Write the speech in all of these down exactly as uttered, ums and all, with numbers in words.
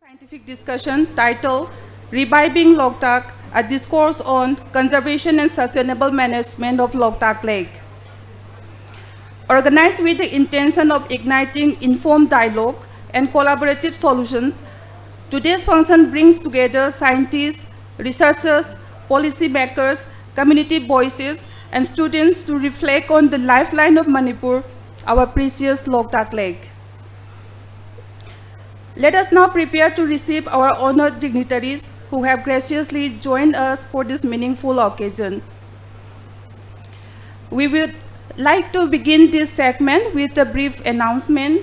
Scientific discussion titled Reviving Loktak, a discourse on conservation and sustainable management of Loktak Lake. Organized with the intention of igniting informed dialogue and collaborative solutions, today's function brings together scientists, researchers, policymakers, community voices, and students to reflect on the lifeline of Manipur, our precious Loktak Lake. Let us now prepare to receive our honored dignitaries who have graciously joined us for this meaningful occasion. We would like to begin this segment with a brief announcement.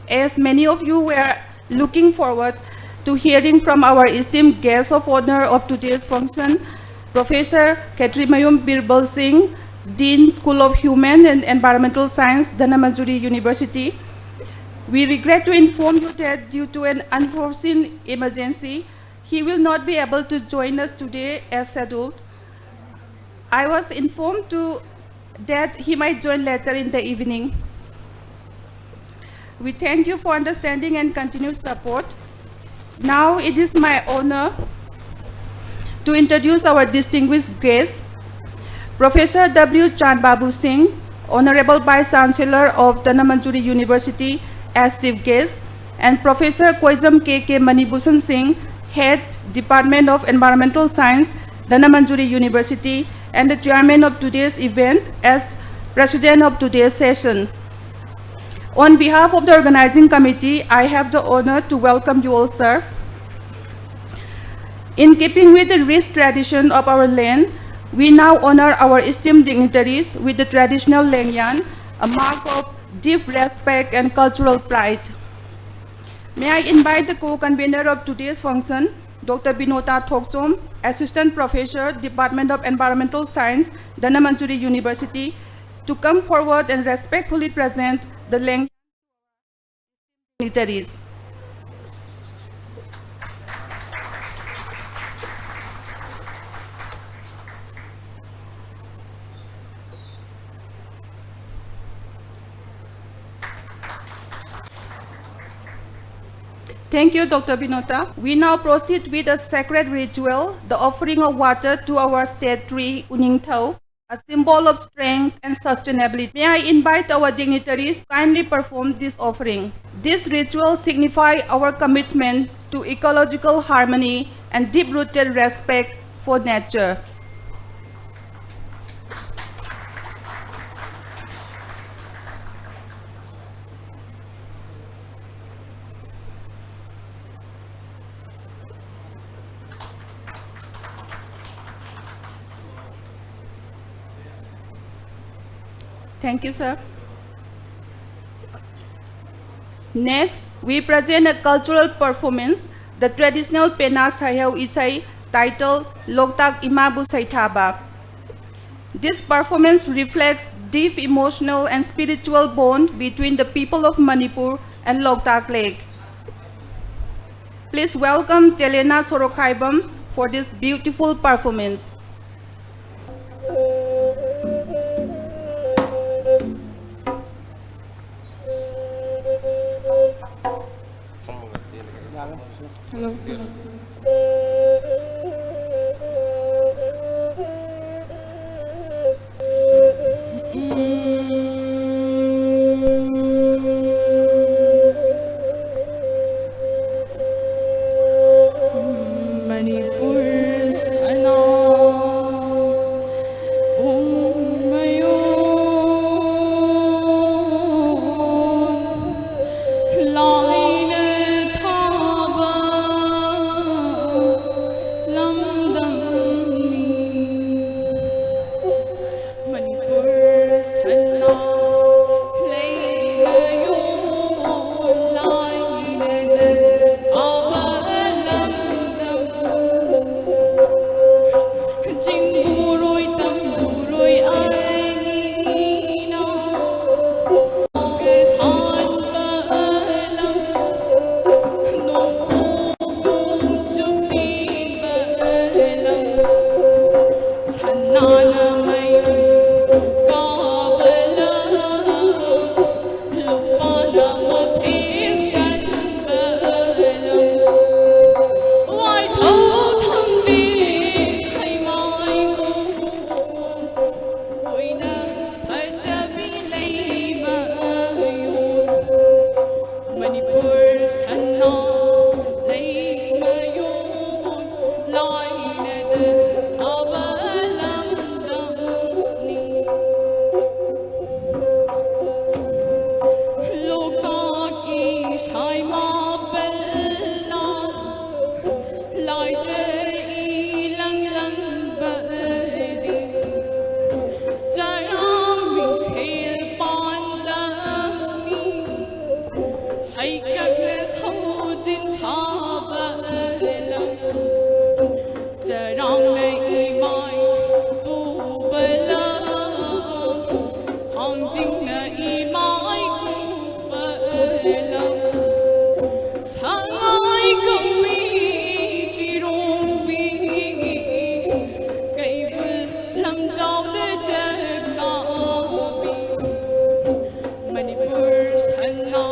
As many of you were looking forward to hearing from our esteemed guest of honor of today's function, Professor Khetrimayum Birbal Singh, Dean, School of Human and Environmental Science, Dhanamanjuri University, we regret to inform you that due to an unforeseen emergency, he will not be able to join us today as scheduled. I was informed to that he might join later in the evening. We thank you for understanding and continued support. Now it is my honor to introduce our distinguished guest, Professor W. Chandbabu Singh, Honorable Vice Chancellor of Dhanamanjuri University, as chief guest, and Professor Koijam K K Manibhushan Singh, Head, Department of Environmental Science, Dhanamanjuri University, and the chairman of today's event as president of today's session. On behalf of the organizing committee, I have the honor to welcome you all, sir. In keeping with the rich tradition of our land, we now honor our esteemed dignitaries with the traditional Lengyan, a mark of deep respect and cultural pride. May I invite the co-convener of today's function, Doctor Binota Thokchom, Assistant Professor, Department of Environmental Science, Dhanamanjuri University, to come forward and respectfully present the Lengyan dignitaries. Thank you, Doctor Binota. We now proceed with a sacred ritual, the offering of water to our state tree, Uningthau, a symbol of strength and sustainability. May I invite our dignitaries to kindly perform this offering. This ritual signifies our commitment to ecological harmony and deep-rooted respect for nature. Thank you, sir. Next, we present a cultural performance, the traditional Pena Saheu Isai, titled Loktak Imabu Saithaba. This performance reflects deep emotional and spiritual bond between the people of Manipur and Loktak Lake. Please welcome Telena Sorokhaibam for this beautiful performance. Hello, hello. Manipur sana. ꯃꯥꯄꯜꯅ ꯂꯥꯏꯖ ꯏꯂꯪ ꯂꯪꯕꯗꯤ ꯆꯔꯥꯡ ꯃꯤꯡꯁꯦꯜ ꯄꯥꯟꯗꯝꯅꯤ꯫ ꯍꯩꯀꯛꯅ ꯁꯧꯖꯤꯟ ꯁꯥꯕ ꯂꯝ ꯆꯔꯥꯡꯅ ꯏꯃꯥꯏ ꯇꯨꯕ ꯂꯝ, ꯊꯥꯡꯖꯤꯡꯅ ꯏꯃꯥꯏ ꯀꯨꯝꯕ ꯂꯝ, ꯁꯉꯥꯏ ꯀꯧꯏ ꯆꯤꯔꯣꯡꯕꯤ, ꯀꯩꯕꯨꯜ ꯂꯝꯖꯥꯎꯗ ꯆꯠꯅꯕꯤ꯫ ꯃꯅꯤꯄꯨꯔ ꯁꯅꯥ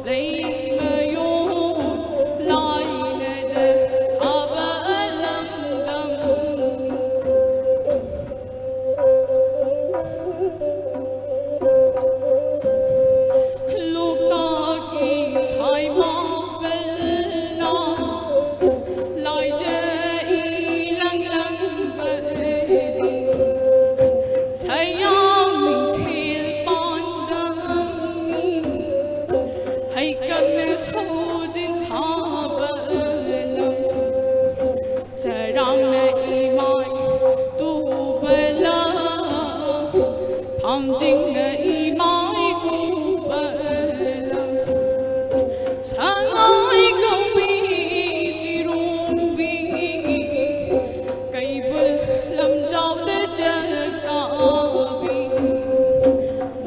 ꯂꯩꯃꯌꯣ ꯂꯥꯏꯅꯗ ꯊꯥꯕ ꯂꯝꯗꯝ꯫ ꯂꯣꯛꯇꯥꯛꯀꯤ ꯁꯥꯏꯃꯥꯄꯜꯅ ꯂꯥꯏꯖ ꯏꯂꯪ ꯂꯪꯕꯗꯤ ꯁꯌꯥꯝ ꯃꯤꯡꯁꯦꯜ ꯄꯥꯟꯗꯝꯅꯤ꯫ ꯍꯩꯀꯛꯅ ꯁꯧꯖꯤꯟ ꯁꯥꯕ ꯂꯝ ꯆꯔꯥꯡꯅ ꯏꯃꯥꯏ ꯇꯨꯕ ꯂꯝ, ꯊꯥꯡꯖꯤꯡꯅ ꯏꯃꯥꯏ ꯀꯨꯝꯕ ꯂꯝ, ꯁꯉꯥꯏ ꯀꯧꯏ ꯆꯤꯔꯣꯡꯕꯤ, ꯀꯩꯕꯨꯜ ꯂꯝꯖꯥꯎꯗ ꯆꯠꯅꯕꯤ꯫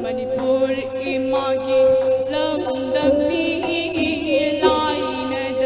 ꯃꯅꯤꯄꯨꯔ ꯏꯃꯥꯒꯤ ꯂꯝꯗꯝꯅꯤ ꯂꯥꯏꯅꯗ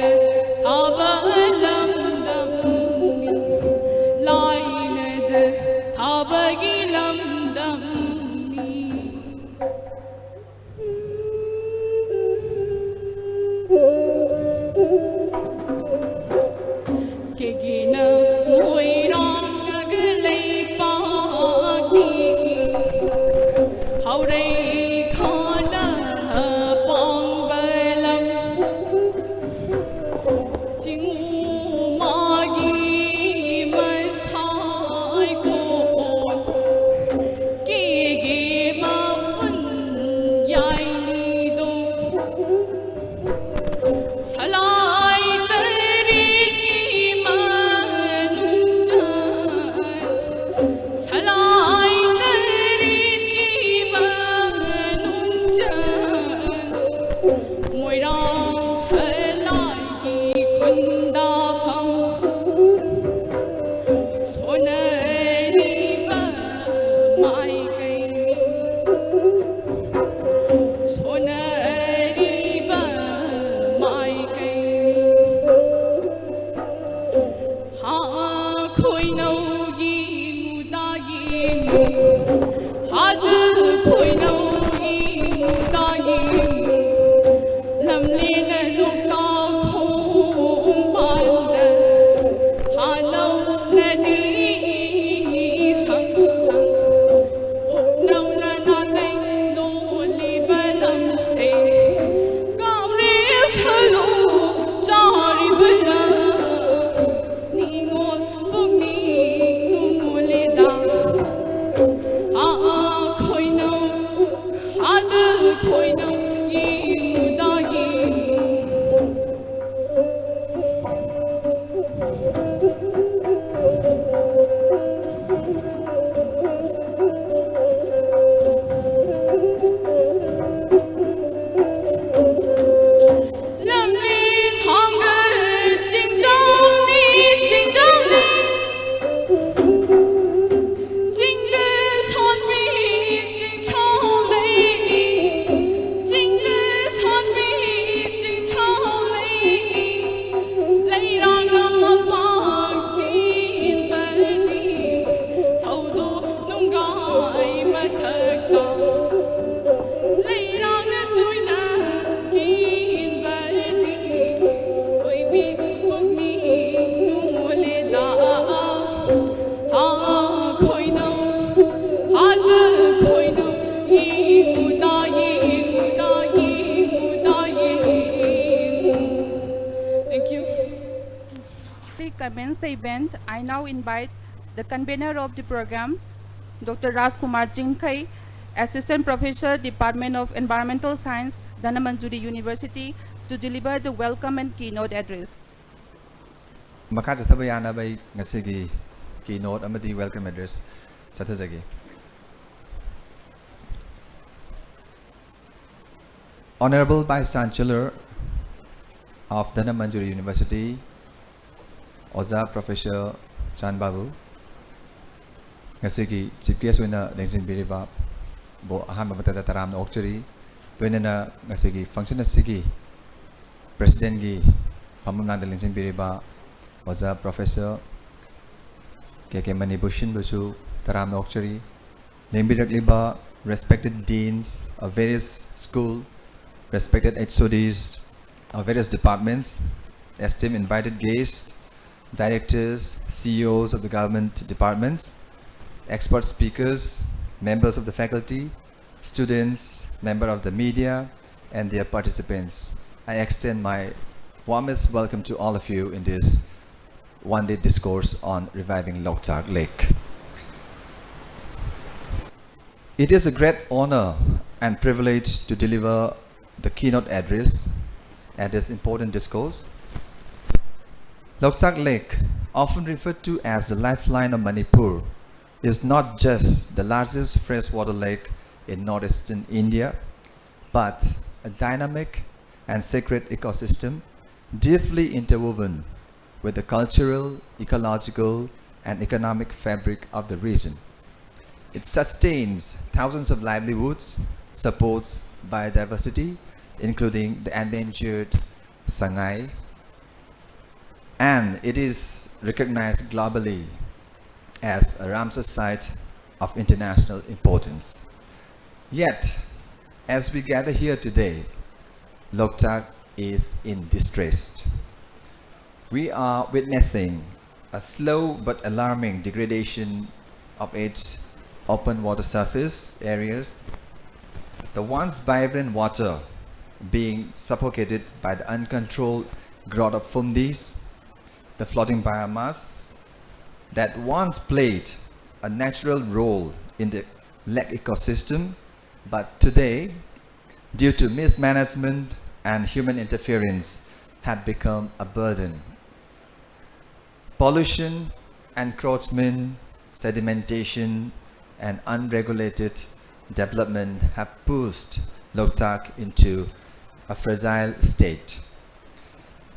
ꯁꯂꯥꯏ ꯇꯔꯦꯠꯀꯤ ꯃꯅꯨꯡꯗ, ꯁꯂꯥꯏ ꯇꯔꯦꯠꯀꯤ ꯃꯅꯨꯡꯗ, ꯃꯣꯏꯔꯥꯡ ꯁꯂꯥꯏꯒꯤ ꯈꯨꯟꯗꯥꯐꯝ ꯁꯣꯟꯅꯔꯤꯕ ꯃꯥꯏꯀꯩꯅꯤ꯫ ꯁꯣꯟꯅꯔꯤꯕ ꯃꯥꯏꯀꯩ꯫ ꯍꯥ ꯈꯣꯏꯅꯧꯒꯤ ꯃꯨꯗꯥ ꯌꯦꯡꯉꯨ, ꯍꯥꯗ ꯈꯣꯏꯅꯧꯒꯤ ꯃꯨꯗꯥ ꯌꯦꯡꯉꯨ꯫ ꯂꯝꯂꯦꯟꯅ ꯂꯣꯛꯇꯥꯛ ꯈꯣꯡꯕꯥꯟꯗ ꯍꯥꯅꯧ ꯅꯗꯤ ꯁꯪ ꯁꯪ꯫ ꯅꯧꯅ ꯅꯥꯇꯩ ꯂꯣꯜꯂꯤꯕ ꯂꯝꯁꯦ ꯀꯥꯎꯔꯦ ꯁꯂꯨ ꯆꯥꯔꯤꯕꯅ ꯅꯤꯉꯣꯜ ꯄꯨꯛꯅꯤꯡ ꯅꯨꯡꯉꯣꯜꯂꯦꯗ꯫ ꯑꯥ ꯈꯣꯏꯅꯧ ꯑꯥꯗ ꯈꯣꯏꯅꯧ ꯌꯦꯡꯉꯨꯗ ꯌꯦꯡꯉꯨ꯫ ꯂꯝꯂꯦꯟ ꯊꯥꯡꯒ ꯆꯤꯡꯖꯥꯎꯅꯤ, ꯆꯤꯡꯖꯥꯎꯅꯤ꯫ ꯆꯤꯡꯗ ꯁꯥꯠꯄꯤ ꯆꯤꯡꯁꯥꯎ ꯂꯩ, ꯆꯤꯡꯗ ꯁꯥꯠꯄꯤ ꯆꯤꯡꯁꯥꯎ ꯂꯩ꯫ ꯂꯩꯔꯥꯡꯅ ꯃꯄꯥꯟ ꯆꯦꯟꯕꯗꯤ ꯊꯧꯗꯣꯛ ꯅꯨꯡꯒꯥꯏ ꯃꯊꯛꯇ꯫ ꯂꯩꯔꯥꯡꯅ ꯆꯣꯏꯅ ꯀꯦꯟꯕꯗꯤ ꯑꯣꯏꯕꯤ ꯄꯨꯛꯅꯤꯡ ꯅꯨꯡꯉꯣꯜꯂꯦꯗ꯫ ꯍꯥ ꯈꯣꯏꯅꯧ, ꯍꯥꯗ ꯈꯣꯏꯅꯧ, ꯌꯦꯡꯉꯨꯗ, ꯌꯦꯡꯉꯨꯗ, ꯌꯦꯡꯉꯨꯗ, ꯌꯦꯡꯉꯨ꯫ Thank you. To commence the event, I now invite the convener of the program, Doctor Rajkumar Jingkhei, Assistant Professor, Department of Environmental Science, Dhanamanjuri University, to deliver the welcome and keynote address. ꯃꯈꯥ ꯆꯠꯊꯕ ꯌꯥꯅꯕ ꯑꯩ ꯉꯁꯤꯒꯤ keynote ꯑꯃꯗꯤ welcome address ꯆꯠꯊꯖꯒꯦ꯫ Honorable Vice Chancellor of Dhanamanjuri University, ꯑꯣꯖꯥ Professor ꯆꯥꯟ ꯕꯥꯕꯨ, ꯉꯁꯤꯒꯤ chief guest ꯑꯣꯏꯅ ꯂꯦꯡꯁꯤꯟꯕꯤꯔꯤꯕ ꯕꯨ ꯑꯍꯥꯟꯕ ꯃꯛꯇꯗ ꯇꯔꯥꯝꯅ ꯑꯣꯛꯆꯔꯤ꯫ ꯂꯣꯏꯅꯅ ꯉꯁꯤꯒꯤ function ꯑꯁꯤꯒꯤ presidentꯀꯤ ꯐꯝꯐꯝ ꯂꯥꯡꯗ ꯂꯦꯡꯁꯤꯟꯕꯤꯔꯤꯕ ꯑꯣꯖꯥ Professor ꯀꯦ ꯀꯦ ꯃꯅꯤꯚꯨꯁꯟꯕꯨꯁꯨ ꯇꯔꯥꯝꯅ ꯑꯣꯛꯆꯔꯤ꯫ ꯂꯦꯡꯕꯤꯔꯛꯂꯤꯕ respected deans of various school, respected H O Ds of various departments, esteemed invited guests, directors, C E Os of the government departments, expert speakers, members of the faculty, students, member of the media, and their participants. I extend my warmest welcome to all of you in this one-day discourse on reviving Loktak Lake. It is a great honor and privilege to deliver the keynote address at this important discourse. Loktak Lake, often referred to as the lifeline of Manipur, is not just the largest freshwater lake in northeastern India, but a dynamic and sacred ecosystem deeply interwoven with the cultural, ecological, and economic fabric of the region. It sustains thousands of livelihoods, supports biodiversity, including the endangered sangai, and it is recognized globally as a Ramsar site of international importance. Yet, as we gather here today, Loktak is in distress. We are witnessing a slow but alarming degradation of its open water surface areas, the once vibrant water being suffocated by the uncontrolled growth of fumdis, the floating biomass that once played a natural role in the lake ecosystem, but today, due to mismanagement, and human interference have become a burden. Pollution, encroachment, sedimentation, and unregulated development have pushed Loktak into a fragile state.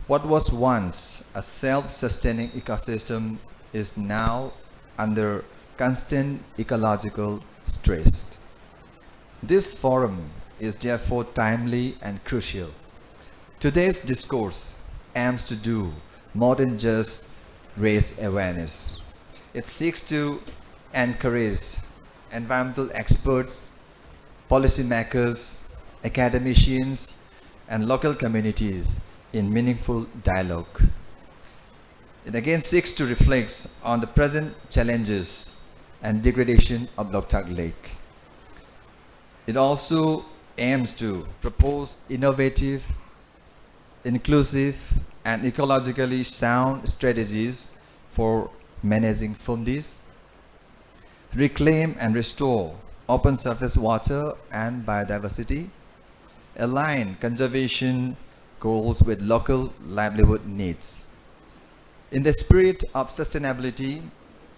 What was once a self-sustaining ecosystem is now under constant ecological stress. This forum is therefore timely and crucial. Today's discourse aims to do more than just raise awareness. It seeks to encourage environmental experts, policymakers, academicians, and local communities in meaningful dialogue. It again seeks to reflect on the present challenges and degradation of Loktak Lake. It also aims to propose innovative, inclusive, and ecologically sound strategies for managing Phumdis, reclaim and restore open surface water and biodiversity, align conservation goals with local livelihood needs. In the spirit of sustainability,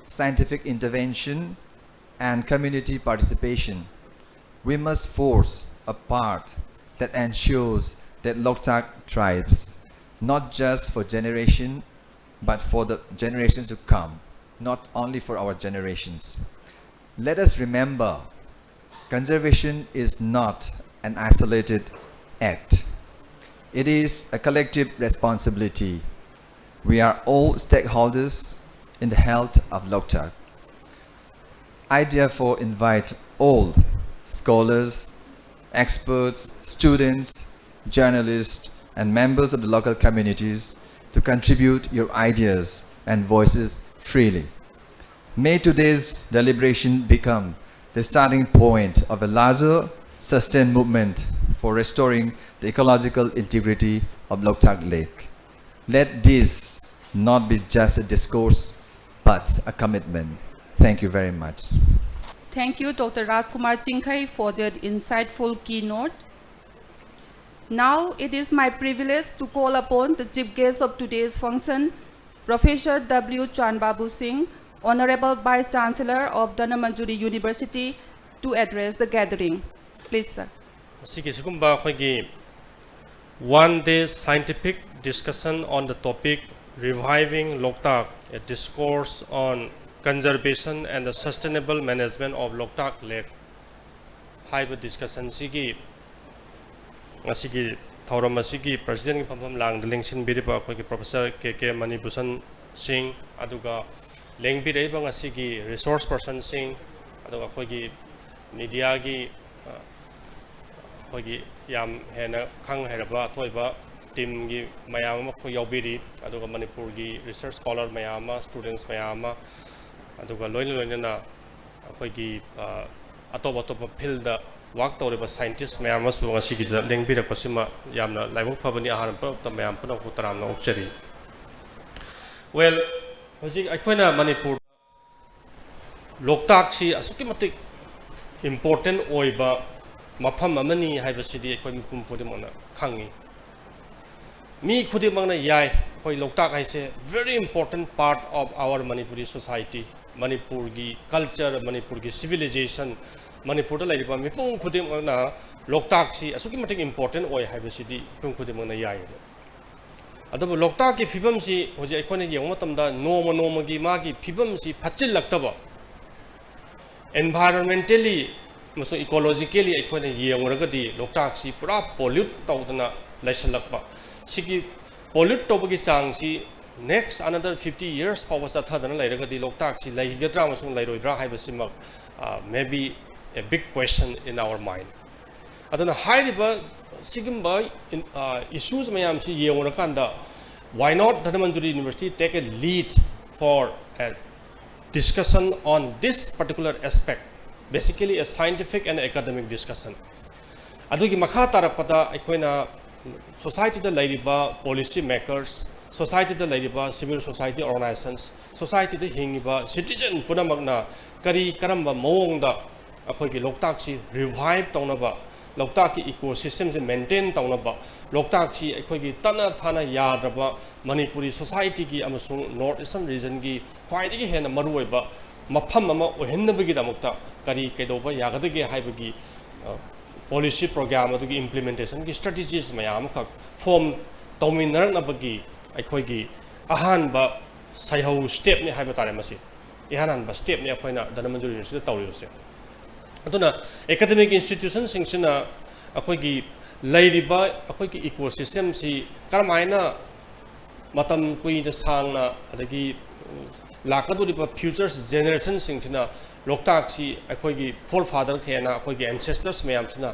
scientific intervention, and community participation, we must forge a path that ensures that Loktak thrives, not just for generation, but for the generations to come, not only for our generations. Let us remember, conservation is not an isolated act. It is a collective responsibility. We are all stakeholders in the health of Loktak. I therefore invite all scholars, experts, students, journalists, and members of the local communities to contribute your ideas and voices freely. May today's deliberation become the starting point of a larger, sustained movement for restoring the ecological integrity of Loktak Lake. Let this not be just a discourse, but a commitment. Thank you very much. Thank you, Doctor Rajkumar Chingkhei, for that insightful keynote. Now it is my privilege to call upon the chief guest of today's function, Professor W Chanbabu Singh, Honorable Vice Chancellor of Dhanamanjuri University, to address the gathering. Please, sir. ꯑꯁꯤꯒꯤ ꯁꯤꯒꯨꯝꯕ ꯑꯩꯈꯣꯏꯒꯤ one day scientific discussion on the topic Reviving Loktak, a discourse on conservation and the sustainable management of Loktak Lake ꯍꯥꯏꯕ discussion ꯁꯤꯒꯤ ꯉꯁꯤꯒꯤ ꯊꯧꯔꯝ ꯑꯁꯤꯒꯤ president ꯀꯤ ꯐꯝꯐꯝ ꯂꯥꯡꯗ ꯂꯦꯡꯁꯤꯟꯕꯤꯔꯤꯕ ꯑꯩꯈꯣꯏꯒꯤ Professor K K ꯃꯅꯤꯚꯨꯁꯟ ꯁꯤꯡ, ꯑꯗꯨꯒ ꯂꯦꯡꯕꯤꯔꯛꯏꯕ ꯉꯁꯤꯒꯤ resource person ꯁꯤꯡ, ꯑꯗꯨꯒ ꯑꯩꯈꯣꯏꯒꯤ media ꯒꯤ ꯑ, ꯑꯩꯈꯣꯏꯒꯤ ꯌꯥꯝ ꯍꯦꯟꯅ ꯈꯪ ꯍꯩꯔꯕ ꯑꯊꯣꯏꯕ team ꯒꯤ ꯃꯌꯥꯝ ꯑꯃ ꯑꯩꯈꯣꯏ ꯌꯥꯎꯕꯤꯔꯤ, ꯑꯗꯨꯒ ꯃꯅꯤꯄꯨꯔꯒꯤ research scholar ꯃꯌꯥꯝ ꯑꯃ, students ꯃꯌꯥꯝ ꯑꯃ, ꯑꯗꯨꯒ ꯂꯣꯏꯅ ꯂꯣꯏꯅꯅ ꯑꯩꯈꯣꯏꯒꯤ ꯑ, ꯑꯇꯣꯞ ꯑꯇꯣꯞꯄ field ꯗ work ꯇꯧꯔꯤꯕ scientist ꯃꯌꯥꯝ ꯑꯃꯁꯨ ꯉꯁꯤꯒꯤꯗ ꯂꯦꯡꯕꯤꯔꯛꯄꯁꯤꯃ ꯌꯥꯝꯅ ꯂꯥꯏꯕꯛ ꯐꯕꯅꯤ꯫ ꯑꯍꯥꯟꯕ ꯃꯛꯇꯗ ꯃꯌꯥꯝ ꯄꯨꯝꯅꯃꯛꯄꯨ ꯇꯔꯥꯝꯅ ꯑꯣꯛꯆꯔꯤ꯫ Well, ꯍꯧꯖꯤꯛ ꯑꯩꯈꯣꯏꯅ ꯃꯅꯤꯄꯨꯔ ꯂꯣꯛꯇꯥꯛꯁꯤ ꯑꯁꯨꯛꯀꯤ ꯃꯇꯤꯛ important ꯑꯣꯏꯕ ꯃꯐꯝ ꯑꯃꯅꯤ ꯍꯥꯏꯕꯁꯤꯗꯤ ꯑꯩꯈꯣꯏ ꯃꯤꯄꯨꯝ ꯈꯨꯗꯤꯡꯃꯛꯅ ꯈꯪꯉꯤ꯫ ꯃꯤ ꯈꯨꯗꯤꯡꯃꯛꯅ ꯌꯥꯏ, ꯑꯩꯈꯣꯏ ꯂꯣꯛꯇꯥꯛ ꯍꯥꯏꯁꯦ very important part of our Manipuri society, ꯃꯅꯤꯄꯨꯔꯒꯤ culture, ꯃꯅꯤꯄꯨꯔꯒꯤ civilization, ꯃꯅꯤꯄꯨꯔꯗ ꯂꯩꯔꯤꯕ ꯃꯤꯄꯨꯝ ꯈꯨꯗꯤꯡꯃꯛꯅ ꯂꯣꯛꯇꯥꯛꯁꯤ ꯑꯁꯨꯛꯀꯤ ꯃꯇꯤꯛ important ꯑꯣꯏ ꯍꯥꯏꯕꯁꯤꯗꯤ ꯃꯤꯄꯨꯝ ꯈꯨꯗꯤꯡꯃꯛꯅ ꯌꯥꯏꯌꯦꯕ꯫ ꯑꯗꯨꯕꯨ ꯂꯣꯛꯇꯥꯛꯀꯤ ꯐꯤꯕꯝꯁꯤ ꯍꯧꯖꯤꯛ ꯑꯩꯈꯣꯏꯅ ꯌꯦꯡꯕ ꯃꯇꯝꯗ ꯅꯣꯡꯃ ꯅꯣꯡꯃꯒꯤ ꯃꯥꯒꯤ ꯐꯤꯕꯝꯁꯤ ꯐꯠꯆꯤꯜꯂꯛꯇꯕ, environmentally ꯑꯃꯁꯨꯡ ecologically ꯑꯩꯈꯣꯏꯅ ꯌꯦꯡꯉꯨꯔꯒꯗꯤ ꯂꯣꯛꯇꯥꯛꯁꯤ ꯄꯨꯔꯥ pollute ꯇꯧꯗꯅ ꯂꯩꯁꯜꯂꯛꯄ꯫ ꯁꯤꯒꯤ pollute ꯇꯧꯕꯒꯤ ꯆꯥꯡꯁꯤ next another fifty years ꯐꯥꯎꯕ ꯆꯠꯊꯗꯅ ꯂꯩꯔꯒꯗꯤ ꯂꯣꯛꯇꯥꯛꯁꯤ ꯂꯩꯒꯗ꯭ꯔꯥ ꯑꯃꯁꯨꯡ ꯂꯩꯔꯣꯏꯗ꯭ꯔꯥ ꯍꯥꯏꯕꯁꯤꯃꯛ, uh, may be a big question in our mind꯫ ꯑꯗꯨꯅ ꯍꯥꯏꯔꯤꯕ ꯁꯤꯒꯨꯝꯕ in-, uh, issues ꯃꯌꯥꯝꯁꯤ ꯌꯦꯡꯉꯨꯔꯀꯥꯟꯗ, why not Dhanamanjuri University take a lead for a discussion on this particular aspect, basically a scientific and academic discussion꯫ ꯑꯗꯨꯒꯤ ꯃꯈꯥ ꯇꯥꯔꯛꯄꯗ ꯑꯩꯈꯣꯏꯅ society ꯗ ꯂꯩꯔꯤꯕ policy makers, society ꯗ ꯂꯩꯔꯤꯕ civil society organizations, society ꯗ ꯍꯤꯡꯉꯤꯕ citizen ꯄꯨꯝꯅꯃꯛꯅ ꯀꯔꯤ ꯀꯔꯝꯕ ꯃꯑꯣꯡꯗ ꯑꯩꯈꯣꯏꯒꯤ ꯂꯣꯛꯇꯥꯛꯁꯤ revive ꯇꯧꯅꯕ, ꯂꯣꯛꯇꯥꯛꯀꯤ ꯏꯀꯣ ꯁꯤꯁꯇꯦꯝꯁꯦ ꯃꯦꯟꯇꯦꯟ ꯇꯧꯅꯕ, ꯂꯣꯛꯇꯥꯛꯁꯤ ꯑꯩꯈꯣꯏꯒꯤ ꯇꯠꯅ ꯊꯥꯅ ꯌꯥꯗ꯭ꯔꯕ ꯃꯅꯤꯄꯨꯔꯤ ꯁꯣꯁꯥꯏꯇꯤꯒꯤ ꯑꯃꯁꯨꯡ ꯅꯣꯔꯠ ꯏꯁꯇꯔꯟ ꯔꯤꯖꯟꯒꯤ ꯈ꯭ꯋꯥꯏꯗꯒꯤ ꯍꯦꯟꯅ ꯃꯔꯨꯑꯣꯏꯕ ꯃꯐꯝ ꯑꯃ ꯑꯣꯏꯍꯟꯅꯕꯒꯤꯗꯃꯛꯇ ꯀꯔꯤ ꯀꯩꯗꯧꯕ ꯌꯥꯒꯗꯒꯦ ꯍꯥꯏꯕꯒꯤ, ꯑ, ꯄꯣꯂꯤꯁꯤ ꯄ꯭ꯔꯣꯒ꯭ꯔꯥꯝ ꯑꯗꯨꯒꯤ ꯏꯝꯄ꯭ꯂꯤꯃꯦꯟꯇꯦꯁꯟꯒꯤ ꯁ꯭ꯇ꯭ꯔꯦꯇꯦꯖꯤꯁ ꯃꯌꯥꯝ ꯑꯃꯈꯛ ꯐꯣꯔꯝ ꯇꯧꯃꯤꯟꯅꯔꯛꯅꯕꯒꯤ ꯑꯩꯈꯣꯏꯒꯤ ꯑꯍꯥꯟꯕ ꯁꯩꯍꯧ ꯁ꯭ꯇꯦꯞꯅꯤ ꯍꯥꯏꯕ ꯇꯥꯔꯦ꯫ ꯃꯁꯤ ꯏꯍꯥꯟ ꯍꯥꯟꯕ ꯁ꯭ꯇꯦꯞꯅꯤ ꯑꯩꯈꯣꯏꯅ ꯙꯅꯃꯟꯖꯨꯔꯤ ꯌꯨꯅꯤꯚꯔꯁꯤꯇꯤꯗ ꯇꯧꯔꯤꯕꯁꯦ꯫ ꯑꯗꯨꯅ ꯑꯦꯀꯥꯗꯃꯤꯛ ꯏꯟꯁꯇꯤꯇ꯭ꯌꯨꯁꯟꯁꯤꯡꯁꯤꯅ ꯑꯩꯈꯣꯏꯒꯤ ꯂꯩꯔꯤꯕ ꯑꯩꯈꯣꯏꯒꯤ ꯏꯀꯣ ꯁꯤꯁꯇꯦꯝꯁꯤ ꯀꯔꯝꯍꯥꯏꯅ ꯃꯇꯝ ꯀꯨꯏꯅ ꯁꯥꯡꯅ, ꯑꯗꯒꯤ ꯂꯥꯛꯀꯗꯧꯔꯤꯕ ꯐ꯭ꯌꯨꯆꯔ ꯖꯦꯅꯦꯔꯦꯁꯟꯁꯤꯡꯁꯤꯅ ꯂꯣꯛꯇꯥꯛꯁꯤ ꯑꯩꯈꯣꯏꯒꯤ ꯐꯣꯔ ꯐꯥꯗꯔ ꯀꯌꯥꯅ, ꯑꯩꯈꯣꯏꯒꯤ ꯑꯦꯟꯁꯦꯁꯇꯔꯁ ꯃꯌꯥꯝꯁꯤꯅ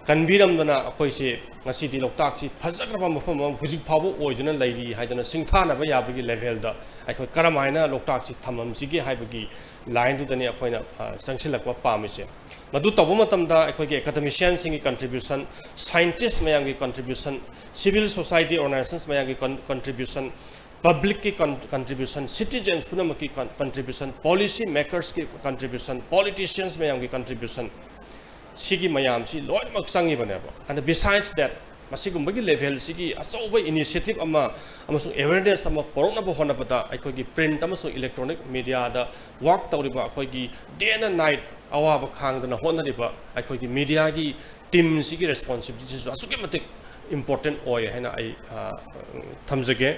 ꯀꯟꯕꯤꯔꯝꯗꯅ ꯑꯩꯈꯣꯏꯁꯦ ꯉꯁꯤꯗꯤ ꯂꯣꯛꯇꯥꯛꯁꯤ ꯐꯖꯈ꯭ꯔꯕ ꯃꯐꯝ ꯑꯃ ꯍꯧꯖꯤꯛ ꯐꯥꯎꯕ ꯑꯣꯏꯗꯨꯅ ꯂꯩꯔꯤ ꯍꯥꯏꯗꯅ ꯁꯤꯡꯊꯥꯅꯕ ꯌꯥꯕꯒꯤ ꯂꯦꯚꯦꯜꯗ ꯑꯩꯈꯣꯏ ꯀꯔꯝꯍꯥꯏꯅ ꯂꯣꯛꯇꯥꯛꯁꯤ ꯊꯝꯃꯝꯁꯤꯒꯦ ꯍꯥꯏꯕꯒꯤ ꯂꯥꯏꯟꯗꯨꯗꯅꯤ ꯑꯩꯈꯣꯏꯅ, ꯑ, ꯆꯪꯁꯤꯜꯂꯛꯄ ꯄꯥꯝꯃꯤꯁꯦ꯫ ꯃꯗꯨ ꯇꯧꯕ ꯃꯇꯝꯗ ꯑꯩꯈꯣꯏꯒꯤ ꯑꯦꯀꯥꯗꯃꯤꯁꯤꯌꯥꯟꯁꯤꯡꯒꯤ ꯀꯟꯇ꯭ꯔꯤꯕ꯭ꯌꯨꯁꯟ, ꯁꯥꯏꯟꯇꯤꯁ ꯃꯌꯥꯝꯒꯤ ꯀꯟꯇ꯭ꯔꯤꯕ꯭ꯌꯨꯁꯟ, ꯁꯤꯚꯤꯜ ꯁꯣꯁꯥꯏꯇꯤ ꯑꯣꯔꯒꯅꯥꯏꯖꯦꯁꯟꯁ ꯃꯌꯥꯝꯒꯤ ꯀꯟ-, ꯀꯟꯇ꯭ꯔꯤꯕ꯭ꯌꯨꯁꯟ, ꯄꯕ꯭ꯂꯤꯛꯀꯤ ꯀꯟ-, ꯀꯟꯇ꯭ꯔꯤꯕ꯭ꯌꯨꯁꯟ, ꯁꯤꯇꯤꯖꯦꯟꯁ ꯄꯨꯝꯅꯃꯛꯀꯤ ꯀꯟ-, ꯀꯟꯇ꯭ꯔꯤꯕ꯭ꯌꯨꯁꯟ, ꯄꯣꯂꯤꯁꯤ ꯃꯦꯀꯔꯁꯀꯤ ꯀꯟꯇ꯭ꯔꯤꯕ꯭ꯌꯨꯁꯟ, ꯄꯣꯂꯤꯇꯤꯁꯤꯌꯟꯁ ꯃꯌꯥꯝꯒꯤ ꯀꯟꯇ꯭ꯔꯤꯕ꯭ꯌꯨꯁꯟ, ꯁꯤꯒꯤ ꯃꯌꯥꯝꯁꯤ ꯂꯣꯏꯅꯃꯛ ꯆꯪꯉꯤꯕꯅꯦꯕ꯫ And besides that, ꯃꯁꯤꯒꯨꯝꯕꯒꯤ ꯂꯦꯚꯦꯜꯁꯤꯒꯤ ꯑꯆꯧꯕ ꯏꯅꯤꯁꯤꯌꯦꯇꯤꯚ ꯑꯃ ꯑꯃꯁꯨꯡ ꯑꯦꯋꯦꯔꯅꯦꯁ ꯑꯃ ꯄꯨꯔꯛꯅꯕ ꯍꯣꯠꯅꯕꯗ ꯑꯩꯈꯣꯏꯒꯤ ꯄ꯭ꯔꯤꯟꯠ ꯑꯃꯁꯨꯡ ꯏꯂꯦꯛꯇ꯭ꯔꯣꯅꯤꯛ ꯃꯦꯗꯤꯌꯥꯗ ꯋꯥꯔꯛ ꯇꯧꯔꯤꯕ, ꯑꯩꯈꯣꯏꯒꯤ ꯗꯦ ꯑꯦꯟ ꯅꯥꯏꯠ ꯑꯋꯥꯕ ꯈꯥꯡꯗꯅ ꯍꯣꯠꯅꯔꯤꯕ ꯑꯩꯈꯣꯏꯒꯤ ꯃꯦꯗꯤꯌꯥꯒꯤ ꯇꯤꯝꯁꯤꯒꯤ ꯔꯦꯁꯄꯣꯟꯁꯤꯕꯤꯂꯤꯇꯤꯁꯤꯁꯨ ꯑꯁꯨꯛꯀꯤ ꯃꯇꯤꯛ ꯏꯝꯄꯣꯔꯇꯦꯟ ꯑꯣꯏ ꯍꯥꯏꯅ ꯑꯩ, ꯑ, ꯊꯝꯖꯒꯦ꯫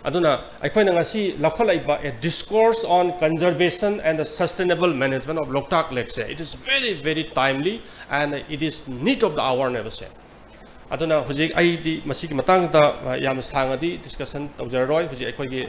ꯑꯗꯨꯅ ꯑꯩꯈꯣꯏꯅ ꯉꯁꯤ ꯂꯧꯈꯠꯂꯛꯏꯕ A Discourse on Conservation and the Sustainable Management of Loktak Lake say, it is very, very timely and it is need of the hour ꯅꯦꯕ ꯁꯦ꯫ ꯑꯗꯨꯅ ꯍꯧꯖꯤꯛ ꯑꯩꯗꯤ ꯃꯁꯤꯒꯤ ꯃꯇꯥꯡꯗ, ꯑ, ꯌꯥꯝꯅ ꯁꯥꯡꯉꯗꯤ ꯗꯤꯁꯀꯁꯟ ꯇꯧꯖꯔꯔꯣꯏ꯫ ꯍꯧꯖꯤꯛ ꯑꯩꯈꯣꯏꯒꯤ,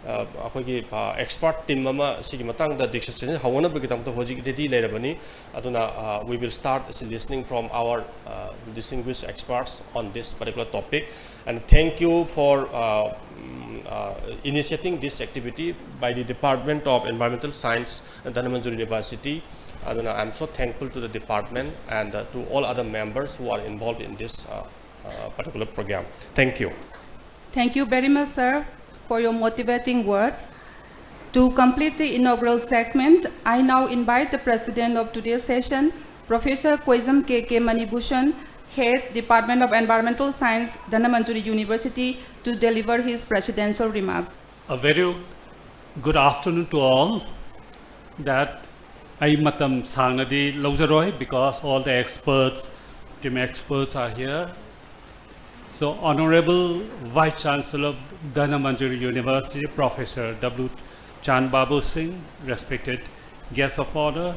ꯑ, ꯑꯩꯈꯣꯏꯒꯤ, ꯑ, ꯑꯦꯛꯁꯄꯔꯠ ꯇꯤꯝ ꯑꯃ ꯁꯤꯒꯤ ꯃꯇꯥꯡꯗ ꯗꯤꯁꯀꯁꯟ ꯍꯧꯅꯕꯒꯤꯗꯃꯛꯇ ꯍꯧꯖꯤꯛ ꯔꯦꯗꯤ ꯂꯩꯔꯕꯅꯤ꯫ ꯑꯗꯨꯅ, uh, we will start listening from our, uh, distinguished experts on this particular topic. And thank you for, uh, mm, uh, initiating this activity by the Department of Environmental Science, Dhanamanjuri University. And, uh, I'm so thankful to the department and, uh, to all other members who are involved in this, uh, uh, particular program. Thank you. Thank you very much, sir, for your motivating words. To complete the inaugural segment, I now invite the president of today's session, Professor Koijam K K Manibhushan, Head, Department of Environmental Science, Dhanamanjuri University, to deliver his presidential remarks. A very good afternoon to all. That ꯑꯩ ꯃꯇꯝ ꯁꯥꯡꯅꯗꯤ ꯂꯧꯖꯔꯣꯏ, because all the experts, team experts are here. So, Honorable Vice Chancellor of Dhanamanjuri University, Professor W Chandbabu Singh, respected guest of honor,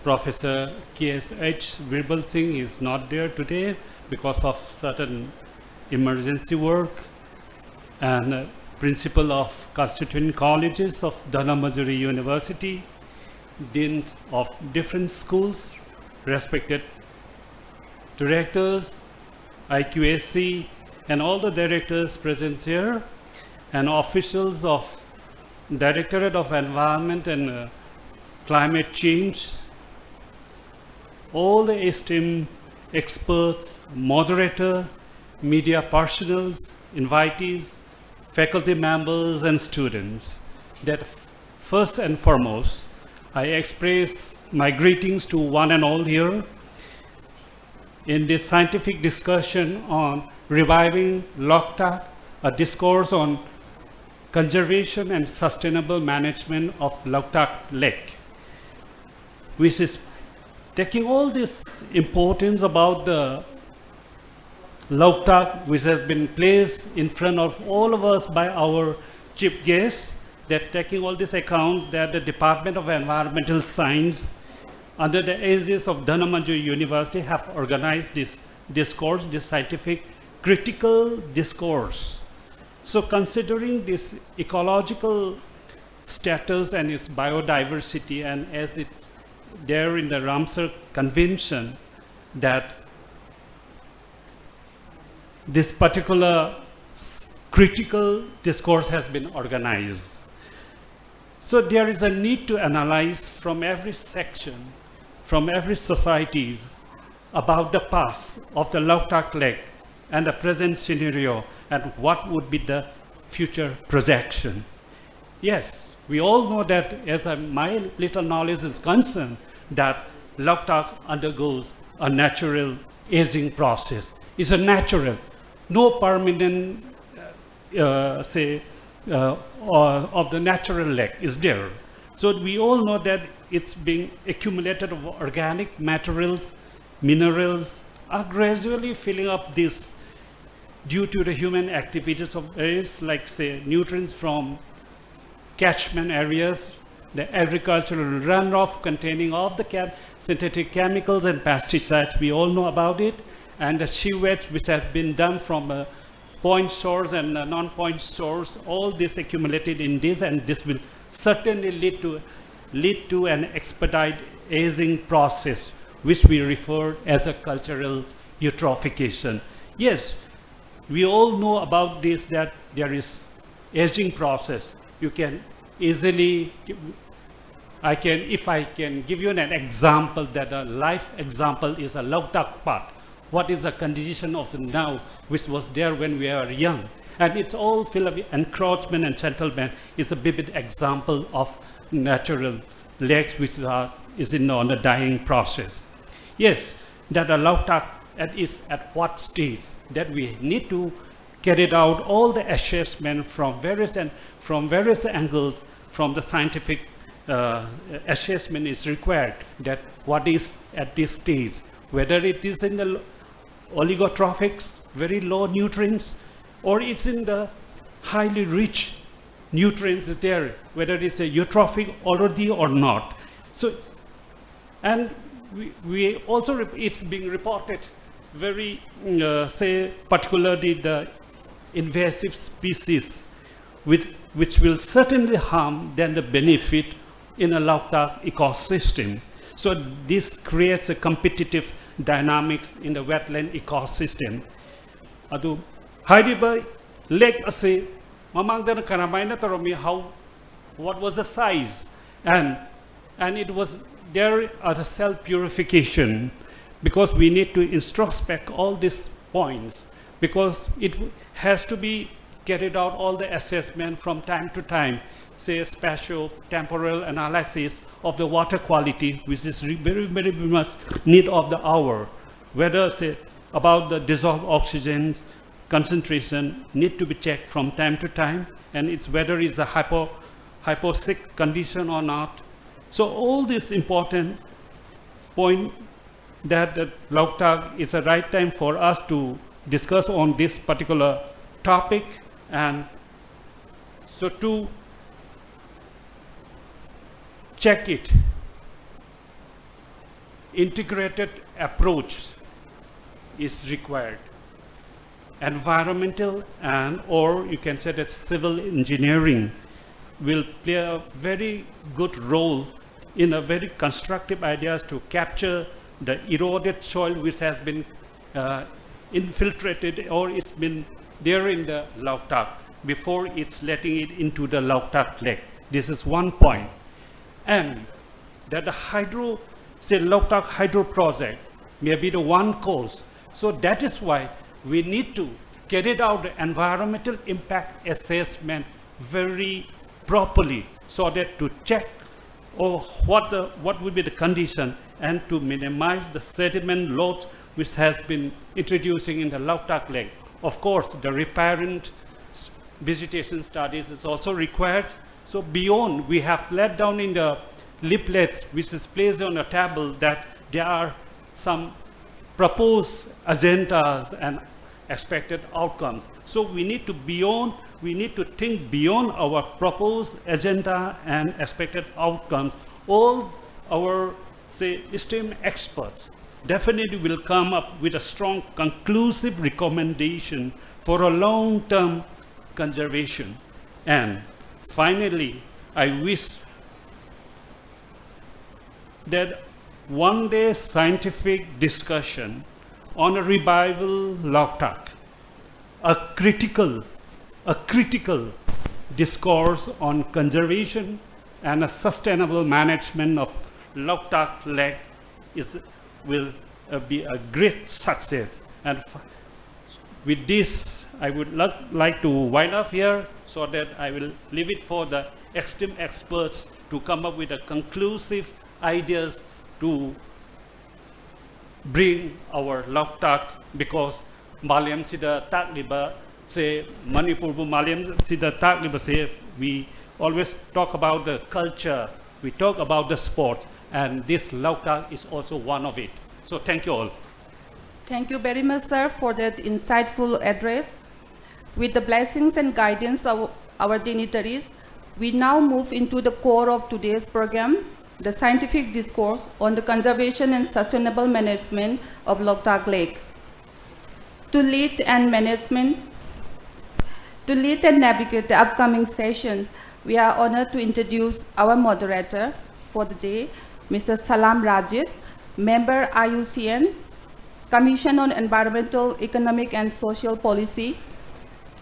Professor K S H Birbal Singh is not there today because of certain emergency work, and uh, Principal of Constituent Colleges of Dhanamanjuri University, Dean of different schools, respected directors, I Q A C, and all the directors present here, and officials of Directorate of Environment and uh, Climate Change, all the esteemed experts, moderator, media personnels, invitees, faculty members, and students, that first and foremost, I express my greetings to one and all here in this scientific discussion on reviving Loktak, a discourse on conservation and sustainable management of Loktak Lake, which is taking all this importance about the Loktak, which has been placed in front of all of us by our chief guest, that taking all these accounts that the Department of Environmental Science under the aegis of Dhanamanjuri University have organized this discourse, this scientific critical discourse. So considering this ecological status and its biodiversity, and as it's there in the Ramsar Convention, that this particular s- critical discourse has been organized. So there is a need to analyze from every section, from every societies, about the past of the Loktak Lake and the present scenario and what would be the future projection. Yes, we all know that, as I, my little knowledge is concerned, that Loktak undergoes a natural aging process. It's a natural, no permanent, uh, say, uh, uh, of the natural lake is there. So we all know that it's being accumulated of organic materials, minerals are gradually filling up this due to the human activities of various, like, say, nutrients from catchment areas, the agricultural runoff containing of the chem-, synthetic chemicals and pesticides, we all know about it, and the sewage which have been done from a point source and a non-point source, all this accumulated in this, and this will certainly lead to, lead to an expedite aging process, which we refer as a cultural eutrophication. Yes, we all know about this, that there is aging process. You can easily, I can, if I can give you an example, that a life example is a Loktak Path. What is the condition of now, which was there when we were young? And it's all filled with encroachment and settlement. It's a vivid example of natural lakes which are, is in, on a dying process. Yes, that a Loktak at, is at what stage, that we need to carry out all the assessment from various and from various angles, from the scientific, uh, assessment is required, that what is at this stage, whether it is in the oligotrophics, very low nutrients, or it's in the highly rich nutrients is there, whether it's a eutrophic already or not. So, and we, we also, it's being reported very, mm, uh, say, particularly the invasive species, which, which will certainly harm than the benefit in a Loktak ecosystem. So this creates a competitive dynamics in the wetland ecosystem. ꯑꯗꯨ ꯍꯥꯏꯔꯤꯕ lake ꯑꯁꯤ ꯃꯃꯥꯡꯗꯅ ꯀꯔꯝꯍꯥꯏꯅ ꯇꯧꯔꯝꯃꯤ, how, what was the size, and, and it was there at a self purification, because we need to introspect all these points, because it has to be carried out all the assessment from time to time, say spatial temporal analysis of the water quality, which is re- very, very much need of the hour. Whether, say, about the dissolved oxygen concentration need to be checked from time to time, and it's whether it's a hypo, hypoxic condition or not. So all this important point that, that Loktak is a right time for us to discuss on this particular topic, and so to check it, integrated approach is required. Environmental and, or you can say that, civil engineering will play a very good role in a very constructive ideas to capture the eroded soil which has been uh, infiltrated or it's been there in the Loktak before it's letting it into the Loktak Lake. This is one point. And that the hydro, say, Loktak hydro project may be the one cause. So that is why we need to carry out the environmental impact assessment very properly, so that to check or what the, what would be the condition, and to minimize the sediment load which has been introducing in the Loktak Lake. Of course, the riparian s- vegetation studies is also required. So beyond, we have laid down in the leaflets which is placed on a table that there are some proposed agendas and expected outcomes. So we need to beyond, we need to think beyond our proposed agenda and expected outcomes. All our, say, esteemed experts definitely will come up with a strong conclusive recommendation for a long-term conservation. And finally, I wish that one day scientific discussion on a revival Loktak, a critical, a critical discourse on conservation and a sustainable management of Loktak Lake is, will uh, be a great success. And f- with this, I would lo- like to wind up here so that I will leave it for the extreme experts to come up with a conclusive ideas to bring our Loktak, because ꯃꯥꯂꯦꯝꯁꯤꯗ ꯇꯥꯛꯂꯤꯕꯁꯦ, ꯃꯅꯤꯄꯨꯔꯕꯨ ꯃꯥꯂꯦꯝꯁꯤꯗ ꯇꯥꯛꯂꯤꯕꯁꯦ, we always talk about the culture, we talk about the sports, and this Loktak is also one of it. So thank you all. Thank you very much, sir, for that insightful address. With the blessings and guidance of our dignitaries, we now move into the core of today's program, the scientific discourse on the conservation and sustainable management of Loktak Lake. To lead and management, to lead and navigate the upcoming session, we are honored to introduce our moderator for the day, Mister Salam Rajesh, member I U C N, Commission on Environmental, Economic and Social Policy,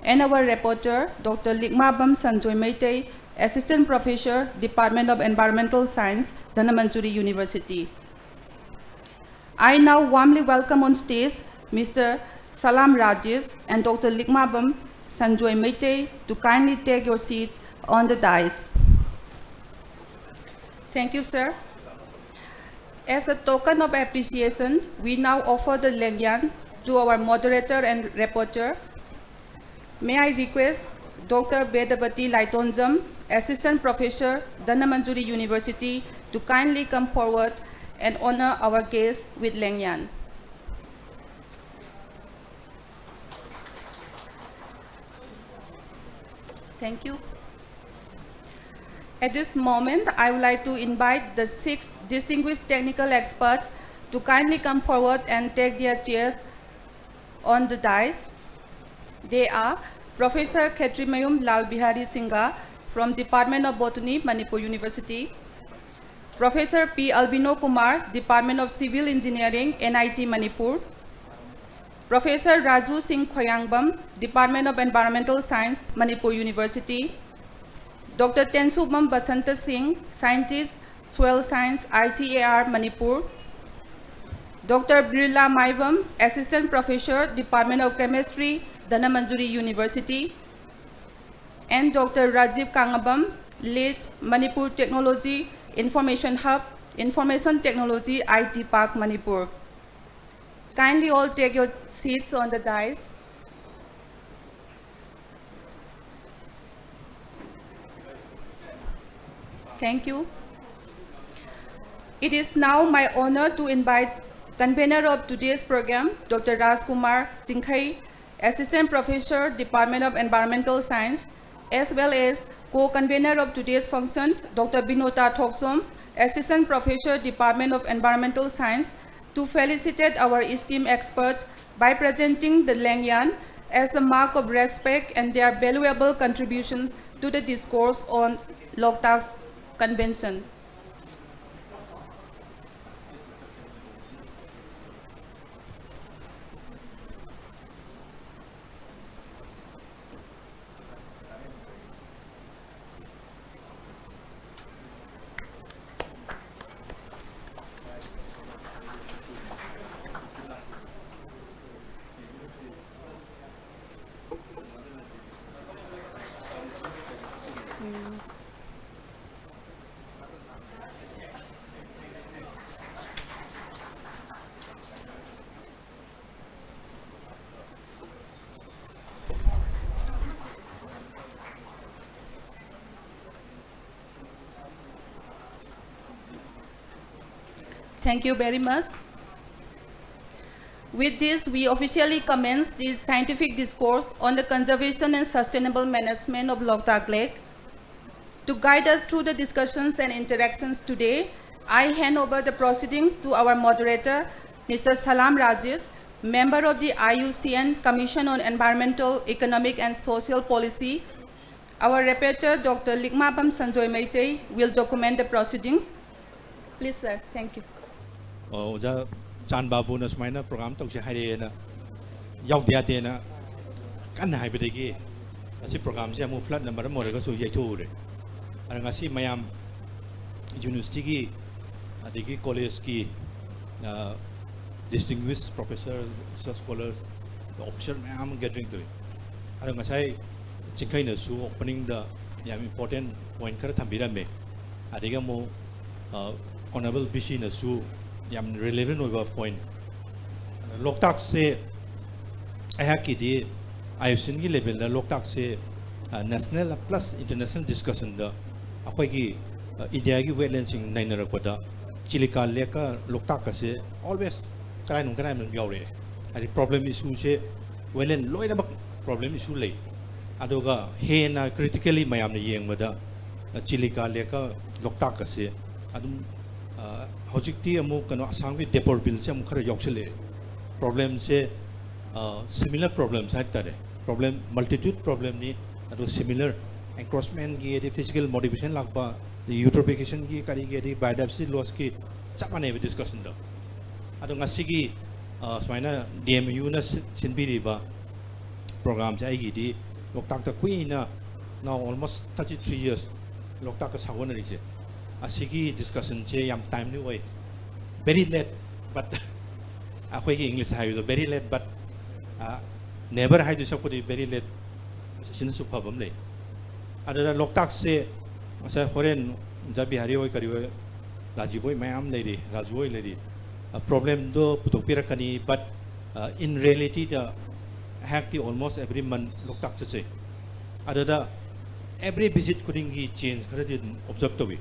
and our reporter, Doctor Likmabam Sanjoy Meitei, Assistant Professor, Department of Environmental Science, Dhanamanjuri University. I now warmly welcome on stage Mister Salam Rajesh and Doctor Likmabam Sanjoy Meitei to kindly take your seat on the dais. Thank you, sir. As a token of appreciation, we now offer the Lengyan to our moderator and reporter. May I request Doctor Vedavati Laitonjam, Assistant Professor, Dhanamanjuri University, to kindly come forward and honor our guest with Lengyan. Thank you. At this moment, I would like to invite the six distinguished technical experts to kindly come forward and take their chairs on the dais. They are Professor Khetrimayum Lal Bihari Singha from Department of Botany, Manipur University, Professor P Albino Kumar, Department of Civil Engineering, N I T Manipur, Professor Raju Singh Khoyangbam, Department of Environmental Science, Manipur University, Doctor Tensubam Basanta Singh, Scientist, Soil Science, I C A R, Manipur, Doctor Birla Maibam, Assistant Professor, Department of Chemistry, Dhanamanjuri University, and Doctor Rajiv Kangabam, Lead Manipur Technology Information Hub, Information Technology I T Park, Manipur. Kindly all take your seats on the dais. Thank you. It is now my honor to invite convener of today's program, Doctor Rajkumar Chingkhei, Assistant Professor, Department of Environmental Science, as well as co-convener of today's function, Doctor Binota Thoksom, Assistant Professor, Department of Environmental Science, to felicitate our esteemed experts by presenting the Lengyan as the mark of respect and their valuable contributions to the discourse on Loktak Convention. Thank you very much. With this, we officially commence this scientific discourse on the conservation and sustainable management of Loktak Lake. To guide us through the discussions and interactions today, I hand over the proceedings to our moderator, Mister Salam Rajesh, member of the I U C N Commission on Environmental, Economic and Social Policy. Our rapporteur, Doctor Likmabam Sanjoy Meitei, will document the proceedings. Please, sir. Thank you. ꯑꯣ, ꯑꯣꯖꯥ ꯆꯥꯟ ꯕꯥꯕꯨꯅ ꯁꯨꯃꯥꯏꯅ program ꯇꯧꯁꯦ ꯍꯥꯏꯔꯛꯑꯦꯅ, ꯌꯥꯎꯗ ꯌꯥꯗꯦꯅ ꯀꯟꯅ ꯍꯥꯏꯕꯗꯒꯤ ꯉꯁꯤ programꯁꯦ ꯑꯃꯨꯛ floodꯅ ꯃꯔꯝ ꯑꯣꯏꯔꯒꯁꯨ ꯌꯩꯊꯣꯛꯎꯔꯦ꯫ ꯑꯗ ꯉꯁꯤ ꯃꯌꯥꯝ universityꯒꯤ ꯑꯗꯒꯤ collegeꯀꯤ, ꯑ, distinguished professor, research scholars, officer ꯃꯌꯥꯝ ꯑꯃ gathering ꯇꯧꯏ꯫ ꯑꯗꯣ ꯉꯁꯥꯏ ꯆꯤꯡꯈꯩꯅꯁꯨ openingꯗ ꯌꯥꯝ important point ꯈꯔ ꯊꯝꯕꯤꯔꯝꯃꯦ꯫ ꯑꯗꯒꯤ ꯑꯃꯨꯛ ꯑꯣꯅꯔꯦꯕꯜ ꯕꯤ ꯁꯤꯅꯁꯨ ꯌꯥꯝ relevant ꯑꯣꯏꯕ point, ꯂꯣꯛꯇꯥꯛꯁꯦ ꯑꯩꯍꯥꯛꯀꯤꯗꯤ ꯑꯥꯏ ꯌꯨ ꯁꯤ ꯑꯦꯟꯒꯤ ꯂꯦꯚꯦꯜꯗ ꯂꯣꯛꯇꯥꯛꯁꯦ ꯅꯦꯁꯅꯦꯜ ꯄ꯭ꯂꯁ ꯏꯟꯇꯔꯅꯦꯁꯅꯦꯜ ꯗꯤꯁꯀꯁꯟꯗ ꯑꯩꯈꯣꯏꯒꯤ ꯏꯟꯗꯤꯌꯥꯒꯤ ꯋꯦꯠꯂꯦꯟꯁꯤꯡ ꯅꯩꯅꯔꯛꯄꯗ ꯆꯤꯂꯤꯀꯥ ꯂꯦꯛꯀ ꯂꯣꯛꯇꯥꯛꯀꯁꯦ always ꯀꯔꯥꯏꯅꯣꯝ ꯀꯔꯥꯏꯅꯣꯝ ꯌꯥꯎꯔꯛꯑꯦ꯫ ꯍꯥꯏꯗꯤ problem issueꯁꯦ ꯋꯦꯠꯂꯦꯟ ꯂꯣꯏꯅꯃꯛ problem issue ꯂꯩ꯫ ꯑꯗꯨꯒ ꯍꯦꯟꯅ critically ꯃꯌꯥꯝꯅ ꯌꯦꯡꯕꯗ ꯆꯤꯂꯤꯀꯥ ꯂꯦꯛꯀ ꯂꯣꯛꯇꯥꯛꯀꯁꯦ ꯑꯗꯨꯝ ꯍꯧꯖꯤꯛꯇꯤ ꯑꯃꯨꯛ ꯀꯩꯅꯣ ꯑꯁꯥꯝꯒꯤ ꯗꯤꯄꯔ ꯕꯤꯜꯁꯦ ꯑꯃꯨꯛ ꯈꯔ ꯌꯥꯎꯁꯜꯂꯛꯑꯦ꯫ problemꯁꯦ similar problems ꯍꯥꯏ ꯇꯥꯔꯦ꯫ Problem multitude problemꯅꯤ꯫ ꯑꯗꯨꯒ similar encroachmentꯒꯤ ꯑꯗꯩ physical modification ꯂꯥꯛꯄ, eutrophicationꯒꯤ ꯀꯔꯤꯒꯤ ꯑꯗꯩ biodiversity lossꯀꯤ ꯆꯞ ꯃꯥꯟꯅꯩꯕ discussionꯗꯣ꯫ ꯑꯗꯣ ꯉꯁꯤꯒꯤ ꯁꯨꯃꯥꯏꯅ ꯗꯤ ꯑꯦꯝ ꯌꯨꯅ ꯁꯤꯟꯕꯤꯔꯤꯕ programꯁꯦ ꯑꯩꯒꯤꯗꯤ ꯂꯣꯛꯇꯥꯛꯇ ꯀꯨꯏꯅ, now almost thirty three years ꯂꯣꯛꯇꯥꯛꯀ ꯁꯥꯒꯣꯟꯅꯔꯤꯁꯦ, ꯑꯁꯤꯒꯤ discussionꯁꯦ ꯌꯥꯝ timely ꯑꯣꯏ꯫ Very late but ꯑꯩꯈꯣꯏꯒꯤ English ꯍꯥꯏꯕꯗꯣ very late but never ꯍꯥꯏꯗꯣꯏ ꯁꯔꯨꯛꯄꯨꯗꯤ very late ꯁꯤꯅꯁꯨ ꯐꯕ ꯑꯃ ꯂꯩ꯫ ꯑꯗꯨꯅ ꯂꯣꯛꯇꯥꯛꯁꯦ ꯉꯁꯥꯏ ꯍꯣꯔꯦꯟ ꯑꯣꯖꯥ ꯕꯤꯍꯥꯔꯤ ꯍꯣꯏ ꯀꯔꯤ ꯍꯣꯏ, ꯔꯥꯖꯤꯕ ꯍꯣꯏ ꯃꯌꯥꯝ ꯂꯩꯔꯤ, ꯔꯥꯖꯨ ꯍꯣꯏ ꯂꯩꯔꯤ, problemꯗꯣ ꯄꯨꯊꯣꯛꯄꯤꯔꯛꯀꯅꯤ꯫ But in realityꯗ ꯑꯩꯍꯥꯛꯇꯤ almost every month ꯂꯣꯛꯇꯥꯛ ꯆꯠꯆꯩ꯫ ꯑꯗꯨꯗ every visit ꯈꯨꯗꯤꯡꯒꯤ change ꯈꯔꯗꯤ ꯑꯗꯨꯝ observe ꯇꯧꯏ꯫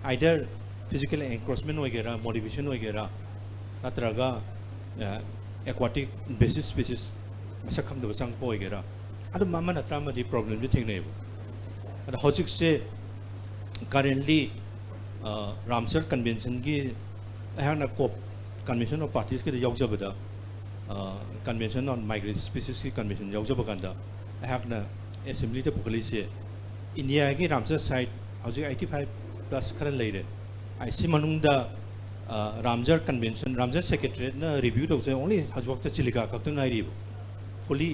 Either physical encroachment ꯑꯣꯏꯒꯦꯔꯥ, modification ꯑꯣꯏꯒꯦꯔꯥ, ꯅꯠꯇ꯭ꯔꯒ aquatic invasive species ꯃꯁꯛ ꯈꯪꯗꯕ ꯆꯪꯉꯛꯄ ꯑꯣꯏꯒꯦꯔꯥ, ꯑꯗꯨꯝ ꯑꯃ ꯅꯠꯇ꯭ꯔ ꯑꯃꯗꯤ problemꯗꯤ ꯊꯦꯡꯅꯩꯌꯦꯕ꯫ ꯑꯗꯣ ꯍꯧꯖꯤꯛꯁꯦ currently ꯔꯥꯝꯁꯔ conventionꯒꯤ ꯑꯩꯍꯥꯛꯅ COP, Convention of Partieski the ꯌꯥꯎꯖꯕꯗ, Convention on Migratory Speciesꯀꯤ convention ꯌꯥꯎꯖꯕ ꯀꯥꯟꯗ ꯑꯩꯍꯥꯛꯅ assemblyꯗ ꯄꯨꯈꯠꯂꯛꯏꯁꯦ ꯏꯟꯗꯤꯌꯥꯒꯤ ꯔꯥꯝꯁꯔ site ꯍꯧꯖꯤꯛ eighty five plus ꯈꯔ ꯂꯩꯔꯦ꯫ ꯑꯁꯤ ꯃꯅꯨꯡꯗ ꯔꯥꯝꯁꯔ convention, ꯔꯥꯝꯁꯔ secretariatꯅ review ꯇꯧꯖꯩ only ꯍꯧꯖꯤꯛꯐꯥꯎꯗ ꯆꯤꯂꯤꯀꯥ ꯈꯛꯇ ꯉꯥꯏꯔꯤꯕ꯫ Fully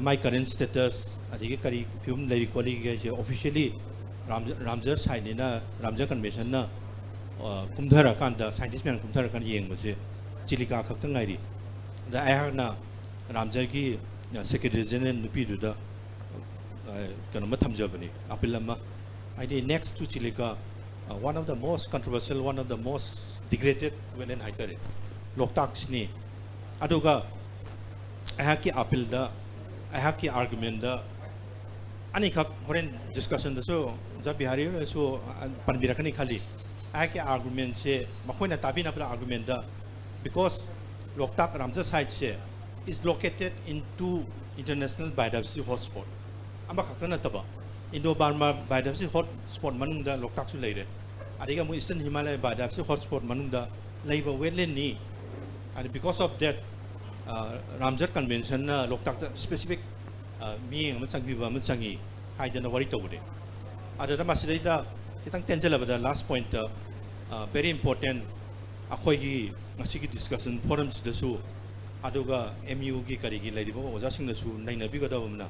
ꯃꯥꯏ current status ꯑꯗꯒꯤ ꯀꯔꯤ ꯐꯤꯕꯝ ꯂꯩꯔꯤ ꯈꯣꯠꯂꯤꯒꯦ ꯍꯥꯏꯁꯦ officially ꯔꯥꯝꯁꯔ siteꯅꯤꯅ ꯔꯥꯝꯁꯔ conventionꯅ ꯀꯨꯝꯊꯔꯀꯥꯟꯗ, scientist ꯃꯌꯥꯝ ꯀꯨꯝꯊꯔꯀꯥꯟꯗ ꯌꯦꯡꯕꯁꯦ ꯆꯤꯂꯤꯀꯥ ꯈꯛꯇ ꯉꯥꯏꯔꯤ꯫ ꯑꯗ ꯑꯩꯍꯥꯛꯅ ꯔꯥꯝꯁꯔꯒꯤ secretary general ꯅꯨꯄꯤꯗꯨꯗ ꯀꯩꯅꯣꯝꯃ ꯊꯝꯖꯕꯅꯤ, ꯑꯥꯄꯤꯜ ꯑꯃ꯫ ꯍꯥꯏꯗꯤ next to ꯆꯤꯂꯤꯀꯥ, one of the most controversial, one of the most degraded wetland ꯍꯥꯏꯇꯥꯔꯦ, ꯂꯣꯛꯇꯥꯛꯁꯤꯅꯤ꯫ ꯑꯗꯨꯒ ꯑꯩꯍꯥꯛꯀꯤ ꯑꯥꯄꯤꯜꯗ, ꯑꯩꯍꯥꯛꯀꯤ ꯑꯥꯔꯒꯨꯃꯦꯟꯗ ꯑꯅꯤꯈꯛ ꯍꯣꯔꯦꯟ ꯗꯤꯁꯀꯁꯟꯗꯁꯨ ꯑꯣꯖꯥ ꯕꯤꯍꯥꯔꯤꯅꯁꯨ ꯄꯟꯕꯤꯔꯛꯀꯅꯤ ꯈꯜꯂꯤ꯫ ꯑꯩꯍꯥꯛꯀꯤ ꯑꯥꯔꯒꯨꯃꯦꯟꯁꯦ, ꯃꯈꯣꯏꯅ ꯇꯥꯕꯤꯅꯕ ꯑꯥꯔꯒꯨꯃꯦꯟꯗ, because Loktak ꯔꯥꯝꯖꯔ ꯁꯥꯏꯠꯁꯦ is located in two international biodiversity hotspot, ꯑꯃꯈꯛꯇ ꯅꯠꯇꯕ, ꯏꯟꯗꯣ ꯕꯔꯃꯥ biodiversity hotspot ꯃꯅꯨꯡꯗ ꯂꯣꯛꯇꯥꯛꯁꯨ ꯂꯩꯔꯦ, ꯑꯗꯒꯤ ꯑꯃꯨꯛ Eastern Himalaya biodiversity hotspot ꯃꯅꯨꯡꯗ ꯂꯩꯕ wetlandꯅꯤ꯫ And because of that, ꯔꯥꯝꯖꯔ ꯀꯟꯚꯦꯟꯁꯟꯅ ꯂꯣꯛꯇꯥꯛꯇ specific ꯃꯤꯠꯌꯦꯡ ꯑꯃ ꯆꯪꯕꯤꯕ ꯑꯃ ꯆꯪꯉꯤ ꯍꯥꯏꯗꯅ ꯋꯥꯔꯤ ꯇꯧꯕꯅꯦ꯫ ꯑꯗꯨꯗ ꯃꯁꯤꯗꯩꯗ ꯈꯤꯇꯪ ꯇꯦꯟꯖꯜꯂꯕꯗ, last pointꯇ, very important, ꯑꯩꯈꯣꯏꯒꯤ ꯉꯁꯤꯒꯤ discussion forumꯁꯤꯗꯁꯨ, ꯑꯗꯨꯒ ꯑꯦꯝ ꯌꯨꯒꯤ ꯀꯔꯤꯒꯤ ꯂꯩꯔꯤꯕ ꯑꯣꯖꯥꯁꯤꯡꯅꯁꯨ ꯅꯩꯅꯕꯤꯒꯗꯕ ꯑꯃꯅ,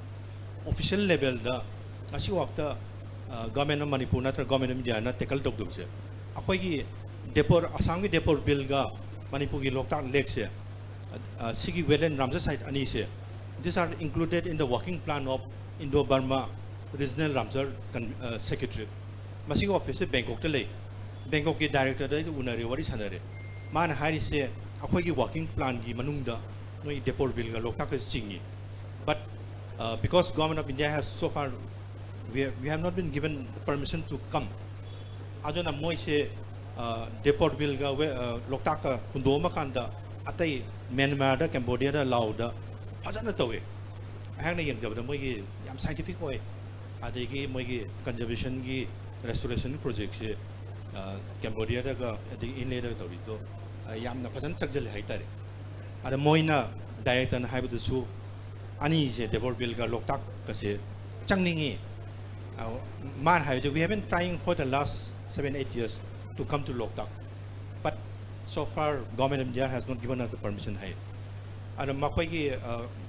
official levelꯗ ꯉꯁꯤꯐꯥꯎꯗ Government of Manipur ꯅꯠꯇ꯭ꯔꯒ Government of Indiaꯅ tackle ꯇꯧꯗꯕꯁꯦ, ꯑꯩꯈꯣꯏꯒꯤ ꯗꯦꯄꯣꯔ, ꯑꯁꯥꯝꯒꯤ ꯗꯦꯄꯣꯔ ꯕꯤꯜꯒ ꯃꯅꯤꯄꯨꯔꯒꯤ ꯂꯣꯛꯇꯥꯛ ꯂꯦꯛꯁꯦ, ꯁꯤꯒꯤ wetland ꯔꯥꯝꯖꯔ ꯁꯥꯏꯠ ꯑꯅꯤꯁꯦ, these are included in the working plan of Indo-Burma Regional Ramsar Secretariat꯫ ꯃꯁꯤꯒꯤ ꯑꯣꯐꯤꯁꯁꯦ ꯕꯦꯡꯀꯣꯛꯇ ꯂꯩ꯫ ꯕꯦꯡꯀꯣꯛꯀꯤ ꯗꯥꯏꯔꯦꯛꯇꯔꯗ ꯑꯩꯒ ꯎꯅꯔꯦ, ꯋꯥꯔꯤ ꯁꯥꯟꯅꯔꯦ꯫ ꯃꯥꯅ ꯍꯥꯏꯔꯤꯁꯦ, ꯑꯩꯈꯣꯏꯒꯤ working planꯒꯤ ꯃꯅꯨꯡꯗ ꯅꯣꯏ ꯗꯦꯄꯣꯔ ꯕꯤꯜꯒ ꯂꯣꯛꯇꯥꯛꯀ ꯆꯤꯡꯉꯤ꯫ But because Government of India has so far, we have, we have not been given permission to come꯫ ꯑꯗꯨꯅ ꯃꯣꯏꯁꯦ ꯗꯦꯄꯣꯔ ꯕꯤꯜꯒ ꯂꯣꯛꯇꯥꯛꯀ ꯍꯨꯟꯗꯣꯛꯑꯝꯃꯀꯥꯟꯗ ꯑꯇꯩ ꯃ꯭ꯌꯥꯟꯃꯥꯔꯗ, ꯀꯦꯝꯕꯣꯗꯤꯌꯥꯗ, ꯂꯥꯎꯗ ꯐꯖꯅ ꯇꯧꯋꯦ꯫ ꯑꯩꯍꯥꯛꯅ ꯌꯦꯡꯖꯕꯗ ꯃꯣꯏꯒꯤ ꯌꯥꯝ scientific ꯑꯣꯏ꯫ ꯑꯗꯒꯤ ꯃꯣꯏꯒꯤ conservationꯒꯤ restoration projectꯁꯦ ꯀꯦꯝꯕꯣꯗꯤꯌꯥꯗꯒ ꯑꯗꯒꯤ ꯏꯟꯂꯦꯗꯒ ꯇꯧꯔꯤꯗꯣ ꯌꯥꯝꯅ ꯐꯖꯅ ꯆꯪꯁꯤꯜꯂꯦ ꯍꯥꯏꯇꯥꯔꯦ꯫ ꯑꯗ ꯃꯣꯏꯅ, ꯗꯥꯏꯔꯦꯛꯇꯔꯅ ꯍꯥꯏꯕꯗꯁꯨ, ꯑꯅꯤꯁꯦ, ꯗꯦꯄꯣꯔ ꯕꯤꯜꯒ ꯂꯣꯛꯇꯥꯛꯀꯁꯦ ꯆꯪꯅꯤꯡꯉꯤ꯫ ꯃꯥꯅ ꯍꯥꯏꯕꯁꯦ, "We have been trying for the last seven eight years to come to Loktak, but so far Government of India has not given us the permission" ꯍꯥꯏ꯫ ꯑꯗ ꯃꯈꯣꯏꯒꯤ,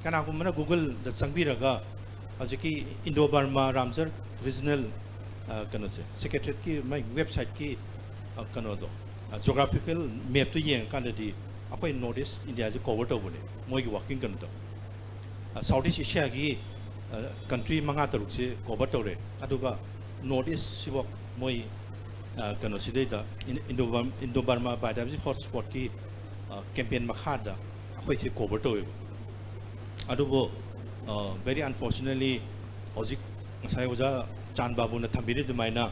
ꯀꯅꯥꯒꯨꯝꯕꯅ Googleꯗ ꯆꯪꯕꯤꯔꯒ ꯍꯧꯖꯤꯛꯀꯤ Indo-Burma Ramsar Regional ꯀꯩꯅꯣꯁꯦ, Secretariatꯀꯤ ꯃꯥꯏ websiteꯀꯤ ꯀꯩꯅꯣꯗꯣ, geographical mapꯇꯣ ꯌꯦꯡꯉꯀꯥꯟꯗꯗꯤ ꯑꯩꯈꯣꯏ North East Indiaꯁꯦ cover ꯇꯧꯕꯅꯦ ꯃꯣꯏꯒꯤ working ꯀꯩꯅꯣꯗꯣ꯫ South East Asiaꯒꯤ ꯀꯟꯇ꯭ꯔꯤ ꯃꯉꯥ ꯇꯔꯨꯛꯁꯤ ꯀꯣꯚꯔ ꯇꯧꯔꯦ꯫ ꯑꯗꯨꯒ ꯅꯣꯔꯠ ꯏꯁꯁꯤꯐꯥꯎ ꯃꯣꯏ ꯀꯩꯅꯣꯁꯤꯗꯩꯗ, ꯏꯟꯗꯣ ꯕꯔꯃꯥ ꯕꯥꯏꯑꯣꯗꯥꯏꯕꯔꯁꯤꯇꯤ ꯍꯣꯠꯁ꯭ꯄꯣꯠꯀꯤ ꯀꯦꯝꯄꯦꯟ ꯃꯈꯥꯗ ꯑꯩꯈꯣꯏꯁꯤ ꯀꯣꯚꯔ ꯇꯧꯋꯦꯕ꯫ ꯑꯗꯨꯕꯨ, ꯚꯦꯔꯤ ꯑꯟꯐꯣꯔꯆꯨꯅꯦꯠꯂꯤ, ꯍꯧꯖꯤꯛ ꯉꯁꯥꯏ ꯑꯣꯖꯥ ꯆꯥꯟ ꯕꯥꯕꯨꯅ ꯊꯝꯕꯤꯔꯤ ꯑꯗꯨꯃꯥꯏꯅ,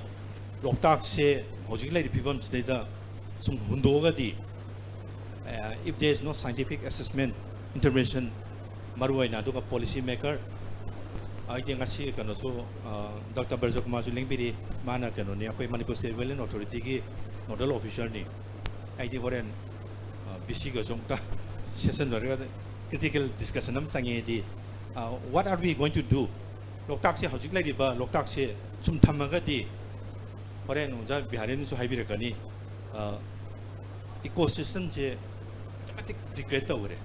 ꯂꯣꯛꯇꯥꯛꯁꯦ ꯍꯧꯖꯤꯛ ꯂꯩꯔꯤꯕ ꯐꯤꯕꯝꯁꯤꯗꯩꯗ ꯁꯨꯝ ꯍꯨꯟꯗꯣꯛꯑꯒꯗꯤ, if there is no scientific assessment, intervention, ꯃꯔꯨꯑꯣꯏꯅ ꯑꯗꯨꯒ ꯄꯣꯂꯤꯁꯤ ꯃꯦꯀꯔ, ꯑꯩꯗꯤ ꯉꯁꯤ ꯀꯩꯅꯣꯁꯨ, ꯗꯥꯛꯇꯔ ꯕ꯭ꯔꯖꯀꯨꯃꯥꯔꯁꯨ ꯂꯦꯡꯕꯤꯔꯤ, ꯃꯥꯅ ꯀꯩꯅꯣꯅꯤ, ꯑꯩꯈꯣꯏ ꯃꯅꯤꯄꯨꯔ ꯁ꯭ꯇꯦꯠ ꯋꯦꯜ ꯑꯦꯟ ꯑꯣꯊꯣꯔꯤꯇꯤꯒꯤ ꯅꯣꯗꯜ ꯑꯣꯐꯤꯁꯔꯅꯤ꯫ ꯑꯩꯗꯤ ꯍꯣꯔꯦꯟ ꯕꯤ ꯁꯤꯒꯁꯨ ꯑꯃꯨꯛꯇ ꯁꯦꯁꯟ ꯂꯣꯏꯔꯒ ꯀ꯭ꯔꯤꯇꯤꯀꯦꯜ ꯗꯤꯁꯀꯁꯟ ꯑꯃ ꯆꯪꯉꯦꯗꯤ, what are we going to do? ꯂꯣꯛꯇꯥꯛꯁꯦ, ꯍꯧꯖꯤꯛ ꯂꯩꯔꯤꯕ ꯂꯣꯛꯇꯥꯛꯁꯦ ꯁꯨꯝ ꯊꯝꯃꯒꯗꯤ, ꯍꯣꯔꯦꯟ ꯑꯣꯖꯥ ꯕꯤꯍꯥꯔꯤꯅꯁꯨ ꯍꯥꯏꯕꯤꯔꯛꯀꯅꯤ, ꯏꯀꯣ ꯁꯤꯁꯇꯝꯁꯦ ꯑꯗꯨꯛꯀꯤ ꯃꯇꯤꯛ ꯗꯤꯒ꯭ꯔꯦꯗ ꯇꯧꯈ꯭ꯔꯦ꯫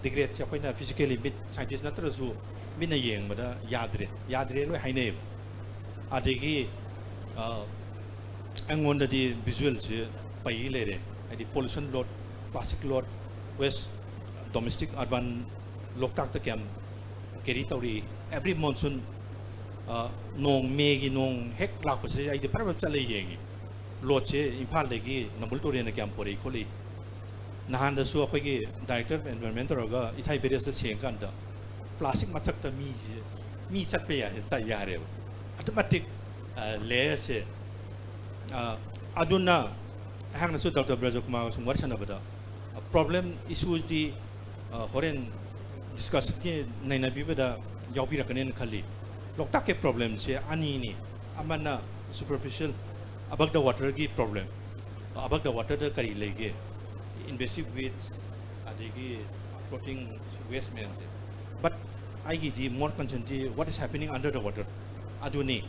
ꯗꯤꯒ꯭ꯔꯦꯗꯁꯦ ꯑꯩꯈꯣꯏꯅ ꯐꯤꯖꯤꯀꯦꯜꯂꯤ, ꯃꯤꯠ, ꯁꯥꯏꯟꯇꯤꯁ ꯅꯠꯇ꯭ꯔꯁꯨ ꯃꯤꯠꯅ ꯌꯦꯡꯕꯗ ꯌꯥꯗ꯭ꯔꯦ, ꯌꯥꯗ꯭ꯔꯦ ꯂꯣꯏ ꯍꯥꯏꯅꯩꯌꯦꯕ꯫ ꯑꯗꯒꯤ ꯑꯩꯉꯣꯟꯗꯗꯤ ꯚꯤꯖꯨꯋꯦꯜꯁꯦ ꯄꯩ ꯂꯩꯔꯦ꯫ ꯍꯥꯏꯗꯤ pollution load, plastic load, waste, domestic, urban, ꯂꯣꯛꯇꯥꯛꯇ ꯀꯌꯥꯝ ꯀꯦꯔꯤ ꯇꯧꯔꯤ꯫ ꯑꯦꯕ꯭ꯔꯤ ꯃꯣꯟꯁꯨꯟ, ꯅꯣꯡ, ꯃꯦꯒꯤ ꯅꯣꯡ ꯍꯦꯛ ꯂꯥꯛꯄꯁꯦ ꯑꯩꯗꯤ ꯐꯠ ꯐꯠ ꯆꯠꯂ ꯌꯦꯡꯉꯤ꯫ ꯂꯣꯗꯁꯦ ꯏꯝꯐꯥꯜꯗꯒꯤ ꯅꯝꯕꯨꯜ ꯇꯨꯔꯦꯟꯅ ꯀꯌꯥꯝ ꯄꯨꯔꯛꯏ ꯈꯣꯠꯂꯤ꯫ ꯅꯍꯥꯟꯗꯁꯨ ꯑꯩꯈꯣꯏꯒꯤ ꯗꯥꯏꯔꯦꯛꯇꯔ ꯑꯦꯟꯚꯥꯏꯔꯟꯃꯦꯟ ꯇꯧꯔꯒ ꯏꯊꯥꯏ ꯕꯦꯔꯦꯖꯇ ꯁꯦꯡꯉꯀꯥꯟꯗ ꯄ꯭ꯂꯥꯁꯇꯤꯛ ꯃꯊꯛꯇ ꯃꯤꯁꯦ, ꯃꯤ ꯆꯠꯄ ꯌꯥꯔꯦ, ꯆꯠ ꯌꯥꯔꯦꯕ꯫ ꯑꯗꯨꯛꯀꯤ ꯃꯇꯤꯛ ꯂꯦꯌꯔꯁꯦ꯫ ꯑꯗꯨꯅ ꯑꯩꯍꯥꯛꯅꯁꯨ ꯗꯥꯛꯇꯔ ꯕ꯭ꯔꯖꯀꯨꯃꯥꯔꯒ ꯁꯨꯝ ꯋꯥꯔꯤ ꯁꯥꯟꯅꯕꯗ, ꯄ꯭ꯔꯣꯕ꯭ꯂꯦꯝ, ꯏꯁꯨꯁꯇꯤ ꯍꯣꯔꯦꯟ ꯗꯤꯁꯀꯁꯟꯒꯤ ꯅꯩꯅꯕꯤꯕꯗ ꯌꯥꯎꯕꯤꯔꯛꯀꯅꯦꯅ ꯈꯜꯂꯤ꯫ ꯂꯣꯛꯇꯥꯛꯀꯤ ꯄ꯭ꯔꯣꯕ꯭ꯂꯦꯝꯁꯦ ꯑꯅꯤꯅꯤ꯫ ꯑꯃꯅ superficial, above the waterꯒꯤ ꯄ꯭ꯔꯣꯕ꯭ꯂꯦꯝ꯫ Above the waterꯗ ꯀꯔꯤ ꯂꯩꯒꯦ? ꯏꯟꯚꯦꯁꯤꯚ ꯋꯦꯁ, ꯑꯗꯒꯤ ꯐ꯭ꯂꯣꯇꯤꯡ ꯋꯦꯁ ꯃꯌꯥꯝꯁꯦ꯫ But ꯑꯩꯒꯤꯗꯤ ꯃꯣꯔ ꯀꯟꯁꯔꯟꯗꯤ what is happening under the water ꯑꯗꯨꯅꯤ꯫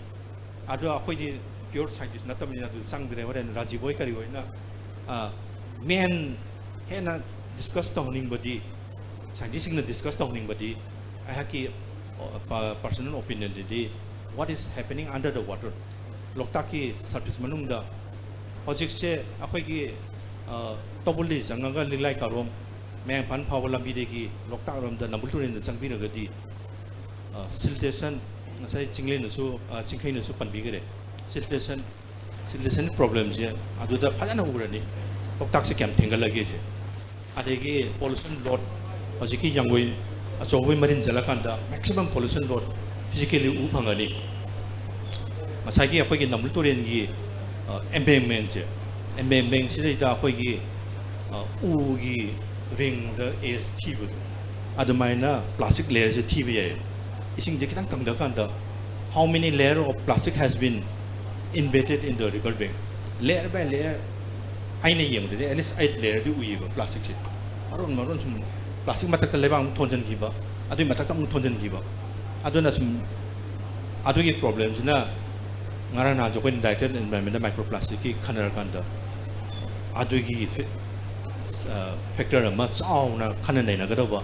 ꯑꯗꯣ ꯑꯩꯈꯣꯏꯗꯤ ꯄ꯭ꯌꯣꯔ ꯁꯥꯏꯟꯇꯤꯁ ꯅꯠꯇꯕꯅꯤꯅ ꯑꯗꯨ ꯆꯪꯗ꯭ꯔꯦ꯫ ꯍꯣꯔꯦꯟ ꯔꯥꯖꯤꯕ ꯍꯣꯏ ꯀꯔꯤ ꯍꯣꯏꯅ ꯃꯦꯟ ꯍꯦꯟꯅ ꯗꯤꯁꯀꯁ ꯇꯧꯍꯟꯅꯤꯡꯕꯗꯤ, ꯁꯥꯏꯟꯇꯤꯁꯁꯤꯡꯅ ꯗꯤꯁꯀꯁ ꯇꯧꯍꯟꯅꯤꯡꯕꯗꯤ, ꯑꯩꯍꯥꯛꯀꯤ ꯄꯔꯁꯣꯅꯦꯜ ꯑꯣꯄꯤꯅꯤꯌꯟꯗꯗꯤ, what is happening under the water, ꯂꯣꯛꯇꯥꯛꯀꯤ ꯁꯔꯐꯦꯁ ꯃꯅꯨꯡꯗ ꯍꯧꯖꯤꯛꯁꯦ ꯑꯩꯈꯣꯏꯒꯤ ꯇꯧꯕꯨꯜꯗꯒꯤ ꯆꯪꯉꯒ ꯂꯤꯛꯂꯥꯏ ꯀꯥꯔꯣꯡ, ꯃꯌꯥꯡ ꯏꯝꯐꯥꯜ ꯐꯥꯎꯕ ꯂꯝꯕꯤꯗꯒꯤ ꯂꯣꯛꯇꯥꯛ ꯂꯣꯝꯗ ꯅꯝꯕꯨꯜ ꯇꯨꯔꯦꯜꯗ ꯆꯪꯕꯤꯔꯒꯗꯤ, ꯁꯤꯜꯇꯦꯁꯟ, ꯉꯁꯥꯏ ꯆꯤꯡꯂꯦꯟꯅꯁꯨ, ꯑ, ꯆꯤꯡꯈꯩꯅꯁꯨ ꯄꯟꯕꯤꯈꯔꯦ꯫ ꯁꯤꯜꯇꯦꯁꯟ, ꯁꯤꯜꯇꯦꯁꯟ ꯄ꯭ꯔꯣꯕ꯭ꯂꯦꯝꯁꯦ ꯑꯗꯨꯗ ꯐꯖꯅ ꯎꯔꯅꯤ, ꯂꯣꯛꯇꯥꯛꯁꯦ ꯀꯌꯥꯝ ꯊꯦꯡꯒꯠꯂꯒꯦꯁꯦ꯫ ꯑꯗꯒꯤ ꯄꯣꯂꯨꯁꯟ ꯂꯣꯗ, ꯍꯧꯖꯤꯛꯀꯤ ꯌꯥꯡꯒꯣꯏ ꯑꯆꯧꯕꯒꯤ ꯃꯔꯤꯟ ꯆꯠꯂꯀꯥꯟꯗ ꯃꯦꯛꯁꯤꯃꯝ ꯄꯣꯂꯨꯁꯟ ꯂꯣꯗ ꯐꯤꯖꯤꯀꯦꯜꯂꯤ ꯎ ꯐꯪꯒꯅꯤ꯫ ꯉꯁꯥꯏꯒꯤ ꯑꯩꯈꯣꯏꯒꯤ ꯅꯝꯕꯨꯜ ꯇꯨꯔꯦꯜꯒꯤ, ꯑ, ꯑꯦꯝꯕꯦꯡꯃꯦꯟꯁꯦ, ꯑꯦꯝꯕꯦꯡꯃꯦꯟꯁꯤꯗꯩꯗ ꯑꯩꯈꯣꯏꯒꯤ, ꯑ, ꯎꯒꯤ ꯔꯤꯡꯗ ꯑꯦꯖ ꯊꯤꯕꯗꯣ, ꯑꯗꯨꯃꯥꯏꯅ ꯄ꯭ꯂꯥꯁꯇꯤꯛ ꯂꯦꯌꯔꯁꯦ ꯊꯤꯕ ꯌꯥꯏ꯫ ꯏꯁꯤꯡꯁꯦ ꯈꯤꯇꯪ ꯀꯪꯊꯀꯥꯟꯗ, how many layer of plastic has been embedded in the river bed? Layer by layer, ꯑꯩꯅ ꯌꯦꯡꯕꯗꯗꯤ at least eight layerꯗꯤ ꯎꯏꯌꯦꯕ ꯄ꯭ꯂꯥꯁꯇꯤꯛꯁꯦ꯫ ꯃꯔꯣꯟ ꯃꯔꯣꯟ ꯁꯨꯝ ꯄ꯭ꯂꯥꯁꯇꯤꯛ ꯃꯊꯛꯇ ꯂꯩꯕꯥꯛ ꯑꯃꯨꯛ ꯊꯣꯟꯖꯤꯟꯈꯤꯕ, ꯑꯗꯨꯒꯤ ꯃꯊꯛꯇ ꯑꯃꯨꯛ ꯊꯣꯟꯖꯤꯟꯈꯤꯕ꯫ ꯑꯗꯨꯅ ꯁꯨꯝ ꯑꯗꯨꯒꯤ ꯄ꯭ꯔꯣꯕ꯭ꯂꯦꯝꯁꯤꯅ ꯉꯔꯥꯡ ꯅꯍꯥꯟꯁꯨ ꯑꯩꯈꯣꯏꯅ ꯗꯥꯏꯔꯦꯛꯇꯦꯠ ꯑꯦꯟꯚꯥꯏꯔꯟꯃꯦꯟꯗ ꯃꯥꯏꯀ꯭ꯔꯣ ꯄ꯭ꯂꯥꯁꯇꯤꯛꯀꯤ ꯈꯟꯅꯔꯀꯥꯟꯗ, ꯑꯗꯨꯒꯤ ꯐꯦ-, ꯑ, ꯐꯦꯛꯇꯔ ꯑꯃ ꯆꯥꯎꯅ ꯈꯟꯅ ꯅꯩꯅꯒꯗꯧꯕ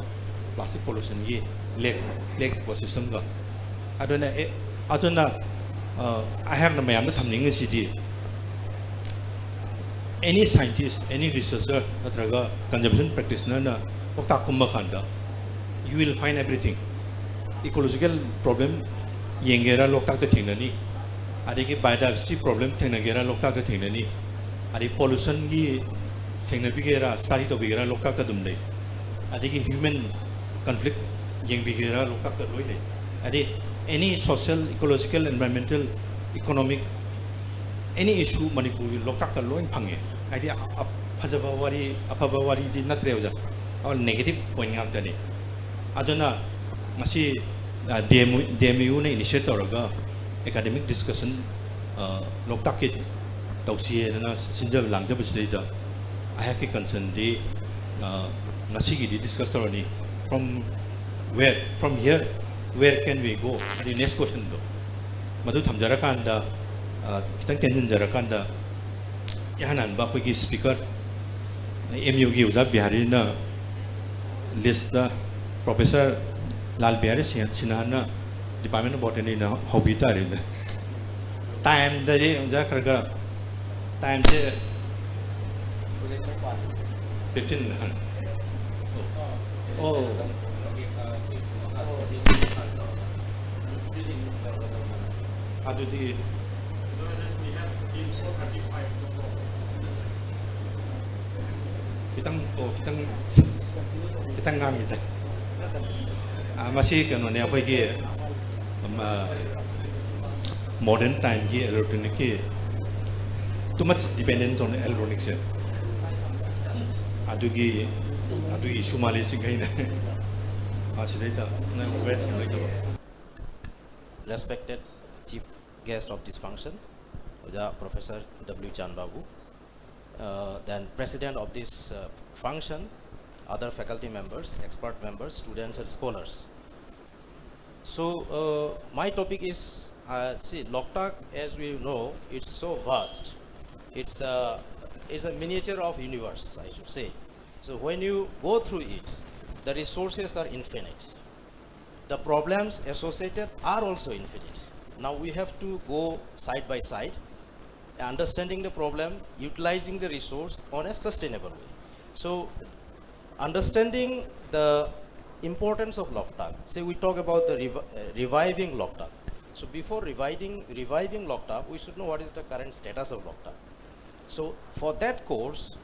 ꯄ꯭ꯂꯥꯁꯇꯤꯛ ꯄꯣꯂꯨꯁꯟꯒꯤ ꯂꯦꯛ, ꯂꯦꯛ ꯏꯀꯣꯁꯤꯁꯇꯦꯝꯒ꯫ ꯑꯗꯨꯅ, ꯑꯦ, ꯑꯗꯨꯅ, ꯑ, ꯑꯩꯍꯥꯛꯅ ꯃꯌꯥꯝꯗ ꯊꯝꯅꯤꯡꯉꯤꯁꯤꯗꯤ, any scientist, any researcher ꯅꯠꯇ꯭ꯔꯒ conservation practitionerꯅ ꯂꯣꯛꯇꯥꯛ ꯀꯨꯝꯕ ꯀꯥꯟꯗ, you will find everything. Ecological problem ꯌꯦꯡꯒꯦꯔꯥ, ꯂꯣꯛꯇꯥꯛꯇ ꯊꯦꯡꯅꯅꯤ꯫ ꯑꯗꯒꯤ biodiversity problem ꯊꯦꯡꯅꯒꯦꯔꯥ, ꯂꯣꯛꯇꯥꯛꯇ ꯊꯦꯡꯅꯅꯤ꯫ ꯑꯗꯩ ꯄꯣꯂꯨꯁꯟꯒꯤ ꯊꯦꯡꯅꯕꯤꯒꯦꯔꯥ, ꯁ꯭ꯇꯗꯤ ꯇꯧꯕꯤꯒꯦꯔꯥ, ꯂꯣꯛꯇꯥꯛꯇ ꯑꯗꯨꯝ ꯂꯩ꯫ ꯑꯗꯒꯤ ꯍ꯭ꯌꯨꯃꯦꯟ ꯀꯟꯐ꯭ꯂꯤꯛ ꯌꯦꯡꯕꯤꯒꯦꯔꯥ, ꯂꯣꯛꯇꯥꯛꯇ ꯂꯣꯏ ꯂꯩ꯫ ꯑꯗꯩ any social, ecological, environmental, economic, any issue ꯃꯅꯤꯄꯨꯔꯒꯤ ꯂꯣꯛꯇꯥꯛꯇ ꯂꯣꯏ ꯐꯪꯉꯦ꯫ ꯍꯥꯏꯗꯤ ꯑ-, ꯑ-, ꯐꯖꯕ ꯋꯥꯔꯤ, ꯑꯐꯕ ꯋꯥꯔꯤꯗꯤ ꯅꯠꯇ꯭ꯔꯦ ꯑꯣꯖꯥ, ꯑꯣ, negative point ꯉꯥꯛꯇꯅꯤ꯫ ꯑꯗꯨꯅ ꯉꯁꯤ, ꯑ, D M U, D M ꯌꯨꯅ initiate ꯇꯧꯔꯒ academic discussion, ꯑ, ꯂꯣꯛꯇꯥꯛꯀꯤ ꯇꯧꯁꯤ ꯍꯥꯏꯗꯅ ꯁꯤꯟꯖꯕ ꯂꯥꯡꯖꯕꯁꯤꯗꯩꯗ ꯑꯩꯍꯥꯛꯀꯤ concernꯗꯤ, ꯑ, ꯉꯁꯤꯒꯤꯗꯤ discuss ꯇꯧꯔꯅꯤ, from where, from here where can we go? ꯑꯗꯨ next questionꯗꯣ ꯃꯗꯨ ꯊꯝꯖꯔꯀꯥꯟꯗ, ꯑ, ꯈꯤꯇꯪ ꯇꯦꯟꯁꯤꯟꯖꯔꯀꯥꯟꯗ, ꯏꯍꯥꯟ ꯍꯥꯟꯕ ꯑꯩꯈꯣꯏꯒꯤ speaker, ꯑꯦꯝ ꯌꯨꯒꯤ ꯑꯣꯖꯥ ꯕꯤꯍꯥꯔꯤꯅ listꯇ, Professor ꯂꯥꯜ ꯕꯤꯍꯥꯔꯤ ꯁꯤꯟ-, ꯁꯤꯟꯍꯥꯅ Department of Botanyꯅ ꯍꯧꯕꯤ ꯇꯥꯔꯦꯅꯦ꯫ Timeꯗꯗꯤ ꯑꯣꯖꯥ ꯈꯔ ꯈꯔ, timeꯁꯦ fifteen꯫ ꯑꯣ꯫ ꯑꯣ꯫ ꯑꯗꯨꯗꯤ ꯈꯤꯇꯪ, ꯑꯣ, ꯈꯤꯇꯪ, ꯈꯤꯇꯪ ꯉꯥꯡꯉꯤꯗ꯫ ꯑ, ꯃꯁꯤ ꯀꯩꯅꯣꯅꯦ, ꯑꯩꯈꯣꯏꯒꯤ, ꯑꯝ, ꯑ, modern timeꯒꯤ electronicꯀꯤ, too much dependence on electronicsꯁꯦ, ꯑꯗꯨꯒꯤ, ꯑꯗꯨꯒꯤ issue ꯃꯥꯜꯂꯦ ꯁꯤꯈꯩꯅ꯫ ꯑ, ꯁꯤꯗꯩꯗ ꯅꯪ ꯋꯦꯠ ꯂꯩꯇꯕ꯫ Respected chief guest of this function, ꯑꯣꯖꯥ Professor W Chanbabu, uh, then president of this uh, function, other faculty members, expert members, students and scholars. So uh, my topic is, uh, see, Loktak, as we know, it's so vast. It's a, it's a miniature of universe, I should say. So when you go through it, the resources are infinite. The problems associated are also infinite. Now we have to go side by side, understanding the problem, utilizing the resource on a sustainable way. So understanding the importance of Loktak, say we talk about the rev uh, reviving Loktak. So before reviving, reviving Loktak, we should know what is the current status of Loktak. So for that course,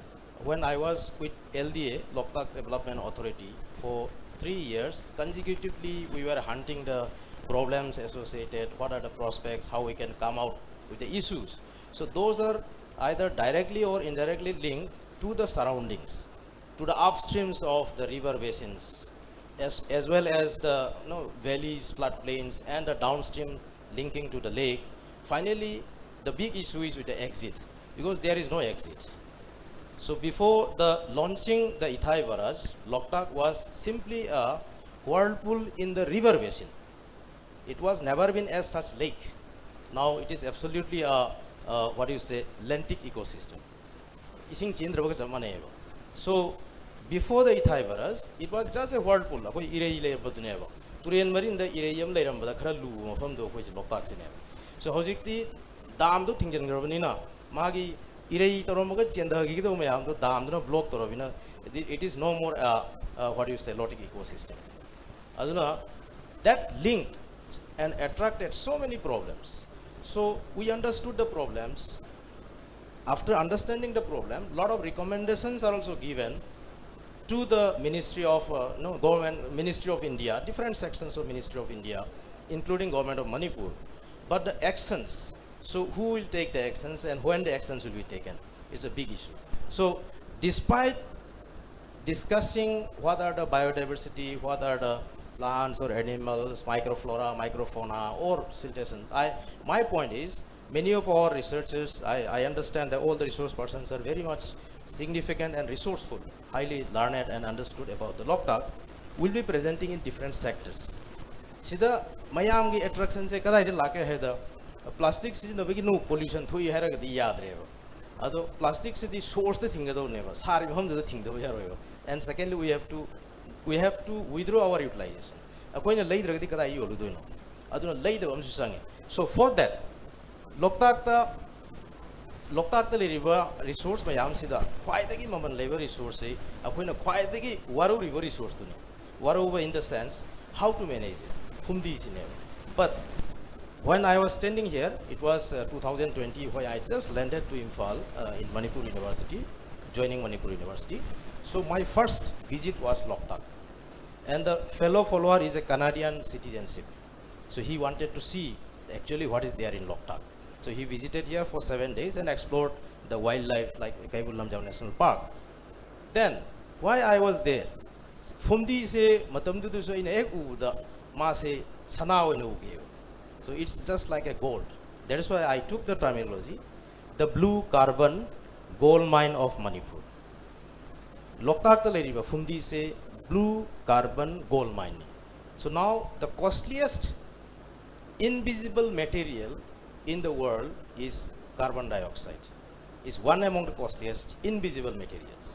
when I was with L D A, Loktak Development Authority, for three years consecutively, we were hunting the problems associated, what are the prospects, how we can come out with the issues. So those are either directly or indirectly linked to the surroundings, to the upstreams of the river basins, as, as well as the, you know, valleys, floodplains, and the downstream linking to the lake. Finally, the big issue is with the exit, because there is no exit. So before the launching the Ithai Barrage, Loktak was simply a whirlpool in the river basin. It was never been as such lake. Now it is absolutely a, a, what do you say, lentic ecosystem. ꯏꯁꯤꯡ ꯆꯦꯟꯗ꯭ꯔꯕꯒ ꯆꯞ ꯃꯥꯟꯅꯩꯑꯕ. So before the Ithai Barrage, it was just a whirlpool. ꯑꯩꯈꯣꯏ ꯏꯔꯩ ꯂꯩꯔꯛꯄꯗꯨꯅꯦꯕ, ꯇꯨꯔꯦꯟ ꯃꯔꯤꯟꯗ ꯏꯔꯩ ꯑꯃ ꯂꯩꯔꯝꯕꯗ ꯈꯔ ꯂꯨꯕ ꯃꯐꯝꯗꯣ ꯑꯩꯈꯣꯏꯁꯦ ꯂꯣꯛꯇꯥꯛꯁꯤꯅꯦꯕ. So ꯍꯧꯖꯤꯛꯇꯤ ꯗꯥꯝꯗꯣ ꯊꯤꯡꯖꯤꯟꯈ꯭ꯔꯕꯅꯤꯅ ꯃꯥꯒꯤ ꯏꯔꯩ ꯇꯧꯔꯝꯃꯒ ꯆꯦꯟꯊꯈꯤꯒꯗꯧꯕ ꯃꯌꯥꯝꯗꯣ ꯗꯥꯝꯗꯨꯅ ꯕ꯭ꯂꯣꯛ ꯇꯧꯔꯕꯅꯤꯅ, it is no more, uh, uh, what do you say, lotic ecosystem. ꯑꯗꯨꯅ that linked and attracted so many problems. So we understood the problems. After understanding the problem, lot of recommendations are also given to the Ministry of uh, no, Government, Ministry of India, different sections of Ministry of India, including Government of Manipur. But the actions, so who will take the actions and when the actions will be taken, is a big issue. So despite discussing what are the biodiversity, what are the plants or animals, microflora, microfauna, or siltation. I, my point is, many of our researchers, I, I understand that all the resource persons are very much significant and resourceful, highly learned and understood about the Loktak, will be presenting in different sectors. ꯁꯤꯗ ꯃꯌꯥꯝꯒꯤ ꯑꯦꯇ꯭ꯔꯦꯛꯁꯟꯁꯦ ꯀꯗꯥꯏꯗ ꯂꯥꯛꯀꯦ ꯍꯥꯏꯗ, plastic ꯁꯤꯖꯤꯟꯅꯕꯒꯤ ꯅꯣ pollution ꯊꯣꯛꯏ ꯍꯥꯏꯔꯒꯗꯤ ꯌꯥꯗ꯭ꯔꯦꯕ꯫ ꯑꯗꯣ ꯄ꯭ꯂꯥꯁꯇꯤꯛꯁꯤꯗꯤ ꯁꯣꯔꯁꯇ ꯊꯤꯡꯒꯗꯧꯅꯦꯕ, ꯁꯥꯔꯤꯕ ꯃꯐꯝꯗꯨꯗ ꯊꯤꯡꯗꯕ ꯌꯥꯔꯣꯏꯕ꯫ And secondly, we have to, we have to withdraw our utilization. ꯑꯩꯈꯣꯏꯅ ꯂꯩꯗ꯭ꯔꯒꯗꯤ ꯀꯗꯥꯏ ꯌꯣꯜꯂꯨꯗꯣꯏꯅꯣ? ꯑꯗꯨꯅ ꯂꯩꯗꯕ ꯑꯃꯁꯨ ꯆꯪꯉꯤ꯫ So for that, ꯂꯣꯛꯇꯥꯛꯇ, ꯂꯣꯛꯇꯥꯛꯇ ꯂꯩꯔꯤꯕ ꯔꯤꯁꯣꯔꯁ ꯃꯌꯥꯝꯁꯤꯗ ꯈ꯭ꯋꯥꯏꯗꯒꯤ ꯃꯃꯜ ꯂꯩꯕ ꯔꯤꯁꯣꯔꯁꯁꯤ ꯑꯩꯈꯣꯏꯅ ꯈ꯭ꯋꯥꯏꯗꯒꯤ ꯋꯥꯔꯧꯔꯤꯕ ꯔꯤꯁꯣꯔꯁꯇꯨꯅꯤ꯫ ꯋꯥꯔꯧꯕ in the sense, how to manage it, ꯐꯨꯝꯗꯤꯁꯤꯅꯦꯕ꯫ But when I was standing here, it was uh, two thousand twenty, when I just landed to Imphal uh, in Manipur University, joining Manipur University. So my first visit was Loktak. And the fellow follower is a Canadian citizenship. So he wanted to see actually what is there in Loktak. So he visited here for seven days and explored the wildlife like Kaivu Lamjao National Park. Then, why I was there? ꯐꯨꯝꯗꯤꯁꯦ ꯃꯇꯝꯗꯨꯗꯁꯨ ꯑꯩꯅ ꯍꯦꯛ ꯎꯕꯗ ꯃꯥꯁꯦ ꯁꯅꯥ ꯑꯣꯏꯅ ꯎꯈꯤꯑꯕ꯫ So it's just like a gold. That is why I took the terminology, the blue carbon gold mine of Manipur. ꯂꯣꯛꯇꯥꯛꯇ ꯂꯩꯔꯤꯕ ꯐꯨꯝꯗꯤꯁꯦ blue carbon gold mineꯅꯤ꯫ So now the costliest invisible material in the world is carbon dioxide. Is one among the costliest invisible materials.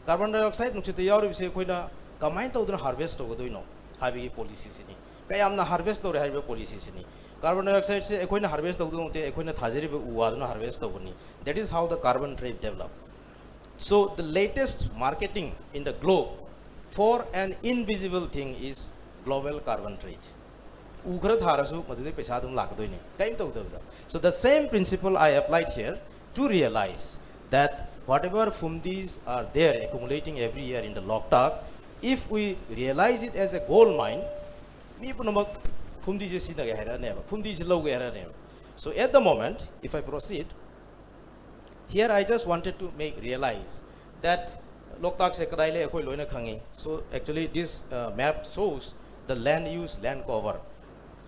Carbon dioxide ꯅꯨꯡꯁꯤꯠꯇ ꯌꯥꯎꯔꯤꯕꯁꯦ ꯑꯩꯈꯣꯏꯅ ꯀꯃꯥꯏꯅ ꯇꯧꯗꯅ harvest ꯇꯧꯒꯗꯣꯏꯅꯣ ꯍꯥꯏꯕꯒꯤ ꯄꯣꯂꯤꯁꯤꯁꯤꯅꯤ꯫ ꯀꯌꯥꯝꯅ harvest ꯇꯧꯔꯦ ꯍꯥꯏꯔꯤꯕ ꯄꯣꯂꯤꯁꯤꯁꯤꯅꯤ꯫ Carbon ꯗꯥꯏꯑꯣꯛꯁꯥꯏꯗꯁꯦ ꯑꯩꯈꯣꯏꯅ ꯍꯥꯔꯚꯦꯁ ꯇꯧꯗꯧ ꯅꯠꯇꯦ, ꯑꯩꯈꯣꯏꯅ ꯊꯥꯖꯔꯤꯕ ꯎ ꯋꯥꯗꯨꯅ ꯍꯥꯔꯚꯦꯁ ꯇꯧꯕꯅꯤ꯫ That is how the carbon trade develop. So the latest marketing in the globe for an invisible thing is global carbon trade. ꯎ ꯈꯔ ꯊꯥꯔꯁꯨ ꯃꯗꯨꯗꯩ ꯄꯩꯁꯥ ꯑꯗꯨꯝ ꯂꯥꯛꯀꯗꯣꯏꯅꯤ, ꯀꯔꯤꯝ ꯇꯧꯗꯕꯗ. So the same principle I applied here to realize that whatever ꯐꯨꯝꯗꯤꯁ are there accumulating every year in the Loktak, if we realize it as a gold mine, ꯃꯤ ꯄꯨꯝꯅꯃꯛ ꯐꯨꯝꯗꯤꯁꯦ ꯁꯤꯖꯤꯟꯅꯒꯦ ꯍꯥꯏꯔꯛꯑꯅꯦꯕ, ꯐꯨꯝꯗꯤꯁꯦ ꯂꯧꯒꯦ ꯍꯥꯏꯔꯛꯑꯅꯦꯕ. So at the moment, if I proceed, here I just wanted to make realize that ꯂꯣꯛꯇꯥꯛꯁꯦ ꯀꯗꯥꯏ ꯂꯩ ꯑꯩꯈꯣꯏ ꯂꯣꯏꯅ ꯈꯪꯉꯤ. So actually this uh, map shows the land use, land cover,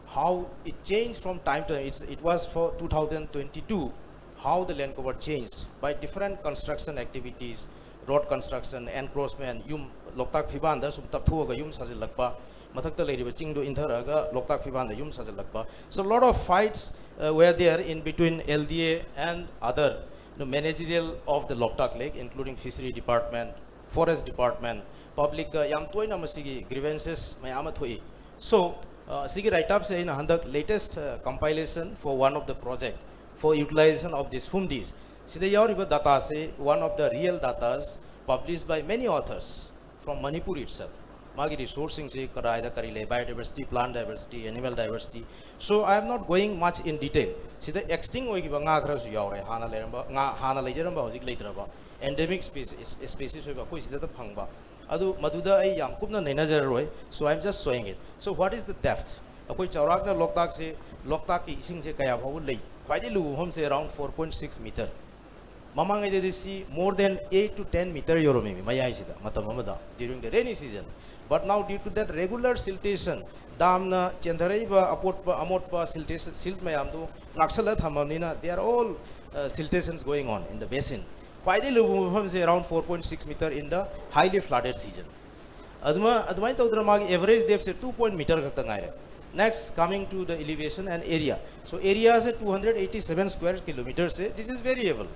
how it changed from time to time. It's, it was for two thousand twenty-two, how the land cover changed by different construction activities, road construction, encroachment, ꯌꯨꯝ ꯂꯣꯛꯇꯥꯛ ꯐꯤꯕꯥꯟꯗ ꯁꯨꯝ ꯇꯞꯊꯣꯛꯑꯒ ꯌꯨꯝ ꯁꯥꯖꯤꯜꯂꯛꯄ, ꯃꯊꯛꯇ ꯂꯩꯔꯤꯕ ꯆꯤꯡꯗꯣ ꯏꯟꯊꯔꯛꯑꯒ ꯂꯣꯛꯇꯥꯛ ꯐꯤꯕꯥꯟꯗ ꯌꯨꯝ ꯁꯥꯖꯤꯜꯂꯛꯄ. So lot of fights uh, were there in between L D A and other, you know, managerial of the Loktak Lake, including fishery department, forest department, public ꯌꯥꯝ ꯇꯣꯏꯅ ꯃꯁꯤꯒꯤ grievances ꯃꯌꯥꯝ ꯑꯃ ꯊꯣꯛꯏ. So uh, ꯑꯁꯤꯒꯤ write-upꯁꯦ ꯑꯩꯅ ꯍꯟꯗꯛ latest uh, compilation for one of the project for utilization of these ꯐꯨꯝꯗꯤꯁ, ꯁꯤꯗ ꯌꯥꯎꯔꯤꯕ dataꯁꯦ one of the real datas published by many authors from Manipur itself. ꯃꯥꯒꯤ resourceꯁꯤꯡꯁꯤ ꯀꯗꯥꯏꯗ ꯀꯔꯤ ꯂꯩ, biodiversity, plant diversity, animal diversity. So I am not going much in detail. ꯁꯤꯗ extinct ꯑꯣꯏꯈꯤꯕ ꯉꯥ ꯈꯔꯁꯨ ꯌꯥꯎꯔꯦ, ꯍꯥꯟꯅ ꯂꯩꯔꯝꯕ ꯉꯥ, ꯍꯥꯟꯅ ꯂꯩꯖꯔꯝꯕ ꯍꯧꯖꯤꯛ ꯂꯩꯇ꯭ꯔꯕ endemic species, species ꯑꯣꯏꯕ ꯑꯩꯈꯣꯏ ꯁꯤꯗꯇ ꯐꯪꯕ. ꯑꯗꯨ ꯃꯗꯨꯗ ꯑꯩ ꯌꯥꯝ ꯀꯨꯞꯅ ꯅꯩꯅꯖꯔꯔꯣꯏ. So I am just showing it. So what is the depth? ꯑꯩꯈꯣꯏ ꯆꯥꯎꯔꯥꯛꯅ ꯂꯣꯛꯇꯥꯛꯁꯦ, ꯂꯣꯛꯇꯥꯛꯀꯤ ꯏꯁꯤꯡꯁꯦ ꯀꯌꯥ ꯐꯥꯎꯕ ꯂꯩ? ꯈ꯭ꯋꯥꯏꯗꯒꯤ ꯂꯨꯕ ꯃꯐꯝꯁꯦ around four point six meter. ꯃꯃꯥꯡꯉꯩꯗꯗꯤ ꯁꯤ more than eight to ten meter ꯌꯧꯔꯝꯃꯤ ꯃꯌꯥꯏꯁꯤꯗ ꯃꯇꯝ ꯑꯃꯗ during the rainy season. But now due to that regular siltation, ꯗꯥꯝꯅ ꯆꯦꯟꯊꯔꯛꯏꯕ ꯑꯄꯣꯠꯄ ꯑꯃꯣꯠꯄ siltation, silt ꯃꯌꯥꯝꯗꯨ ꯉꯥꯛꯁꯜꯂ ꯊꯝꯃꯕꯅꯤꯅ, they are all uh, siltations going on in the basin. ꯈ꯭ꯋꯥꯏꯗꯒꯤ ꯂꯨꯕ ꯃꯐꯝꯁꯦ around four point six meter in the highly flooded season. ꯑꯗꯨꯃ ꯑꯗꯨꯃꯥꯏꯅ ꯇꯧꯗꯅ ꯃꯥꯒꯤ average depthꯁꯦ two point meter ꯈꯛꯇ ꯉꯥꯏꯔꯦ. Next, coming to the elevation and area. So areaꯁꯦ two hundred eighty seven square kilometerꯁꯦ, this is variable.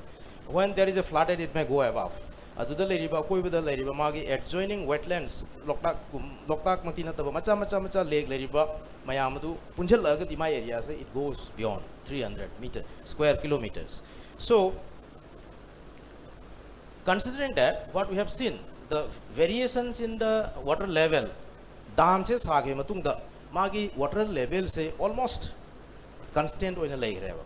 When there is a flooded, it may go above. ꯑꯗꯨꯗ ꯂꯩꯔꯤꯕ, ꯑꯀꯣꯏꯕꯗ ꯂꯩꯔꯤꯕ ꯃꯥꯒꯤ adjoining wetlands, ꯂꯣꯛꯇꯥꯛ, ꯂꯣꯛꯇꯥꯛꯃꯛꯇꯤ ꯅꯠꯇꯕ ꯃꯆꯥ ꯃꯆꯥ ꯃꯆꯥ lake ꯂꯩꯔꯤꯕ ꯃꯌꯥꯝ ꯑꯗꯨ ꯄꯨꯟꯁꯤꯜꯂꯛꯑꯒꯗꯤ my areaꯁꯦ, it goes beyond three hundred meter, square kilometers. So considering that what we have seen, the variations in the water level, ꯗꯥꯝꯁꯦ ꯁꯥꯈꯤꯕ ꯃꯇꯨꯡꯗ ꯃꯥꯒꯤ water levelꯁꯦ almost constant ꯑꯣꯏꯅ ꯂꯩꯈ꯭ꯔꯦꯕ꯫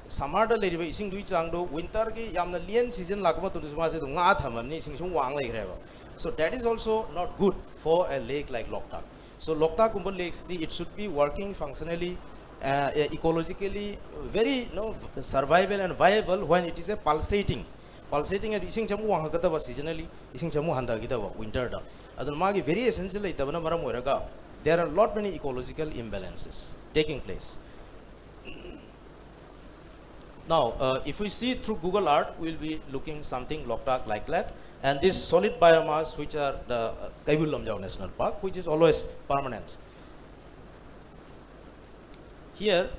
Summerꯗ ꯂꯩꯔꯤꯕ ꯏꯁꯤꯡꯗꯨꯒꯤ ꯆꯥꯡꯗꯣ winterꯒꯤ ꯌꯥꯝꯅ lean season ꯂꯥꯛꯄ ꯃꯇꯝꯗꯁꯨ ꯃꯥꯁꯦ ꯑꯗꯨꯝ ꯉꯥ ꯊꯝꯃꯕꯅꯤ, ꯏꯁꯤꯡ ꯁꯨꯝ ꯋꯥꯡ ꯂꯩꯈ꯭ꯔꯦꯕ꯫ So that is also not good for a lake like Loktak. So ꯂꯣꯛꯇꯥꯛꯀꯨꯝꯕ lakeꯁꯤꯗꯤ it should be working functionally, uh, ecologically very, you know, survival and viable when it is a pulsating. Pulsating ꯍꯥꯏꯗꯤ ꯏꯁꯤꯡꯁꯦ ꯑꯃꯨꯛ ꯋꯥꯡꯈꯠꯀꯗꯕ seasonally, ꯏꯁꯤꯡꯁꯦ ꯑꯃꯨꯛ ꯍꯟꯊꯈꯤꯗꯕ winterꯗ꯫ ꯑꯗꯨꯅ ꯃꯥꯒꯤ variationꯁꯦ ꯂꯩꯇꯕꯅ ꯃꯔꯝ ꯑꯣꯏꯔꯒ there are lot many ecological imbalances taking place. Now, uh, if we see through Google Earth, we'll be looking something Loktak like that. And this solid biomass, which are the uh, Keibul Lamjao National Park, which is always permanent. Here,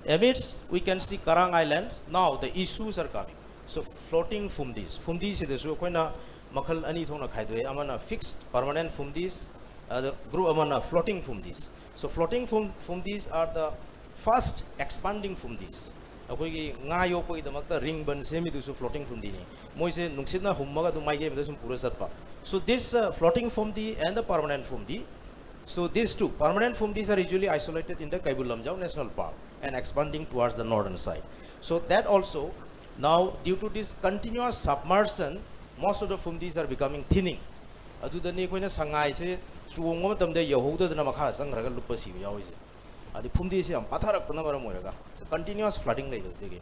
amidst, we can see Karang Island. Now, the issues are coming. So, floating fumdis. Fumdis ꯁꯤꯗꯁꯨ ꯑꯩꯈꯣꯏꯅ ꯃꯈꯜ ꯑꯅꯤ ꯊꯣꯛꯅ ꯈꯥꯏꯗꯣꯛꯑꯦ꯫ ꯑꯃꯅ fixed, permanent fumdis, ꯑꯗ group ꯑꯃꯅ floating fumdis. So, floating fum, fumdis are the fast expanding fumdis. ꯑꯩꯈꯣꯏꯒꯤ ꯉꯥ ꯌꯣꯛꯄꯒꯤꯗꯃꯛꯇ ring bund ꯁꯦꯝꯃꯤꯗꯨꯁꯨ floating fumdꯤꯅꯤ꯫ ꯃꯣꯏꯁꯦ ꯅꯨꯡꯁꯤꯠꯅ ꯍꯨꯝꯃꯒ ꯑꯗꯨꯝ ꯃꯥꯏꯀꯩ ꯑꯃꯗ ꯁꯨꯝ ꯄꯨꯔ ꯆꯠꯄ꯫ So this uh, floating fumdi and the permanent fumdi, so these two, permanent fumdis are usually isolated in the Keibul Lamjao National Park and expanding towards the northern side. So that also, now due to this continuous submersion, most of the fumdis are becoming thinning. ꯑꯗꯨꯗꯅꯤ ꯑꯩꯈꯣꯏꯅ ꯁꯉꯥꯏꯁꯦ ꯆꯣꯡꯕ ꯃꯇꯝꯗ ꯌꯧꯍꯧꯗꯗꯅ ꯃꯈꯥ ꯆꯪꯈ꯭ꯔꯒ ꯂꯨꯞꯄ ꯁꯤꯕ ꯌꯥꯎꯔꯤꯁꯦ꯫ ꯑꯗꯩ ꯐꯨꯝꯗꯤꯁꯦ ꯌꯥꯝ ꯄꯥꯊꯔꯛꯄꯅ ꯃꯔꯝ ꯑꯣꯏꯔꯒ continuous flooding ꯂꯩꯕꯗꯒꯤ꯫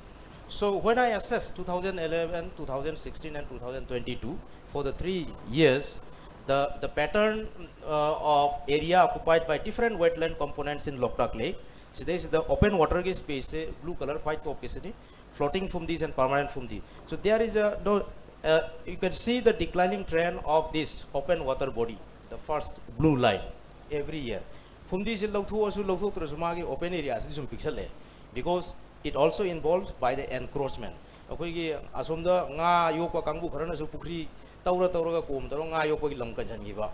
So when I assess two thousand eleven, two thousand sixteen and two thousand twenty-two, for the three years, the, the pattern uh, of area occupied by different wetland components in Loktak Lake, ꯁꯤꯗꯩꯁꯤꯗ open waterꯒꯤ spaceꯁꯦ blue colour ꯈ꯭ꯋꯥꯏ ꯇꯣꯞꯀꯤꯁꯤꯅꯤ, floating fumdis and permanent fumdi. So there is a, no, uh, you can see the declining trend of this open water body, the first blue line, every year. ꯐꯨꯝꯗꯤꯁꯤ ꯂꯧꯊꯣꯛꯑꯁꯨ ꯂꯧꯊꯣꯛꯇ꯭ꯔꯁꯨ ꯃꯥꯒꯤ open areaꯁꯤꯗꯤ ꯁꯨꯝ ꯄꯤꯛꯁꯜꯂꯛꯑꯦ, because it also involves by the encroachment. ꯑꯩꯈꯣꯏꯒꯤ ꯑꯁꯣꯝꯗ ꯉꯥ ꯌꯣꯛꯄ ꯀꯥꯡꯕꯨ ꯈꯔꯅꯁꯨ ꯄꯨꯈ꯭ꯔꯤ ꯇꯧꯔ ꯇꯧꯔꯒ ꯀꯣꯝ ꯇꯧꯔꯒ ꯉꯥ ꯌꯣꯛꯄꯒꯤ ꯂꯝ ꯀꯟꯁꯤꯟꯈꯤꯕ,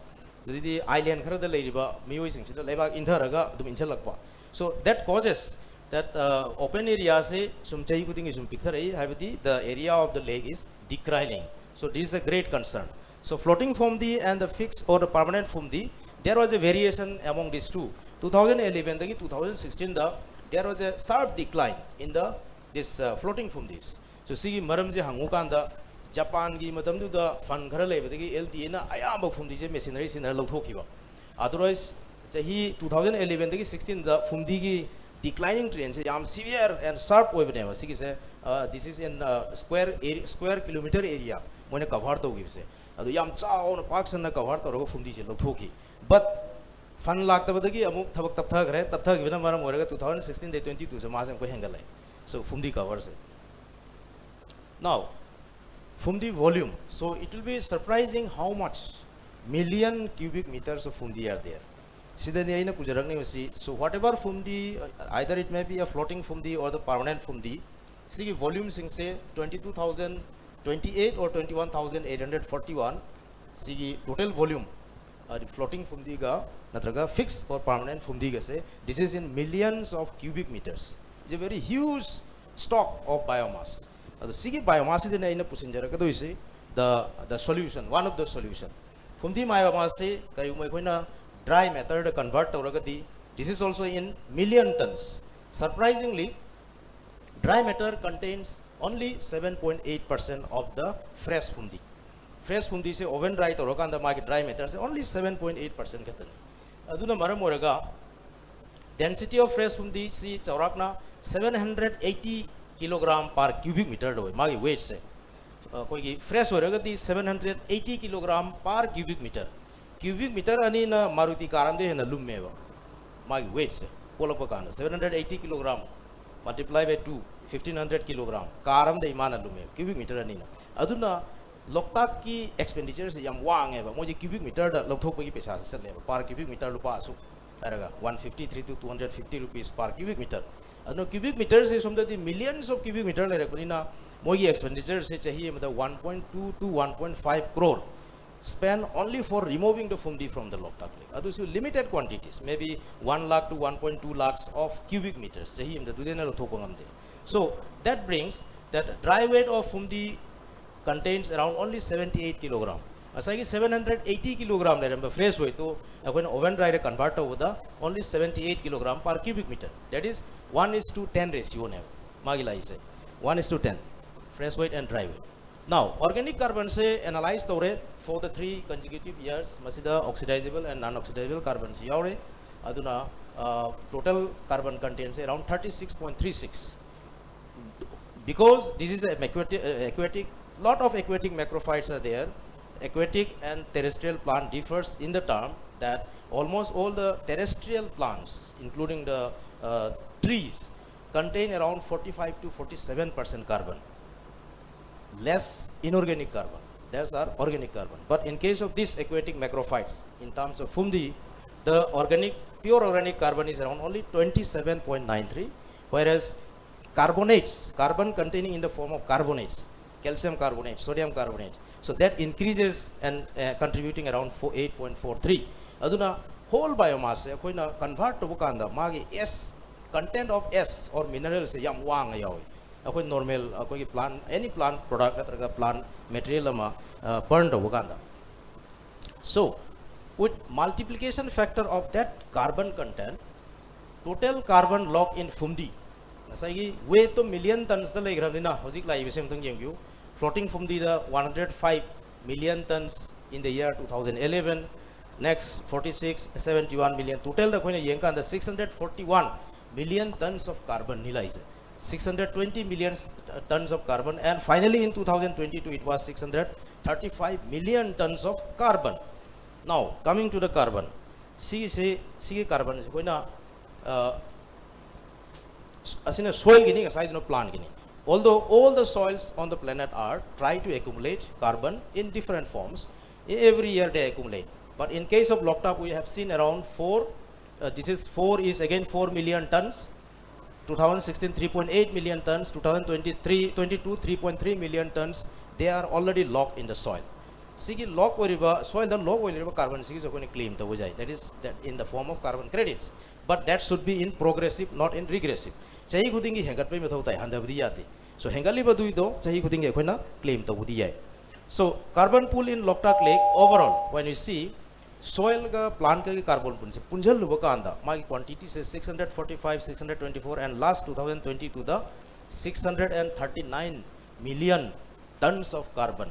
ꯑꯗꯩꯗꯤ island ꯈꯔꯗ ꯂꯩꯔꯤꯕ ꯃꯤꯑꯣꯏꯁꯤꯡꯁꯤꯗ ꯂꯩꯕꯥꯛ ꯏꯟꯊꯔꯒ ꯑꯗꯨꯝ ꯏꯟꯁꯤꯜꯂꯛꯄ꯫ So that causes that uh, open areaꯁꯤ ꯁꯨꯝ ꯆꯍꯤ ꯈꯨꯗꯤꯡꯒꯤ ꯁꯨꯝ ꯄꯤꯛꯊꯔꯛꯏ, ꯍꯥꯏꯕꯗꯤ the area of the lake is declining. So this is a great concern. So floating fumdi and the fixed or the permanent fumdi, there was a variation among these two. two thousand eleven ꯗꯒꯤ two thousand sixteen the there was a sharp decline in the this uh, floating ꯐꯨꯝꯗꯤꯁ꯫ So ꯁꯤꯒꯤ ꯃꯔꯝꯁꯦ ꯍꯪꯉꯨꯀꯥꯟꯗ ꯖꯄꯥꯟꯒꯤ ꯃꯇꯝꯗꯨꯗ ꯐꯟ ꯈꯔ ꯂꯩꯕꯗꯒꯤ L ꯗꯤ ꯑꯦꯅ ꯑꯌꯥꯝꯕ ꯐꯨꯝꯗꯤꯁꯦ machinery ꯁꯤꯖꯤꯟꯅꯔ ꯂꯧꯊꯣꯛꯈꯤꯕ꯫ Otherwise ꯆꯍꯤ two thousand eleven ꯗꯒꯤ sixteen ꯗ ꯐꯨꯝꯗꯤꯒꯤ declining trend ꯁꯦ ꯌꯥꯝ severe and sharp ꯑꯣꯏꯕꯅꯦꯕ꯫ ꯁꯤꯒꯤꯁꯦ uh, this is in uh, square area, square kilometer area ꯃꯣꯏꯅ cover ꯇꯧꯈꯤꯕꯁꯦ꯫ ꯑꯗꯨ ꯌꯥꯝ ꯆꯥꯎꯅ ꯄꯥꯛ ꯁꯟꯅ cover ꯇꯧꯔꯒ ꯐꯨꯝꯗꯤꯁꯦ ꯂꯧꯊꯣꯛꯈꯤ꯫ But ꯐꯟ ꯂꯥꯛꯇꯕꯗꯒꯤ ꯑꯃꯨꯛ ꯊꯕꯛ ꯇꯞꯊꯈ꯭ꯔꯦ꯫ ꯇꯞꯊꯈꯤꯕꯅ ꯃꯔꯝ ꯑꯣꯏꯔꯒ two thousand sixteen ꯗꯩ twenty two ꯁꯦ ꯃꯥꯁꯦ ꯑꯃꯨꯛꯀ ꯍꯦꯟꯒꯠꯂꯛꯑꯦ꯫ So ꯐꯨꯝꯗꯤ cover ꯁꯦ꯫ Now ꯐꯨꯝꯗꯤ volume, so it will be surprising how much million cubic meters of ꯐꯨꯝꯗꯤ are there꯫ ꯁꯤꯗꯅꯤ ꯑꯩꯅ ꯄꯨꯖꯔꯛꯅꯤꯡꯕꯁꯤ꯫ So whatever ꯐꯨꯝꯗꯤ, either it may be a floating ꯐꯨꯝꯗꯤ or the permanent ꯐꯨꯝꯗꯤ, ꯁꯤꯒꯤ volume ꯁꯤꯡꯁꯦ twenty two thousand, twenty eight or twenty one thousand eight hundred forty one, ꯁꯤꯒꯤ total volume, ꯍꯥꯏꯗꯤ floating ꯐꯨꯝꯗꯤꯒ ꯅꯠꯇ꯭ꯔꯒ fixed or permanent ꯐꯨꯝꯗꯤꯒꯁꯦ, this is in millions of cubic meters. It's a very huge stock of biomass. ꯑꯗꯣ ꯁꯤꯒꯤ biomass ꯁꯤꯗꯅꯦ ꯑꯩꯅ ꯄꯨꯁꯤꯟꯖꯔꯛꯀꯗꯣꯏꯁꯤ, the the solution, one of the solution. ꯐꯨꯝꯗꯤ biomass ꯁꯤ ꯀꯔꯤꯒꯨꯝꯕ ꯑꯩꯈꯣꯏꯅ dry matter ꯗ convert ꯇꯧꯔꯒꯗꯤ, this is also in million tons. Surprisingly, dry matter contains only seven point eight percent of the fresh ꯐꯨꯝꯗꯤ꯫ Fresh ꯐꯨꯝꯗꯤꯁꯦ oven dry ꯇꯧꯔꯀꯥꯟꯗ ꯃꯥꯒꯤ dry matter ꯁꯦ only seven point eight percent ꯈꯛꯇꯅꯤ꯫ ꯑꯗꯨꯅ ꯃꯔꯝ ꯑꯣꯏꯔꯒ density of fresh ꯐꯨꯝꯗꯤꯁꯤ ꯆꯥꯎꯔꯥꯛꯅ seven hundred eighty kilogram per cubic meter ꯗ ꯑꯣꯏ, ꯃꯥꯒꯤ weight ꯁꯦ꯫ ꯑꯩꯈꯣꯏꯒꯤ fresh ꯑꯣꯏꯔꯒꯗꯤ seven hundred eighty kilogram per cubic meter꯫ Cubic meter ꯑꯅꯤꯅ Maruti car ꯑꯃꯗꯩ ꯍꯦꯟꯅ ꯂꯨꯝꯃꯦꯕ꯫ ꯃꯥꯒꯤ weight ꯁꯦ ꯄꯣꯛꯂꯛꯄ ꯀꯥꯟꯗ seven hundred eighty kilogram multiply by two, fifteen hundred kilogram, car ꯑꯃꯗꯩ ꯃꯥꯅ ꯂꯨꯝꯃꯦꯕ cubic meter ꯑꯅꯤꯅ꯫ ꯑꯗꯨꯅ ꯂꯣꯛꯇꯥꯛꯀꯤ expenditure ꯁꯦ ꯌꯥꯝ ꯋꯥꯡꯉꯦꯕ꯫ ꯃꯣꯏꯁꯦ cubic meter ꯗ ꯂꯧꯊꯣꯛꯄꯒꯤ ꯄꯩꯁꯥꯁꯦ ꯆꯠꯂꯦꯕ꯫ Per cubic meter ꯂꯨꯄꯥ ꯑꯁꯨꯛ ꯍꯥꯏꯔꯒ, one fifty three to two hundred fifty rupees per cubic meter꯫ ꯑꯗꯨꯅ cubic meter ꯁꯦ ꯁꯣꯝꯗꯗꯤ millions of cubic meter ꯂꯩꯔꯛꯄꯅꯤꯅ ꯃꯣꯏꯒꯤ expenditure ꯁꯦ ꯆꯍꯤ ꯑꯃꯗ one point two to one point five crore spend only for removing the ꯐꯨꯝꯗꯤ from the Loktak Lake. ꯑꯗꯨꯁꯨ limited quantities, maybe one lakh to one point two lakhs of cubic meters ꯆꯍꯤ ꯑꯃꯗ ꯑꯗꯨꯗꯩꯅ ꯂꯧꯊꯣꯛꯄ ꯉꯝꯗꯦ꯫ So that brings that dry weight of ꯐꯨꯝꯗꯤ contains around only seventy eight kilogram. ꯉꯁꯥꯏꯒꯤ seven hundred eighty kilogram ꯂꯩꯔꯝꯕ fresh weight two ꯑꯩꯈꯣꯏꯅ oven dry ꯗ convert ꯇꯧꯕꯗ only seventy eight kilogram per cubic meter, that is one is to ten ratio ꯅꯦꯕ ꯃꯥꯒꯤ ꯂꯥꯛꯏꯁꯦ, one is to ten, fresh weight and dry weight. Now organic carbon say analyze ꯇꯧꯔꯦ for the three consecutive years, ꯃꯁꯤꯗ oxidizable and non oxidizable carbon ꯁꯤ ꯌꯥꯎꯔꯦ꯫ ꯑꯗꯨꯅ total carbon content say around thirty six point three six. Because this is a aquatic, uh, aquatic, lot of aquatic macrophytes are there. Aquatic and terrestrial plant differs in the term that almost all the terrestrial plants, including the uh, trees, contain around forty-five to forty-seven percent carbon, less inorganic carbon. There's are organic carbon. But in case of these aquatic macrophytes, in terms of Fumdi, the organic, pure organic carbon is around only twenty-seven point nine three, whereas carbonates, carbon containing in the form of carbonates, calcium carbonate, sodium carbonate, so that increases and uh, contributing around four, eight point four three. ꯑꯗꯨꯅ whole biomass ꯁꯦ ꯑꯩꯈꯣꯏꯅ convert ꯇꯧꯕ ꯀꯥꯟꯗ ꯃꯥꯒꯤ S, content of S or mineral ꯁꯦ ꯌꯥꯝ ꯋꯥꯡꯅ ꯌꯥꯎꯏ꯫ ꯑꯩꯈꯣꯏ normal, ꯑꯩꯈꯣꯏꯒꯤ plant, any plant product ꯅꯠꯇ꯭ꯔꯒ plant material ꯑꯃ burn ꯇꯧꯕ ꯀꯥꯟꯗ. So with multiplication factor of that carbon content, total carbon locked in Fumdi, ꯉꯁꯥꯏꯒꯤ weight ꯇꯣ million tons ꯇ ꯂꯩꯈ꯭ꯔꯕꯅꯤꯅ ꯍꯧꯖꯤꯛ ꯂꯥꯛꯏꯕꯁꯦ ꯑꯃꯨꯛꯇꯪ ꯌꯦꯡꯕꯤꯌꯨ꯫ Floating Fumdi the one hundred five million tons in the year two thousand eleven, next forty six, seventy one million, total ꯗ ꯑꯩꯈꯣꯏꯅ ꯌꯦꯡꯀꯥꯟꯗ six hundred forty one million tons of carbon ꯅꯤ ꯂꯥꯛꯏꯁꯦ꯫ Six hundred twenty million tons of carbon, and finally in two thousand twenty two it was six hundred thirty five million tons of carbon. Now coming to the carbon, ꯁꯤꯒꯤꯁꯤ, ꯁꯤꯒꯤ carbon ꯁꯤ ꯑꯩꯈꯣꯏꯅ ꯑꯁꯤꯅ soil ꯒꯤꯅꯤ, ꯉꯁꯥꯏꯗꯨꯅ plant ꯒꯤꯅꯤ꯫ Although all the soils on the planet Earth try to accumulate carbon in different forms, every year they accumulate. But in case of Loktak, we have seen around four, uh, this is four is again four million tons, two thousand sixteen three point eight million tons, two thousand twenty three twenty two three point three million tons, they are already locked in the soil. ꯁꯤꯒꯤ lock ꯑꯣꯏꯔꯤꯕ, soil ꯗ lock ꯑꯣꯏꯔꯤꯕ carbon ꯁꯤꯒꯤꯁꯨ ꯑꯩꯈꯣꯏꯅ claim ꯇꯧꯕ ꯌꯥꯏ, that is that in the form of carbon credits. But that should be in progressive, not in regressive. ꯆꯍꯤ ꯈꯨꯗꯤꯡꯒꯤ ꯍꯦꯟꯒꯠꯄꯒꯤ ꯃꯊꯧ ꯇꯥꯏ, ꯍꯟꯊꯕꯗꯤ ꯌꯥꯗꯦ꯫ So ꯍꯦꯟꯒꯠꯂꯤꯕꯗꯨꯗꯣ ꯆꯍꯤ ꯈꯨꯗꯤꯡꯒꯤ ꯑꯩꯈꯣꯏꯅ claim ꯇꯧꯕꯗꯤ ꯌꯥꯏ꯫ So carbon pool in Loktak Lake overall, when you see soil ꯒ plant ꯒꯒꯤ carbon pool ꯁꯦ ꯄꯨꯟꯁꯤꯜꯂꯨꯕ ꯀꯥꯟꯗ ꯃꯥꯒꯤ quantity say six hundred forty five, six hundred twenty four, and last two thousand twenty two the six hundred and thirty nine million tons of carbon.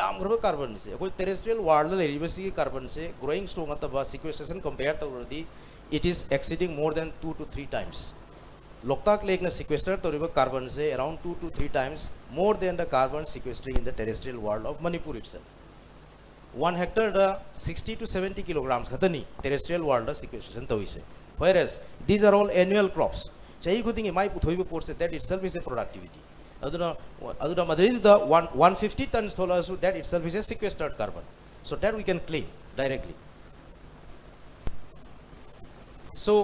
ꯌꯥꯝꯈ꯭ꯔꯕ carbon ꯁꯦ, ꯑꯩꯈꯣꯏ terrestrial world ꯗ ꯂꯩꯔꯤꯕ ꯁꯤꯒꯤ carbon ꯁꯦ growing stock ꯅꯠꯇꯕ sequestration compare ꯇꯧꯔꯗꯤ, it is exceeding more than two to three times. Loktak Lake ꯅ sequester ꯇꯧꯔꯤꯕ carbon say around two to three times more than the carbon sequestering in the terrestrial world of Manipur itself. One hectare the sixty to seventy kilograms ꯈꯛꯇꯅꯤ terrestrial world ꯗ sequestration ꯇꯧꯔꯤꯁꯦ. Whereas these are all annual crops. ꯆꯍꯤ ꯈꯨꯗꯤꯡꯒꯤ ꯃꯥꯏ ꯄꯨꯊꯣꯛꯏꯕ ꯄꯣꯠꯁꯦ, that itself is a productivity. ꯑꯗꯨꯅ ꯑꯗꯨꯅ ꯃꯗꯩꯗꯨꯗ one one fifty tons ꯊꯣꯛꯂꯛꯑꯁꯨ, that itself is a sequestered carbon. So that we can claim directly. So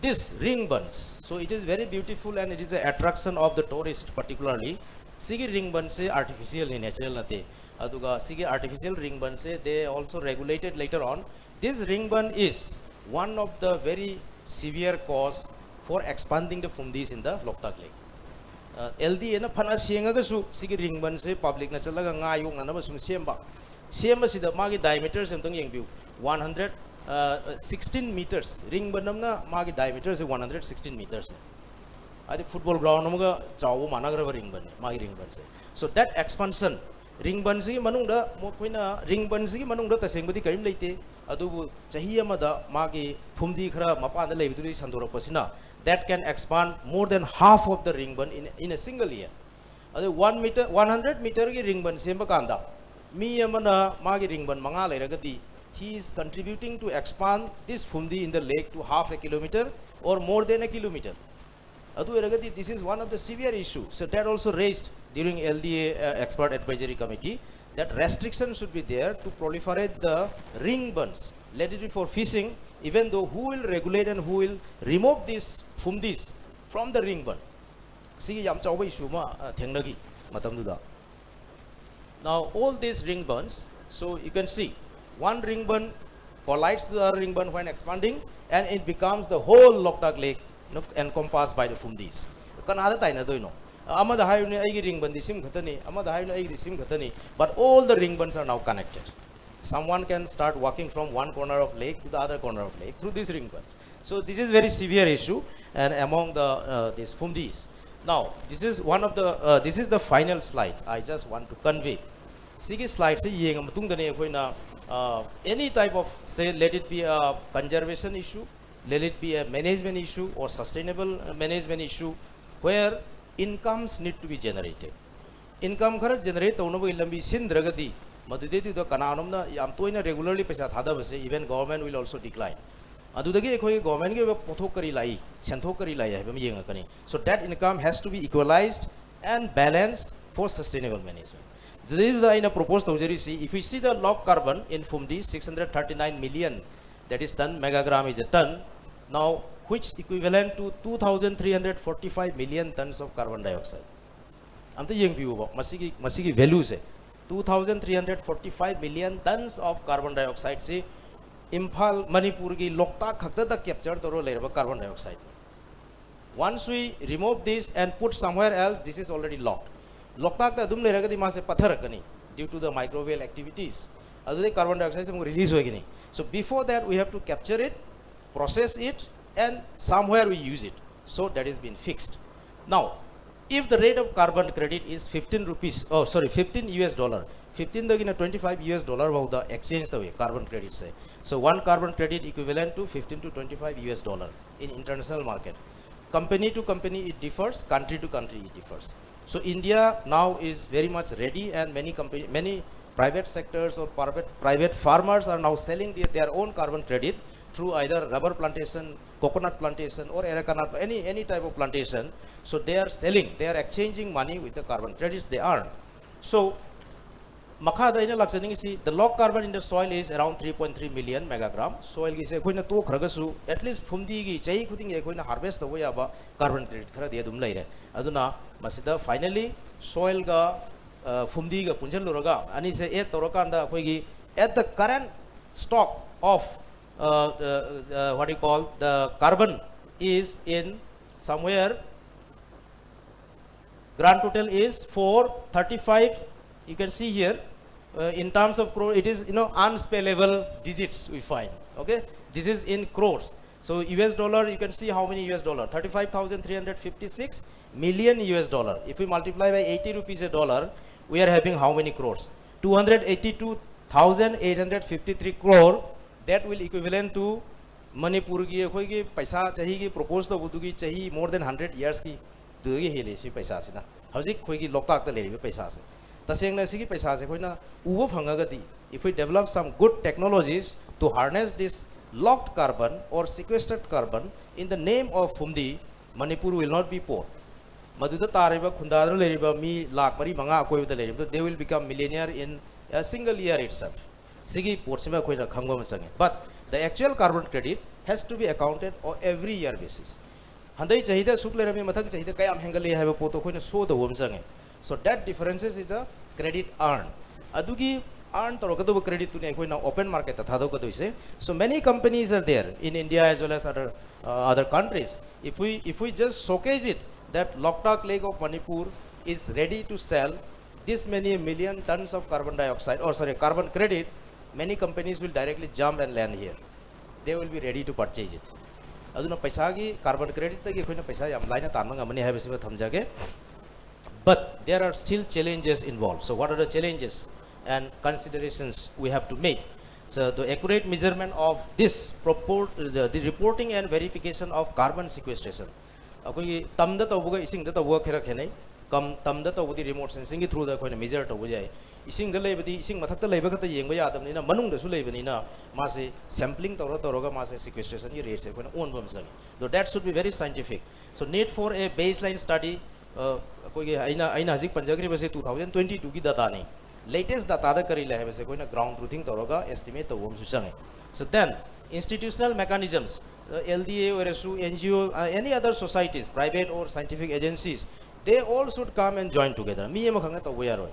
this ring burns, so it is very beautiful and it is a attraction of the tourist particularly. ꯁꯤꯒꯤ ring burn ꯁꯦ artificial ꯅꯤ, natural ꯅꯠꯇꯦ. ꯑꯗꯨꯒ ꯁꯤꯒꯤ artificial ring burn say, they also regulated later on. This ring burn is one of the very severe cause for expanding the Phumdis in the Loktak Lake. L ꯗꯤ ꯑꯦꯅ ꯐꯅ ꯁꯦꯡꯉꯒꯁꯨ, ꯁꯤꯒꯤ ring burn ꯁꯦ public ꯅ ꯆꯠꯂꯒ ꯉꯥ ꯌꯣꯛꯅꯅꯕ ꯁꯨꯝ ꯁꯦꯝꯕ, ꯁꯦꯝꯕꯁꯤꯗ ꯃꯥꯒꯤ diameter ꯁꯦ ꯑꯝꯇꯪ ꯌꯦꯡꯕꯤꯌꯨ. One hundred sixteen meters, ring burn ꯑꯃꯅ ꯃꯥꯒꯤ diameter ꯁꯦ one hundred sixteen meters ꯅꯤ. ꯍꯥꯏꯗꯤ football ground ꯑꯃꯒ ꯆꯥꯎꯕ ꯃꯥꯟꯅꯈ꯭ꯔꯕ ring burn ꯅꯤ ꯃꯥꯒꯤ ring burn say. So that expansion, ring burn ꯁꯤꯒꯤ ꯃꯅꯨꯡꯗ, ꯃꯈꯣꯏꯅ ring burn ꯁꯤꯒꯤ ꯃꯅꯨꯡꯗ ꯇꯁꯦꯡꯕꯗꯤ ꯀꯔꯤꯝ ꯂꯩꯇꯦ, ꯑꯗꯨꯕꯨ ꯆꯍꯤ ꯑꯃꯗ ꯃꯥꯒꯤ ꯐꯨꯝꯗꯤ ꯈꯔ ꯃꯄꯥꯟꯗ ꯂꯩꯕꯗꯨꯗꯒꯤ ꯁꯟꯗꯣꯔꯛꯄꯁꯤꯅ, that can expand more than half of the ring burn in, in a single year. ꯑꯗꯨ one meter, one hundred meter ꯒꯤ ring burn ꯁꯦꯝꯕ ꯀꯥꯟꯗ, ꯃꯤ ꯑꯃꯅ ꯃꯥꯒꯤ ring burn ꯃꯉꯥ ꯂꯩꯔꯒꯗꯤ, he is contributing to expand this Phumdi in the lake to half a kilometer or more than a kilometer. ꯑꯗꯨ ꯑꯣꯏꯔꯒꯗꯤ, this is one of the severe issue. So that also raised during L D A, uh, expert advisory committee, that restriction should be there to proliferate the ring burns, let it be for fishing, even though who will regulate and who will remove these Phumdis from the ring burn. ꯁꯤꯒꯤ ꯌꯥꯝ ꯆꯥꯎꯕ issue ꯑꯃ, ꯑ, ꯊꯦꯡꯅꯈꯤ ꯃꯇꯝꯗꯨꯗ. Now all these ring burns, so you can see, one ring burn collides to the other ring burn when expanding, and it becomes the whole Loktak Lake, you know, encompassed by the Phumdis. ꯀꯅꯥꯗ ꯇꯥꯏꯅꯗꯣꯏꯅꯣ? ꯑꯃꯗ ꯍꯥꯏꯔꯨꯅꯦ ꯑꯩꯒꯤ ꯔꯤꯡꯕꯟꯗꯤ ꯁꯤꯝ ꯈꯛꯇꯅꯤ, ꯑꯃꯗ ꯍꯥꯏꯔꯨꯅꯦ ꯑꯩꯒꯤꯗꯤ ꯁꯤꯝ ꯈꯛꯇꯅꯤ, but all the ring buns are now connected. Someone can start walking from one corner of lake to the other corner of lake through these ring buns. So this is very severe issue and among the uh, these Phumdis. Now this is one of the uh, this is the final slide I just want to convey. ꯁꯤꯒꯤ slideꯁꯦ ꯌꯦꯡꯉ ꯃꯇꯨꯡꯗꯅꯦ ꯑꯩꯈꯣꯏꯅ uh, any type of, say, let it be a conservation issue, let it be a management issue or sustainable uh, management issue, where incomes need to be generated. Income ꯈꯔ generate ꯇꯧꯅꯕꯒꯤ ꯂꯝꯕꯤ ꯁꯤꯟꯗ꯭ꯔꯒꯗꯤ ꯃꯗꯨꯗꯩꯗꯨꯗ ꯀꯅꯥꯅꯣꯝꯅ ꯌꯥꯝ ꯇꯣꯏꯅ regularly ꯄꯩꯁꯥ ꯊꯥꯗꯕꯁꯦ, even government will also decline. ꯑꯗꯨꯗꯒꯤ ꯑꯩꯈꯣꯏꯒꯤ governmentꯀꯤ ꯑꯣꯏꯕ ꯄꯣꯠꯊꯣꯛ ꯀꯔꯤ ꯂꯥꯛꯏ, ꯁꯦꯟꯊꯣꯛ ꯀꯔꯤ ꯂꯥꯛꯏ ꯍꯥꯏꯕ ꯑꯃ ꯌꯦꯡꯉꯛꯀꯅꯤ. So that income has to be equalized and balanced for sustainable management. ꯑꯗꯨꯗꯩꯗꯨꯗ ꯑꯩꯅ propose ꯇꯧꯖꯔꯤꯁꯤ, if we see the locked carbon in Phumdi, six hundred thirty-nine million, that is ton, megagram is a ton, now which equivalent to two thousand three hundred forty-five million tons of carbon dioxide. ꯑꯝꯇ ꯌꯦꯡꯕꯤꯌꯨꯕ ꯃꯁꯤꯒꯤ ꯃꯁꯤꯒꯤ valueꯁꯦ, two thousand three hundred forty-five million tons of carbon dioxideꯁꯤ Imphal, ꯃꯅꯤꯄꯨꯔꯒꯤ ꯂꯣꯛꯇꯥꯛ ꯈꯛꯇꯗ capture ꯇꯧꯔ ꯂꯩꯔꯕ carbon dioxide. Once we remove this and put somewhere else, this is already locked. ꯂꯣꯛꯇꯥꯛꯇ ꯑꯗꯨꯝ ꯂꯩꯔꯒꯗꯤ ꯃꯥꯁꯦ ꯄꯠꯊꯔꯛꯀꯅꯤ, due to the microbial activities. ꯑꯗꯨꯗꯩ carbon dioxideꯁꯦ ꯑꯃꯨꯛ release ꯑꯣꯏꯒꯅꯤ. So before that we have to capture it, process it, and somewhere we use it. So that is been fixed. Now, if the rate of carbon credit is fifteen rupees, oh sorry, fifteen US dollar, fifteenꯗꯒꯤꯅ twenty five US dollar ꯐꯥꯎꯗ exchange ꯇꯧꯏ carbon creditꯁꯦ. So one carbon credit equivalent to fifteen to twenty five US dollar in international market. Company to company it differs, country to country it differs. So India now is very much ready, and many company, many private sectors or private private farmers are now selling their, their own carbon credit through either rubber plantation, coconut plantation, or areca nut, any any type of plantation. So they are selling, they are exchanging money with the carbon credits they earn. So ꯃꯈꯥꯗ ꯑꯩꯅ ꯂꯥꯛꯆꯅꯤꯡꯉꯤꯁꯤ, the locked carbon in the soil is around three point three million megagram. Soilꯒꯤꯁꯦ ꯑꯩꯈꯣꯏꯅ ꯇꯣꯛꯈ꯭ꯔꯒꯁꯨ at least ꯐꯨꯝꯗꯤꯒꯤ ꯆꯍꯤ ꯈꯨꯗꯤꯡꯒꯤ ꯑꯩꯈꯣꯏꯅ harvest ꯇꯧꯕ ꯌꯥꯕ carbon credit ꯈꯔꯗꯤ ꯑꯗꯨꯝ ꯂꯩꯔꯦ. ꯑꯗꯨꯅ ꯃꯁꯤꯗ finally soilꯒ ꯐꯨꯝꯗꯤꯒ ꯄꯨꯟꯁꯤꯜꯂꯨꯔꯒ ꯑꯅꯤꯁꯦ add ꯇꯧꯔꯀꯥꯟꯗ ꯑꯩꯈꯣꯏꯒꯤ at the current stock of uh, uh, uh, what you call the carbon is in somewhere Grand total is four thirty-five. You can see here, uh, in terms of crore, it is, you know, unspellable digits we find. Okay, this is in crores. So U S dollar, you can see how many U S dollar, thirty-five thousand three hundred fifty-six million U S dollar. If we multiply by eighty rupees a dollar, we are having how many crores? Two hundred eighty-two thousand eight hundred fifty-three crore. That will equivalent to ꯃꯅꯤꯄꯨꯔꯒꯤ ꯑꯩꯈꯣꯏꯒꯤ ꯄꯩꯁꯥ ꯆꯍꯤꯒꯤ propose ꯇꯧꯕꯗꯨꯒꯤ ꯆꯍꯤ more than hundred years ꯀꯤ ꯑꯗꯨꯗꯒꯤ ꯍꯦꯜꯂꯤ ꯁꯤ ꯄꯩꯁꯥꯁꯤꯅ, ꯍꯧꯖꯤꯛ ꯑꯩꯈꯣꯏꯒꯤ ꯂꯣꯛꯇꯥꯛꯇ ꯂꯩꯔꯤꯕ ꯄꯩꯁꯥꯁꯦ꯫ ꯇꯁꯦꯡꯅ ꯁꯤꯒꯤ ꯄꯩꯁꯥꯁꯦ ꯑꯩꯈꯣꯏꯅ ꯎꯕ ꯐꯪꯉꯒꯗꯤ, if we develop some good technologies to harness this locked carbon or sequestered carbon in the name of Fumdi, Manipur will not be poor. ꯃꯗꯨꯗ ꯇꯥꯔꯤꯕ ꯈꯨꯟꯗꯥꯗꯨꯅ ꯂꯩꯔꯤꯕ ꯃꯤ ꯂꯥꯈ ꯃꯔꯤ ꯃꯉꯥ ꯑꯀꯣꯏꯕꯗ ꯂꯩꯔꯤꯕꯗꯨ, they will become millionaire in a single year itself. ꯁꯤꯒꯤ ꯄꯣꯠꯁꯤꯃ ꯑꯩꯈꯣꯏꯅ ꯈꯪꯕ ꯑꯃ ꯆꯪꯉꯦ꯫ But the actual carbon credit has to be accounted on every year basis. ꯍꯟꯗꯛ ꯆꯍꯤꯗ ꯑꯁꯨꯛ ꯂꯩꯔꯝꯃꯤ, ꯃꯊꯪ ꯆꯍꯤꯗ ꯀꯌꯥꯝ ꯍꯦꯟꯒꯠꯂꯦ ꯍꯥꯏꯕ ꯄꯣꯠꯇꯣ ꯑꯩꯈꯣꯏꯅ ꯁꯣ ꯇꯧꯕ ꯑꯃ ꯆꯪꯉꯦ꯫ So that differences is the credit earned. ꯑꯗꯨꯒꯤ earn ꯇꯧꯔꯛꯀꯗꯧꯕ credit ꯇꯨꯅꯦ ꯑꯩꯈꯣꯏꯅ open market ꯇ ꯊꯥꯗꯣꯛꯀꯗꯣꯏꯁꯦ꯫ So many companies are there in India as well as other, uh, other countries. If we, if we just showcase it that Loktak Lake of Manipur is ready to sell this many million tons of carbon dioxide, or sorry, carbon credit, many companies will directly jump and land here. They will be ready to purchase it. ꯑꯗꯨꯅ ꯄꯩꯁꯥꯒꯤ carbon credit ꯇꯒꯤ ꯑꯩꯈꯣꯏꯅ ꯄꯩꯁꯥ ꯌꯥꯝ ꯂꯥꯏꯅ ꯇꯥꯟꯕ ꯉꯝꯃꯅꯤ ꯍꯥꯏꯕꯁꯤꯃ ꯊꯝꯖꯒꯦ꯫ But there are still challenges involved. So what are the challenges and considerations we have to make? So the accurate measurement of this proport-, the, the reporting and verification of carbon sequestration. ꯑꯩꯈꯣꯏꯒꯤ ꯇꯝꯗ ꯇꯧꯕꯒ ꯏꯁꯤꯡꯗ ꯇꯧꯕꯒ ꯈꯔ ꯈꯦꯠꯅꯩ꯫ ꯀꯝ-, ꯇꯝꯗ ꯇꯧꯕꯗꯤ remote sensing ꯒꯤ through ꯗ ꯑꯩꯈꯣꯏꯅ measure ꯇꯧꯕ ꯌꯥꯏ꯫ ꯏꯁꯤꯡꯗ ꯂꯩꯕꯗꯤ ꯏꯁꯤꯡ ꯃꯊꯛꯇ ꯂꯩꯕ ꯈꯛꯇ ꯌꯦꯡꯕ ꯌꯥꯗꯕꯅꯤꯅ, ꯃꯅꯨꯡꯗꯁꯨ ꯂꯩꯕꯅꯤꯅ, ꯃꯥꯁꯦ sampling ꯇꯧꯔ ꯇꯧꯔꯒ ꯃꯥꯁꯦ sequestration ꯒꯤ rate ꯁꯦ ꯑꯩꯈꯣꯏꯅ ꯑꯣꯟꯕ ꯑꯃ ꯆꯪꯉꯤ꯫ So that should be very scientific. So need for a baseline study. ꯑ, ꯑꯩꯈꯣꯏꯒꯤ ꯑꯩꯅ, ꯑꯩꯅ ꯍꯧꯖꯤꯛ ꯄꯟꯖꯈ꯭ꯔꯤꯕꯁꯦ two thousand twenty two ꯒꯤ data ꯅꯤ꯫ Latest data ꯗ ꯀꯔꯤ ꯂꯩ ꯍꯥꯏꯕꯁꯦ ꯑꯩꯈꯣꯏꯅ ground truthing ꯇꯧꯔꯒ estimate ꯇꯧꯕ ꯑꯃꯁꯨ ꯆꯪꯉꯤ꯫ So then institutional mechanisms, ꯑ, L D A ꯑꯣꯏꯔꯁꯨ, N G O, ꯑ, any other societies, private or scientific agencies, they all should come and join together. ꯃꯤ ꯑꯃꯈꯛꯅ ꯇꯧꯕ ꯌꯥꯔꯣꯏ꯫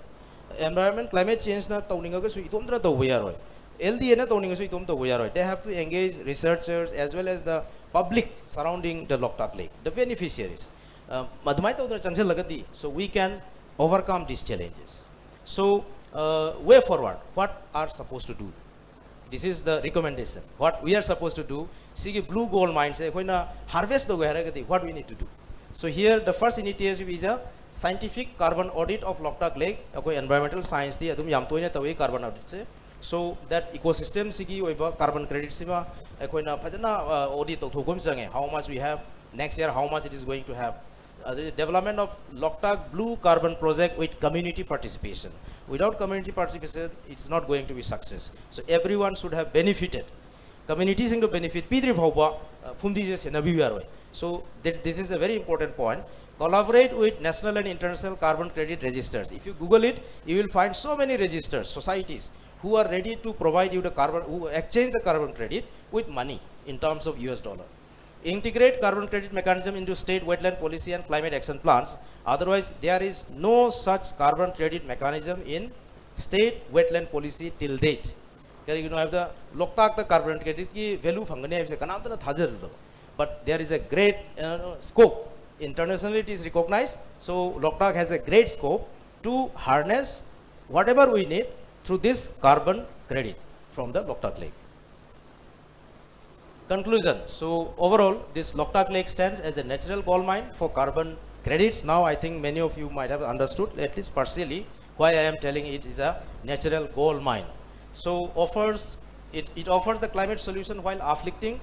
Environment, climate change ꯅ ꯇꯧꯅꯤꯡꯉꯒꯁꯨ ꯏꯇꯣꯝꯇꯅ ꯇꯧꯕ ꯌꯥꯔꯣꯏ꯫ L D A ꯅ ꯇꯧꯅꯤꯡꯉꯁꯨ ꯏꯇꯣꯝ ꯇꯧꯕ ꯌꯥꯔꯣꯏ꯫ They have to engage researchers as well as the public surrounding the Loktak Lake, the beneficiaries. ꯑ, ꯑꯗꯨꯃꯥꯏꯅ ꯇꯧꯗꯅ ꯆꯪꯁꯤꯜꯂꯒꯗꯤ, so we can overcome these challenges. So, uh, way forward, what are supposed to do? This is the recommendation. What we are supposed to do, ꯁꯤꯒꯤ blue gold mine ꯁꯦ ꯑꯩꯈꯣꯏꯅ harvest ꯇꯧꯒꯦ ꯍꯥꯏꯔꯒꯗꯤ, what we need to do? So here, the first initiative is a scientific carbon audit of Loktak Lake. ꯑꯩꯈꯣꯏ environmental science T ꯑꯗꯨꯝ ꯌꯥꯝ ꯇꯣꯏꯅ ꯇꯧꯏ carbon audit say. So that ecosystem ꯁꯤꯒꯤ ꯑꯣꯏꯕ carbon credit ꯁꯤꯃ ꯑꯩꯈꯣꯏꯅ ꯐꯖꯅ, uh, audit ꯇꯧꯊꯣꯛꯄ ꯑꯃ ꯆꯪꯉꯦ. How much we have, next year how much it is going to have. ꯑꯗꯩ development of Loktak Blue Carbon Project with community participation. Without community participation, it's not going to be success. So everyone should have benefited. Community ꯁꯤꯡꯗ benefit ꯄꯤꯗ꯭ꯔꯤ ꯐꯥꯎꯕ, ꯑ, ꯐꯨꯝꯗꯤꯁꯦ ꯁꯦꯟꯅꯕꯤꯕ ꯌꯥꯔꯣꯏ. So that, this is a very important point. Collaborate with national and international carbon credit registers. If you Google it, you will find so many registers, societies who are ready to provide you the carbon, who exchange the carbon credit with money in terms of U S dollar. Integrate carbon credit mechanism into state wetland policy and climate action plans. Otherwise, there is no such carbon credit mechanism in state wetland policy till date. ꯀꯔꯤꯒꯤꯅꯣ ꯍꯥꯏꯕꯗ, ꯂꯣꯛꯇꯥꯛꯇ carbon credit ꯀꯤ value ꯐꯪꯒꯅꯤ ꯍꯥꯏꯕꯁꯦ ꯀꯅꯥꯝꯇꯅ ꯊꯥꯖꯔꯨꯗꯕ. But there is a great, uh, scope. Internationally, it is recognized. So, Loktak has a great scope to harness whatever we need through this carbon credit from the Loktak Lake. Conclusion. So overall, this Loktak Lake stands as a natural gold mine for carbon credits. Now I think many of you might have understood, at least partially, why I am telling it is a natural gold mine. So offers, it, it offers the climate solution while afflicting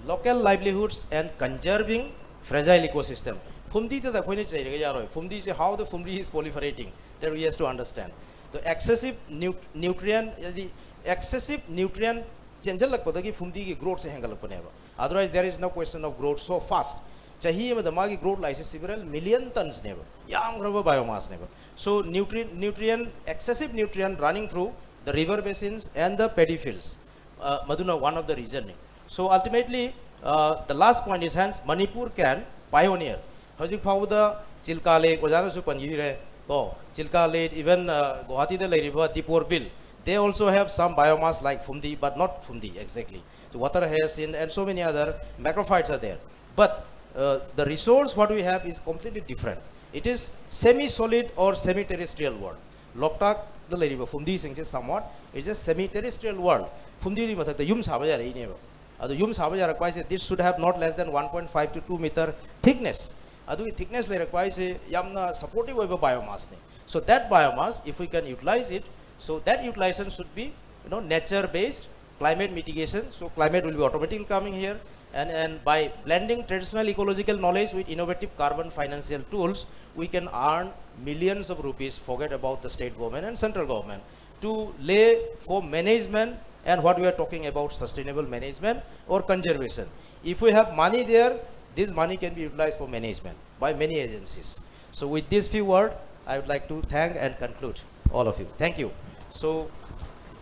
local livelihoods and conserving fragile ecosystem. ꯐꯨꯝꯗꯤꯗ ꯑꯩꯈꯣꯏꯅ ꯆꯩꯔꯒ ꯌꯥꯔꯣꯏ. ꯐꯨꯝꯗꯤꯁꯦ, how the ꯐꯨꯝꯗꯤ is proliferating, that we has to understand. The excessive nu-, nutrient, ꯍꯥꯏꯗꯤ excessive nutrient ꯆꯦꯟꯁꯤꯜꯂꯛꯄꯗꯒꯤ ꯐꯨꯝꯗꯤꯒꯤ growth say ꯍꯦꯟꯒꯠꯂꯛꯄꯅꯦꯕ. Otherwise, there is no question of growth so fast. ꯆꯍꯤ ꯑꯃꯗ ꯃꯥꯒꯤ growth ꯂꯥꯛꯏꯁꯦ several million tons ꯅꯦꯕ, ꯌꯥꯝꯈ꯭ꯔꯕ biomass ꯅꯦꯕ. So nutrient, nutrient, excessive nutrient running through the river basins and the paddy fields. Uh, ꯃꯗꯨꯅ one of the reason ꯅꯤ. So ultimately, uh, the last point is, hence Manipur can pioneer. ꯍꯧꯖꯤꯛ ꯐꯥꯎꯕꯗ ꯆꯤꯜꯀꯥ ꯂꯦꯛ ꯑꯣꯖꯥꯅꯁꯨ ꯄꯟꯕꯤꯔꯦ ꯀꯣ, ꯆꯤꯜꯀꯥ ꯂꯦꯛ, even, uh, ꯒꯨꯋꯥꯍꯥꯇꯤꯗ ꯂꯩꯔꯤꯕ ꯗꯤꯄꯣꯔ bill, they also have some biomass like ꯐꯨꯝꯗꯤ, but not ꯐꯨꯝꯗꯤ exactly. The water hyacinth and so many other macrophytes are there. But uh, the resource what we have is completely different. It is semi-solid or semi-terrestrial world. ꯂꯣꯛꯇꯥꯛꯇ ꯂꯩꯔꯤꯕ ꯐꯨꯝꯗꯤꯁꯤꯡꯁꯦ somewhat is a semi-terrestrial world. ꯐꯨꯝꯗꯤꯗꯨꯒꯤ ꯃꯊꯛꯇ ꯌꯨꯝ ꯁꯥꯕ ꯌꯥꯔꯛꯏꯅꯦꯕ. ꯑꯗꯣ ꯌꯨꯝ ꯁꯥꯕ ꯌꯥꯔꯛꯄ ꯍꯥꯏꯁꯦ, this should have not less than one point five to two meter thickness. ꯑꯗꯨꯒꯤ thickness ꯂꯩꯔꯛꯄ ꯍꯥꯏꯁꯦ ꯌꯥꯝꯅ supportive ꯑꯣꯏꯕ biomassꯅꯤ. So that biomass, if we can utilize it, so that utilization should be, you know, nature-based climate mitigation. So climate will be automatically coming here. And, and by blending traditional ecological knowledge with innovative carbon financial tools, we can earn millions of rupees, forget about the state government and central government, to lay for management and what we are talking about, sustainable management or conservation. If we have money there, this money can be utilized for management by many agencies. So with this few words, I would like to thank and conclude all of you. Thank you. So,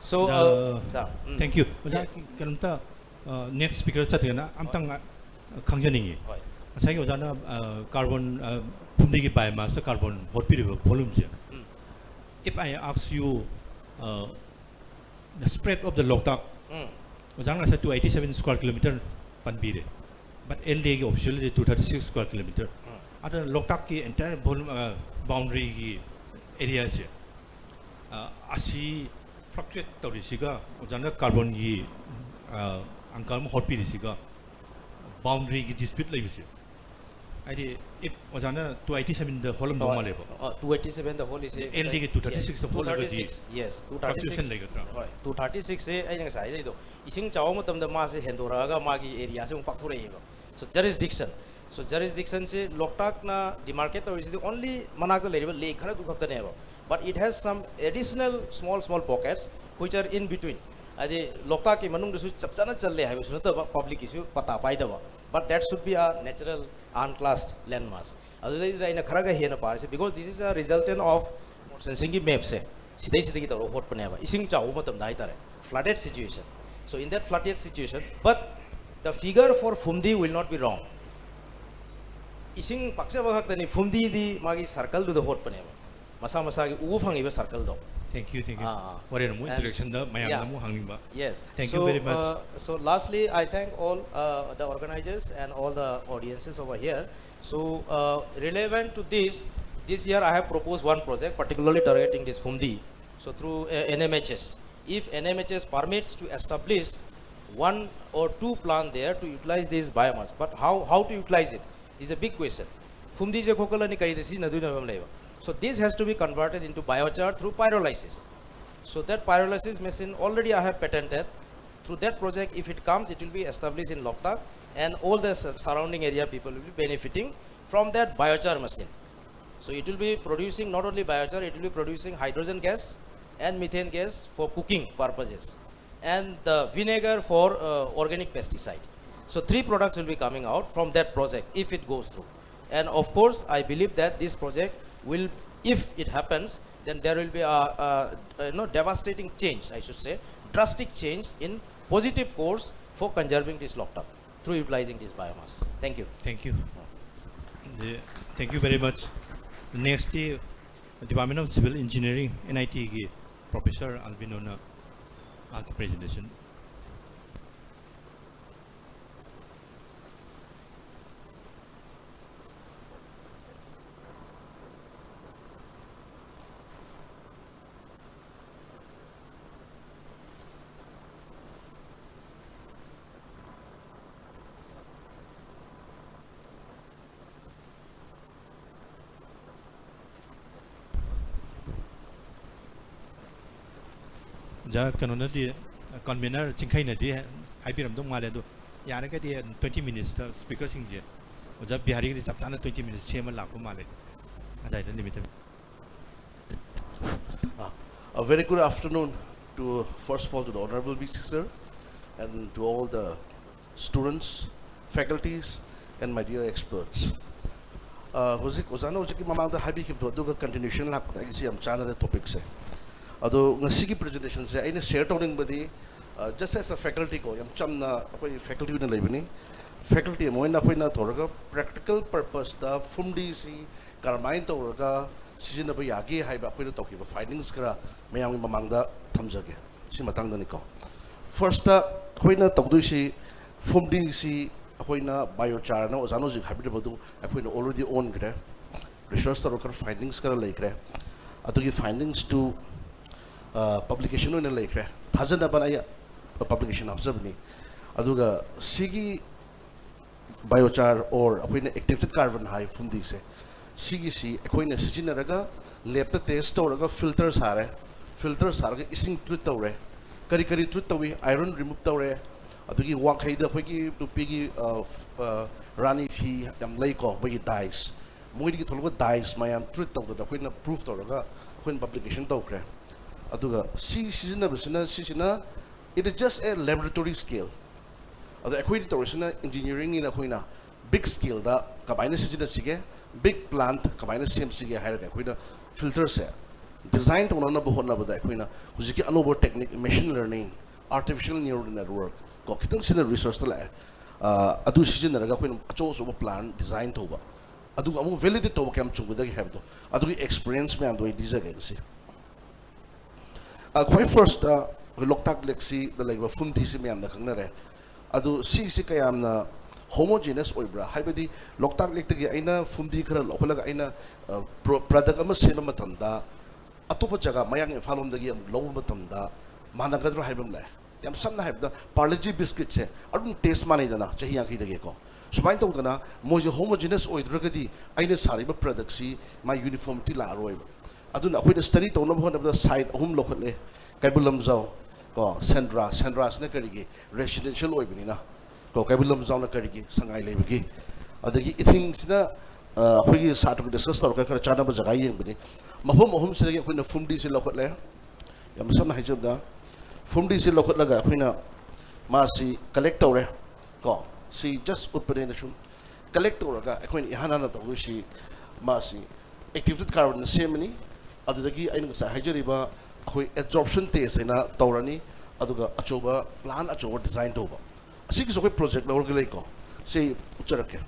so, uh, Uh, sir, mm, thank you. ꯑꯣꯖꯥ, yes. ꯀꯩꯅꯣꯝꯇ, uh, next speaker ꯆꯠꯇ꯭ꯔꯤꯉꯩꯗ ꯑꯝꯇꯪ, uh, ꯈꯪꯖꯅꯤꯡꯉꯤ꯫ ꯍꯣꯏ꯫ ꯉꯁꯥꯏꯒꯤ ꯑꯣꯖꯥꯅ, uh, carbon, uh, ꯐꯨꯝꯗꯤꯒꯤ biomassꯇ carbon ꯍꯣꯠꯄꯤꯔꯤꯕ volumeꯁꯦ, um. if I ask you, uh, the spread of the ꯂꯣꯛꯇꯥꯛ, ꯎꯝ꯫ ꯑꯣꯖꯥꯅ ꯉꯁꯥꯏ two eighty seven square kilometer ꯄꯟꯕꯤꯔꯦ, but LDAꯒꯤ officialꯗꯤ two thirty six square kilometer꯫ ꯎꯝ꯫ ꯑꯗꯨꯅ ꯂꯣꯛꯇꯥꯛꯀꯤ entire volume, uh, boundaryꯒꯤ areaꯁꯦ, uh, ꯑꯁꯤ fluctuate ꯇꯧꯔꯤꯁꯤꯒ ꯑꯣꯖꯥꯅ carbonꯒꯤ, uh, ꯑꯪꯀ ꯑꯃ ꯍꯣꯠꯄꯤꯔꯤꯁꯤꯒ boundaryꯒꯤ dispute ꯂꯩꯕꯁꯦ, ꯍꯥꯏꯗꯤ if ꯑꯣꯖꯥꯅ two eighty sevenꯗ ꯍꯣꯜꯂꯝꯗꯧ ꯃꯥꯜꯂꯦꯕ꯫ ꯑ, two eighty sevenꯗ ꯍꯣꯜꯂꯤꯁꯦ LDꯒꯤ two thirty sixꯇ ꯍꯣꯜꯂꯒꯗꯤ yes, fluctuation two thirty six, ꯂꯩꯒꯗ꯭ꯔꯥ? ꯍꯣꯏ, two thirty six ꯁꯦ ꯑꯩꯅ ꯉꯁꯥꯏ ꯍꯥꯏꯖꯩꯗꯣ, ꯏꯁꯤꯡ ꯆꯥꯎꯕ ꯃꯇꯝꯗ ꯃꯥꯁꯦ ꯍꯦꯟꯗꯣꯔꯛꯑꯒ ꯃꯥꯒꯤ areaꯁꯦ ꯑꯃꯨꯛ ꯄꯥꯛꯊꯣꯔꯛꯑꯦꯕ꯫ So jurisdiction, so jurisdictionꯁꯦ ꯂꯣꯛꯇꯥꯛꯅ demarcate ꯇꯧꯔꯤꯁꯤꯗꯤ only ꯃꯅꯥꯛꯇ ꯂꯩꯔꯤꯕ lake ꯈꯔꯗꯨ ꯈꯛꯇꯅꯦꯕ, but it has some additional small small pockets which are in between. ꯍꯥꯏꯗꯤ ꯂꯣꯛꯇꯥꯛꯀꯤ ꯃꯅꯨꯡꯗꯁꯨ ꯆꯞ ꯆꯥꯅ ꯆꯜꯂꯦ ꯍꯥꯏꯕꯁꯨ ꯅꯠꯇꯕ, publicꯀꯤꯁꯨ ꯄꯇꯥ ꯄꯥꯏꯗꯕ, but that should be a natural unclassed landmass. ꯑꯗꯨꯗꯩꯗꯨꯗ ꯑꯩꯅ ꯈꯔꯒ ꯍꯦꯟꯅ ꯄꯥꯔꯤꯁꯦ, because this is a resultant of ꯃꯣꯔꯁꯟꯁꯤꯡꯒꯤ mapꯁꯦ, ꯁꯤꯗꯩꯁꯤꯗꯒꯤ ꯇꯧꯔꯒ ꯍꯣꯠꯄꯅꯦꯕ, ꯏꯁꯤꯡ ꯆꯥꯎꯕ ꯃꯇꯝꯗ ꯍꯥꯏꯇꯥꯔꯦ, flooded situation. So in that flooded situation, but the figure for ꯐꯨꯝꯗꯤ will not be wrong. ꯏꯁꯤꯡ ꯄꯥꯛꯆꯕ ꯈꯛꯇꯅꯤ, ꯐꯨꯝꯗꯤꯗꯤ ꯃꯥꯒꯤ circleꯗꯨꯗ ꯍꯣꯠꯄꯅꯦꯕ, ꯃꯁꯥ ꯃꯁꯥꯒꯤ ꯎꯕ ꯐꯪꯉꯤꯕ circleꯗꯣ꯫ Thank you, thank you. Ah, ah. ꯍꯣꯔꯦꯟ ꯑꯃꯨꯛ And- introduction ꯗ ꯃꯌꯥꯝꯗ Yeah. ꯑꯃꯨꯛ ꯍꯪꯅꯤꯡꯕ. Yes. Thank So, you very much. Uh, so lastly, I thank all uh, the organizers and all the audiences over here. So uh, relevant to this, this year I have proposed one project particularly targeting this Phumdi. So through uh, N M H S, if N M H S permits to establish one or two plant there to utilize this biomass, but how, how to utilize it is a big question. Phumdi ꯁꯦ ꯈꯣꯀꯠꯂꯅꯤ, ꯀꯔꯤꯗ ꯁꯤꯖꯤꯟꯅꯗꯣꯏꯅꯣ ꯍꯥꯏꯕ ꯑꯃ ꯂꯩꯕ. So this has to be converted into biochar through pyrolysis. So that pyrolysis machine already I have patented. Through that project, if it comes, it will be established in Loktak, and all the sur- surrounding area people will be benefiting from that biochar machine. So it will be producing not only biochar, it will be producing hydrogen gas and methane gas for cooking purposes, and the vinegar for uh, organic pesticide. So three products will be coming out from that project if it goes through. And of course, I believe that this project will, if it happens, then there will be a, a, a, you know, devastating change, I should say, drastic change in positive course for conserving this Loktak through utilizing this biomass. Thank you. Thank you. The- Thank you very much. Next T Department of Civil Engineering, N I T ꯒꯤ Professor Albino ꯅ ꯃꯍꯥꯛꯀꯤ presentation. ꯑꯣꯖꯥ, ꯀꯩꯅꯣꯅꯗꯤ, convener ꯆꯤꯡꯈꯩꯅꯗꯤ ꯍꯥꯏꯕꯤꯔꯝꯗꯧ ꯃꯥꯜꯂꯦ, ꯑꯗꯣ ꯌꯥꯔꯒꯗꯤ twenty minutes ꯇ speaker ꯁꯤꯡꯁꯦ ꯑꯣꯖꯥ ꯕꯤꯍꯥꯔꯤꯒꯤꯗꯤ ꯆꯞ ꯆꯥꯅ twenty minutes ꯁꯦꯝꯃ ꯂꯥꯛꯄ ꯃꯥꯜꯂꯦ, ꯑꯗꯥꯏꯗ limit ꯇꯧꯕꯤꯌꯨ꯫ Uh, a very good afternoon to, first of all, to the Honorable V C sir and to all the students, faculties, and my dear experts. Uh, ꯍꯧꯖꯤꯛ ꯑꯣꯖꯥꯅ ꯍꯧꯖꯤꯛꯀꯤ ꯃꯃꯥꯡꯗ ꯍꯥꯏꯕꯤꯈꯤꯕꯗꯣ ꯑꯗꯨꯒ continuation ꯂꯥꯛꯄꯗ ꯑꯩꯒꯤꯁꯤ ꯌꯥꯝ ꯆꯥꯟꯅꯔꯦ topic ꯁꯦ꯫ ꯑꯗꯣ ꯉꯁꯤꯒꯤ presentation ꯁꯦ ꯑꯩꯅ share ꯇꯧꯅꯤꯡꯕꯗꯤ, uh, just as a faculty ꯀꯣ, ꯌꯥꯝ ꯆꯝꯅ ꯑꯩꯈꯣꯏ faculty ꯑꯣꯏꯅ ꯂꯩꯕꯅꯤ꯫ Faculty ꯑꯃ ꯑꯣꯏꯅ ꯑꯩꯈꯣꯏꯅ ꯇꯧꯔꯒ practical purpose ꯇ ꯐꯨꯝꯗꯤꯁꯤ ꯀꯔꯝꯍꯥꯏꯅ ꯇꯧꯔꯒ ꯁꯤꯖꯤꯟꯅꯕ ꯌꯥꯒꯦ ꯍꯥꯏꯕ ꯑꯩꯈꯣꯏꯅ ꯇꯧꯈꯤꯕ findings ꯈꯔ ꯃꯌꯥꯝꯒꯤ ꯃꯃꯥꯡꯗ ꯊꯝꯖꯒꯦ꯫ ꯁꯤ ꯃꯇꯥꯡꯗꯅꯤꯀꯣ꯫ First ꯑꯩꯈꯣꯏꯅ ꯇꯧꯗꯣꯏꯁꯤ, ꯐꯨꯝꯗꯤꯁꯤ ꯑꯩꯈꯣꯏꯅ biochar ꯅ ꯑꯣꯖꯥꯅ ꯍꯧꯖꯤꯛ ꯍꯥꯏꯕꯤꯔꯤꯕꯗꯨ ꯑꯩꯈꯣꯏꯅ already ꯑꯣꯟꯈ꯭ꯔꯦ꯫ Research ꯇꯧꯔꯒ findings ꯈꯔ ꯂꯩꯈ꯭ꯔꯦ꯫ ꯑꯗꯨꯒꯤ findings ꯇꯨ publication ꯑꯣꯏꯅ ꯂꯩꯈ꯭ꯔꯦ꯫ ꯊꯥꯖꯅꯕꯅ ꯑꯩ publication ꯍꯥꯞꯆꯕꯅꯤ꯫ ꯑꯗꯨꯒ ꯁꯤꯒꯤ biochar or ꯑꯩꯈꯣꯏꯅ activated carbon ꯍꯥꯏ ꯐꯨꯝꯗꯤꯁꯦ, ꯁꯤꯒꯤꯁꯤ ꯑꯩꯈꯣꯏꯅ ꯁꯤꯖꯤꯟꯅꯔꯒ lab ꯇ test ꯇꯧꯔꯒ filter ꯁꯥꯔꯦ꯫ Filter ꯁꯥꯔꯒ ꯏꯁꯤꯡ treat ꯇꯧꯔꯦ꯫ ꯀꯔꯤ ꯀꯔꯤ treat ꯇꯧꯏ? Iron remove ꯇꯧꯔꯦ꯫ ꯑꯗꯨꯒꯤ ꯋꯥꯡꯈꯩꯗ ꯑꯩꯈꯣꯏꯒꯤ ꯅꯨꯄꯤꯒꯤ, ꯑ, ꯐ-, ꯑ, ꯔꯥꯅꯤ ꯐꯤ ꯌꯥꯝ ꯂꯩꯀꯣ, ꯃꯣꯏꯒꯤ dyes꯫ ꯃꯣꯏꯗꯒꯤ ꯊꯣꯛꯂꯛꯄ dyes ꯃꯌꯥꯝ treat ꯇꯧꯗꯅ ꯑꯩꯈꯣꯏꯅ proof ꯇꯧꯔꯒ ꯑꯩꯈꯣꯏꯅ publication ꯇꯧꯈ꯭ꯔꯦ꯫ ꯑꯗꯨꯒ ꯁꯤ ꯁꯤꯖꯤꯟꯅꯕꯁꯤꯅ, ꯁꯤꯁꯤꯅ, it is just a laboratory scale꯫ ꯑꯗꯣ ꯑꯩꯈꯣꯏꯅ ꯇꯧꯔꯤꯁꯤꯅ engineering ꯅꯤꯅ ꯑꯩꯈꯣꯏꯅ big scale ꯗ ꯀꯃꯥꯏꯅ ꯁꯤꯖꯤꯟꯅꯁꯤꯒꯦ, big plant ꯀꯃꯥꯏꯅ ꯁꯦꯝꯁꯤꯒꯦ ꯍꯥꯏꯔꯒ ꯑꯩꯈꯣꯏꯅ filter ꯁꯦ design ꯇꯧꯅꯅꯕ ꯍꯣꯠꯅꯕꯗ ꯑꯩꯈꯣꯏꯅ ꯍꯧꯖꯤꯛꯀꯤ ꯑꯅꯧꯕ technique, machine learning, artificial neural network ꯀꯣ, ꯈꯤꯇꯪ ꯁꯤꯅ research ꯇ ꯂꯥꯛꯑꯦ꯫ ꯑ, ꯑꯗꯨ ꯁꯤꯖꯤꯟꯅꯔꯒ ꯑꯩꯈꯣꯏꯅ ꯑꯆꯧ ꯑꯆꯧꯕ plant design ꯇꯧꯕ, ꯑꯗꯨꯒ ꯑꯃꯨꯛ validate ꯇꯧꯕ ꯀꯌꯥꯝ ꯆꯨꯝꯒꯗꯒꯦ ꯍꯥꯏꯕꯗꯣ, ꯑꯗꯨꯒꯤ experience ꯃꯌꯥꯝꯗꯣ ꯑꯩ ꯂꯤꯖꯒꯦ ꯉꯁꯤ꯫ ꯑ, ꯈ꯭ꯋꯥꯏ first ꯇ ꯑꯩꯈꯣꯏ ꯂꯣꯛꯇꯥꯛ ꯂꯦꯛꯁꯤꯗ ꯂꯩꯕ ꯐꯨꯝꯗꯤꯁꯤ ꯃꯌꯥꯝꯅ ꯈꯪꯅꯔꯦ꯫ ꯑꯗꯨ ꯁꯤꯁꯤ ꯀꯌꯥꯝꯅ homogeneous ꯑꯣꯏꯕ꯭ꯔꯥ? ꯍꯥꯏꯕꯗꯤ ꯂꯣꯛꯇꯥꯛ ꯂꯦꯛꯇꯒꯤ ꯑꯩꯅ ꯐꯨꯝꯗꯤ ꯈꯔ ꯂꯧꯈꯠꯂꯒ ꯑꯩꯅ, ꯑ, pro-, product ꯑꯃ ꯁꯦꯝꯕ ꯃꯇꯝꯗ ꯑꯇꯣꯞꯄ ꯖꯒꯥ ꯃꯌꯥꯡ ꯏꯝꯐꯥꯜ ꯂꯣꯝꯗꯒꯤ ꯑꯃꯨꯛ ꯂꯧꯕ ꯃꯇꯝꯗ ꯃꯥꯟꯅꯒꯗ꯭ꯔꯥ ꯍꯥꯏꯕ ꯑꯃ ꯂꯥꯛꯑꯦ꯫ ꯌꯥꯝ ꯁꯝꯅ ꯍꯥꯏꯔꯕꯗ Parle-G biscuit ꯁꯦ ꯑꯗꯨꯝ taste ꯃꯥꯟꯅꯩꯗꯅ ꯆꯍꯤ ꯌꯥꯡꯈꯩꯗꯒꯤꯀꯣ꯫ ꯁꯨꯃꯥꯏꯅ ꯇꯧꯗꯅ ꯃꯣꯏꯁꯦ homogeneous ꯑꯣꯏꯗ꯭ꯔꯒꯗꯤ ꯑꯩꯅ ꯁꯥꯔꯤꯕ product ꯁꯤ ꯃꯥꯏ uniformity ꯂꯥꯛꯑꯔꯣꯏꯕ꯫ ꯑꯗꯨꯅ ꯑꯩꯈꯣꯏꯅ study ꯇꯧꯅꯕ ꯍꯣꯠꯅꯕꯗ site ꯑꯍꯨꯝ ꯂꯧꯈꯠꯂꯦ꯫ ꯀꯩꯕꯨꯜ ꯂꯝꯖꯥꯎ ꯀꯣ, ꯁꯦꯟꯗ꯭ꯔꯥ, ꯁꯦꯟꯗ꯭ꯔꯥꯁꯤꯅ ꯀꯔꯤꯒꯤ? Residential ꯑꯣꯏꯕꯅꯤꯅ ꯀꯣ, ꯀꯩꯕꯨꯜ ꯂꯝꯖꯥꯎꯅ ꯀꯔꯤꯒꯤ? ꯁꯉꯥꯏ ꯂꯩꯕꯒꯤ꯫ ꯑꯗꯒꯤ ꯏꯊꯤꯡꯁꯤꯅ, ꯑ, ꯑꯩꯈꯣꯏꯒꯤ ꯁꯥꯇ꯭ꯔꯒ discuss ꯇꯧꯔꯒ ꯈꯔ ꯆꯥꯟꯅꯕ ꯖꯒꯥ ꯌꯦꯡꯕꯅꯤ꯫ ꯃꯐꯝ ꯑꯍꯨꯝꯁꯤꯗꯒꯤ ꯑꯩꯈꯣꯏꯅ ꯐꯨꯝꯗꯤꯁꯤ ꯂꯧꯈꯠꯂꯦ꯫ ꯌꯥꯝ ꯁꯝꯅ ꯍꯥꯏꯖꯕꯗ, ꯐꯨꯝꯗꯤꯁꯤ ꯂꯧꯈꯠꯂꯒ ꯑꯩꯈꯣꯏꯅ ꯃꯥꯁꯤ collect ꯇꯧꯔꯦ ꯀꯣ꯫ ꯁꯤ just ꯎꯠꯄꯅꯦ ꯑꯩꯅ ꯁꯨꯝ꯫ Collect ꯇꯧꯔꯒ ꯑꯩꯈꯣꯏꯅ ꯏꯍꯥꯟ ꯍꯥꯟꯅ ꯇꯧꯗꯣꯏꯁꯤ ꯃꯥꯁꯤ activated carbon ꯅ ꯁꯦꯝꯃꯅꯤ꯫ ꯑꯗꯨꯗꯒꯤ ꯑꯩꯅ ꯉꯁꯥꯏ ꯍꯥꯏꯖꯔꯤꯕ ꯑꯩꯈꯣꯏ adsorption test ꯍꯥꯏꯅ ꯇꯧꯔꯅꯤ꯫ ꯑꯗꯨꯒ ꯑꯆꯧꯕ plant ꯑꯆꯧꯕ design ꯇꯧꯕ꯫ ꯑꯁꯤꯒꯤꯁꯨ ꯑꯩꯈꯣꯏ project ꯂꯧꯔꯒ ꯂꯩꯀꯣ꯫ ꯁꯤ ꯎꯠꯆꯔꯛꯀꯦ꯫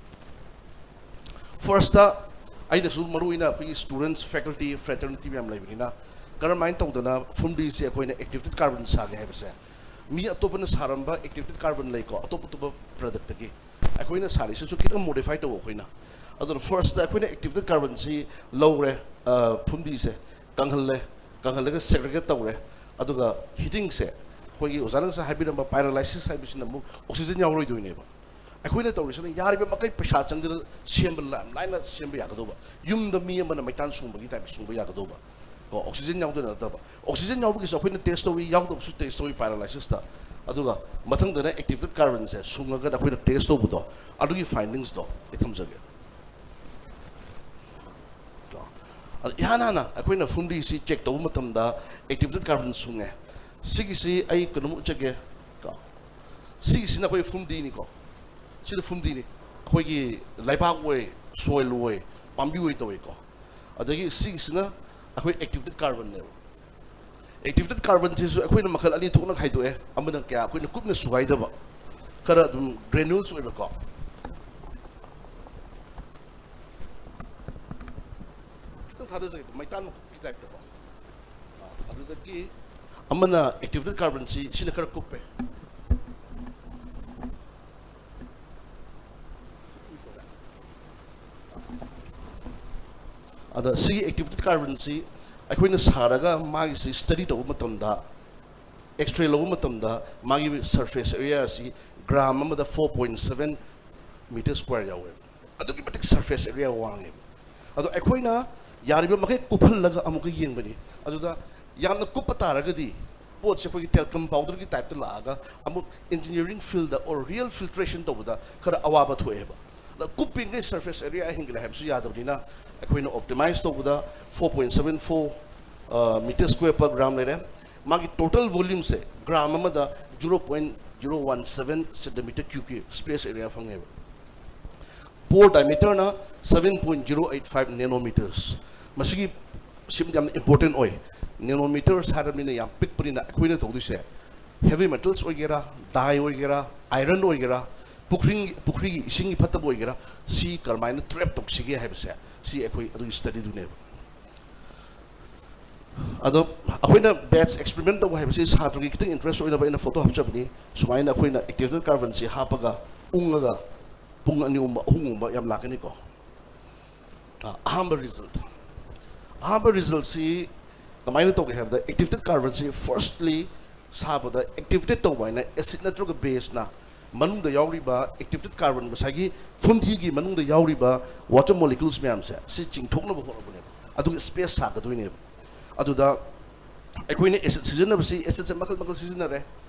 First ꯇ ꯑꯩꯅꯁꯨ ꯃꯔꯨ ꯑꯣꯏꯅ ꯑꯩꯈꯣꯏꯒꯤ students, faculty, fraternity ꯃꯌꯥꯝ ꯂꯩꯕꯅꯤꯅ, ꯀꯔꯝꯍꯥꯏꯅ ꯇꯧꯗꯅ ꯐꯨꯝꯗꯤꯁꯦ ꯑꯩꯈꯣꯏꯅ activated carbon ꯁꯥꯒꯦ ꯍꯥꯏꯕꯁꯦ, ꯃꯤ ꯑꯇꯣꯞꯄꯅ ꯁꯥꯔꯝꯕ activated carbon ꯂꯩꯀꯣ, ꯑꯇꯣꯞ ꯑꯇꯣꯞꯄ productꯇꯒꯤ, ꯑꯩꯈꯣꯏꯅ ꯁꯥꯔꯤꯁꯤꯁꯨ ꯈꯤꯇꯪ modify ꯇꯧꯕ ꯑꯩꯈꯣꯏꯅ꯫ ꯑꯗꯨꯅ firstꯇ ꯑꯩꯈꯣꯏꯅ activated carbonꯁꯤ ꯂꯧꯔꯦ, ꯑ, ꯐꯨꯝꯗꯤꯁꯦ ꯀꯪꯍꯜꯂꯦ, ꯀꯪꯍꯜꯂꯒ segregate ꯇꯧꯔꯦ, ꯑꯗꯨꯒ heatingꯁꯦ ꯑꯩꯈꯣꯏꯒꯤ ꯑꯣꯖꯥꯅ ꯉꯁꯥꯏ ꯍꯥꯏꯕꯤꯔꯝꯕ pyrolysis ꯍꯥꯏꯕꯁꯤꯅ ꯑꯃꯨꯛ oxygen ꯌꯥꯎꯔꯣꯏꯗꯣꯏꯅꯦꯕ꯫ ꯑꯩꯈꯣꯏꯅ ꯇꯧꯔꯤꯁꯤꯅ ꯌꯥꯔꯤꯕ ꯃꯈꯩ ꯄꯩꯁꯥ ꯆꯪꯗꯅ ꯁꯦꯝꯕ, ꯌꯥꯝ ꯂꯥꯏꯅ ꯁꯦꯝꯕ ꯌꯥꯒꯗꯧꯕ, ꯌꯨꯝꯗ ꯃꯤ ꯑꯃꯅ ꯃꯩꯇꯥꯟ ꯁꯨꯡꯕꯒꯤ type ꯁꯨꯡꯕ ꯌꯥꯒꯗꯧꯕ ꯀꯣ, oxygen ꯌꯥꯎꯗꯅ ꯅꯠꯇꯕ꯫ Oxygen ꯌꯥꯎꯕꯒꯤꯁꯨ ꯑꯩꯈꯣꯏꯅ test ꯇꯧꯏ, ꯌꯥꯎꯗꯕꯁꯨ test ꯇꯧꯏ pyrolysisꯇ꯫ ꯑꯗꯨꯒ ꯃꯊꯪꯗꯅ activated carbonꯁꯦ ꯁꯨꯡꯉꯒ ꯑꯩꯈꯣꯏꯅ test ꯇꯧꯕꯗꯣ, ꯑꯗꯨꯒꯤ findingsꯇꯣ ꯑꯩ ꯊꯝꯖꯒꯦ꯫ ꯀꯣ꯫ ꯑꯗ ꯏꯍꯥꯟ ꯍꯥꯟꯅ ꯑꯩꯈꯣꯏꯅ ꯐꯨꯝꯗꯤꯁꯤ check ꯇꯧꯕ ꯃꯇꯝꯗ activated carbon ꯁꯨꯡꯉꯦ꯫ ꯁꯤꯒꯤꯁꯤ ꯑꯩ ꯀꯩꯅꯣꯝ ꯎꯠꯆꯒꯦ꯫ ꯀꯣ꯫ ꯁꯤꯒꯤꯁꯤꯅ ꯑꯩꯈꯣꯏ ꯐꯨꯝꯗꯤꯅꯤꯀꯣ꯫ ꯁꯤꯅ ꯐꯨꯝꯗꯤꯅꯤ꯫ ꯑꯩꯈꯣꯏꯒꯤ ꯂꯩꯕꯥꯛ ꯑꯣꯏ, soil ꯑꯣꯏ, ꯄꯥꯝꯕꯤ ꯑꯣꯏ ꯇꯧꯏꯀꯣ꯫ ꯑꯗꯒꯤ ꯁꯤꯒꯤꯁꯤꯅ ꯑꯩꯈꯣꯏ activated carbonꯅꯦꯕ꯫ Activated carbonꯁꯤꯁꯨ ꯑꯩꯈꯣꯏꯅ ꯃꯈꯜ ꯑꯅꯤ ꯊꯣꯛꯅ ꯈꯥꯏꯗꯣꯛꯑꯦ꯫ ꯑꯃꯅ ꯀꯌꯥ ꯑꯩꯈꯣꯏꯅ ꯀꯨꯞꯅ ꯁꯨꯒꯥꯏꯗꯕ, ꯈꯔ ꯑꯗꯨꯝ granules ꯑꯣꯏꯕꯀꯣ꯫ ꯈꯤꯇꯪ ꯊꯥꯗꯖꯒꯦ, ꯃꯩꯇꯥꯟ ꯃꯀꯨꯞꯀꯤ typeꯇꯀꯣ꯫ ꯑꯥ, ꯑꯗꯨꯗꯒꯤ ꯑꯃꯅ activated carbonꯁꯤ, ꯁꯤꯅ ꯈꯔ ꯀꯨꯞꯄꯦ꯫ ꯑꯗ ꯁꯤꯒꯤ activated carbonꯁꯤ ꯑꯩꯈꯣꯏꯅ ꯁꯥꯔꯒ ꯃꯥꯒꯤꯁꯤ study ꯇꯧꯕ ꯃꯇꯝꯗ, X-ray ꯂꯧꯕ ꯃꯇꯝꯗ ꯃꯥꯒꯤ surface areaꯁꯤ gram ꯑꯃꯗ four point seven meter square ꯌꯥꯎꯋꯦꯕ꯫ ꯑꯗꯨꯛꯀꯤ ꯃꯇꯤꯛ surface area ꯋꯥꯡꯉꯦꯕ꯫ ꯑꯗꯣ ꯑꯩꯈꯣꯏꯅ ꯌꯥꯔꯤꯕ ꯃꯈꯩ ꯀꯨꯞꯍꯜꯂꯒ ꯑꯃꯨꯛꯀ ꯌꯦꯡꯕꯅꯤ꯫ ꯑꯗꯨꯗ ꯌꯥꯝꯅ ꯀꯨꯞꯄ ꯇꯥꯔꯒꯗꯤ ꯄꯣꯠꯁꯦ ꯑꯩꯈꯣꯏꯒꯤ talcum powderꯒꯤ typeꯇ ꯂꯥꯛꯑꯒ ꯑꯃꯨꯛ engineering fieldꯗ or real filtration ꯇꯧꯕꯗ ꯈꯔ ꯑꯋꯥꯕ ꯊꯣꯛꯑꯦꯕ꯫ ꯑꯗ ꯀꯨꯞꯄꯤꯉꯩ surface area ꯍꯦꯟꯒꯠꯂꯦ ꯍꯥꯏꯕꯁꯨ ꯌꯥꯗꯕꯅꯤꯅ, ꯑꯩꯈꯣꯏꯅ optimize ꯇꯧꯕꯗ four point seven four meter square per gram ꯂꯩꯔꯦ꯫ ꯃꯥꯒꯤ total volumeꯁꯦ gram ꯑꯃꯗ zero point zero one seven centimeter cubeꯀꯤ space area ꯐꯪꯉꯦꯕ꯫ Pore diameterꯅ seven point zero eight five nanometers꯫ ꯃꯁꯤꯒꯤ ꯁꯤꯝ ꯌꯥꯝꯅ important ꯑꯣꯏ꯫ Nanometers ꯍꯥꯏꯔꯕꯅꯤꯅ ꯌꯥꯝ ꯄꯤꯛꯄꯅꯤꯅ ꯑꯩꯈꯣꯏꯅ ꯇꯧꯗꯣꯏꯁꯦ heavy metals ꯑꯣꯏꯒꯦꯔꯥ, dye ꯑꯣꯏꯒꯦꯔꯥ, iron ꯑꯣꯏꯒꯦꯔꯥ, ꯄꯨꯈ꯭ꯔꯤ ꯄꯨꯈ꯭ꯔꯤꯒꯤ ꯏꯁꯤꯡꯒꯤ ꯐꯠꯇꯕ ꯑꯣꯏꯒꯦꯔꯥ, ꯁꯤ ꯀꯔꯝꯍꯥꯏꯅ ꯇ꯭ꯔꯦꯞ ꯇꯧꯁꯤꯒꯦ ꯍꯥꯏꯕꯁꯦ, ꯁꯤ ꯑꯩꯈꯣꯏ ꯑꯗꯨꯒꯤ ꯁ꯭ꯇꯗꯤꯗꯨꯅꯦꯕ꯫ ꯑꯗꯣ ꯑꯩꯈꯣꯏꯅ ꯕꯦꯠꯆ ꯑꯦꯛꯁꯄꯦꯔꯤꯃꯦꯟ ꯇꯧꯕ ꯍꯥꯏꯕꯁꯤ ꯁꯥꯇ꯭ꯔꯒꯤ ꯈꯤꯇꯪ ꯏꯟꯇꯔꯦꯁ ꯑꯣꯏꯅꯕ ꯑꯩꯅ ꯐꯣꯇꯣ ꯍꯥꯞꯆꯕꯅꯤ꯫ ꯁꯨꯃꯥꯏꯅ ꯑꯩꯈꯣꯏꯅ ꯑꯦꯛꯇꯤꯚꯦꯇꯦꯗ ꯀꯥꯔꯕꯟꯁꯤ ꯍꯥꯞꯄꯒ ꯎꯪꯉꯒ ꯄꯨꯡ ꯑꯅꯤꯒꯨꯝꯕ ꯑꯍꯨꯝꯒꯨꯝꯕ ꯌꯥꯝ ꯂꯥꯛꯀꯅꯤꯀꯣ꯫ ꯑ, ꯑꯍꯥꯟꯕ ꯔꯤꯖꯜꯠ ꯑꯍꯥꯟꯕ ꯔꯤꯖꯜꯠꯁꯤ ꯀꯃꯥꯏꯅ ꯇꯧꯒꯦ ꯍꯥꯏꯕꯗ, ꯑꯦꯛꯇꯤꯚꯦꯇꯦꯗ ꯀꯥꯔꯕꯟꯁꯤ ꯐꯥꯔꯁꯂꯤ ꯁꯥꯕꯗ ꯑꯦꯛꯇꯤꯚꯦꯇꯦꯗ ꯇꯧꯕ ꯍꯥꯏꯅ ꯑꯦꯁꯤꯗ ꯅꯠꯇ꯭ꯔꯒ ꯕꯦꯁꯅ ꯃꯅꯨꯡꯗ ꯌꯥꯎꯔꯤꯕ ꯑꯦꯛꯇꯤꯚꯦꯇꯦꯗ ꯀꯥꯔꯕꯟ, ꯉꯁꯥꯏꯒꯤ ꯐꯨꯝꯗꯤꯒꯤ ꯃꯅꯨꯡꯗ ꯌꯥꯎꯔꯤꯕ ꯋꯥꯇꯔ ꯃꯣꯂꯤꯀ꯭ꯌꯨꯜꯁ ꯃꯌꯥꯝꯁꯦ ꯁꯤ ꯆꯤꯡꯊꯣꯛꯅꯕ ꯍꯣꯠꯅꯕꯅꯦꯕ꯫ ꯑꯗꯨꯒ ꯁ꯭ꯄꯦꯁ ꯁꯥꯒꯗꯣꯏꯅꯦꯕ꯫ ꯑꯗꯨꯗ ꯑꯩꯈꯣꯏꯅ ꯑꯦꯁꯤꯗ ꯁꯤꯖꯤꯟꯅꯕꯁꯤ, ꯑꯦꯁꯤꯗꯁꯦ ꯃꯈꯜ ꯃꯈꯜ ꯁꯤꯖꯤꯟꯅꯔꯦ,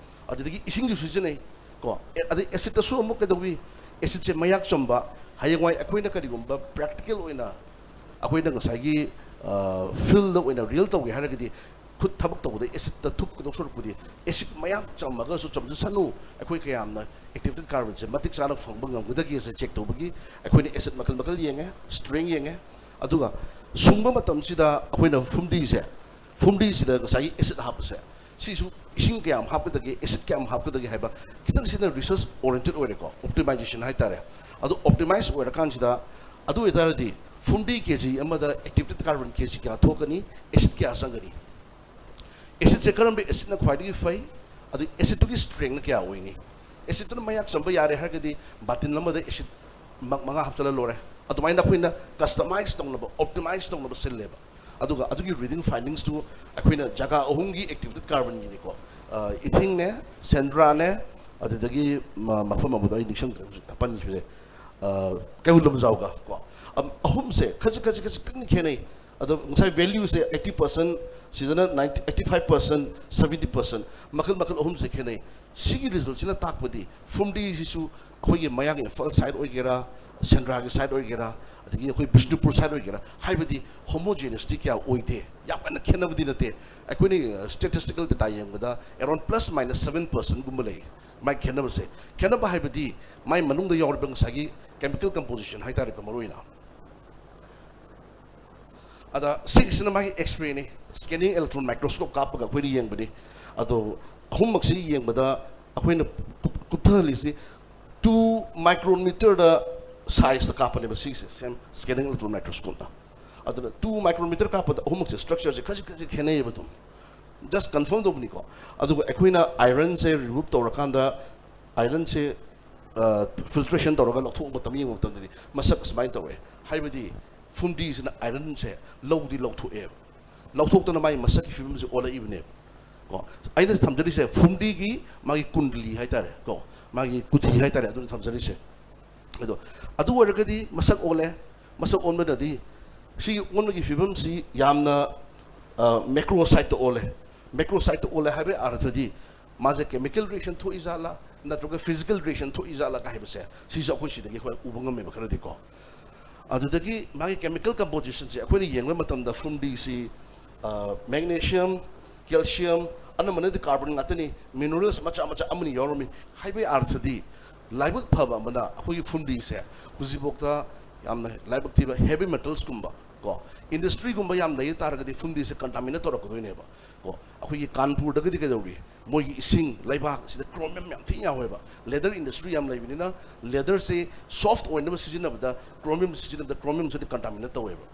ꯑꯗꯨꯗꯒꯤ ꯏꯁꯤꯡꯁꯨ ꯁꯤꯖꯤꯟꯅꯩ ꯀꯣ꯫ ꯑꯦ, ꯑꯗꯩ ꯑꯦꯁꯤꯗꯇꯁꯨ ꯑꯃꯨꯛ ꯀꯩꯗꯧꯏ? ꯑꯦꯁꯤꯗꯁꯦ ꯃꯌꯥꯛ ꯆꯝꯕ꯫ ꯍꯌꯦꯡꯋꯥꯏ ꯑꯩꯈꯣꯏꯅ ꯀꯔꯤꯒꯨꯝꯕ ꯄ꯭ꯔꯦꯛꯇꯤꯀꯦꯜ ꯑꯣꯏꯅ ꯑꯩꯈꯣꯏꯅ ꯉꯁꯥꯏꯒꯤ ꯐꯤꯜꯗ ꯑꯣꯏꯅ ꯔꯤꯌꯦꯜ ꯇꯧꯒꯦ ꯍꯥꯏꯔꯒꯗꯤ, ꯈꯨꯠ ꯊꯕꯛ ꯇꯧꯕꯗ ꯑꯦꯁꯤꯗꯇ ꯊꯨꯞꯀꯗꯧ ꯁꯔꯨꯛꯄꯨꯗꯤ, ꯑꯦꯁꯤꯗ ꯃꯌꯥꯛ ꯆꯝꯃꯒꯁꯨ ꯆꯝꯖꯁꯅꯨ, ꯑꯩꯈꯣꯏ ꯀꯌꯥꯝꯅ ꯑꯦꯛꯇꯤꯚꯦꯇꯦꯗ ꯀꯥꯔꯕꯟꯁꯦ ꯃꯇꯤꯛ ꯆꯥꯅ ꯐꯪꯕ ꯉꯝꯒꯗꯒꯦꯁꯦ ꯆꯦꯛ ꯇꯧꯕꯒꯤ ꯑꯩꯈꯣꯏꯅ ꯑꯦꯁꯤꯗ ꯃꯈꯜ ꯃꯈꯜ ꯌꯦꯡꯉꯦ, ꯁ꯭ꯇꯔꯦꯡ ꯌꯦꯡꯉꯦ꯫ ꯑꯗꯨꯒ ꯁꯨꯡꯕ ꯃꯇꯝꯁꯤꯗ ꯑꯩꯈꯣꯏꯅ ꯐꯨꯝꯗꯤꯁꯦ, ꯐꯨꯝꯗꯤꯁꯤꯗ ꯉꯁꯥꯏꯒꯤ ꯑꯦꯁꯤꯗ ꯍꯥꯞꯄꯁꯦ, ꯁꯤꯁꯨ ꯏꯁꯤꯡ ꯀꯌꯥꯝ ꯍꯥꯞꯀꯗꯒꯦ, ꯑꯦꯁꯤꯗ ꯀꯌꯥꯝ ꯍꯥꯞꯀꯗꯒꯦ ꯍꯥꯏꯕ ꯈꯤꯇꯪ ꯁꯤꯅ ꯔꯤꯁꯔꯁ ꯑꯣꯔꯤꯌꯦꯟꯇꯦꯗ ꯑꯣꯏꯔꯦꯀꯣ, ꯑꯣꯞꯇꯤꯃꯥꯏꯖꯦꯁꯟ ꯍꯥꯏꯇꯥꯔꯦ꯫ ꯑꯗꯣ ꯑꯣꯞꯇꯤꯃꯥꯏꯖ ꯑꯣꯏꯔꯀꯥꯟꯁꯤꯗ, ꯑꯗꯨ ꯑꯣꯏꯇꯥꯔꯗꯤ ꯐꯨꯝꯗꯤ ꯀꯦ ꯖꯤ ꯑꯃꯗ ꯑꯦꯛꯇꯤꯚꯦꯇꯦꯗ ꯀꯥꯔꯕꯟ ꯀꯦ ꯖꯤ ꯀꯌꯥ ꯊꯣꯛꯀꯅꯤ, ꯑꯦꯁꯤꯗ ꯀꯌꯥ ꯆꯪꯒꯅꯤ, ꯑꯦꯁꯤꯗꯁꯦ ꯀꯔꯝꯕ ꯑꯦꯁꯤꯗꯅ ꯈ꯭ꯋꯥꯏꯗꯒꯤ ꯐꯩ, ꯑꯗꯨ ꯑꯦꯁꯤꯗꯇꯨꯒꯤ ꯁ꯭ꯇꯔꯦꯡꯅ ꯀꯌꯥ ꯑꯣꯏꯅꯤ? ꯑꯦꯁꯤꯗꯇꯨꯅ ꯃꯌꯥꯛ ꯆꯝꯕ ꯌꯥꯔꯦ ꯍꯥꯏꯔꯒꯗꯤ ꯕꯥꯇꯤꯟ ꯑꯃꯗ ꯑꯦꯁꯤꯗ ꯃꯛ ꯃꯉꯥ ꯍꯥꯞꯆꯜꯂ ꯂꯣꯏꯔꯦ꯫ ꯑꯗꯨꯃꯥꯏꯅ ꯑꯩꯈꯣꯏꯅ ꯀꯁꯇꯃꯥꯏꯖ ꯇꯧꯅꯕ, ꯑꯣꯞꯇꯤꯃꯥꯏꯖ ꯇꯧꯅꯕ ꯁꯤꯜꯂꯦꯕ꯫ ꯑꯗꯨꯒ ꯑꯗꯨꯒꯤ ꯔꯤꯗꯤꯡ ꯐꯥꯏꯟꯗꯤꯡꯁꯇꯨ ꯑꯩꯈꯣꯏꯅ ꯖꯒꯥ ꯑꯍꯨꯝꯒꯤ ꯑꯦꯛꯇꯤꯚꯦꯇꯦꯗ ꯀꯥꯔꯕꯟꯒꯤꯅꯤꯀꯣ, ꯏꯊꯤꯡꯅꯦ, ꯁꯦꯟꯗ꯭ꯔꯥꯅꯦ, ꯑꯗꯨꯗꯒꯤ ꯃ-, ꯃꯐꯝ ꯑꯃꯗꯣ ꯑꯩ ꯅꯤꯡꯁꯤꯡꯗ꯭ꯔꯦ ꯍꯧꯖꯤꯛ, ꯄꯟꯈꯤꯕꯁꯦ, ꯀꯩꯕꯨꯜ ꯂꯝꯖꯥꯎꯒ ꯀꯣ, ꯑꯝ-, ꯑꯍꯨꯝꯁꯦ ꯈꯖꯤꯛ ꯈꯖꯤꯛ ꯈꯖꯤꯛꯇꯪꯗꯤ ꯈꯦꯠꯅꯩ꯫ ꯑꯗꯣ ꯉꯁꯥꯏ ꯚꯦꯂ꯭ꯌꯨꯁꯦ ꯑꯩꯠꯇꯤ ꯄꯥꯔꯁꯦꯟ, ꯁꯤꯗꯅ ninety, eighty five percent, seventy percent, ꯃꯈꯜ ꯃꯈꯜ ꯑꯍꯨꯝꯁꯦ ꯈꯦꯠꯅꯩ꯫ ꯁꯤꯒꯤ ꯔꯤꯖꯜꯠꯁꯤꯅ ꯇꯥꯛꯄꯗꯤ ꯐꯨꯝꯗꯤꯁꯤꯁꯨ ꯑꯩꯈꯣꯏꯒꯤ ꯃꯌꯥꯡ ꯏꯝꯐꯥꯜ ꯁꯥꯏꯠ ꯑꯣꯏꯒꯦꯔꯥ, ꯁꯦꯟꯗ꯭ꯔꯥꯒꯤ ꯁꯥꯏꯠ ꯑꯣꯏꯒꯦꯔꯥ, ꯑꯗꯒꯤ ꯑꯩꯈꯣꯏ ꯕꯤꯁꯅꯨꯄꯨꯔ ꯁꯥꯏꯠ ꯑꯣꯏꯒꯦꯔꯥ, ꯍꯥꯏꯕꯗꯤ ꯍꯣꯃꯣꯖꯤꯅꯁꯇꯤ ꯀꯌꯥ ꯑꯣꯏꯗꯦ, ꯌꯥꯝ ꯀꯟꯅ ꯈꯦꯠꯅꯕꯗꯤ ꯅꯠꯇꯦ꯫ ꯑꯩꯈꯣꯏꯅ ꯁ꯭ꯇꯦꯇꯤꯁꯇꯤꯀꯦꯜ ꯗꯦꯇꯥ ꯌꯦꯡꯕꯗ ꯑꯦꯔꯥꯎꯟ ꯄ꯭ꯂꯁ ꯃꯥꯏꯅꯁ ꯁꯕꯦꯟ ꯄꯥꯔꯁꯦꯟꯒꯨꯝꯕ ꯂꯩ꯫ ꯃꯥꯏ ꯈꯦꯠꯅꯕꯁꯦ, ꯈꯦꯠꯅꯕ ꯍꯥꯏꯕꯗꯤ ꯃꯥꯏ ꯃꯅꯨꯡꯗ ꯌꯥꯎꯔꯤꯕ ꯉꯁꯥꯏꯒꯤ ꯀꯦꯃꯤꯀꯦꯜ ꯀꯝꯄꯣꯖꯤꯁꯟ ꯍꯥꯏꯇꯥꯔꯦꯀꯣ, ꯃꯔꯨꯑꯣꯏꯅ꯫ ꯑꯗ ꯁꯤꯒꯤꯁꯤꯅ ꯃꯥꯒꯤ ꯑꯦꯛꯁꯔꯦꯅꯤ, ꯁ꯭ꯀꯦꯅꯤꯡ ꯏꯂꯦꯛꯇ꯭ꯔꯣꯟ ꯃꯥꯏꯀ꯭ꯔꯣꯁꯀꯣꯞ ꯀꯥꯞꯄꯒ ꯑꯩꯈꯣꯏꯅ ꯌꯦꯡꯕꯅꯤ꯫ ꯑꯗꯣ ꯑꯍꯨꯝꯃꯛꯁꯤ ꯌꯦꯡꯕꯗ ꯑꯩꯈꯣꯏꯅ ꯀꯨꯞ-, ꯀꯨꯞꯊꯍꯜꯂꯤꯁꯤ Two micrometer ꯗ ꯁꯥꯏꯖꯇ ꯀꯥꯞꯄꯅꯦꯕ ꯁꯤꯁꯦ, ꯁꯦꯝ ꯁ꯭ꯀꯦꯅꯤꯡ ꯏꯂꯦꯛꯇ꯭ꯔꯣꯟ ꯃꯥꯏꯀ꯭ꯔꯣꯁꯀꯣꯞꯇ꯫ ꯑꯗꯨꯅ two micrometer ꯀꯥꯞꯄꯗ ꯑꯍꯨꯝꯃꯛꯁꯦ ꯁ꯭ꯇ꯭ꯔꯛꯆꯔꯁꯦ ꯈꯖꯤꯛ ꯈꯖꯤꯛ ꯈꯦꯠꯅꯩꯌꯦꯕ ꯑꯗꯨꯝ꯫ ꯖꯁ ꯀꯟꯐꯥꯔꯝ ꯇꯧꯕꯅꯤꯀꯣ꯫ ꯑꯗꯨꯒ ꯑꯩꯈꯣꯏꯅ ꯑꯥꯏꯔꯟꯁꯦ ꯔꯤꯃꯨꯚ ꯇꯧꯔꯀꯥꯟꯗ, ꯑꯥꯏꯔꯟꯁꯦ ꯐꯤꯜꯇ꯭ꯔꯦꯁꯟ ꯇꯧꯔꯒ ꯂꯧꯊꯣꯛꯄ ꯃꯇꯝ ꯌꯦꯡꯕ ꯃꯇꯝꯗꯗꯤ ꯃꯁꯛ ꯑꯁꯨꯃꯥꯏꯅ ꯇꯧꯋꯦ꯫ ꯍꯥꯏꯕꯗꯤ ꯐꯨꯝꯗꯤꯁꯤꯅ ꯑꯥꯏꯔꯟꯁꯦ ꯂꯧꯗꯤ ꯂꯧꯊꯣꯛꯑꯦꯕ꯫ ꯂꯧꯊꯣꯛꯇꯅ ꯃꯥꯒꯤ ꯃꯁꯛꯀꯤ ꯐꯤꯕꯝꯁꯦ ꯑꯣꯜꯂꯛꯏꯕꯅꯦꯕ꯫ ꯀꯣ, ꯑꯩꯅ ꯊꯝꯖꯔꯤꯁꯦ ꯐꯨꯝꯗꯤꯒꯤ ꯃꯥꯒꯤ ꯀꯨꯟꯗꯂꯤ ꯍꯥꯏꯇꯥꯔꯦ ꯀꯣ, ꯃꯥꯒꯤ ꯀꯨꯊꯤ ꯍꯥꯏꯇꯥꯔꯦ, ꯑꯗꯨꯅ ꯊꯝꯖꯔꯤꯁꯦ꯫ ꯑꯗꯣ ꯑꯗꯨ ꯑꯣꯏꯔꯒꯗꯤ ꯃꯁꯛ ꯑꯣꯜꯂꯦ꯫ ꯃꯁꯛ ꯑꯣꯟꯕꯅꯗꯤ ꯁꯤꯒꯤ ꯑꯣꯟꯕꯒꯤ ꯐꯤꯕꯝꯁꯤ ꯌꯥꯝꯅ ꯃꯦꯀ꯭ꯔꯣꯁꯥꯏꯠꯇ ꯑꯣꯜꯂꯦ꯫ ꯃꯦꯀ꯭ꯔꯣꯁꯥꯏꯠꯇ ꯑꯣꯜꯂꯦ ꯍꯥꯏꯕꯒꯤ ꯑꯥꯔꯊꯗꯤ ꯃꯥꯁꯦ ꯀꯦꯃꯤꯀꯦꯜ ꯔꯤꯌꯦꯛꯁꯟ ꯊꯣꯛꯏ ꯖꯥꯠꯂꯥ, ꯅꯠꯇ꯭ꯔꯒ ꯐꯤꯖꯤꯀꯦꯜ ꯔꯤꯌꯦꯛꯁꯟ ꯊꯣꯛꯏ ꯖꯥꯠꯂꯥ ꯀꯥꯏ ꯍꯥꯏꯕꯁꯦ ꯁꯤꯁꯨ ꯑꯩꯈꯣꯏ ꯁꯤꯗꯒꯤ ꯑꯩꯈꯣꯏ ꯎꯕ ꯉꯝꯃꯦꯕ ꯈꯔꯗꯤꯀꯣ꯫ ꯑꯗꯨꯗꯒꯤ ꯃꯥꯒꯤ ꯀꯦꯃꯤꯀꯦꯜ ꯀꯝꯄꯣꯖꯤꯁꯟꯁꯦ ꯑꯩꯈꯣꯏꯅ ꯌꯦꯡꯕ ꯃꯇꯝꯗ ꯐꯨꯝꯗꯤꯁꯤ ꯃꯦꯒꯅꯦꯁꯤꯌꯝ, ꯀꯦꯜꯁꯤꯌꯝ, ꯑꯅꯝꯕꯅꯗꯤ ꯀꯥꯔꯕꯟ ꯉꯥꯛꯇꯅꯤ, ꯃꯤꯅꯔꯦꯜꯁ ꯃꯆꯥ ꯃꯆꯥ ꯑꯃꯅꯤ ꯌꯥꯎꯔꯝꯃꯤ꯫ ꯍꯥꯏꯕꯒꯤ ꯑꯥꯔꯊꯗꯤ ꯂꯥꯏꯕꯛ ꯐꯕ ꯑꯃꯅ ꯑꯩꯈꯣꯏꯒꯤ ꯐꯨꯝꯗꯤꯁꯦ ꯍꯧꯖꯤꯛꯐꯥꯎꯗ ꯌꯥꯝꯅ ꯂꯥꯏꯕꯛ ꯊꯤꯕ ꯍꯦꯚꯤ ꯃꯦꯇꯜꯁꯀꯨꯝꯕ ꯀꯣ, ꯏꯟꯗꯁꯇ꯭ꯔꯤꯒꯨꯝꯕ ꯌꯥꯝ ꯂꯩ ꯇꯥꯔꯒꯗꯤ ꯐꯨꯝꯗꯤꯁꯦ ꯀꯟꯇꯥꯃꯤꯅꯦꯠ ꯇꯧꯔꯛꯀꯗꯣꯏꯅꯦꯕ ꯀꯣ꯫ ꯑꯩꯈꯣꯏꯒꯤ ꯀꯥꯟꯄꯨꯔꯗꯒꯗꯤ ꯀꯩꯗꯧꯔꯤ, ꯃꯣꯏꯒꯤ ꯏꯁꯤꯡ ꯂꯩꯕꯥꯛꯁꯤꯗ ꯀ꯭ꯔꯣꯃꯤꯌꯝ ꯌꯥꯝ ꯊꯤꯅ ꯌꯥꯎꯋꯦꯕ꯫ ꯂꯦꯗꯔ ꯏꯟꯗꯁꯇ꯭ꯔꯤ ꯌꯥꯝ ꯂꯩꯕꯅꯤꯅ ꯂꯦꯗꯔꯁꯦ ꯁꯣꯐ꯭ꯠ ꯑꯣꯏꯅꯕ ꯁꯤꯖꯤꯟꯅꯕꯗ, ꯀ꯭ꯔꯣꯃꯤꯌꯝ ꯁꯤꯖꯤꯟꯅꯕꯗ ꯀ꯭ꯔꯣꯃꯤꯌꯝꯁꯤꯗꯤ ꯀꯟꯇꯥꯃꯤꯅꯦꯠ ꯇꯧꯋꯦꯕ꯫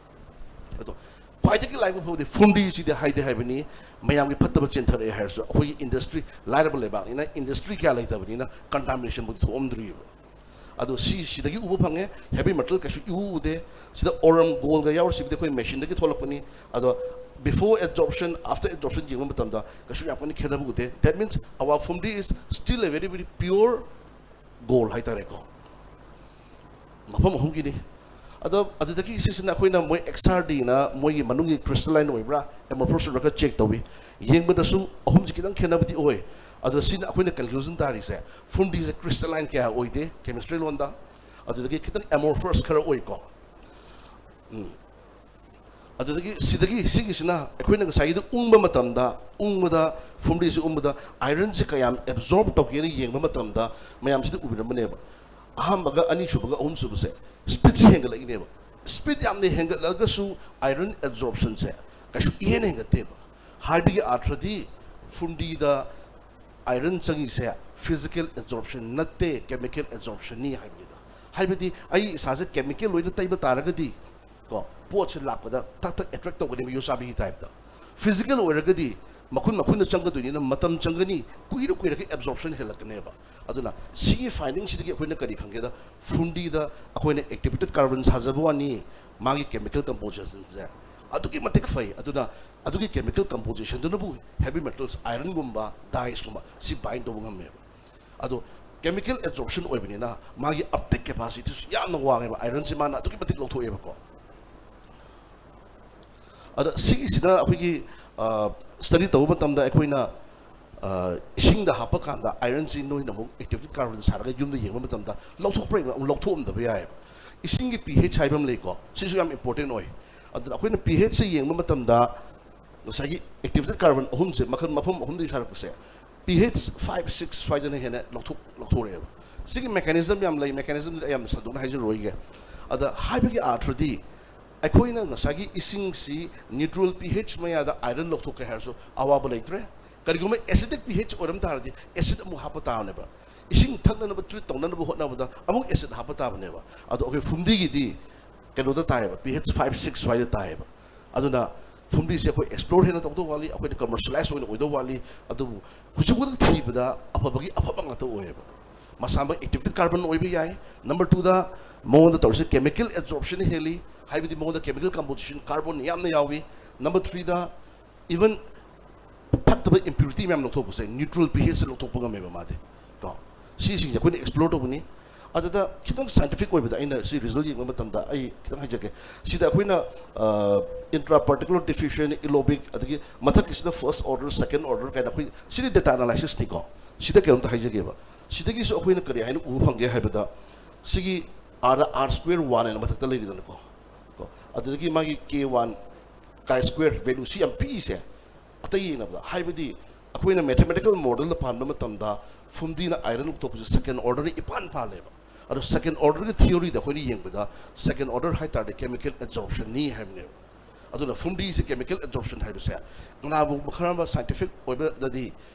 ꯑꯗꯣ ꯈ꯭ꯋꯥꯏꯗꯒꯤ ꯂꯥꯏꯕꯛ ꯐꯕꯗꯤ ꯐꯨꯝꯗꯤꯁꯤꯗꯤ ꯍꯥꯏꯗꯤ ꯍꯥꯏꯕꯅꯤ, ꯃꯌꯥꯝꯒꯤ ꯐꯠꯇꯕ ꯆꯦꯟꯊꯔꯛꯑꯦ ꯍꯥꯏꯔꯁꯨ ꯑꯩꯈꯣꯏꯒꯤ ꯏꯟꯗꯁꯇ꯭ꯔꯤ ꯂꯥꯏꯔꯕ ꯂꯩꯕꯥꯛꯅꯤꯅ ꯏꯟꯗꯁꯇ꯭ꯔꯤ ꯀꯌꯥ ꯂꯩꯇꯕꯅꯤꯅ ꯀꯟꯇꯥꯃꯤꯅꯦꯁꯟꯕꯨꯗꯤ ꯊꯣꯛꯑꯝꯗ꯭ꯔꯤꯕ꯫ ꯑꯗꯣ ꯁꯤ ꯁꯤꯗꯒꯤ ꯎꯕ ꯐꯪꯉꯦ, ꯍꯦꯚꯤ ꯃꯦꯇꯜ ꯀꯩꯁꯨ ꯏꯎ ꯎꯗꯦ꯫ ꯁꯤꯗ ꯑꯣꯔꯝ ꯒꯣꯜꯒ ꯌꯥꯎꯔꯤꯁꯤꯕꯨꯗꯤ ꯑꯩꯈꯣꯏ ꯃꯦꯁꯤꯟꯗꯒꯤ ꯊꯣꯛꯂꯛꯄꯅꯤ꯫ ꯑꯗꯣ before absorption, after absorption ꯌꯦꯡꯕ ꯃꯇꯝꯗ ꯀꯩꯁꯨ ꯌꯥꯝ ꯀꯟꯅ ꯈꯦꯠꯅꯕ ꯎꯗꯦ꯫ That means our ꯐꯨꯝꯗꯤ is still a very very pure gold ꯍꯥꯏꯇꯥꯔꯦꯀꯣ꯫ ꯃꯐꯝ ꯑꯍꯨꯝꯒꯤꯅꯤ꯫ ꯑꯗꯣ ꯑꯗꯨꯗꯒꯤ ꯁꯤꯁꯤꯅ ꯑꯩꯈꯣꯏꯅ ꯃꯣꯏ XRDꯅ ꯃꯣꯏꯒꯤ ꯃꯅꯨꯡꯒꯤ crystalline ꯑꯣꯏꯕ꯭ꯔꯥ, amorphous ꯑꯣꯏꯕ꯭ꯔꯥ check ꯇꯧꯏ꯫ ꯌꯦꯡꯕꯗꯁꯨ ꯑꯍꯨꯝꯁꯤ ꯈꯤꯇꯪ ꯈꯦꯠꯅꯕꯗꯤ ꯑꯣꯏ꯫ ꯑꯗꯣ ꯁꯤꯅ ꯑꯩꯈꯣꯏꯅ conclusion ꯇꯥꯔꯤꯁꯦ, ꯐꯨꯝꯗꯤꯁꯦ crystalline ꯀꯌꯥ ꯑꯣꯏꯗꯦ chemistry ꯂꯣꯟꯗ꯫ ꯑꯗꯨꯗꯒꯤ ꯈꯤꯇꯪ amorphous ꯈꯔ ꯑꯣꯏꯀꯣ꯫ ꯎꯝ꯫ ꯑꯗꯨꯗꯒꯤ ꯁꯤꯗꯒꯤ ꯁꯤꯒꯤꯁꯤꯅ ꯑꯩꯈꯣꯏꯅ ꯉꯁꯥꯏꯒꯤꯗꯨ ꯎꯪꯕ ꯃꯇꯝꯗ, ꯎꯪꯕꯗ, ꯐꯨꯝꯗꯤꯁꯤ ꯎꯪꯕꯗ ꯑꯥꯏꯔꯟꯁꯤ ꯀꯌꯥꯝ ꯑꯦꯕꯖꯣꯔꯕ ꯇꯧꯒꯦꯅ ꯌꯦꯡꯕ ꯃꯇꯝꯗ ꯃꯌꯥꯝꯁꯤꯗ ꯎꯕꯤꯔꯝꯕꯅꯦꯕ꯫ ꯑꯍꯥꯟꯕꯒ ꯑꯅꯤꯁꯨꯕꯒ ꯑꯍꯨꯝꯁꯨꯕꯁꯦ ꯁ꯭ꯄꯤꯠꯁꯤ ꯍꯦꯟꯒꯠꯂꯛꯏꯅꯦꯕ꯫ ꯁ꯭ꯄꯤꯠ ꯌꯥꯝꯅ ꯍꯦꯟꯒꯠꯂꯒꯁꯨ ꯑꯥꯏꯔꯟ ꯑꯦꯕꯖꯣꯔꯞꯁꯟꯁꯦ ꯀꯩꯁꯨ ꯏꯍꯦꯟ ꯍꯦꯟꯒꯠꯇꯦꯕ꯫ ꯍꯥꯏꯕꯒꯤ ꯑꯥꯔꯊꯗꯤ ꯐꯨꯝꯗꯤꯗ ꯑꯥꯏꯔꯟ ꯆꯪꯉꯤꯁꯦ ꯐꯤꯖꯤꯀꯦꯜ ꯑꯦꯕꯖꯣꯔꯞꯁꯟ ꯅꯠꯇꯦ, ꯀꯦꯃꯤꯀꯦꯜ ꯑꯦꯕꯖꯣꯔꯞꯁꯟꯅꯤ ꯍꯥꯏꯕꯅꯤꯗ꯫ ꯍꯥꯏꯕꯗꯤ ꯑꯩ ꯏꯁꯥꯁꯦ ꯀꯦꯃꯤꯀꯦꯜ ꯑꯣꯏꯅ ꯇꯩꯕ ꯇꯥꯔꯒꯗꯤ ꯀꯣ, ꯄꯣꯠꯁꯦ ꯂꯥꯛꯄꯗ ꯇꯛ ꯇꯛ ꯑꯦꯇ꯭ꯔꯦꯛ ꯇꯧꯒꯅꯦꯕ, ꯌꯣꯠꯆꯥꯕꯤꯒꯤ ꯇꯥꯏꯞꯇ꯫ ꯐꯤꯖꯤꯀꯦꯜ ꯑꯣꯏꯔꯒꯗꯤ ꯃꯈꯨꯟ ꯃꯈꯨꯟꯗ ꯆꯪꯒꯗꯣꯏꯅꯤꯅ ꯃꯇꯝ ꯆꯪꯒꯅꯤ, ꯀꯨꯏꯔ ꯀꯨꯏꯔꯒ ꯑꯦꯕꯖꯣꯔꯞꯁꯟ ꯍꯦꯜꯂꯛꯀꯅꯦꯕ꯫ ꯑꯗꯨꯅ ꯁꯤꯒꯤ ꯐꯥꯏꯟꯗꯤꯡꯁꯤꯗꯒꯤ ꯑꯩꯈꯣꯏꯅ ꯀꯔꯤ ꯈꯪꯒꯦꯗ, ꯐꯨꯝꯗꯤꯗ ꯑꯩꯈꯣꯏꯅ ꯑꯦꯛꯇꯤꯚꯦꯇꯦꯠ ꯀꯥꯔꯕꯟ ꯁꯥꯖꯕ ꯋꯥꯅꯤ, ꯃꯥꯒꯤ ꯀꯦꯃꯤꯀꯦꯜ ꯀꯝꯄꯣꯖꯤꯁꯟꯁꯦ ꯑꯗꯨꯛꯀꯤ ꯃꯇꯤꯛ ꯐꯩ꯫ ꯑꯗꯨꯅ ꯑꯗꯨꯒꯤ ꯀꯦꯃꯤꯀꯦꯜ ꯀꯝꯄꯣꯖꯤꯁꯟꯗꯨꯅꯕꯨ ꯍꯦꯚꯤ ꯃꯦꯇꯜꯁ, ꯑꯥꯏꯔꯟꯒꯨꯝꯕ, ꯗꯥꯏꯁꯀꯨꯝꯕ ꯁꯤ ꯕꯥꯏꯟ ꯇꯧꯕ ꯉꯝꯃꯦꯕ꯫ ꯑꯗꯣ ꯀꯦꯃꯤꯀꯦꯜ ꯑꯦꯕꯖꯣꯔꯞꯁꯟ ꯑꯣꯏꯕꯅꯤꯅ ꯃꯥꯒꯤ ꯑꯞꯇꯦꯛ ꯀꯦꯄꯥꯁꯤꯇꯤꯁꯨ ꯌꯥꯝꯅ ꯋꯥꯡꯉꯦꯕ, ꯑꯥꯏꯔꯟꯁꯦ ꯃꯥꯅ ꯑꯗꯨꯛꯀꯤ ꯃꯇꯤꯛ ꯂꯧꯊꯣꯛꯑꯦꯕꯀꯣ꯫ ꯑꯗ ꯁꯤꯒꯤꯁꯤꯅ ꯑꯩꯈꯣꯏꯒꯤ ꯁ꯭ꯇꯗꯤ ꯇꯧꯕ ꯃꯇꯝꯗ ꯑꯩꯈꯣꯏꯅ ꯑ, ꯏꯁꯤꯡꯗ ꯍꯥꯞꯄ ꯀꯥꯟꯗ ꯑꯥꯏꯔꯟꯁꯤ ꯅꯣꯏꯅ ꯑꯃꯨꯛ ꯑꯦꯛꯇꯤꯚꯦꯇꯦꯠ ꯀꯥꯔꯕꯟ ꯁꯥꯔꯒ ꯌꯨꯝꯗ ꯌꯦꯡꯕ ꯃꯇꯝꯗ ꯂꯧꯊꯣꯛꯄ꯭ꯔꯥ ꯌꯦꯡꯕ, ꯑꯃꯨꯛ ꯂꯧꯊꯣꯛꯑꯝꯗꯕ ꯌꯥꯏꯑꯕ꯫ ꯏꯁꯤꯡꯒꯤ ꯄꯤ ꯍꯩꯆ ꯍꯥꯏꯕ ꯑꯃ ꯂꯩꯀꯣ, ꯁꯤꯁꯨ ꯌꯥꯝ ꯏꯝꯄꯣꯔꯇꯦꯟ ꯑꯣꯏ꯫ ꯑꯗꯨꯅ ꯑꯩꯈꯣꯏꯅ ꯄꯤ ꯍꯩꯆꯁꯦ ꯌꯦꯡꯕ ꯃꯇꯝꯗ ꯉꯁꯥꯏꯒꯤ ꯑꯦꯛꯇꯤꯚꯦꯇꯦꯠ ꯀꯥꯔꯕꯟ ꯑꯍꯨꯝꯁꯦ, ꯃꯈꯜ ꯃꯐꯝ ꯑꯍꯨꯝꯗꯒꯤ ꯁꯥꯔꯛꯄꯁꯦ, ꯄꯤ ꯍꯩꯆ ꯐꯥꯏꯚ ꯁꯤꯛꯁ ꯁ꯭ꯋꯥꯏꯗꯅ ꯍꯦꯟꯅ ꯂꯧꯊꯣꯛ ꯂꯧꯊꯣꯔꯛꯑꯦꯕ꯫ ꯁꯤꯒꯤ ꯃꯦꯀꯥꯅꯤꯖꯝ ꯌꯥꯝ ꯂꯩ, ꯃꯦꯀꯥꯅꯤꯖꯝꯗꯤ ꯑꯩ ꯌꯥꯝꯅ ꯁꯟꯗꯣꯛꯅ ꯍꯥꯏꯖꯔꯣꯏꯒꯦ꯫ ꯑꯗ ꯍꯥꯏꯕꯒꯤ ꯑꯥꯔꯊꯗꯤ ꯑꯩꯈꯣꯏꯅ ꯉꯁꯥꯏꯒꯤ ꯏꯁꯤꯡꯁꯤ ꯅ꯭ꯌꯨꯇ꯭ꯔꯦꯜ ꯄꯤ ꯍꯩꯆ ꯃꯌꯥꯗ ꯑꯥꯏꯔꯟ ꯂꯧꯊꯣꯛꯀꯦ ꯍꯥꯏꯔꯁꯨ ꯑꯋꯥꯕ ꯂꯩꯇ꯭ꯔꯦ꯫ ꯀꯔꯤꯒꯨꯝꯕ ꯑꯦꯁꯤꯗꯤꯛ ꯄꯤ ꯍꯩꯆ ꯑꯣꯏꯔꯝ ꯇꯥꯔꯗꯤ ꯑꯦꯁꯤꯗ ꯑꯃꯨꯛ ꯍꯥꯞꯄ ꯇꯥꯕꯅꯦꯕ꯫ ꯏꯁꯤꯡ ꯊꯛꯅꯅꯕ ꯇ꯭ꯔꯤꯠ ꯇꯧꯅꯅꯕ ꯍꯣꯠꯅꯕꯗ ꯑꯃꯨꯛ ꯑꯦꯁꯤꯗ ꯍꯥꯞꯄ ꯇꯥꯕꯅꯦꯕ꯫ ꯑꯗꯣ ꯑꯩꯈꯣꯏ ꯐꯨꯝꯗꯤꯒꯤꯗꯤ ꯀꯩꯅꯣꯗ ꯇꯥꯏꯌꯦꯕ, ꯄꯤ ꯍꯩꯆ ꯐꯥꯏꯚ ꯁꯤꯛꯁ ꯁ꯭ꯋꯥꯏꯗ ꯇꯥꯏꯌꯦꯕ꯫ ꯑꯗꯨꯅ ꯐꯨꯝꯗꯤꯁꯦ ꯑꯩꯈꯣꯏ ꯑꯦꯛꯁꯄ꯭ꯂꯣꯔ ꯍꯦꯟꯅ ꯇꯧꯗꯧ ꯋꯥꯠꯂꯤ, ꯑꯩꯈꯣꯏꯅ ꯀꯃꯔꯁꯤꯌꯦꯂꯥꯏꯁ ꯑꯣꯏꯅ ꯑꯣꯏꯗꯧ ꯋꯥꯠꯂꯤ꯫ ꯑꯗꯨꯕꯨ ꯍꯧꯖꯤꯛ ꯐꯥꯎꯗ ꯊꯤꯕꯗ ꯑꯐꯕꯒꯤ ꯑꯐꯕ ꯉꯥꯛꯇ ꯑꯣꯏꯌꯦꯕ꯫ ꯃꯁꯥꯃꯛ ꯑꯦꯛꯇꯤꯚꯦꯇꯦꯠ ꯀꯥꯔꯕꯟ ꯑꯣꯏꯕ ꯌꯥꯏ꯫ ꯅꯝꯕꯔ ꯇꯨꯗ ꯃꯉꯣꯟꯗ ꯇꯧꯔꯤꯁꯦ ꯀꯦꯃꯤꯀꯦꯜ ꯑꯦꯕꯖꯣꯔꯞꯁꯟ ꯍꯦꯜꯂꯤ, ꯍꯥꯏꯕꯗꯤ ꯃꯉꯣꯟꯗ ꯀꯦꯃꯤꯀꯦꯜ ꯀꯝꯄꯣꯖꯤꯁꯟ ꯀꯥꯔꯕꯣꯟ ꯌꯥꯝꯅ ꯌꯥꯎꯏ꯫ ꯅꯝꯕꯔ ꯊ꯭ꯔꯤꯗ ꯏꯚꯟ ꯐꯠꯇꯕ ꯏꯝꯄ꯭ꯌꯨꯔꯤꯇꯤ ꯃꯌꯥꯝ ꯂꯧꯊꯣꯛꯄꯁꯦ ꯅ꯭ꯌꯨꯇ꯭ꯔꯦꯜ ꯄꯤ ꯍꯩꯆꯇ ꯂꯧꯊꯣꯛꯄ ꯉꯝꯃꯦꯕ ꯃꯥꯗꯤ ꯀꯣ꯫ ꯁꯤꯁꯤꯡꯁꯦ ꯑꯩꯈꯣꯏꯅ ꯑꯦꯛꯁꯄ꯭ꯂꯣꯔ ꯇꯧꯕꯅꯤ꯫ ꯑꯗꯨꯗ ꯈꯤꯇꯪ ꯁꯥꯏꯟꯇꯤꯐꯤꯛ ꯑꯣꯏꯕꯗ ꯑꯩꯅ ꯁꯤ ꯔꯤꯖꯜ ꯌꯦꯡꯕ ꯃꯇꯝꯗ ꯑꯩ ꯈꯤꯇꯪ ꯍꯥꯏꯖꯒꯦ꯫ ꯁꯤꯗ ꯑꯩꯈꯣꯏꯅ ꯏꯟꯇ꯭ꯔꯥ ꯄꯥꯔꯇꯤꯀꯨꯂꯔ ꯗꯤꯐ꯭ꯌꯨꯖꯟ, ꯏꯂꯣꯕꯤꯛ, ꯑꯗꯒꯤ ꯃꯊꯛꯀꯤꯁꯤꯅ ꯐꯥꯔꯁ ꯑꯣꯔꯗꯔ, ꯁꯦꯀꯦꯟ ꯑꯣꯔꯗꯔ ꯀꯥꯏꯅ ꯑꯩꯈꯣꯏ ꯁꯤꯗꯤ ꯗꯦꯇꯥ ꯑꯦꯅꯥꯂꯥꯏꯁꯤꯁꯅꯤꯀꯣ꯫ ꯁꯤꯗ ꯀꯩꯅꯣꯝꯇ ꯍꯥꯏꯖꯒꯦꯕ꯫ ꯁꯤꯗꯒꯤꯁꯨ ꯑꯩꯈꯣꯏꯅ ꯀꯔꯤ ꯍꯥꯏꯅ ꯎꯕ ꯐꯪꯒꯦ ꯍꯥꯏꯕꯗ, ꯁꯤꯒꯤ ꯑꯥꯔꯗ ꯑꯥꯔ ꯁ꯭ꯀ꯭ꯋꯦꯔ ꯋꯥꯟ ꯍꯥꯏꯅ ꯃꯊꯛꯇ ꯂꯩꯔꯤꯗꯅꯀꯣ, ꯀꯣ, ꯑꯗꯨꯗꯒꯤ ꯃꯥꯒꯤ ꯀꯦ ꯋꯥꯟ ꯀꯥꯏ ꯁ꯭ꯀ꯭ꯋꯦꯔ ꯚꯦꯂꯨ ꯁꯤ ꯌꯥꯝ ꯄꯤꯛꯏꯁꯦ꯫ ꯑꯇꯩ ꯌꯦꯡꯅꯕꯗ, ꯍꯥꯏꯕꯗꯤ ꯑꯩꯈꯣꯏꯅ ꯃꯦꯊꯃꯦꯇꯤꯀꯦꯜ ꯃꯣꯗꯦꯜꯗ ꯄꯥꯟꯕ ꯃꯇꯝꯗ ꯐꯨꯝꯗꯤꯅ ꯑꯥꯏꯔꯟ ꯂꯧꯊꯣꯛꯄꯁꯦ ꯁꯦꯀꯦꯟ ꯑꯣꯔꯗꯔꯅ ꯏꯄꯥꯟ ꯄꯥꯜꯂꯦꯕ꯫ ꯑꯗꯣ ꯁꯦꯀꯦꯟ ꯑꯣꯔꯗꯔꯒꯤ ꯊꯤꯑꯣꯔꯤꯗ ꯑꯩꯈꯣꯏꯅ ꯌꯦꯡꯕꯗ ꯁꯦꯀꯦꯟ ꯑꯣꯔꯗꯔ ꯍꯥꯏ ꯇꯥꯔꯗꯤ ꯀꯦꯃꯤꯀꯦꯜ ꯑꯦꯕꯖꯣꯔꯞꯁꯟꯅꯤ ꯍꯥꯏꯕꯅꯦꯕ꯫ ꯑꯗꯨꯅ ꯐꯨꯝꯗꯤꯁꯦ ꯀꯦꯃꯤꯀꯦꯜ ꯑꯦꯕꯖꯣꯔꯞꯁꯟ ꯍꯥꯏꯕꯁꯦ ꯀꯅꯥꯒꯨꯝꯕ ꯈꯔ ꯑꯃ ꯁꯥꯏꯟꯇꯤꯐꯤꯛ ꯑꯣꯏꯕꯗꯗꯤ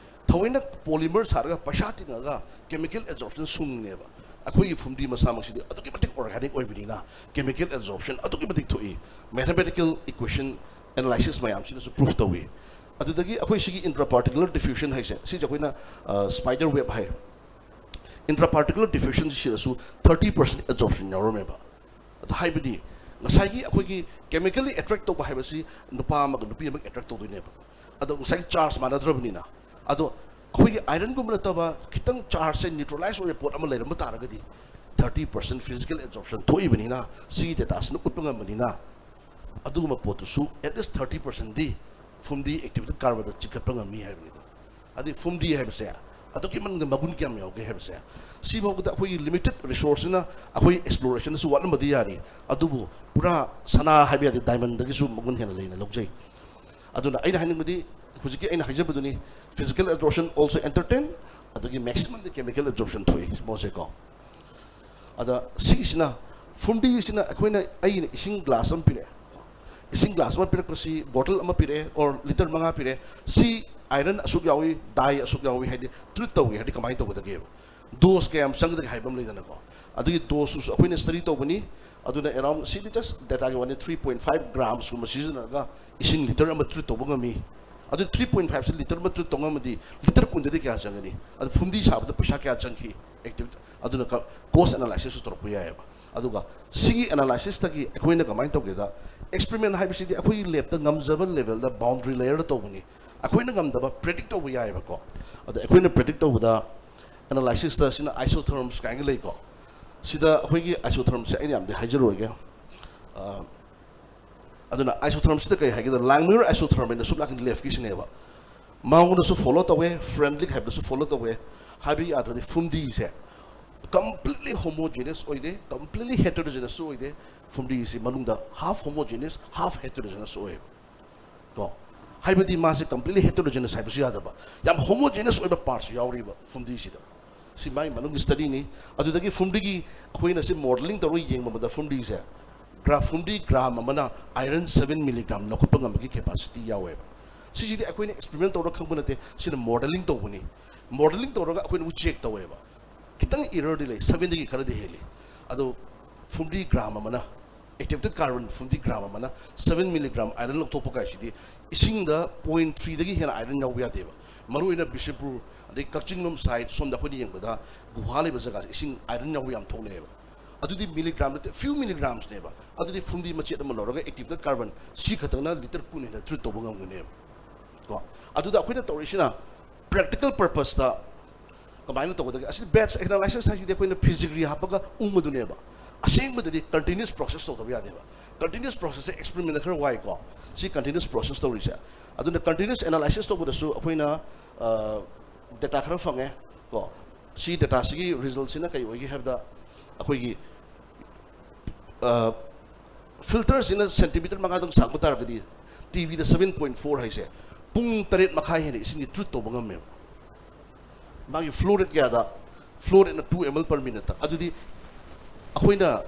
ꯊꯑꯣꯏꯅ polymer ꯁꯥꯔꯒ ꯄꯩꯁꯥ ꯇꯤꯡꯉꯒ chemical absorption ꯁꯨꯡꯅꯦꯕ꯫ ꯑꯩꯈꯣꯏꯒꯤ ꯐꯨꯝꯗꯤ ꯃꯁꯥꯃꯛꯁꯤꯗꯤ ꯑꯗꯨꯛꯀꯤ ꯃꯇꯤꯛ organic ꯑꯣꯏꯕꯅꯤꯅ chemical absorption ꯑꯗꯨꯛꯀꯤ ꯃꯇꯤꯛ ꯊꯣꯛꯏ꯫ Mathematical equation analysis ꯃꯌꯥꯝꯁꯤꯅꯁꯨ proof ꯇꯧꯏ꯫ ꯑꯗꯨꯗꯒꯤ ꯑꯩꯈꯣꯏ ꯁꯤꯒꯤ intraparticular diffusion ꯍꯥꯏꯁꯦ, ꯁꯤꯁꯦ ꯑꯩꯈꯣꯏꯅ spider web ꯍꯥꯏ꯫ Intraparticular diffusion ꯁꯤꯗꯁꯨ thirty percent absorption ꯌꯥꯎꯔꯝꯃꯦꯕ꯫ ꯑꯗ ꯍꯥꯏꯕꯗꯤ ꯉꯁꯥꯏꯒꯤ ꯑꯩꯈꯣꯏꯒꯤ chemically attract ꯇꯧꯕ ꯍꯥꯏꯕꯁꯤ ꯅꯨꯄꯥ ꯑꯃꯒ ꯅꯨꯄꯤ ꯑꯃꯒ attract ꯇꯧꯗꯣꯏꯅꯦꯕ꯫ ꯑꯗꯣ ꯉꯁꯥꯏꯒꯤ charge ꯃꯥꯟꯅꯗ꯭ꯔꯕꯅꯤꯅ꯫ ꯑꯗꯣ ꯑꯩꯈꯣꯏꯒꯤ ironꯒꯨꯝꯕ ꯅꯠꯇꯕ ꯈꯤꯇꯪ chargeꯁꯦ neutralize ꯑꯣꯏꯕ ꯄꯣꯠ ꯑꯃ ꯂꯩꯔꯝꯕ ꯇꯥꯔꯒꯗꯤ thirty percent physical absorption ꯊꯣꯛꯏꯕꯅꯤꯅ, ꯁꯤꯒꯤ dataꯁꯤꯅ ꯎꯠꯄ ꯉꯝꯕꯅꯤꯅ, ꯑꯗꯨꯒꯨꯝꯕ ꯄꯣꯠꯇꯨꯁꯨ at least thirty percentꯗꯤ ꯐꯨꯝꯗꯤ activated carbonꯗ ꯆꯤꯡꯈꯠꯄ ꯉꯝꯃꯤ ꯍꯥꯏꯕꯅꯤꯗ꯫ ꯑꯗꯩ ꯐꯨꯝꯗꯤ ꯍꯥꯏꯕꯁꯦ ꯑꯗꯨꯒꯤ ꯃꯅꯨꯡꯗ ꯃꯒꯨꯟ ꯀꯌꯥꯝ ꯌꯥꯎꯒꯦ ꯍꯥꯏꯕꯁꯦ, ꯁꯤꯐꯥꯎꯕꯗ ꯑꯩꯈꯣꯏꯒꯤ limited resourceꯁꯤꯅ ꯑꯩꯈꯣꯏ explorationꯗꯁꯨ ꯋꯥꯠꯂꯝꯕꯗꯤ ꯌꯥꯔꯤ, ꯑꯗꯨꯕꯨ ꯄꯨꯔꯥ ꯁꯅꯥ ꯍꯥꯏꯕ ꯌꯥꯗꯦ, diamondꯗꯒꯤꯁꯨ ꯃꯒꯨꯟ ꯍꯦꯟꯅ ꯂꯩꯅ ꯂꯧꯖꯩ꯫ ꯑꯗꯨꯅ ꯑꯩꯅ ꯍꯥꯏꯅꯤꯡꯕꯗꯤ ꯍꯧꯖꯤꯛꯀꯤ ꯑꯩꯅ ꯍꯥꯏꯖꯕꯗꯨꯅꯤ, physical absorption also entertain, ꯑꯗꯒꯤ maximumꯗꯤ chemical absorption ꯊꯣꯛꯏ ꯃꯣꯏꯁꯦꯀꯣ꯫ ꯑꯗ ꯁꯤꯒꯤꯁꯤꯅ, ꯐꯨꯝꯗꯤꯁꯤꯅ ꯑꯩꯈꯣꯏꯅ, ꯑꯩꯅ ꯏꯁꯤꯡ glass ꯑꯃ ꯄꯤꯔꯛꯑꯦ, ꯏꯁꯤꯡ glass ꯑꯃ ꯄꯤꯔꯛꯄꯁꯤ, bottle ꯑꯃ ꯄꯤꯔꯛꯑꯦ or litre ꯃꯉꯥ ꯄꯤꯔꯛꯑꯦ, ꯁꯤ iron ꯑꯁꯨꯛ ꯌꯥꯎꯏ, dye ꯑꯁꯨꯛ ꯌꯥꯎꯏ ꯍꯥꯏꯗꯤ treat ꯇꯧꯒꯦ ꯍꯥꯏꯗꯤ ꯀꯃꯥꯏꯅ ꯇꯧꯒꯗꯒꯦꯕ? Dose ꯀꯌꯥꯝ ꯆꯪꯒꯗꯒꯦ ꯍꯥꯏꯕ ꯑꯃ ꯂꯩꯗꯅꯀꯣ꯫ ꯑꯗꯨꯒꯤ doseꯇꯨꯁꯨ ꯑꯩꯈꯣꯏꯅ study ꯇꯧꯕꯅꯤ꯫ ꯑꯗꯨꯅ around, ꯁꯤꯗꯤ just dataꯒꯤ ꯋꯥꯅꯤ, three point five gramsꯀꯨꯝꯕ ꯁꯤꯖꯤꯟꯅꯔꯒ ꯏꯁꯤꯡ litre ꯑꯃ treat ꯇꯧꯕ ꯉꯝꯃꯤ꯫ ꯑꯗꯨ three point fiveꯁꯦ litre ꯑꯃ treat ꯇꯧ ꯉꯝꯃꯗꯤ litre ꯀꯨꯟꯗꯗꯤ ꯀꯌꯥ ꯆꯪꯒꯅꯤ? ꯑꯗꯨ ꯐꯨꯝꯗꯤ ꯁꯥꯕꯗ ꯄꯩꯁꯥ ꯀꯌꯥ ꯆꯪꯈꯤ? Activity, ꯑꯗꯨꯅ ꯀ-, cost analysisꯁꯨ ꯇꯧꯔꯛꯄ ꯌꯥꯏꯑꯕ꯫ ꯑꯗꯨꯒ ꯁꯤꯒꯤ analysisꯇꯒꯤ ꯑꯩꯈꯣꯏꯅ ꯀꯃꯥꯏꯅ ꯇꯧꯒꯦꯗ, experiment ꯍꯥꯏꯕꯁꯤꯗꯤ ꯑꯩꯈꯣꯏꯒꯤ labꯇ ꯉꯝꯖꯕ levelꯗ boundary layerꯗ ꯇꯧꯕꯅꯤ꯫ ꯑꯩꯈꯣꯏꯅ ꯉꯝꯗꯕ predict ꯇꯧꯕ ꯌꯥꯏꯑꯕꯀꯣ꯫ ꯑꯗ ꯑꯩꯈꯣꯏꯅ predict ꯇꯧꯕꯗ analysisꯇ ꯁꯤꯅ isotherms ꯀꯥꯏꯅ ꯂꯩꯀꯣ꯫ ꯁꯤꯗ ꯑꯩꯈꯣꯏꯒꯤ isothermꯁꯦ ꯑꯩꯅ ꯌꯥꯝꯗꯤ ꯍꯥꯏꯖꯔꯣꯏꯒꯦ꯫ ꯑ, ꯑꯗꯨꯅ isothermꯁꯤꯗ ꯀꯔꯤ ꯍꯥꯏꯒꯦꯗ, Langmuir isotherm ꯍꯥꯏꯅ ꯁꯨꯝ ꯅꯥꯀꯟ leftꯀꯤꯁꯤꯅꯦꯕ꯫ ꯃꯉꯣꯟꯗꯁꯨ follow ꯇꯧꯋꯦ, Freundlich ꯍꯥꯏꯕꯗꯁꯨ follow ꯇꯧꯋꯦ꯫ ꯍꯥꯏꯕ ꯌꯥꯗ꯭ꯔꯗꯤ ꯐꯨꯝꯗꯤꯁꯦ completely homogeneous ꯑꯣꯏꯗꯦ, completely heterogeneousꯁꯨ ꯑꯣꯏꯗꯦ꯫ ꯐꯨꯝꯗꯤꯁꯤ ꯃꯅꯨꯡꯗ half homogeneous, half heterogeneousꯁꯨ ꯑꯣꯏꯌꯦꯕ꯫ ꯀꯣ? ꯍꯥꯏꯕꯗꯤ ꯃꯥꯁꯦ completely heterogeneous ꯍꯥꯏꯕꯁꯨ ꯌꯥꯗꯕ, ꯌꯥꯝ homogeneous ꯑꯣꯏꯕ partꯁꯨ ꯌꯥꯎꯔꯤꯕ ꯐꯨꯝꯗꯤꯁꯤꯗ꯫ ꯁꯤ ꯃꯥꯒꯤ ꯃꯅꯨꯡꯒꯤ studyꯅꯤ꯫ ꯑꯗꯨꯗꯒꯤ ꯐꯨꯝꯗꯤꯒꯤ ꯑꯩꯈꯣꯏꯅ ꯁꯤ modelling ꯇꯧꯔꯒ ꯌꯦꯡꯕꯗ ꯐꯨꯝꯗꯤꯁꯦ ꯒ꯭ꯔꯥ-, ꯐꯨꯝꯗꯤ gram ꯑꯃꯅ iron seven milligram ꯂꯧꯈꯠꯄ ꯉꯝꯕꯒꯤ capacity ꯌꯥꯎꯋꯦꯕ꯫ ꯁꯤꯁꯤꯗꯤ ꯑꯩꯈꯣꯏꯅ ꯑꯦꯛꯁꯄꯦꯔꯤꯃꯦꯟ ꯇꯧꯔꯒ ꯈꯪꯕ ꯅꯠꯇꯦ, ꯁꯤꯅ ꯃꯣꯗꯦꯂꯤꯡ ꯇꯧꯕꯅꯤ꯫ ꯃꯣꯗꯦꯂꯤꯡ ꯇꯧꯔꯒ ꯑꯩꯈꯣꯏꯅ ꯑꯃꯨꯛ ꯆꯦꯛ ꯇꯧꯋꯦꯕ꯫ ꯈꯤꯇꯪ ꯏꯔꯔꯗꯤ ꯂꯩ, ꯁꯕꯦꯟꯗꯒꯤ ꯈꯔꯗꯤ ꯍꯦꯜꯂꯤ꯫ ꯑꯗꯣ ꯐꯨꯝꯗꯤ ꯒ꯭ꯔꯥꯝ ꯑꯃꯅ, ꯑꯦꯛꯇꯤꯚꯦꯇꯦꯠ ꯀꯥꯔꯕꯟ ꯐꯨꯝꯗꯤ ꯒ꯭ꯔꯥꯝ ꯑꯃꯅ ꯁꯕꯦꯟ ꯃꯤꯂꯤꯒ꯭ꯔꯥꯝ ꯑꯥꯏꯔꯟ ꯂꯧꯊꯣꯛꯄ ꯀꯥꯏꯁꯤꯗꯤ ꯏꯁꯤꯡꯗ ꯄꯣꯏꯟ ꯊ꯭ꯔꯤꯗꯒꯤ ꯍꯦꯟꯅ ꯑꯥꯏꯔꯟ ꯌꯥꯎꯕ ꯌꯥꯗꯦꯕ꯫ ꯃꯔꯨꯑꯣꯏꯅ ꯕꯤꯁꯦꯝꯄꯨꯔ ꯑꯗꯩ ꯀꯛꯆꯤꯡꯂꯣꯝ ꯁꯥꯏꯠ ꯁꯣꯝꯗ ꯑꯩꯈꯣꯏꯅ ꯌꯦꯡꯕꯗ ꯒꯨꯍꯥ ꯂꯩꯕ ꯖꯒꯥꯁꯦ ꯏꯁꯤꯡ ꯑꯥꯏꯔꯟ ꯌꯥꯎꯕ ꯌꯥꯝ ꯊꯣꯛꯅꯩꯑꯕ꯫ ꯑꯗꯨꯗꯤ ꯃꯤꯂꯤꯒ꯭ꯔꯥꯝ ꯅꯠꯇꯦ, ꯐ꯭ꯌꯨ ꯃꯤꯂꯤꯒ꯭ꯔꯥꯝꯁꯅꯦꯕ꯫ ꯑꯗꯨꯗꯤ ꯐꯨꯝꯗꯤ ꯃꯆꯦꯠ ꯑꯃ ꯂꯧꯔꯒ ꯑꯦꯛꯇꯤꯚꯦꯇꯦꯠ ꯀꯥꯔꯕꯟ ꯁꯤ ꯈꯛꯇꯪꯅ ꯂꯤꯇꯔ ꯀꯨꯟ ꯍꯦꯟꯅ ꯇ꯭ꯔꯤꯠ ꯇꯧꯕ ꯉꯝꯒꯅꯦꯕ꯫ ꯀꯣ, ꯑꯗꯨꯗ ꯑꯩꯈꯣꯏꯅ ꯇꯧꯔꯤꯁꯤꯅ ꯄ꯭ꯔꯦꯛꯇꯤꯀꯦꯜ ꯄꯔꯄꯁꯇ ꯀꯃꯥꯏꯅ ꯇꯧꯒꯗꯒꯦ? ꯑꯁꯤ ꯕꯦꯠꯁ ꯑꯦꯅꯥꯂꯥꯏꯁꯤꯁ ꯍꯥꯏꯁꯤꯗꯤ ꯑꯩꯈꯣꯏꯅ ꯐꯤꯖꯤꯒ꯭ꯔꯤ ꯍꯥꯞꯄꯒ ꯎꯪꯕꯗꯨꯅꯦꯕ꯫ ꯑꯁꯦꯡꯕꯗꯗꯤ ꯀꯟꯇꯤꯅ꯭ꯌꯨꯁ ꯄ꯭ꯔꯣꯁꯦꯁ ꯇꯧꯗꯕ ꯌꯥꯗꯦꯕ꯫ ꯀꯟꯇꯤꯅ꯭ꯌꯨꯁ ꯄ꯭ꯔꯣꯁꯦꯁꯁꯦ ꯑꯦꯛꯁꯄꯦꯔꯤꯃꯦꯟꯗ ꯈꯔ ꯋꯥꯏꯀꯣ, ꯁꯤ ꯀꯟꯇꯤꯅ꯭ꯌꯨꯁ ꯄ꯭ꯔꯣꯁꯦꯁ ꯇꯧꯔꯤꯁꯦ꯫ ꯑꯗꯨꯅ ꯀꯟꯇꯤꯅ꯭ꯌꯨꯁ ꯑꯦꯅꯥꯂꯥꯏꯁꯤꯁ ꯇꯧꯕꯗꯁꯨ ꯑꯩꯈꯣꯏꯅ ꯗꯦꯇꯥ ꯈꯔ ꯐꯪꯉꯦ ꯀꯣ꯫ ꯁꯤ ꯗꯦꯇꯥꯁꯤꯒꯤ ꯔꯤꯖꯜꯁꯤꯅ ꯀꯔꯤ ꯑꯣꯏꯒꯦ ꯍꯥꯏꯕꯗ, ꯑꯩꯈꯣꯏꯒꯤ ꯐꯤꯜꯇꯔꯁꯤꯅ ꯁꯦꯟꯇꯤꯃꯤꯇꯔ ꯃꯉꯥꯗꯪ ꯁꯥꯡꯕ ꯇꯥꯔꯒꯗꯤ, ꯇꯤ ꯚꯤꯗ ꯁꯕꯦꯟ ꯄꯣꯏꯟ ꯐꯣꯔ ꯍꯥꯏꯁꯦ ꯄꯨꯡ ꯇꯔꯦꯠ ꯃꯈꯥꯏ ꯍꯦꯟꯅ ꯏꯁꯤꯡꯁꯤ ꯇ꯭ꯔꯤꯠ ꯇꯧꯕ ꯉꯝꯃꯦꯕ꯫ ꯃꯥꯒꯤ ꯐ꯭ꯂꯣ ꯔꯦꯠ ꯀꯌꯥꯗ? ꯐ꯭ꯂꯣ ꯔꯦꯠꯅ ꯇꯨ ꯑꯦꯝ ꯑꯦꯜ ꯄꯔ ꯃꯤꯅꯠꯇ꯫ ꯑꯗꯨꯗꯤ ꯑꯩꯈꯣꯏꯅ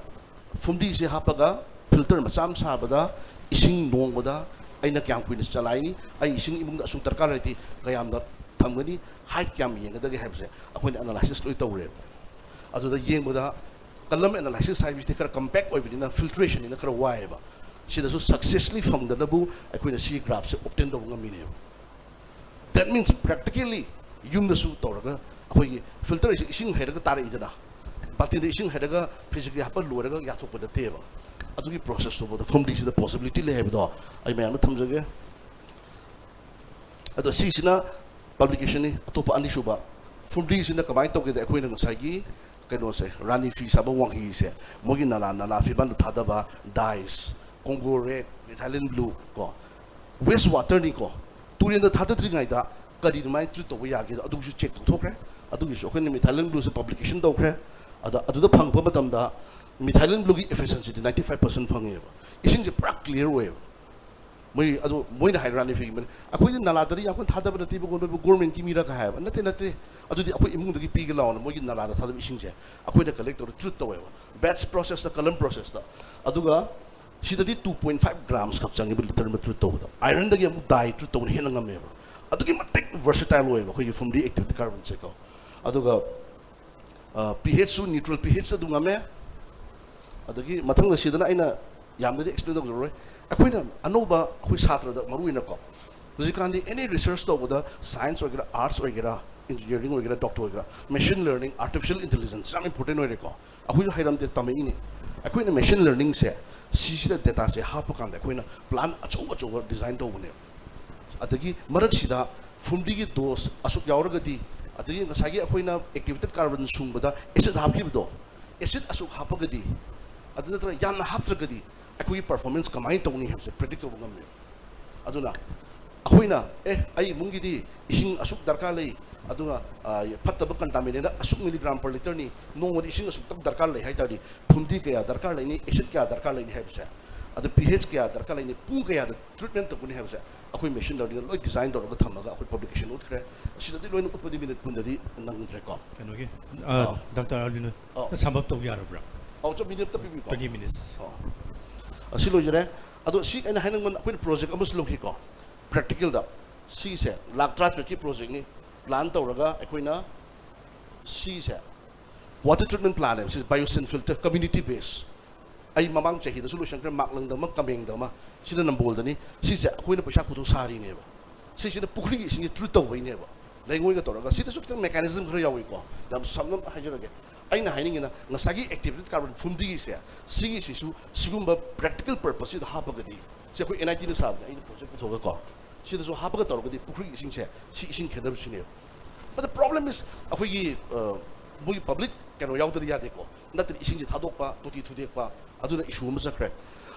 ꯐꯨꯝꯗꯤꯁꯦ ꯍꯥꯞꯄꯒ ꯐꯤꯜꯇꯔ ꯃꯆꯥ ꯑꯃ ꯁꯥꯕꯗ ꯏꯁꯤꯡ ꯅꯣꯡꯃꯗ ꯑꯩꯅ ꯀꯌꯥꯝ ꯀꯨꯏꯅ ꯆꯂꯥꯏꯅꯤ, ꯑꯩ ꯏꯁꯤꯡ ꯏꯃꯨꯡꯗ ꯑꯁꯨꯛ ꯗꯔꯀꯥꯔ ꯂꯩꯔꯗꯤ ꯀꯌꯥꯝꯗ ꯊꯝꯒꯅꯤ, ꯍꯥꯏꯠ ꯀꯌꯥꯝ ꯌꯦꯡꯒꯗꯒꯦ ꯍꯥꯏꯕꯁꯦ ꯑꯩꯈꯣꯏꯅ ꯑꯦꯅꯥꯂꯥꯏꯁꯤꯁ ꯂꯣꯏ ꯇꯧꯔꯦꯕ꯫ ꯑꯗꯨꯗ ꯌꯦꯡꯕꯗ ꯀꯂꯝ ꯑꯦꯅꯥꯂꯥꯏꯁꯤꯁ ꯍꯥꯏꯕꯁꯤꯗꯤ ꯈꯔ ꯀꯝꯄꯦꯛ ꯑꯣꯏꯕꯅꯤꯅ, ꯐꯤꯜꯇ꯭ꯔꯦꯁꯟꯅꯤꯅ ꯈꯔ ꯋꯥꯏꯑꯦꯕ꯫ ꯁꯤꯗꯁꯨ ꯁꯛꯁꯦꯁꯂꯤ ꯐꯪꯗꯅꯕꯨ ꯑꯩꯈꯣꯏꯅ ꯁꯤꯒꯤ ꯒ꯭ꯔꯥꯐꯁꯦ ꯑꯣꯞꯇꯦꯟ ꯇꯧꯕ ꯉꯝꯃꯤꯅꯦꯕ꯫ That means practically ꯌꯨꯝꯗꯁꯨ ꯇꯧꯔꯒ ꯑꯩꯈꯣꯏꯒꯤ ꯐꯤꯜꯇꯔ ꯍꯥꯏꯁꯦ ꯏꯁꯤꯡ ꯍꯩꯔꯒ ꯇꯥꯔꯛꯏꯗꯅ, ꯕꯥꯇꯤꯟꯗ ꯏꯁꯤꯡ ꯍꯩꯔꯒ ꯐꯤꯖꯤꯒ꯭ꯔꯤ ꯍꯥꯞꯄ ꯂꯣꯏꯔꯒ ꯌꯥꯊꯣꯛꯄ ꯅꯠꯇꯦꯕ꯫ ꯑꯗꯨꯒꯤ ꯄ꯭ꯔꯣꯁꯦꯁꯇꯨꯐꯥꯎꯗ ꯐꯨꯝꯗꯤꯁꯤꯗ ꯄꯣꯁꯤꯕꯤꯂꯤꯇꯤ ꯂꯩ ꯍꯥꯏꯕꯗꯣ ꯑꯩ ꯃꯌꯥꯝꯗ ꯊꯝꯖꯒꯦ꯫ ꯑꯗꯣ ꯁꯤꯁꯤꯅ ꯄꯕ꯭ꯂꯤꯀꯦꯁꯟꯅꯤ꯫ ꯑꯇꯣꯞꯄ ꯑꯅꯤꯁꯨꯕ ꯐꯨꯝꯗꯤꯁꯤꯅ ꯀꯃꯥꯏꯅ ꯇꯧꯒꯦꯗ, ꯑꯩꯈꯣꯏꯅ ꯉꯁꯥꯏꯒꯤ ꯀꯩꯅꯣꯁꯦ, ꯔꯥꯅꯤ ꯐꯤ ꯁꯥꯕ ꯋꯥꯡꯍꯤꯁꯦ, ꯃꯣꯏꯒꯤ ꯅꯂꯥ, ꯅꯂꯥ ꯐꯤꯕꯥꯟꯗ ꯊꯥꯗꯕ ꯗꯥꯏꯁ, ꯀꯣꯡꯒꯣ ꯔꯦꯛ, ꯃꯤꯊꯥꯏꯂꯤꯟ ꯕ꯭ꯂꯨ ꯀꯣ, ꯋꯦꯁ ꯋꯥꯇꯔꯅꯤꯀꯣ, ꯇꯨꯔꯦꯟꯗ ꯊꯥꯗꯗ꯭ꯔꯤꯉꯩꯗ ꯀꯔꯤ ꯑꯗꯨꯃꯥꯏꯅ ꯇ꯭ꯔꯤꯠ ꯇꯧꯕ ꯌꯥꯒꯦꯗꯣ ꯑꯗꯨꯒꯤꯁꯨ ꯆꯦꯛ ꯇꯧꯊꯣꯛꯈ꯭ꯔꯦ꯫ ꯑꯗꯨꯒꯤꯁꯨ ꯑꯩꯈꯣꯏꯅ ꯃꯤꯊꯥꯏꯂꯤꯟ ꯕ꯭ꯂꯨꯁꯦ ꯄꯕ꯭ꯂꯤꯀꯦꯁꯟ ꯇꯧꯈ꯭ꯔꯦ꯫ ꯑꯗ ꯑꯗꯨꯗ ꯐꯪꯉꯛꯄ ꯃꯇꯝꯗ ꯃꯤꯊꯥꯏꯂꯤꯟ ꯕ꯭ꯂꯨꯒꯤ ꯏꯐꯤꯁꯦꯟꯁꯤꯗꯤ ꯅꯥꯏꯟꯇꯤ ꯐꯥꯏꯚ ꯄꯥꯔꯁꯦꯟ ꯐꯪꯉꯦꯕ꯫ ꯏꯁꯤꯡꯁꯦ ꯄꯨꯔꯥ ꯀ꯭ꯂꯤꯌꯥꯔ ꯑꯣꯏꯌꯦꯕ꯫ ꯃꯣꯏ ꯑꯗꯣ ꯃꯣꯏꯅ ꯍꯥꯏ, ꯔꯥꯅꯤ ꯐꯤꯒꯤ ꯃꯅꯤ-, "ꯑꯩꯈꯣꯏꯗꯤ ꯅꯂꯥꯗꯗꯤ ꯌꯥꯝ ꯀꯟꯅ ꯊꯥꯗꯕ ꯅꯠꯇꯦꯕꯀꯣ, ꯅꯣꯏꯕꯨ ꯒꯣꯔꯃꯦꯟꯒꯤ ꯃꯤꯔ?" ꯀ ꯍꯥꯏꯕ꯫ "ꯅꯠꯇꯦ, ꯅꯠꯇꯦ, ꯑꯗꯨꯗꯤ ꯑꯩꯈꯣꯏ ꯏꯃꯨꯡꯗꯒꯤ ꯄꯤꯒꯦ ꯂꯥꯛꯑꯣꯅ" ꯃꯣꯏꯒꯤ ꯅꯂꯥꯗ ꯊꯥꯗꯕ ꯏꯁꯤꯡꯁꯦ ꯑꯩꯈꯣꯏꯅ ꯀꯂꯦꯛ ꯇꯧꯔ ꯇ꯭ꯔꯤꯠ ꯇꯧꯋꯦꯕ, ꯕꯦꯠꯁ ꯄ꯭ꯔꯣꯁꯦꯁꯇ, ꯀꯂꯝ ꯄ꯭ꯔꯣꯁꯦꯁꯇ꯫ ꯑꯗꯨꯒ ꯁꯤꯗꯗꯤ two point five grams ꯈꯛ ꯆꯪꯉꯦꯕ ꯂꯤꯇꯔ ꯑꯃ ꯇ꯭ꯔꯤꯠ ꯇꯧꯕꯗ꯫ ꯑꯥꯏꯔꯟꯗꯒꯤ ꯑꯃꯨꯛ ꯗꯥꯏ ꯇ꯭ꯔꯤꯠ ꯇꯧꯕꯅ ꯍꯦꯟꯅ ꯉꯝꯃꯦꯕ꯫ ꯑꯗꯨꯛꯀꯤ ꯃꯇꯤꯛ ꯚꯔꯁꯤꯇꯥꯏꯜ ꯑꯣꯏꯌꯦꯕ ꯑꯩꯈꯣꯏꯒꯤ ꯐꯨꯝꯗꯤ ꯑꯦꯛꯇꯤꯚꯦꯇꯦꯠ ꯀꯥꯔꯕꯟꯁꯦꯀꯣ꯫ ꯑꯗꯨꯒ ꯄꯤ ꯍꯩꯆꯁꯨ ꯅ꯭ꯌꯨꯇ꯭ꯔꯦꯜ ꯄꯤ ꯍꯩꯆ ꯑꯗꯨꯝ ꯉꯝꯃꯦ꯫ ꯑꯗꯒꯤ ꯃꯊꯪꯗ ꯁꯤꯗꯅ ꯑꯩꯅ ꯌꯥꯝꯅꯗꯤ ꯑꯦꯛꯁꯄ꯭ꯂꯦꯟ ꯇꯧꯖꯔꯔꯣꯏ꯫ ꯑꯩꯈꯣꯏꯅ ꯑꯅꯧꯕ ꯑꯩꯈꯣꯏ ꯁꯥꯇ꯭ꯔꯗ ꯃꯔꯨ ꯑꯣꯏꯅꯀꯣ, ꯍꯧꯖꯤꯛꯀꯥꯟꯗꯤ ꯑꯦꯅꯤ ꯔꯤꯁꯔꯁ ꯇꯧꯕꯗ, ꯁꯥꯏꯟꯁ ꯑꯣꯏꯒꯦꯔꯥ, ꯑꯥꯔꯠꯁ ꯑꯣꯏꯒꯦꯔꯥ, ꯏꯟꯖꯤꯅꯤꯌꯥꯔꯤꯡ ꯑꯣꯏꯒꯦꯔꯥ, ꯗꯣꯛꯇꯔ ꯑꯣꯏꯒꯦꯔꯥ, ꯃꯦꯁꯤꯟ ꯂꯔꯅꯤꯡ, ꯑꯥꯔꯇꯤꯐꯤꯁꯤꯌꯦꯜ ꯏꯟꯇꯦꯂꯤꯖꯦꯟꯁ ꯌꯥꯝ ꯏꯝꯄꯣꯔꯇꯦꯟ ꯑꯣꯏꯔꯦꯀꯣ꯫ ꯑꯩꯈꯣꯏꯁꯨ ꯍꯩꯔꯝꯗꯦ, ꯇꯝꯃꯛꯏꯅꯤ꯫ ꯑꯩꯈꯣꯏꯅ ꯃꯦꯁꯤꯟ ꯂꯔꯅꯤꯡꯁꯦ ꯁꯤꯁꯤꯗ ꯗꯦꯇꯥꯁꯦ ꯍꯥꯞꯄ ꯀꯥꯟꯗ ꯑꯩꯈꯣꯏꯅ ꯄ꯭ꯂꯥꯟ ꯑꯆꯧ ꯑꯆꯧꯕ ꯗꯤꯖꯥꯏꯟ ꯇꯧꯕꯅꯦꯕ꯫ ꯑꯗꯒꯤ ꯃꯔꯛꯁꯤꯗ ꯐꯨꯝꯗꯤꯒꯤ ꯗꯣꯁ ꯑꯁꯨꯛ ꯌꯥꯎꯔꯒꯗꯤ, ꯑꯗꯒꯤ ꯉꯁꯥꯏꯒꯤ ꯑꯩꯈꯣꯏꯅ ꯑꯦꯛꯇꯤꯚꯦꯇꯦꯠ ꯀꯥꯔꯕꯟ ꯁꯨꯡꯕꯗ ꯑꯦꯁꯤꯠ ꯍꯥꯞꯈꯤꯕꯗꯣ, ꯑꯦꯁꯤꯠ ꯑꯁꯨꯛ ꯍꯥꯞꯄꯒꯗꯤ, ꯑꯗꯨ ꯅꯠꯇ꯭ꯔꯒ ꯌꯥꯝꯅ ꯍꯥꯞꯇ꯭ꯔꯒꯗꯤ ꯑꯩꯈꯣꯏꯒꯤ ꯄꯔꯐꯣꯔꯃꯦꯟꯁ ꯀꯃꯥꯏꯅ ꯇꯧꯅꯤ ꯍꯥꯏꯕꯁꯦ ꯄ꯭ꯔꯤꯗꯤꯛ ꯇꯧꯕ ꯉꯝꯃꯦꯕ꯫ ꯑꯗꯨꯅ ꯑꯩꯈꯣꯏꯅ, ꯑꯦ, ꯑꯩ ꯏꯃꯨꯡꯒꯤꯗꯤ ꯏꯁꯤꯡ ꯑꯁꯨꯛ ꯗꯔꯀꯥꯔ ꯂꯩ, ꯑꯗꯨꯒ, ꯑ, ꯐꯠꯇꯕ ꯀꯟꯇꯥꯃꯤꯅꯦꯠ ꯑꯁꯨꯛ ꯃꯤꯂꯤꯒ꯭ꯔꯥꯝ ꯄꯔ ꯂꯤꯇꯔꯅꯤ, ꯅꯣꯡꯃꯗ ꯏꯁꯤꯡ ꯑꯁꯨꯛꯇꯪ ꯗꯔꯀꯥꯔ ꯂꯩ ꯍꯥꯏ ꯇꯥꯔꯗꯤ, ꯐꯨꯝꯗꯤ ꯀꯌꯥ ꯗꯔꯀꯥꯔ ꯂꯩꯅꯤ, ꯑꯦꯁꯤꯠ ꯀꯌꯥ ꯗꯔꯀꯥꯔ ꯂꯩꯅꯤ ꯍꯥꯏꯕꯁꯦ, ꯑꯗ ꯄꯤ ꯍꯩꯆ ꯀꯌꯥ ꯗꯔꯀꯥꯔ ꯂꯩꯅꯤ, ꯄꯨꯡ ꯀꯌꯥꯗ ꯇ꯭ꯔꯤꯠꯃꯦꯟ ꯇꯧꯒꯅꯤ ꯍꯥꯏꯕꯁꯦ ꯑꯩꯈꯣꯏ ꯃꯦꯁꯤꯟ ꯂꯔꯅꯤꯡꯗ ꯂꯣꯏ ꯗꯤꯖꯥꯏꯟ ꯇꯧꯔꯒ ꯊꯝꯃꯒ ꯑꯩꯈꯣꯏ ꯄꯕ꯭ꯂꯤꯀꯦꯁꯟ ꯎꯠꯈ꯭ꯔꯦ꯫ ꯑꯁꯤꯗꯗꯤ ꯂꯣꯏꯅ ꯎꯠꯄꯗꯤ ꯃꯤꯅꯤꯠ ꯀꯨꯟꯗꯗꯤ ꯅꯪꯗ꯭ꯔꯦꯀꯣ꯫ ꯀꯩꯅꯣꯒꯤ, ꯑ, ꯑꯥꯎ꯫ ꯗꯥꯛꯇꯔ ꯑꯔꯕꯤꯟꯗ ꯑꯥꯎ꯫ ꯁꯝ ꯑꯞ ꯇꯧꯕ ꯌꯥꯔꯕ꯭ꯔꯥ? ꯑꯥꯎ, ꯆꯞ ꯃꯤꯅꯤꯠ ꯑꯝꯇ ꯄꯤꯕꯤꯌꯨꯀꯣ꯫ Twenty minutes꯫ ꯑꯥꯎ꯫ ꯑꯁꯤ ꯂꯣꯏꯖꯔꯦ꯫ ꯑꯗꯣ ꯁꯤ ꯑꯩꯅ ꯍꯥꯏꯅꯤꯡꯕ, ꯑꯩꯈꯣꯏꯅ ꯄ꯭ꯔꯣꯖꯦꯛ ꯑꯃꯁꯨ ꯂꯧꯈꯤꯀꯣ, ꯄ꯭ꯔꯦꯛꯇꯤꯀꯦꯜꯗ꯫ ꯁꯤꯁꯦ ꯂꯥꯛ ꯇꯔꯥꯇꯔꯦꯠꯀꯤ ꯄ꯭ꯔꯣꯖꯦꯛꯅꯤ꯫ ꯄ꯭ꯂꯥꯟ ꯇꯧꯔꯒ ꯑꯩꯈꯣꯏꯅ ꯁꯤꯁꯦ ꯋꯥꯇꯔ ꯇ꯭ꯔꯤꯠꯃꯦꯟ ꯄ꯭ꯂꯥꯟꯅꯦꯕ꯫ ꯁꯤ ꯕꯥꯏꯑꯣꯁꯤꯟ ꯐꯤꯜꯇꯔ, ꯀꯝꯃ꯭ꯌꯨꯅꯤꯇꯤ ꯕꯦꯁ꯫ ꯑꯩ ꯃꯃꯥꯡ ꯆꯍꯤꯗꯁꯨ ꯂꯣꯏꯁꯟꯈ꯭ꯔꯦ, ꯃꯥꯛꯂꯪꯗ ꯑꯃ, ꯀꯃꯦꯡꯗ ꯑꯃ, ꯁꯤꯅ ꯅꯝꯕꯣꯜꯗꯅꯤ꯫ ꯁꯤꯁꯦ ꯑꯩꯈꯣꯏꯅ ꯄꯩꯁꯥ ꯄꯨꯊꯣꯛ ꯁꯥꯔꯤꯅꯦꯕ꯫ ꯁꯤꯁꯤꯅ ꯄꯨꯈ꯭ꯔꯤꯒꯤ ꯏꯁꯤꯡꯁꯦ ꯇ꯭ꯔꯤꯠ ꯇꯧꯕꯩꯅꯦꯕ, ꯂꯩꯉꯣꯏꯒ ꯇꯧꯔꯒ꯫ ꯁꯤꯗꯁꯨ ꯈꯤꯇꯪ ꯃꯦꯀꯥꯅꯤꯖꯝ ꯈꯔ ꯌꯥꯎꯏꯀꯣ, ꯌꯥꯝ ꯁꯝꯅ ꯍꯥꯏꯖꯔꯒꯦ꯫ ꯑꯩꯅ ꯍꯥꯏꯅꯤꯡꯉꯤꯅ, ꯉꯁꯥꯏꯒꯤ ꯑꯦꯛꯇꯤꯚꯦꯇꯦꯠ ꯀꯥꯔꯕꯟ ꯐꯨꯝꯗꯤꯒꯤꯁꯦ, ꯁꯤꯒꯤꯁꯤꯁꯨ ꯁꯤꯒꯨꯝꯕ ꯄ꯭ꯔꯦꯛꯇꯤꯀꯦꯜ ꯄꯔꯄꯁꯁꯤꯗ ꯍꯥꯞꯄꯒꯗꯤ, ꯁꯤ ꯑꯩꯈꯣꯏ ꯑꯦꯟ ꯑꯥꯏ ꯇꯤꯅ ꯁꯥꯕꯅꯦ, ꯑꯩꯅ ꯄ꯭ꯔꯣꯖꯦꯛ ꯄꯨꯊꯣꯛꯑꯒꯀꯣ, ꯁꯤꯗꯁꯨ ꯍꯥꯞꯄꯒ ꯇꯧꯔꯒꯗꯤ ꯄꯨꯈ꯭ꯔꯤꯒꯤ ꯏꯁꯤꯡꯁꯦ, ꯁꯤ ꯏꯁꯤꯡ ꯈꯦꯠꯅꯕꯁꯤꯅꯦꯕ꯫ But the problem is, ꯑꯩꯈꯣꯏꯒꯤ, ꯑ, ꯃꯣꯏꯒꯤ ꯄꯕ꯭ꯂꯤꯛ ꯀꯩꯅꯣ ꯌꯥꯎꯗꯗꯤ ꯌꯥꯗꯦꯀꯣ, ꯅꯠꯇ꯭ꯔꯗꯤ ꯏꯁꯤꯡꯁꯦ ꯊꯥꯗꯣꯛꯄ, ꯇꯣꯇꯤ ꯊꯨꯗꯦꯛꯄ, ꯑꯗꯨꯅ ꯏꯁꯨ ꯑꯃ ꯆꯠꯈ꯭ꯔꯦ꯫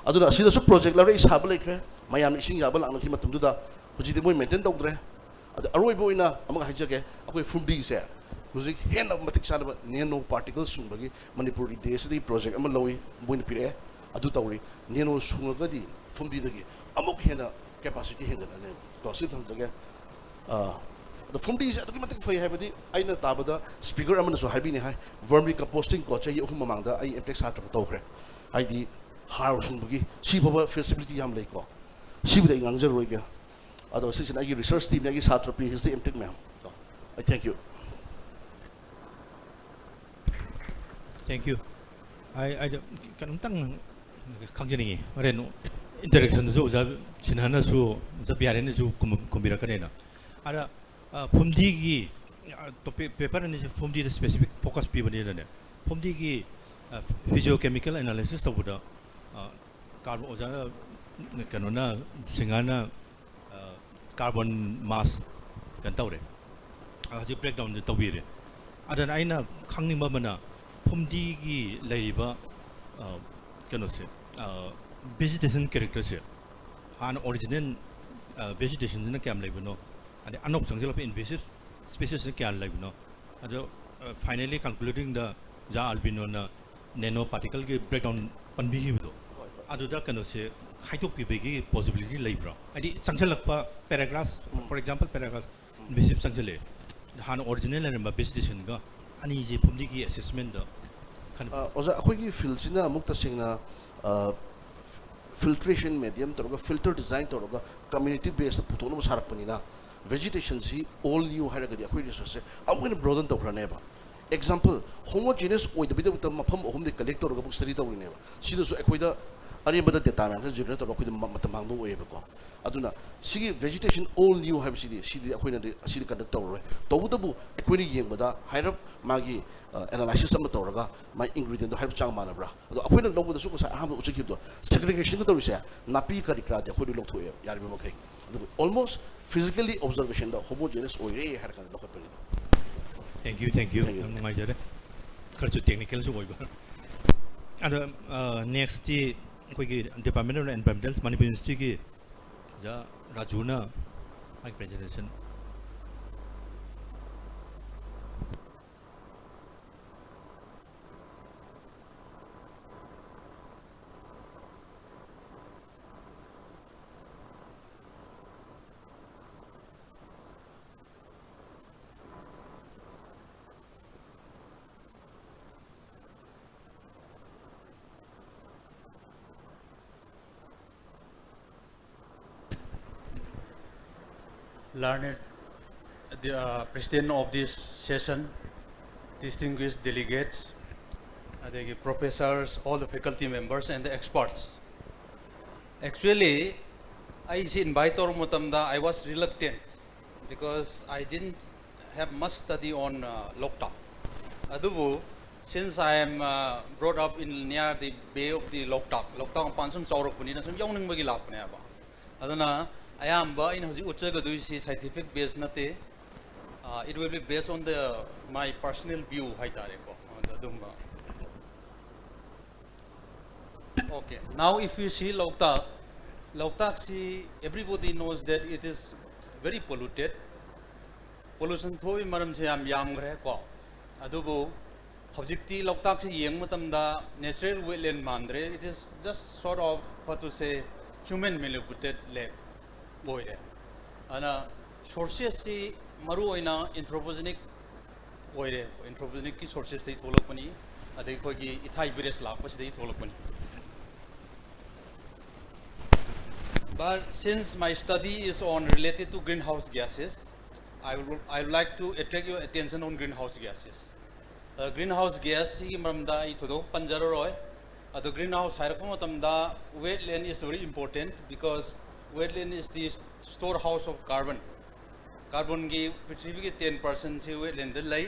ꯑꯗꯨꯅ ꯑꯁꯤꯗꯁꯨ ꯄ꯭ꯔꯣꯖꯦꯛ ꯂꯧꯔꯛꯏ, ꯁꯥꯕ ꯂꯩꯈ꯭ꯔꯦ, ꯃꯌꯥꯝꯅ ꯏꯁꯤꯡ ꯌꯥꯕ ꯂꯥꯛꯅꯈꯤ ꯃꯇꯝꯗꯨꯗ꯫ ꯍꯧꯖꯤꯛꯇꯤ ꯃꯣꯏ ꯃꯦꯟꯇꯦꯟ ꯇꯧꯗ꯭ꯔꯦ꯫ ꯑꯗ ꯑꯔꯣꯏꯕ ꯑꯣꯏꯅ ꯑꯃꯒ ꯍꯥꯏꯖꯒꯦ, ꯑꯩꯈꯣꯏ ꯐꯨꯝꯗꯤꯁꯦ ꯍꯧꯖꯤꯛ ꯍꯦꯟꯅ ꯃꯇꯤꯛ ꯆꯥꯅꯕ ꯅꯦꯅꯣ ꯄꯥꯔꯇꯤꯀꯜ ꯁꯨꯡꯕꯒꯤ ꯃꯅꯤꯄꯨꯔ ꯏꯟꯗꯤꯌꯥꯁꯤꯗꯒꯤ ꯄ꯭ꯔꯣꯖꯦꯛ ꯑꯃ ꯂꯧꯏ, ꯃꯣꯏꯅ ꯄꯤꯔꯛꯑꯦ꯫ ꯑꯗꯨ ꯇꯧꯔꯤ꯫ ꯅꯦꯅꯣ ꯁꯨꯡꯉꯒꯗꯤ ꯐꯨꯝꯗꯤꯗꯒꯤ ꯑꯃꯨꯛ ꯍꯦꯟꯅ ꯀꯦꯄꯥꯁꯤꯇꯤ ꯍꯦꯟꯒꯠꯂꯅꯦꯕ꯫ ꯀꯣ, ꯁꯤ ꯊꯝꯖꯒꯦ꯫ ꯑꯥ, ꯑꯗꯣ ꯐꯨꯝꯗꯤꯁꯦ ꯑꯗꯨꯛꯀꯤ ꯃꯇꯤꯛ ꯐꯩ ꯍꯥꯏꯕꯗꯤ, ꯑꯩꯅ ꯇꯥꯕꯗ ꯁ꯭ꯄꯤꯀꯔ ꯑꯃꯅꯁꯨ ꯍꯥꯏꯕꯤꯅꯤ ꯍꯥꯏ, ꯚꯔꯃꯤ ꯀꯝꯄꯣꯁꯇꯤꯡ ꯀꯣ, ꯆꯍꯤ ꯑꯍꯨꯝ ꯃꯃꯥꯡꯗ ꯑꯩ ꯑꯦꯝꯇꯦꯛ ꯁꯥꯇ꯭ꯔꯒ ꯇꯧꯈ꯭ꯔꯦ꯫ ꯍꯥꯏꯗꯤ, ꯍꯥꯔ ꯁꯨꯡꯕꯒꯤ ꯁꯤ ꯐꯥꯎꯕ ꯐꯦꯁꯤꯕꯤꯂꯤꯇꯤ ꯌꯥꯝ ꯂꯩꯀꯣ꯫ ꯁꯤꯕꯨꯗꯤ ꯑꯩ ꯉꯥꯡꯖꯔꯔꯣꯏꯒꯦ꯫ ꯑꯗꯣ ꯁꯤꯁꯤꯅ ꯑꯩꯒꯤ ꯔꯤꯁꯔꯁ ꯇꯤꯝꯅꯤ, ꯑꯩꯒꯤ ꯁꯥꯇ꯭ꯔ ꯄꯤ ꯑꯩꯆ ꯗꯤ ꯑꯦꯝ ꯇꯦꯛ ꯃꯌꯥꯝ꯫ ꯑꯩ ꯊꯦꯡꯛ ꯌꯨ꯫ Thank U. ꯑꯩ ꯑꯩꯗ ꯀꯩꯅꯣꯝꯇꯪ ꯈꯪꯖꯅꯤꯡꯉꯤ꯫ ꯍꯣꯔꯦꯟ ꯏꯟꯇꯔꯦꯛꯁꯟꯗꯁꯨ ꯑꯣꯖꯥ ꯁꯤꯟꯍꯥꯅꯁꯨ, ꯑꯣꯖꯥ ꯕꯤꯍꯥꯔꯤꯅꯁꯨ ꯈꯨꯝ- ꯈꯨꯝꯕꯤꯔꯛꯀꯅꯦꯅ꯫ ꯑꯗ ꯐꯨꯝꯗꯤꯒꯤ ꯇꯣꯄꯤꯛ, ꯄꯦꯄꯔ ꯑꯅꯤꯁꯦ ꯐꯨꯝꯗꯤꯗ ꯁ꯭ꯄꯦꯁꯤꯐꯤꯛ ꯐꯣꯀꯁ ꯄꯤꯕꯅꯤꯅꯅꯦ, ꯐꯨꯝꯗꯤꯒꯤ ꯐꯤꯖꯤꯑꯣ ꯀꯦꯃꯤꯀꯦꯜ ꯑꯦꯅꯥꯂꯥꯏꯁꯤꯁ ꯇꯧꯕꯗ ꯀꯥꯔꯕꯣꯟ, ꯑꯣꯖꯥ ꯀꯩꯅꯣꯅ, ꯁꯤꯡꯍꯥꯅ ꯀꯥꯔꯕꯣꯟ ꯃꯥꯁ ꯀꯩꯅꯣ ꯇꯧꯔꯦ, ꯍꯧꯖꯤꯛ ꯕ꯭ꯔꯦꯛꯗꯥꯎꯟꯁꯦ ꯇꯧꯕꯤꯔꯦ꯫ ꯑꯗꯨꯅ ꯑꯩꯅ ꯈꯪꯅꯤꯡꯕ ꯑꯃꯅ, ꯐꯨꯝꯗꯤꯒꯤ ꯂꯩꯔꯤꯕ ꯀꯩꯅꯣꯁꯦ, ꯚꯦꯖꯤꯇꯦꯁꯟ ꯀꯦꯔꯦꯛꯇꯔꯁꯦ, ꯍꯥꯟꯅ ꯑꯣꯔꯤꯖꯤꯅꯦꯜ ꯚꯦꯖꯤꯇꯦꯁꯟꯁꯤꯅ ꯀꯌꯥꯝ ꯂꯩꯕꯅꯣ, ꯑꯗꯩ ꯑꯅꯧꯕ ꯆꯪꯁꯤꯜꯂꯛꯄ ꯏꯟꯚꯦꯁꯤꯞ ꯁ꯭ꯄꯤꯁꯤꯁꯅ ꯀꯌꯥ ꯂꯩꯕꯅꯣ, ꯑꯗꯣ ꯐꯥꯏꯅꯦꯜꯂꯤ ꯀꯟꯀ꯭ꯂꯨꯗꯤꯡꯗ ꯑꯣꯖꯥ ꯑꯜꯕꯤꯅꯣꯅ ꯅꯦꯅꯣ ꯄꯥꯔꯇꯤꯀꯜꯒꯤ ꯕ꯭ꯔꯦꯛꯗꯥꯎꯟ ꯄꯟꯕꯤꯈꯤꯕꯗꯣ, ꯑꯗꯨꯗ ꯀꯩꯅꯣꯁꯦ ꯈꯥꯏꯗꯣꯛꯄꯤꯕꯒꯤ ꯄꯣꯁꯤꯕꯤꯂꯤꯇꯤ ꯂꯩꯕ꯭ꯔꯣ? ꯍꯥꯏꯗꯤ ꯆꯪꯁꯤꯜꯂꯛꯄ paragraph, for example paragraph invasive ꯆꯪꯁꯤꯜꯂꯛꯑꯦ, ꯍꯥꯟꯅ ꯑꯣꯔꯤꯖꯤꯅꯦꯜ ꯂꯩꯔꯝꯕ ꯚꯦꯖꯤꯇꯦꯁꯟꯒ ꯑꯅꯤꯁꯦ ꯐꯨꯝꯗꯤꯒꯤ ꯑꯦꯁꯦꯁꯃꯦꯟꯗ ꯈꯟ- ꯑ, ꯑꯣꯖꯥ, ꯑꯩꯈꯣꯏꯒꯤ ꯐꯤꯜꯁꯤꯅ ꯑꯃꯨꯛ ꯇꯁꯦꯡꯅ, ꯑ, filtration medium ꯇꯧꯔꯒ, ꯐꯤꯜꯇꯔ ꯗꯤꯖꯥꯏꯟ ꯇꯧꯔꯒ, ꯀꯝꯃ꯭ꯌꯨꯅꯤꯇꯤ ꯕꯦꯁꯇ ꯄꯨꯊꯣꯛꯅꯕ ꯁꯥꯔꯛꯄꯅꯤꯅ, ꯚꯦꯖꯤꯇꯦꯁꯟꯁꯤ ꯑꯣꯜ ꯅ꯭ꯌꯨ ꯍꯥꯏꯔꯒꯗꯤ ꯑꯩꯈꯣꯏ ꯔꯤꯁꯔꯁꯁꯦ ꯑꯃꯨꯛ ꯍꯦꯟꯅ ꯕ꯭ꯔꯣꯗꯟ ꯇꯧꯈ꯭ꯔꯅꯦꯕ꯫ ꯑꯦꯛꯖꯥꯝꯄꯜ, ꯍꯣꯃꯣꯖꯤꯅꯁ ꯑꯣꯏꯗꯕꯒꯤꯗꯃꯛꯇ ꯃꯐꯝ ꯑꯍꯨꯝꯗꯤ ꯀꯂꯦꯛ ꯇꯧꯔꯒ ꯑꯃꯨꯛ ꯁ꯭ꯇꯗꯤ ꯇꯧꯔꯤꯅꯦꯕ꯫ ꯁꯤꯗꯁꯨ ꯑꯩꯈꯣꯏꯗ ꯑꯔꯦꯝꯕꯗ ꯗꯦꯇꯥ ꯃꯌꯥꯝꯁꯦ ꯖꯦꯅꯦꯔꯦꯠ ꯇꯧꯔꯒ ꯑꯩꯈꯣꯏꯗ ꯃ-, ꯃꯇꯝ ꯃꯥꯡꯕ ꯑꯣꯏꯌꯦꯕꯀꯣ꯫ ꯑꯗꯨꯅ ꯁꯤꯒꯤ ꯚꯦꯖꯤꯇꯦꯁꯟ ꯑꯣꯜ ꯅ꯭ꯌꯨ ꯍꯥꯏꯕꯁꯤꯗꯤ, ꯁꯤꯗꯤ ꯑꯩꯈꯣꯏꯅꯗꯤ, ꯑꯁꯤꯗꯤ ꯀꯟꯗꯛ ꯇꯧꯔꯔꯣꯏ꯫ ꯇꯧꯕꯇꯕꯨ ꯑꯩꯈꯣꯏꯅ ꯌꯦꯡꯕꯗ ꯍꯥꯏꯔꯞ ꯃꯥꯒꯤ, ꯑ, ꯑꯦꯅꯥꯂꯥꯏꯁꯤꯁ ꯑꯃ ꯇꯧꯔꯒ ꯃꯥꯒꯤ ꯏꯟꯒ꯭ꯔꯤꯗꯤꯌꯦꯟꯗꯣ ꯍꯥꯏꯔꯞ ꯆꯥꯡ ꯃꯥꯟꯅꯕ꯭ꯔꯥ? ꯑꯗꯣ ꯑꯩꯈꯣꯏꯅ ꯂꯧꯕꯗꯁꯨ ꯉꯁꯥꯏ ꯑꯍꯥꯟꯕꯗ ꯎꯠꯆꯈꯤꯕꯗꯣ, ꯁꯦꯒ꯭ꯔꯤꯒꯦꯁꯟꯒ ꯇꯧꯔꯤꯁꯦ, ꯅꯥꯄꯤ ꯀꯔꯤ ꯀꯔꯥꯗꯤ ꯑꯩꯈꯣꯏ ꯂꯣꯏ ꯂꯧꯊꯣꯛꯑꯦ ꯌꯥꯔꯤꯕ ꯃꯈꯩ꯫ ꯑꯗꯨꯕꯨ ꯑꯣꯜꯃꯣꯁ ꯐꯤꯖꯤꯀꯦꯜꯂꯤ ꯑꯣꯕꯖꯔꯕꯦꯁꯟꯗ ꯍꯣꯃꯣꯖꯤꯅꯁ ꯑꯣꯏꯔꯦ ꯍꯥꯏꯔ ꯀꯥꯟꯗ ꯂꯧꯈꯠꯄꯅꯤꯗ꯫ Thank you, thank you. Thank you. ꯌꯥꯝ ꯅꯨꯡꯉꯥꯏꯖꯔꯦ꯫ ꯈꯔꯁꯨ ꯇꯦꯛꯅꯤꯀꯦꯜꯁꯨ ꯑꯣꯏꯕ꯫ ꯑꯗꯣ, ꯑ, ꯅꯦꯛꯁꯇꯤ ꯑꯩꯈꯣꯏꯒꯤ Department of Environmental Manipulation ꯒꯤ ꯑꯣꯖꯥ ꯔꯥꯖꯨꯅ ꯃꯥꯒꯤ presentation. Learned, the uh, president of this session, distinguished delegates, ꯑꯗꯒꯤ professors, all the faculty members and the experts. Actually, ꯑꯩꯁꯤ invite ꯇꯧꯔꯛꯄ ꯃꯇꯝꯗ I was reluctant because I didn't have much study on uh, ꯂꯣꯛꯇꯥꯛ. ꯑꯗꯨꯕꯨ since I am uh, brought up in near the bay of the ꯂꯣꯛꯇꯥꯛ, ꯂꯣꯛꯇꯥꯛ ꯃꯄꯥꯟ ꯁꯨꯝ ꯆꯥꯎꯔꯛꯄꯅꯤꯅ ꯁꯨꯝ ꯌꯥꯎꯅꯤꯡꯕꯒꯤ ꯂꯥꯛꯄꯅꯦꯕ. ꯑꯗꯨꯅ ꯑꯌꯥꯝꯕ ꯑꯩꯅ ꯍꯧꯖꯤꯛ ꯎꯠꯆꯒꯗꯣꯏꯁꯤ scientific base ꯅꯠꯇꯦ. Uh, it will be based on the my personal view ꯍꯥꯏꯇꯥꯔꯦꯀꯣ. ꯑꯗꯨꯝꯕ. Okay, now if you see Loktak, ꯂꯣꯛꯇꯥꯛꯁꯤ everybody knows that it is very polluted. Pollution ꯊꯣꯛꯏ ꯃꯔꯝꯁꯦ ꯌꯥꯝ ꯌꯥꯝꯈ꯭ꯔꯦ ꯀꯣ. ꯑꯗꯨꯕꯨ ꯍꯧꯖꯤꯛꯇꯤ ꯂꯣꯛꯇꯥꯛꯁꯤ ꯌꯦꯡꯕ ꯃꯇꯝꯗ natural wetland ꯃꯥꯟꯗ꯭ꯔꯦ. It is just sort of, what to say, human manipulated lake ꯑꯣꯏꯔꯦ. ꯑꯗꯨꯅ sourcesꯁꯤ ꯃꯔꯨꯑꯣꯏꯅ anthropogenic ꯑꯣꯏꯔꯦ. Anthropogenicꯀꯤ sourcesꯇꯒꯤ ꯊꯣꯛꯂꯛꯄꯅꯤ, ꯑꯗꯩ ꯑꯩꯈꯣꯏꯒꯤ ꯏꯊꯥꯏ village ꯂꯥꯛꯄꯁꯤꯗꯒꯤ ꯊꯣꯛꯂꯛꯄꯅꯤ. But since my study is on related to greenhouse gases, I would, I would like to attract your attention on greenhouse gases. Uh, greenhouse gasꯁꯤꯒꯤ ꯃꯔꯝꯗ ꯑꯩ ꯊꯣꯏꯗꯣꯛ ꯄꯟꯖꯔꯔꯣꯏ. ꯑꯗꯣ greenhouse ꯍꯥꯏꯔꯛꯄ ꯃꯇꯝꯗ wetland is very important because wetland is the storehouse of carbon. Carbonꯒꯤ ꯄ꯭ꯔꯤꯊꯤꯕꯤꯒꯤ ten percentꯁꯤ wetlandꯗ ꯂꯩ.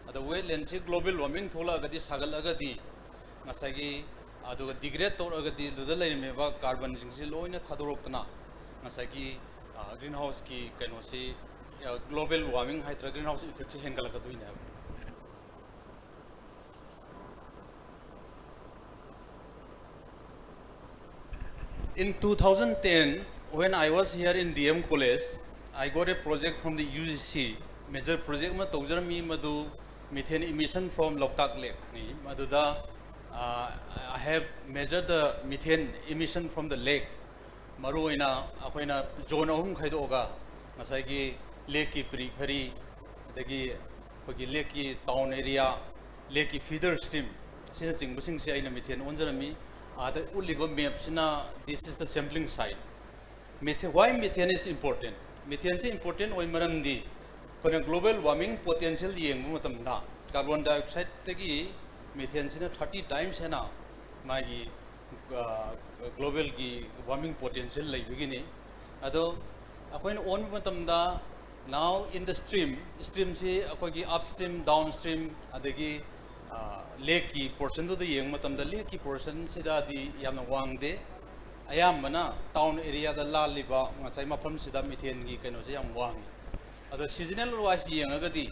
ꯑꯗꯣ wetlandꯁꯤ global warming ꯊꯣꯛꯂꯛꯑꯒꯗꯤ, ꯁꯥꯒꯠꯂꯒꯗꯤ, ꯉꯁꯥꯏꯒꯤ ꯑꯗꯨꯒ degrade ꯇꯧꯔꯛꯑꯒꯗꯤ ꯑꯗꯨꯗ ꯂꯩꯔꯝꯃꯤꯕ carbonꯁꯤꯡꯁꯤ ꯂꯣꯏꯅ ꯊꯥꯗꯣꯔꯛꯇꯅ ꯉꯁꯥꯏꯒꯤ greenhouseꯀꯤ ꯀꯩꯅꯣꯁꯤ, global warming ꯍꯥꯏꯗ꯭ꯔꯥ, greenhouse effectꯁꯤ ꯍꯦꯟꯒꯠꯂꯛꯀꯗꯣꯏꯅꯦꯕ. In two thousand ten, when I was here in D M College, I got a project from the U G C. Major project ꯑꯃ ꯇꯧꯖꯔꯝꯃꯤ, ꯃꯗꯨ methane emission from Loktak Lake ꯅꯤ. ꯃꯗꯨꯗ uh, I have measured the methane emission from the lake. ꯃꯔꯨꯑꯣꯏꯅ ꯑꯩꯈꯣꯏꯅ zone ꯑꯍꯨꯝ ꯈꯥꯏꯗꯣꯛꯑꯒ ꯉꯁꯥꯏꯒꯤ lakeꯀꯤ periphery, ꯑꯗꯒꯤ ꯑꯩꯈꯣꯏꯒꯤ lakeꯀꯤ town area, lakeꯀꯤ feeder stream ꯑꯁꯤꯅꯆꯤꯡꯕꯁꯤꯡꯁꯦ ꯑꯩꯅ methane ꯑꯣꯟꯖꯔꯝꯃꯤ. ꯑꯥꯗ ꯎꯠꯂꯤꯕ mapꯁꯤꯅ, this is the sampling site. Methane, why methane is important? Methaneꯁꯤ important ꯑꯣꯏ ꯃꯔꯝꯗꯤ ꯑꯩꯈꯣꯏꯅ global warming potential ꯌꯦꯡꯕ ꯃꯇꯝꯗ carbon dioxideꯇꯒꯤ methaneꯁꯤꯅ thirty times ꯍꯦꯟꯅ ꯃꯥꯒꯤ globalꯒꯤ warming potential ꯂꯩꯕꯒꯤꯅꯤ꯫ ꯑꯗꯣ ꯑꯩꯈꯣꯏꯅ ꯑꯣꯟꯕ ꯃꯇꯝꯗ now in the stream, streamꯁꯤ ꯑꯩꯈꯣꯏꯒꯤ upstream, downstream ꯑꯗꯒꯤ lakeꯀꯤ portionꯗꯨꯗ ꯌꯦꯡꯕ ꯃꯇꯝꯗ lakeꯀꯤ portionꯁꯤꯗꯗꯤ ꯌꯥꯝꯅ ꯋꯥꯡꯗꯦ꯫ ꯑꯌꯥꯝꯕꯅ town areaꯗ ꯂꯥꯜꯂꯤꯕ ꯉꯁꯥꯏ ꯃꯐꯝꯁꯤꯗ methaneꯒꯤ ꯀꯩꯅꯣꯁꯦ ꯌꯥꯝ ꯋꯥꯡꯉꯤ꯫ ꯑꯗꯣ seasonal wise ꯌꯦꯡꯉꯒꯗꯤ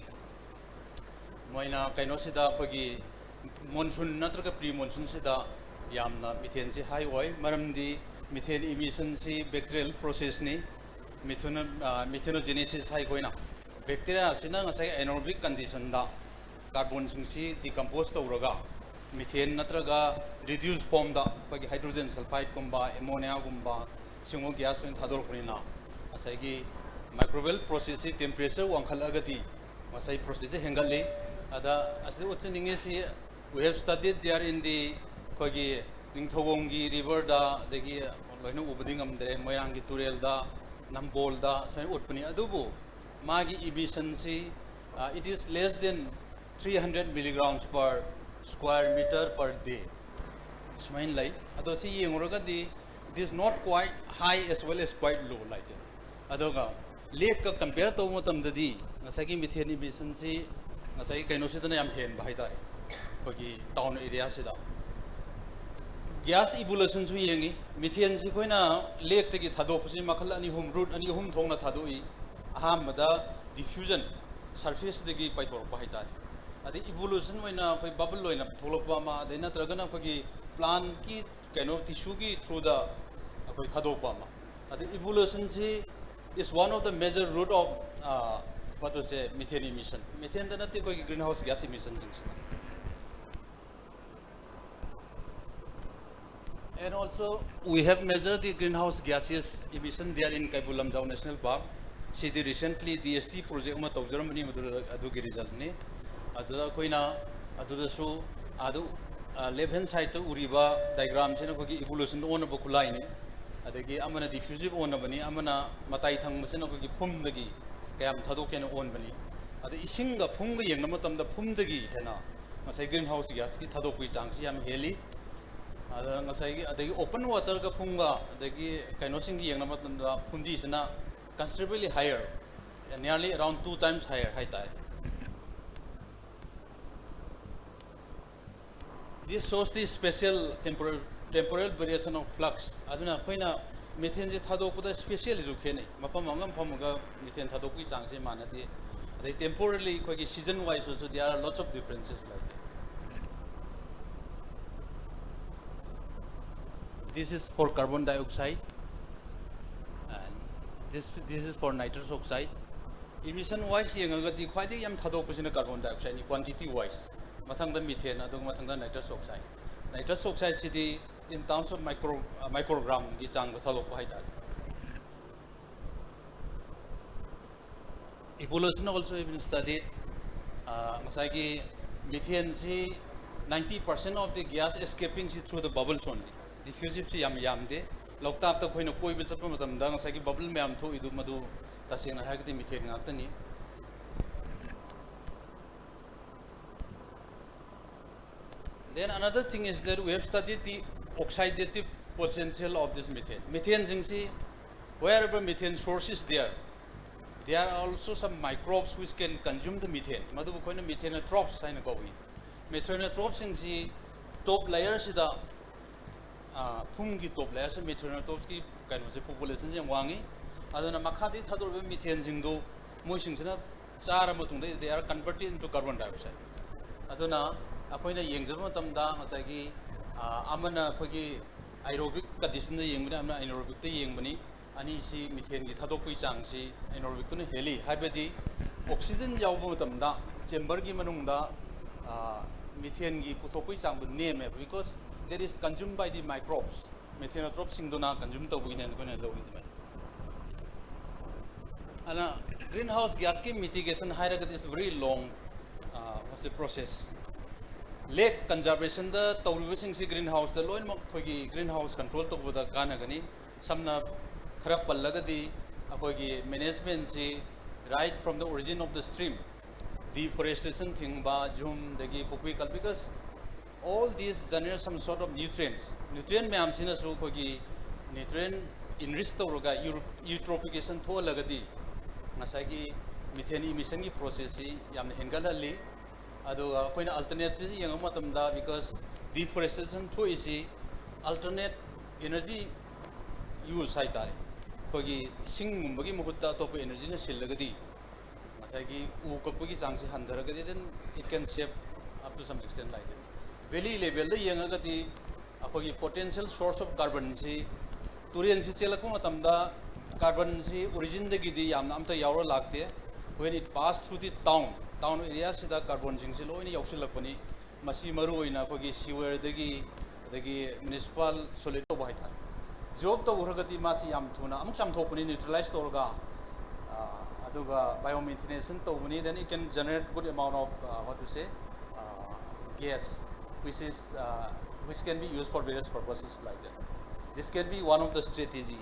ꯃꯣꯏꯅ ꯀꯩꯅꯣꯁꯤꯗ ꯑꯩꯈꯣꯏꯒꯤ monsoon ꯅꯠꯇ꯭ꯔꯒ pre monsoonꯁꯤꯗ ꯌꯥꯝꯅ methaneꯁꯤ high ꯑꯣꯏ꯫ ꯃꯔꯝꯗꯤ methane emissionꯁꯤ bacterial processꯅꯤ꯫ Methano- methanogenesis ꯍꯥꯏ ꯑꯩꯈꯣꯏꯅ bacteriaꯁꯤꯅ ꯉꯁꯥꯏ anaerobic conditionꯗ carbonꯁꯤꯡꯁꯤ decompose ꯇꯧꯔꯒ methane ꯅꯠꯇ꯭ꯔꯒ reduced formꯗ ꯑꯩꯈꯣꯏꯒꯤ hydrogen sulfideꯀꯨꯝꯕ ammoniaꯒꯨꯝꯕ ꯁꯤꯒꯨꯝꯕ gas ꯑꯣꯏꯅ ꯊꯥꯗꯣꯔꯛꯄꯅꯤꯅ ꯉꯁꯥꯏꯒꯤ microbial processꯁꯤ temperature ꯋꯥꯡꯈꯠꯂꯒꯗꯤ ꯉꯁꯥꯏ processꯁꯦ ꯍꯦꯟꯒꯠꯂꯤ꯫ ꯑꯗ ꯑꯁꯤꯗ ꯎꯠꯆꯅꯤꯡꯉꯤꯁꯤ we have studied there in the ꯑꯩꯈꯣꯏꯒꯤ ꯅꯤꯡꯊꯧꯈꯣꯡꯒꯤ riverꯗ ꯑꯗꯒꯤ ꯂꯣꯏꯅ ꯎꯕꯗꯤ ꯉꯝꯗ꯭ꯔꯦ, ꯃꯣꯏꯔꯥꯡꯒꯤ ꯇꯨꯔꯦꯜꯗ, ꯅꯝꯕꯣꯜꯗ ꯁꯨꯃꯥꯏꯅ ꯎꯠꯄꯅꯤ꯫ ꯑꯗꯨꯕꯨ ꯃꯥꯒꯤ emissionꯁꯤ it is less than three hundred milligrams per square meter per day ꯁꯨꯃꯥꯏꯅ ꯂꯩ꯫ ꯑꯗꯣ ꯁꯤ ꯌꯦꯡꯉꯨꯔꯒꯗꯤ it is not quite high as well as quite low like that꯫ ꯑꯗꯨꯒ lakeꯀ compare ꯇꯧꯕ ꯃꯇꯝꯗꯗꯤ ꯉꯁꯥꯏꯒꯤ methane emissionꯁꯤ ꯉꯁꯥꯏꯒꯤ ꯀꯩꯅꯣꯁꯤꯗꯅ ꯌꯥꯝ ꯍꯦꯟꯕ ꯍꯥꯏꯇꯥꯔꯦ, ꯑꯩꯈꯣꯏꯒꯤ town areaꯁꯤꯗ꯫ Gas evolutionꯁꯨ ꯌꯦꯡꯉꯤ꯫ Methaneꯁꯤ ꯑꯩꯈꯣꯏꯅ lakeꯇꯒꯤ ꯊꯥꯗꯣꯛꯄꯁꯤ ꯃꯈꯜ ꯑꯅꯤ ꯑꯍꯨꯝ, route ꯑꯅꯤ ꯑꯍꯨꯝ ꯊꯣꯛꯅ ꯊꯥꯗꯣꯛꯏ꯫ ꯑꯍꯥꯟꯕꯗ diffusion, surfaceꯗꯒꯤ ꯄꯥꯏꯊꯣꯔꯛꯄ ꯍꯥꯏꯇꯥꯔꯦ꯫ ꯑꯗꯩ evolution ꯑꯣꯏꯅ ꯑꯩꯈꯣꯏ bubble ꯑꯣꯏꯅ ꯊꯣꯛꯂꯛꯄ ꯑꯃ, ꯑꯗꯩ ꯅꯠꯇ꯭ꯔꯒꯅ ꯑꯩꯈꯣꯏꯒꯤ plantꯀꯤ ꯀꯩꯅꯣ tissueꯒꯤ throughꯗ ꯑꯩꯈꯣꯏ ꯊꯥꯗꯣꯛꯄ ꯑꯃ꯫ ꯑꯗꯩ evolutionꯁꯤ is one of the major route of what to say, methane emission. Methaneꯗ ꯅꯠꯇꯦ, ꯑꯩꯈꯣꯏꯒꯤ greenhouse gas emissionꯁꯤꯡꯁꯤꯅ꯫ And also we have measured the greenhouse gases emission there in Kaibu Lamjao National Park. CD recently DST project ꯑꯃ ꯇꯧꯖꯔꯝꯕꯅꯤ, ꯃꯗꯨꯗ ꯑꯗꯨꯒꯤ resultꯅꯤ꯫ ꯑꯗꯨꯗ ꯑꯩꯈꯣꯏꯅ ꯑꯗꯨꯗꯁꯨ ꯑꯗꯨ left hand sideꯇ ꯎꯔꯤꯕ diagramꯁꯤꯅ ꯑꯩꯈꯣꯏꯒꯤ evolution ꯑꯣꯟꯅꯕ ꯈꯨꯠꯂꯥꯏꯅꯤ꯫ ꯑꯗꯒꯤ ꯑꯃꯅ ꯗꯤꯐ꯭ꯌꯨꯖꯤꯞ ꯑꯣꯟꯅꯕꯅꯤ, ꯑꯃꯅ ꯃꯇꯥꯏ ꯊꯪꯕꯁꯤꯅ ꯑꯩꯈꯣꯏꯒꯤ ꯐꯨꯝꯗꯒꯤ ꯀꯌꯥꯝ ꯊꯥꯗꯣꯛꯀꯦꯅ ꯑꯣꯟꯕꯅꯤ꯫ ꯑꯗ ꯏꯁꯤꯡꯒ ꯐꯨꯝꯒ ꯌꯦꯡꯅꯕ ꯃꯇꯝꯗ ꯐꯨꯝꯗꯒꯤ ꯍꯦꯟꯅ ꯉꯁꯥꯏ ꯒ꯭ꯔꯤꯟ ꯍꯥꯎꯁ ꯒ꯭ꯌꯥꯁꯀꯤ ꯊꯥꯗꯣꯛꯄꯒꯤ ꯆꯥꯡꯁꯤ ꯌꯥꯝ ꯍꯦꯜꯂꯤ꯫ ꯑꯗ ꯉꯁꯥꯏꯒꯤ ꯑꯗꯒꯤ ꯑꯣꯄꯟ ꯋꯥꯇꯔꯒ ꯐꯨꯝꯒ ꯑꯗꯒꯤ ꯀꯩꯅꯣꯁꯤꯡꯒ ꯌꯦꯡꯅꯕ ꯃꯇꯝꯗ ꯐꯨꯝꯗꯤꯁꯤꯅ considerably higher, nearly around two times higher ꯍꯥꯏꯇꯥꯔꯦ꯫ This shows the spatial temporal, temporal variation of flux. ꯑꯗꯨꯅ ꯑꯩꯈꯣꯏꯅ ꯃꯤꯊꯦꯟꯁꯦ ꯊꯥꯗꯣꯛꯄꯗ ꯁ꯭ꯄꯦꯁꯤꯌꯦꯜꯁꯨ ꯈꯦꯠꯅꯩ꯫ ꯃꯐꯝ ꯑꯃꯒ ꯃꯐꯝ ꯑꯃꯒ ꯃꯤꯊꯦꯟ ꯊꯥꯗꯣꯛꯄꯒꯤ ꯆꯥꯡꯁꯦ ꯃꯥꯟꯅꯗꯦ꯫ ꯑꯗꯩ temporally ꯑꯩꯈꯣꯏꯒꯤ season wise also there are lots of differences like that. This is for carbon dioxide and this, this is for nitrous oxide. Emission wise ꯌꯦꯡꯉꯒꯗꯤ ꯈ꯭ꯋꯥꯏꯗꯒꯤ ꯌꯥꯝ ꯊꯥꯗꯣꯛꯄꯁꯤꯅ carbon dioxideꯅꯤ, quantity wise꯫ ꯃꯊꯪꯗ methane, ꯑꯗꯨꯒ ꯃꯊꯪꯗ nitrous oxide꯫ Nitrous oxideꯁꯤꯗꯤ in terms of micro, microgramꯒꯤ ꯆꯥꯡꯗ ꯊꯥꯗꯣꯛꯄ ꯍꯥꯏꯇꯥꯔꯦ꯫ Evolution also has been studied. ꯑꯥ, ꯉꯁꯥꯏꯒꯤ methaneꯁꯤ ninety percent of the gas escapingꯁꯤ through the bubbles only. Diffusiveꯁꯤ ꯌꯥꯝ ꯌꯥꯝꯗꯦ꯫ ꯂꯣꯛꯇꯥꯛꯇ ꯑꯩꯈꯣꯏꯅ ꯀꯣꯏꯕ ꯆꯠꯄ ꯃꯇꯝꯗ ꯉꯁꯥꯏꯒꯤ bubble ꯃꯌꯥꯝ ꯊꯣꯛꯏꯗꯨ ꯃꯗꯨ ꯇꯁꯦꯡꯅ ꯍꯥꯏꯔꯒꯗꯤ methane ꯉꯥꯛꯇꯅꯤ꯫ Then another thing is that we have studied the oxidative potential of this methane. Methaneꯁꯤꯡꯁꯤ, wherever methane source is there, there are also some microbes which can consume the methane. ꯃꯗꯨꯕꯨ ꯑꯩꯈꯣꯏꯅ methanotrophs ꯍꯥꯏꯅ ꯀꯧꯏ꯫ Methanotrophsꯁꯤꯡꯁꯤ top layerꯁꯤꯗ, ꯑꯥ, ꯐꯨꯝꯒꯤ top layerꯁꯤ methanotrophsꯀꯤ ꯀꯩꯅꯣꯁꯦ, populationꯁꯦ ꯌꯥꯝ ꯋꯥꯡꯉꯤ꯫ ꯑꯗꯨꯅ ꯃꯈꯥꯗꯒꯤ ꯊꯥꯗꯣꯔꯛꯏꯕ methaneꯁꯤꯡꯗꯨ ꯃꯣꯏꯁꯤꯡꯁꯤꯅ ꯆꯥꯔ ꯃꯇꯨꯡꯗ they are converted into carbon dioxide. ꯑꯗꯨꯅ ꯑꯩꯈꯣꯏꯅ ꯌꯦꯡꯖꯕ ꯃꯇꯝꯗ ꯉꯁꯥꯏꯒꯤ, ꯑꯥ, ꯑꯃꯅ ꯑꯩꯈꯣꯏꯒꯤ aerobic conditionꯗ ꯌꯦꯡꯕꯅꯤ, ꯑꯃꯅ anaerobicꯇ ꯌꯦꯡꯕꯅꯤ꯫ ꯑꯅꯤꯁꯤ methaneꯒꯤ ꯊꯥꯗꯣꯛꯄꯒꯤ ꯆꯥꯡꯁꯤ anaerobicꯇꯨꯅ ꯍꯦꯜꯂꯤ꯫ ꯍꯥꯏꯕꯗꯤ oxygen ꯌꯥꯎꯕ ꯃꯇꯝꯗ chamberꯒꯤ ꯃꯅꯨꯡꯗ, ꯑꯥ, methaneꯒꯤ ꯄꯨꯊꯣꯛꯄꯒꯤ ꯆꯥꯡꯗꯨ ꯅꯦꯝꯃꯦꯕ, because that is consumed by the microbes. Methanotrophsꯁꯤꯡꯗꯨꯅ consume ꯇꯧꯕꯒꯤꯅꯦꯅ ꯑꯩꯈꯣꯏꯅ ꯂꯧꯏ ꯑꯗꯨꯃꯥꯏꯅ꯫ ꯑꯗꯨꯅ green house gasꯀꯤ mitigation ꯍꯥꯏꯔꯒꯗꯤ it's very long, ah, process꯫ Lake conservationꯗ ꯇꯧꯔꯤꯕꯁꯤꯡꯁꯤ green houseꯇ ꯂꯣꯏꯅꯃꯛ ꯑꯩꯈꯣꯏꯒꯤ green house control ꯇꯧꯕꯗ ꯀꯥꯟꯅꯒꯅꯤ꯫ ꯁꯝꯅ ꯈꯔ ꯄꯜꯂꯒꯗꯤ ꯑꯩꯈꯣꯏꯒꯤ ꯃꯦꯅꯦꯖꯃꯦꯟꯁꯤ right from the origin of the stream, deforestation ꯊꯤꯡꯕ, ꯖꯨꯝꯗꯒꯤ ꯄꯨꯈ꯭ꯔꯤ ꯀꯜ, because all these generate some sort of nutrients. Nutrient ꯃꯌꯥꯝꯁꯤꯅꯁꯨ ꯑꯩꯈꯣꯏꯒꯤ nutrient enrich ꯇꯧꯔꯒ eutrophication ꯊꯣꯛꯍꯜꯂꯒꯗꯤ ꯉꯁꯥꯏꯒꯤ methane emissionꯒꯤ processꯁꯤ ꯌꯥꯝꯅ ꯍꯦꯟꯒꯠꯍꯜꯂꯤ꯫ ꯑꯗꯨꯒ ꯑꯩꯈꯣꯏꯅ alternative ꯌꯦꯡꯕ ꯃꯇꯝꯗ, because deforestation ꯊꯣꯛꯏꯁꯤ alternate energy use ꯍꯥꯏꯇꯥꯔꯦ, ꯑꯩꯈꯣꯏꯒꯤ ꯏꯁꯤꯡꯒꯨꯝꯕꯒꯤ ꯃꯍꯨꯠꯇ ꯑꯇꯣꯞꯄ energyꯅ ꯁꯤꯜꯂꯒꯗꯤ ꯉꯁꯥꯏꯒꯤ ꯎ ꯀꯛꯄꯒꯤ ꯆꯥꯡꯁꯤ ꯍꯟꯊꯔꯒꯗꯤ, then it can save up to some extent like that. Valley levelꯗ ꯌꯦꯡꯉꯒꯗꯤ ꯑꯩꯈꯣꯏꯒꯤ potential source of carbonꯁꯤ, ꯇꯨꯔꯦꯜꯁꯤ ꯆꯦꯜꯂꯛꯄ ꯃꯇꯝꯗ carbonꯁꯤ originꯗꯒꯤꯗꯤ ꯌꯥꯝꯅ ꯑꯝꯇ ꯌꯥꯎꯔ ꯂꯥꯛꯇꯦ꯫ When it pass through the town, town areaꯁꯤꯗ carbonꯁꯤꯡꯁꯤ ꯂꯣꯏꯅ ꯌꯥꯎꯁꯤꯜꯂꯛꯄꯅꯤ꯫ ꯃꯁꯤ ꯃꯔꯨ ꯑꯣꯏꯅ ꯑꯩꯈꯣꯏꯒꯤ sewerꯗꯒꯤ, ꯑꯗꯒꯤ municipal solid ꯇꯧꯕ ꯍꯥꯏꯇꯥꯔꯦ, dissolve ꯇꯧꯈ꯭ꯔꯒꯗꯤ ꯃꯥꯁꯤ ꯌꯥꯝ ꯊꯨꯅ ꯑꯃꯨꯛ ꯆꯥꯝꯊꯣꯛꯄꯅꯤ, neutralize ꯇꯧꯔꯒ, ꯑ, ꯑꯗꯨꯒ biomethanation ꯇꯧꯕꯅꯤ, then it can generate good amount of, uh, what to say, uh, gas, which is, uh, which can be used for various purposes like that. This can be one of the strategy.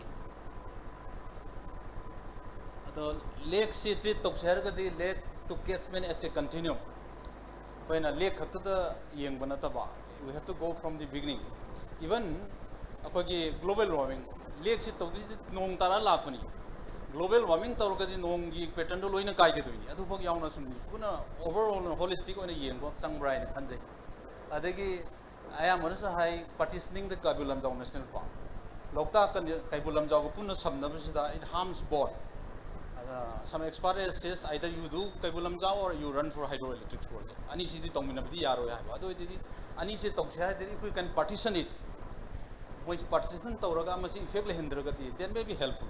ꯑꯗꯣ lakeꯁꯤ treat ꯇꯧꯁꯦ ꯍꯥꯏꯔꯒꯗꯤ lake to catchment as a continuum, ꯑꯩꯈꯣꯏꯅ lake ꯈꯛꯇꯗ ꯌꯦꯡꯕ ꯅꯠꯇꯕ, we have to go from the beginning. Even ꯑꯩꯈꯣꯏꯒꯤ global warming, lakeꯁꯤ ꯇꯧꯗꯣꯏꯁꯤꯗꯤ ꯅꯣꯡ ꯇꯥꯔ ꯂꯥꯛꯄꯅꯤ꯫ Global warming ꯇꯧꯔꯒꯗꯤ ꯅꯣꯡꯒꯤ patternꯗꯣ ꯂꯣꯏꯅ ꯀꯥꯏꯒꯗꯣꯏꯅꯤ꯫ ꯑꯗꯨꯐꯥꯎ ꯌꯥꯎꯅ ꯁꯨꯝ ꯄꯨꯟꯅ overall holistic ꯑꯣꯏꯅ ꯌꯦꯡꯕ ꯆꯪꯕ꯭ꯔꯥ ꯍꯥꯏꯅ ꯈꯟꯖꯩ꯫ ꯑꯗꯒꯤ ꯑꯌꯥꯝꯕꯅꯁꯨ ꯍꯥꯏ, partitioning the Kaibu Lamjao National Park, ꯂꯣꯛꯇꯥꯛꯀ ꯀꯩꯕꯨꯜ ꯂꯝꯖꯥꯎꯒ ꯄꯨꯟꯅ ꯁꯝꯅꯕꯁꯤꯗ it harms both. ꯑꯗ some expert says either you do Keibul Lamjao or you run for hydroelectric project. ꯑꯅꯤꯁꯤꯗꯤ ꯇꯧꯃꯤꯟꯅꯕꯗꯤ ꯌꯥꯔꯣꯏ ꯍꯥꯏꯕ꯫ ꯑꯗꯨ ꯑꯣꯏꯗꯤ ꯑꯅꯤꯁꯤ ꯇꯧꯁꯦ ꯍꯥꯏꯔꯗꯤ if we can partition it, ꯃꯣꯏꯁꯤ partition ꯇꯧꯔꯒ ꯃꯁꯤ effect ꯂꯩꯍꯟꯗ꯭ꯔꯒꯗꯤ, then may be helpful.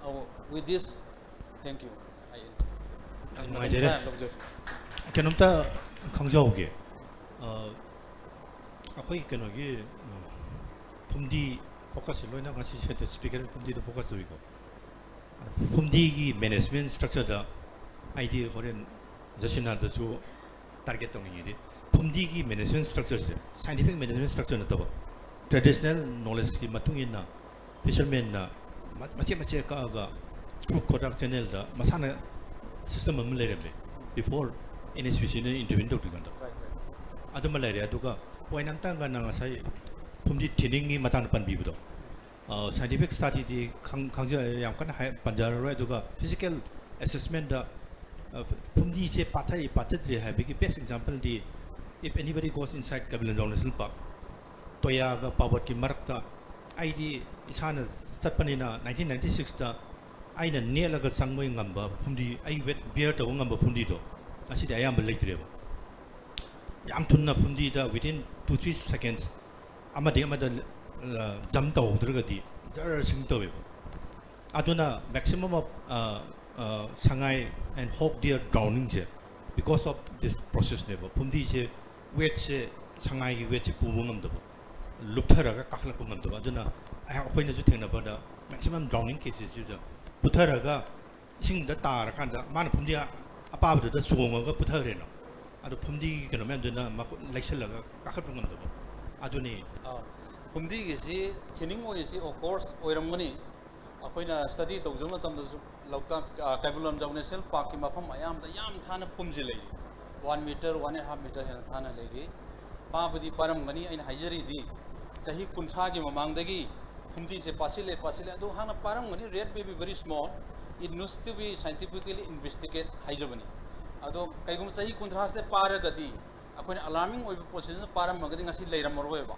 Oh, with this, thank you. I end. ꯌꯥꯝ ꯅꯨꯡꯉꯥꯏꯖꯔꯦ꯫ ꯈꯔ ꯂꯧꯖꯒꯦ꯫ ꯀꯩꯅꯣꯝꯇ ꯈꯪꯖꯍꯧꯒꯦ꯫ ꯑ, ꯑꯩꯈꯣꯏ ꯀꯩꯅꯣꯒꯤ, ꯑ, ꯐꯨꯝꯗꯤ focusꯁꯦ ꯂꯣꯏꯅ ꯉꯁꯤ ꯁꯦꯠꯇ speaker ꯐꯨꯝꯗꯤꯗ focus ꯇꯧꯏꯀꯣ꯫ ꯑꯗ ꯐꯨꯝꯗꯤꯒꯤ management structureꯗ ꯑꯩꯗꯤ ꯍꯣꯔꯦꯟ ꯖꯁꯤꯅꯥꯗꯁꯨ target ꯇꯧꯅꯤꯡꯉꯤꯗꯤ, ꯐꯨꯝꯗꯤꯒꯤ management structureꯁꯦ scientific management structure ꯅꯠꯇꯕ, Traditional knowledgeꯀꯤ ꯃꯇꯨꯡ ꯏꯟꯅ fishermanꯅ ꯃ- ꯃꯆꯦꯠ ꯃꯆꯦꯠ ꯀꯛꯑꯒ through Kodak channelꯗ ꯃꯁꯥꯅ system ꯑꯃ ꯂꯩꯔꯝꯃꯦ, before NHPCꯅ intervene ꯇꯧꯗ꯭ꯔꯤꯀꯥꯟꯗ꯫ ꯑꯗꯨꯃ ꯂꯩꯔꯦ꯫ ꯑꯗꯨꯒ point ꯑꯝꯇꯪꯒ ꯅꯪ ꯉꯁꯥꯏ ꯐꯨꯝꯗꯤ thinningꯒꯤ ꯃꯇꯥꯡꯗ ꯄꯟꯕꯤꯕꯗꯣ, scientific studyꯗꯤ ꯈꯪ- ꯈꯪꯖ- ꯌꯥꯝ ꯀꯟꯅ ꯍꯥꯏ- ꯄꯟꯖꯔꯔꯣꯏ꯫ ꯑꯗꯨꯒ physical assessmentꯗ ꯐꯨꯝꯗꯤꯁꯦ ꯄꯥꯊꯔꯤ ꯄꯥꯊꯗ꯭ꯔꯤ ꯍꯥꯏꯕꯒꯤ best exampleꯗꯤ, if anybody goes inside Kaibalenjong National Park, ꯇꯣꯌꯥꯒ ꯄꯥꯕꯠꯀꯤ ꯃꯔꯛꯇ ꯑꯩꯗꯤ ꯏꯁꯥꯅ ꯆꯠꯄꯅꯤꯅ nineteen ninety sixꯇ ꯑꯩꯅ ꯅꯦꯠꯂꯒ ꯆꯪꯕ ꯉꯝꯕ ꯐꯨꯝꯗꯤ, ꯑꯩ weight bear ꯇꯧꯕ ꯉꯝꯕ ꯐꯨꯝꯗꯤꯗꯣ ꯉꯁꯤꯗꯤ ꯑꯌꯥꯝꯕ ꯂꯩꯇ꯭ꯔꯦꯕ꯫ ꯌꯥꯝ ꯊꯨꯅ ꯐꯨꯝꯗꯤꯗ within two three seconds ꯑꯃꯗꯤ ꯑꯃꯗ jump ꯇꯧꯍꯧꯗ꯭ꯔꯒꯗꯤ ꯖꯔ sink ꯇꯧꯋꯦꯕ꯫ ꯑꯗꯨꯅ maximum of Sangai and hog deer drowningꯁꯦ because of this processꯅꯦꯕ꯫ ꯐꯨꯝꯗꯤꯁꯦ weightꯁꯦ, ꯁꯉꯥꯏꯒꯤ weightꯁꯦ ꯄꯨꯕ ꯉꯝꯗꯕ, ꯂꯨꯞꯊꯔꯒ ꯀꯥꯈꯠꯂꯛꯄ ꯉꯝꯗꯕ꯫ ꯑꯗꯨꯅ ꯑꯩꯍꯥꯛ- ꯑꯩꯈꯣꯏꯅꯁꯨ ꯊꯦꯡꯅꯕꯗ maximum drowning casesꯁꯤꯗ ꯄꯨꯊꯔꯒ ꯏꯁꯤꯡꯗ ꯇꯥꯔꯀꯥꯟꯗ ꯃꯥꯅ ꯐꯨꯝꯗꯤ ꯑꯄꯥꯕꯗꯨꯗ ꯆꯣꯡꯉꯒ ꯄꯨꯊꯈ꯭ꯔꯦꯅ, ꯑꯗꯣ ꯐꯨꯝꯗꯤꯒꯤ ꯀꯩꯅꯣ ꯃꯌꯥꯝꯗꯨꯅ ꯃꯈꯨꯠ ꯂꯩꯁꯜꯂꯒ ꯀꯥꯈꯠꯄ ꯉꯝꯗꯕ꯫ ꯑꯗꯨꯅꯤ꯫ ꯑꯥ, ꯐꯨꯝꯗꯤꯒꯤꯁꯤ thinning ꯑꯣꯏꯔꯤꯁꯤ of course ꯑꯣꯏꯔꯝꯒꯅꯤ꯫ ꯑꯩꯈꯣꯏꯅ study ꯇꯧꯖꯕ ꯃꯇꯝꯗꯁꯨ ꯂꯣꯛꯇꯥꯛ, ꯑ, ꯀꯩꯕꯨꯜ ꯂꯝꯖꯥꯎ National Parkꯀꯤ ꯃꯐꯝ ꯑꯌꯥꯝꯕꯗ ꯌꯥꯝ ꯊꯥꯅ ꯐꯨꯝꯁꯤ ꯂꯩꯔꯤ꯫ One meter, one and half meter ꯍꯦꯟꯅ ꯊꯥꯅ ꯂꯩꯔꯤ꯫ ꯄꯥꯕꯗꯤ ꯄꯥꯔꯝꯒꯅꯤ꯫ ꯑꯩꯅ ꯍꯥꯏꯖꯔꯤꯗꯤ ꯆꯍꯤ ꯀꯨꯟꯊ꯭ꯔꯥꯒꯤ ꯃꯃꯥꯡꯗꯒꯤ ꯐꯨꯝꯗꯤꯁꯦ ꯄꯥꯁꯤꯜꯂꯦ, ꯄꯥꯁꯤꯜꯂꯦ꯫ ꯑꯗꯨ ꯍꯥꯟꯅ ꯄꯥꯔꯝꯒꯅꯤ, rate may be very small, it needs to be scientifically investigate ꯍꯥꯏꯖꯕꯅꯤ꯫ ꯑꯗꯣ ꯀꯩꯒꯨꯝꯕ ꯆꯍꯤ ꯀꯨꯟꯊ꯭ꯔꯥꯁꯤꯗ ꯄꯥꯔꯒꯗꯤ, ꯑꯩꯈꯣꯏꯅ alarming ꯑꯣꯏꯕ ꯄꯣꯠꯁꯤꯗ ꯄꯥꯔꯝꯃꯒꯗꯤ ꯉꯁꯤ ꯂꯩꯔꯝꯃꯔꯣꯏꯕ꯫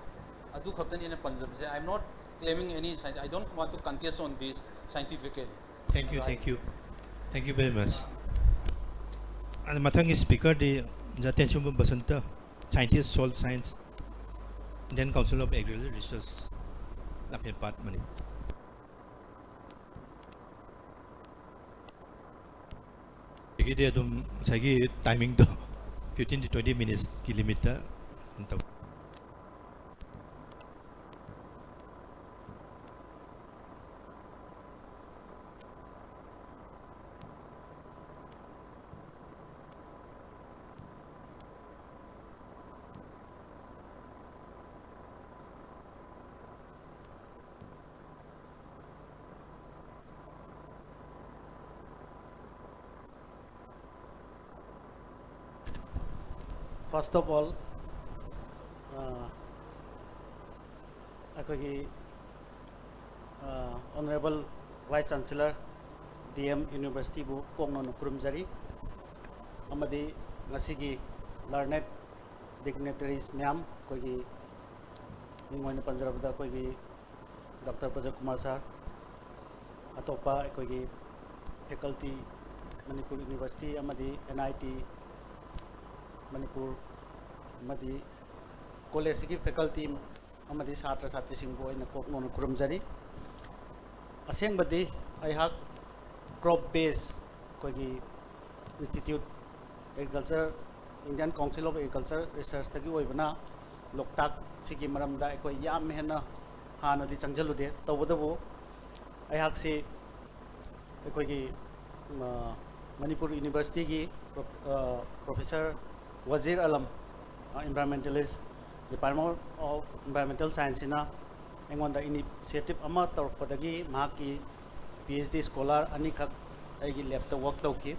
ꯑꯗꯨ ꯈꯛꯇꯅꯤ ꯑꯩꯅ ꯄꯟꯖꯕꯁꯦ꯫ I am not claiming any science, I don't want to contest on this scientifically. Thank you, thank you. Thank you very much. ꯑꯗ ꯃꯊꯪꯒꯤ speakerꯗꯤ ꯑꯣꯖꯥ ꯇꯦꯟꯁꯨꯝꯕ Basanta, scientist, soil science, Indian Council of Agriculture Research, ꯂꯝꯐꯦꯜꯄꯥꯠ, Manipur. ꯑꯗꯒꯤꯗꯤ ꯑꯗꯨꯝ ꯉꯁꯥꯏꯒꯤ timingꯗꯣ fifteen to twenty minutesꯀꯤ limitꯇ ꯑꯗꯨꯝ ꯇꯧ꯫ First of all, ꯑ, ꯑꯩꯈꯣꯏꯒꯤ ꯑ, Honourable Vice Chancellor, D M University ꯕꯨ ꯀꯣꯛꯅꯣꯟꯅ ꯈꯨꯔꯨꯝꯖꯔꯤ꯫ ꯑꯃꯗꯤ ꯉꯁꯤꯒꯤ learned dignitaries ꯃꯌꯥꯝ, ꯑꯩꯈꯣꯏꯒꯤ ꯃꯤꯡ ꯑꯣꯏꯅ ꯄꯟꯖꯔꯕꯗ ꯑꯩꯈꯣꯏꯒꯤ Doctor ꯄ꯭ꯔꯖꯥꯀꯨꯃꯥꯔ sir, ꯑꯇꯣꯞꯄ ꯑꯩꯈꯣꯏꯒꯤ faculty, ꯃꯅꯤꯄꯨꯔ University ꯑꯃꯗꯤ N I T ꯃꯅꯤꯄꯨꯔ ꯑꯃꯗꯤ college ꯁꯤꯒꯤ faculty ꯑꯃꯗꯤ ꯁꯥꯇ꯭ꯔ ꯁꯥꯇ꯭ꯔꯤꯁꯤꯡꯕꯨ ꯑꯩꯅ ꯀꯣꯛꯅꯣꯟꯅ ꯈꯨꯔꯨꯝꯖꯔꯤ꯫ ꯑꯁꯦꯡꯕꯗꯤ ꯑꯩꯍꯥꯛ crop base ꯑꯩꯈꯣꯏꯒꯤ Institute Agriculture, Indian Council of Agriculture Research ꯇꯒꯤ ꯑꯣꯏꯕꯅ ꯂꯣꯛꯇꯥꯛ ꯁꯤꯒꯤ ꯃꯔꯝꯗ ꯑꯩꯈꯣꯏ ꯌꯥꯝ ꯍꯦꯟꯅ ꯍꯥꯟꯅꯗꯤ ꯆꯪꯁꯤꯜꯂꯨꯗꯦ꯫ ꯇꯧꯕꯇꯕꯨ ꯑꯩꯍꯥꯛꯁꯤ ꯑꯩꯈꯣꯏꯒꯤ, ꯑ, ꯃꯅꯤꯄꯨꯔ University ꯒꯤ ꯄ꯭ꯔꯣ-, ꯑ, Professor ꯋꯖꯤꯔ ꯑꯂꯝ, ꯑ, environmentalist, Department of Environmental Science ꯁꯤꯅ ꯑꯩꯉꯣꯟꯗ initiative ꯑꯃ ꯇꯧꯔꯛꯄꯗꯒꯤ ꯃꯍꯥꯛꯀꯤ P H D scholar ꯑꯅꯤꯈꯛ ꯑꯩꯒꯤ lab ꯇ work ꯇꯧꯈꯤ꯫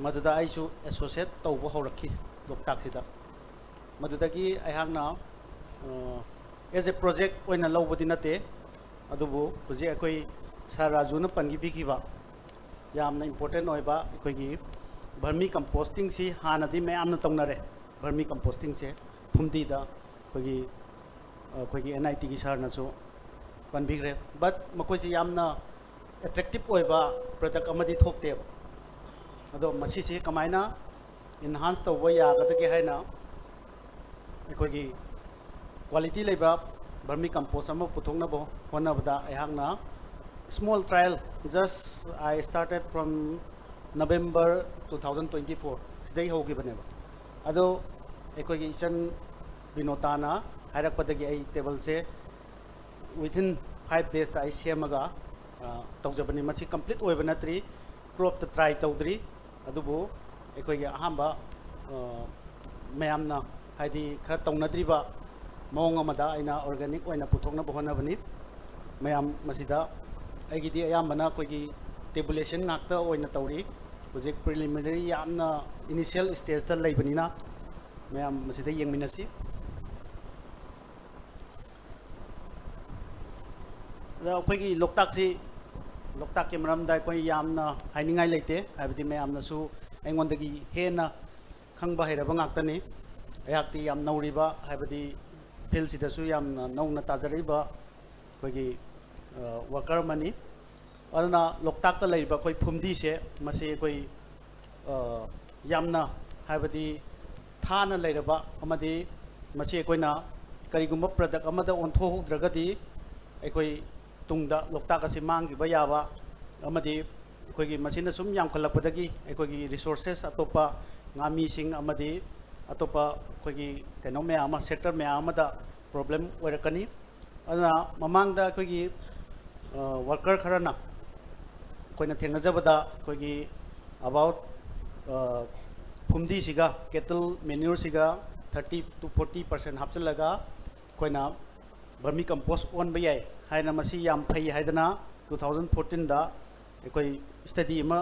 ꯃꯗꯨꯗ ꯑꯩꯁꯨ associate ꯇꯧꯕ ꯍꯧꯔꯛꯈꯤ ꯂꯣꯛꯇꯥꯛꯁꯤꯗ꯫ ꯃꯗꯨꯗꯒꯤ ꯑꯩꯍꯥꯛꯅ, ꯑ, as a project ꯑꯣꯏꯅ ꯂꯧꯕꯗꯤ ꯅꯠꯇꯦ, ꯑꯗꯨꯕꯨ ꯍꯧꯖꯤꯛ ꯑꯩꯈꯣꯏ sir ꯔꯥꯖꯨꯅ ꯄꯟꯕꯤꯈꯤꯕ ꯌꯥꯝꯅ important ꯑꯣꯏꯕ ꯑꯩꯈꯣꯏꯒꯤ vermi composting ꯁꯤ ꯍꯥꯟꯅꯗꯤ ꯃꯌꯥꯝꯅ ꯇꯧꯅꯔꯦ꯫ Vermi composting ꯁꯦ ꯐꯨꯝꯗꯤꯗ ꯑꯩꯈꯣꯏꯒꯤ, ꯑꯩꯈꯣꯏꯒꯤ N I T ꯒꯤ sir ꯅꯁꯨ ꯄꯟꯕꯤꯈ꯭ꯔꯦ꯫ But ꯃꯈꯣꯏꯁꯤ ꯌꯥꯝꯅ attractive ꯑꯣꯏꯕ product ꯑꯃꯗꯤ ꯊꯣꯛꯇꯦꯕ꯫ ꯑꯗꯣ ꯃꯁꯤꯁꯤ ꯀꯃꯥꯏꯅ enhance ꯇꯧꯕ ꯌꯥꯒꯗꯒꯦ ꯍꯥꯏꯅ ꯑꯩꯈꯣꯏꯒꯤ quality ꯂꯩꯕ vermi compost ꯑꯃ ꯄꯨꯊꯣꯛꯅꯕ ꯍꯣꯠꯅꯕꯗ ꯑꯩꯍꯥꯛꯅ small trial, just I started from November two thousand twenty-four ꯁꯤꯗꯩ ꯍꯧꯈꯤꯕꯅꯦꯕ꯫ ꯑꯗꯣ ꯑꯩꯈꯣꯏꯒꯤ ꯏꯆꯟ ꯕꯤꯅꯣꯇꯥꯅ ꯍꯥꯏꯔꯛꯄꯗꯒꯤ ꯑꯩ table ꯁꯦ within five days ꯇ ꯑꯩ ꯁꯦꯝꯃꯒ, ꯑ, ꯇꯧꯖꯕꯅꯤ꯫ ꯃꯁꯤ complete ꯑꯣꯏꯕ ꯅꯠꯇ꯭ꯔꯤ, crop ꯇ try ꯇꯧꯗ꯭ꯔꯤ꯫ ꯑꯗꯨꯕꯨ ꯑꯩꯈꯣꯏꯒꯤ ꯑꯍꯥꯟꯕ, ꯑ, ꯃꯌꯥꯝꯅ ꯍꯥꯏꯗꯤ ꯈꯔ ꯇꯧꯅꯗ꯭ꯔꯤꯕ ꯃꯑꯣꯡ ꯑꯃꯗ ꯑꯩꯅ organic ꯑꯣꯏꯅ ꯄꯨꯊꯣꯛꯅꯕ ꯍꯣꯠꯅꯕꯅꯤ꯫ ꯃꯌꯥꯝ ꯃꯁꯤꯗ ꯑꯩꯒꯤꯗꯤ ꯑꯌꯥꯝꯕꯅ ꯑꯩꯈꯣꯏꯒꯤ tabulation ꯉꯥꯛꯇ ꯑꯣꯏꯅ ꯇꯧꯔꯤ꯫ ꯍꯧꯖꯤꯛ preliminary ꯌꯥꯝꯅ initial stage ꯇ ꯂꯩꯕꯅꯤꯅ ꯃꯌꯥꯝ ꯃꯁꯤꯗ ꯌꯦꯡꯃꯤꯟꯅꯁꯤ꯫ ꯑꯗ ꯑꯩꯈꯣꯏꯒꯤ ꯂꯣꯛꯇꯥꯛꯁꯤ, ꯂꯣꯛꯇꯥꯛꯀꯤ ꯃꯔꯝꯗ ꯑꯩꯈꯣꯏ ꯌꯥꯝꯅ ꯍꯥꯏꯅꯤꯡꯉꯥꯏ ꯂꯩꯇꯦ, ꯍꯥꯏꯕꯗꯤ ꯃꯌꯥꯝꯅꯁꯨ ꯑꯩꯉꯣꯟꯗꯒꯤ ꯍꯦꯟꯅ ꯈꯪꯕ ꯍꯩꯔꯕ ꯉꯥꯛꯇꯅꯤ꯫ ꯑꯩꯍꯥꯛꯇꯤ ꯌꯥꯝ ꯅꯧꯔꯤꯕ, ꯍꯥꯏꯕꯗꯤ ꯐꯤꯜꯁꯤꯗꯁꯨ ꯌꯥꯝꯅ ꯅꯧꯅ ꯇꯥꯖꯔꯛꯏꯕ ꯑꯩꯈꯣꯏꯒꯤ ꯋꯥꯀꯔ ꯑꯃꯅꯤ꯫ ꯑꯗꯨꯅ ꯂꯣꯛꯇꯥꯛꯇ ꯂꯩꯔꯤꯕ ꯑꯩꯈꯣꯏ ꯐꯨꯝꯗꯤꯁꯦ, ꯃꯁꯤ ꯑꯩꯈꯣꯏ ꯌꯥꯝꯅ, ꯍꯥꯏꯕꯗꯤ ꯊꯥꯅ ꯂꯩꯔꯕ ꯑꯃꯗꯤ ꯃꯁꯤ ꯑꯩꯈꯣꯏꯅ ꯀꯔꯤꯒꯨꯝꯕ ꯄ꯭ꯔꯗꯛ ꯑꯃꯗ ꯑꯣꯟꯊꯣꯛꯍꯧꯗ꯭ꯔꯒꯗꯤ ꯑꯩꯈꯣꯏ ꯇꯨꯡꯗ ꯂꯣꯛꯇꯥꯛ ꯑꯁꯤ ꯃꯥꯡꯈꯤꯕ ꯌꯥꯕ ꯑꯃꯗꯤ ꯑꯩꯈꯣꯏꯒꯤ ꯃꯁꯤꯅ ꯁꯨꯝ ꯌꯥꯝꯈꯠꯂꯛꯄꯗꯒꯤ ꯑꯩꯈꯣꯏꯒꯤ ꯔꯤꯁꯣꯔꯁꯦꯁ ꯑꯇꯣꯞꯄ ꯉꯥꯃꯤꯁꯤꯡ ꯑꯃꯗꯤ ꯑꯇꯣꯞꯄ ꯑꯩꯈꯣꯏꯒꯤ ꯀꯩꯅꯣ ꯃꯌꯥꯝ ꯑꯃ, ꯁꯦꯛꯇꯔ ꯃꯌꯥꯝ ꯑꯃꯗ ꯄ꯭ꯔꯣꯕ꯭ꯂꯦꯝ ꯑꯣꯏꯔꯛꯀꯅꯤ꯫ ꯑꯗꯨꯅ ꯃꯃꯥꯡꯗ ꯑꯩꯈꯣꯏꯒꯤ ꯋꯥꯔꯀꯔ ꯈꯔꯅ ꯑꯩꯈꯣꯏꯅ ꯊꯦꯡꯅꯖꯕꯗ ꯑꯩꯈꯣꯏꯒꯤ ꯑꯕꯥꯎꯠ ꯐꯨꯝꯗꯤꯁꯤꯒ ꯀꯦꯇꯜ ꯃꯦꯅ꯭ꯌꯨꯔꯁꯤꯒ ꯊꯥꯔꯇꯤ ꯇꯨ ꯐꯣꯔꯇꯤ ꯄꯥꯔꯁꯦꯟ ꯍꯥꯞꯆꯤꯜꯂꯒ ꯑꯩꯈꯣꯏꯅ ꯕꯔꯃꯤ ꯀꯝꯄꯣꯁ ꯑꯣꯟꯕ ꯌꯥꯏ ꯍꯥꯏꯅ, ꯃꯁꯤ ꯌꯥꯝ ꯐꯩ ꯍꯥꯏꯗꯅ ꯇꯨ ꯊꯥꯎꯖꯟ ꯐꯣꯔꯇꯤꯟꯗ ꯑꯩꯈꯣꯏ ꯁ꯭ꯇꯗꯤ ꯑꯃ,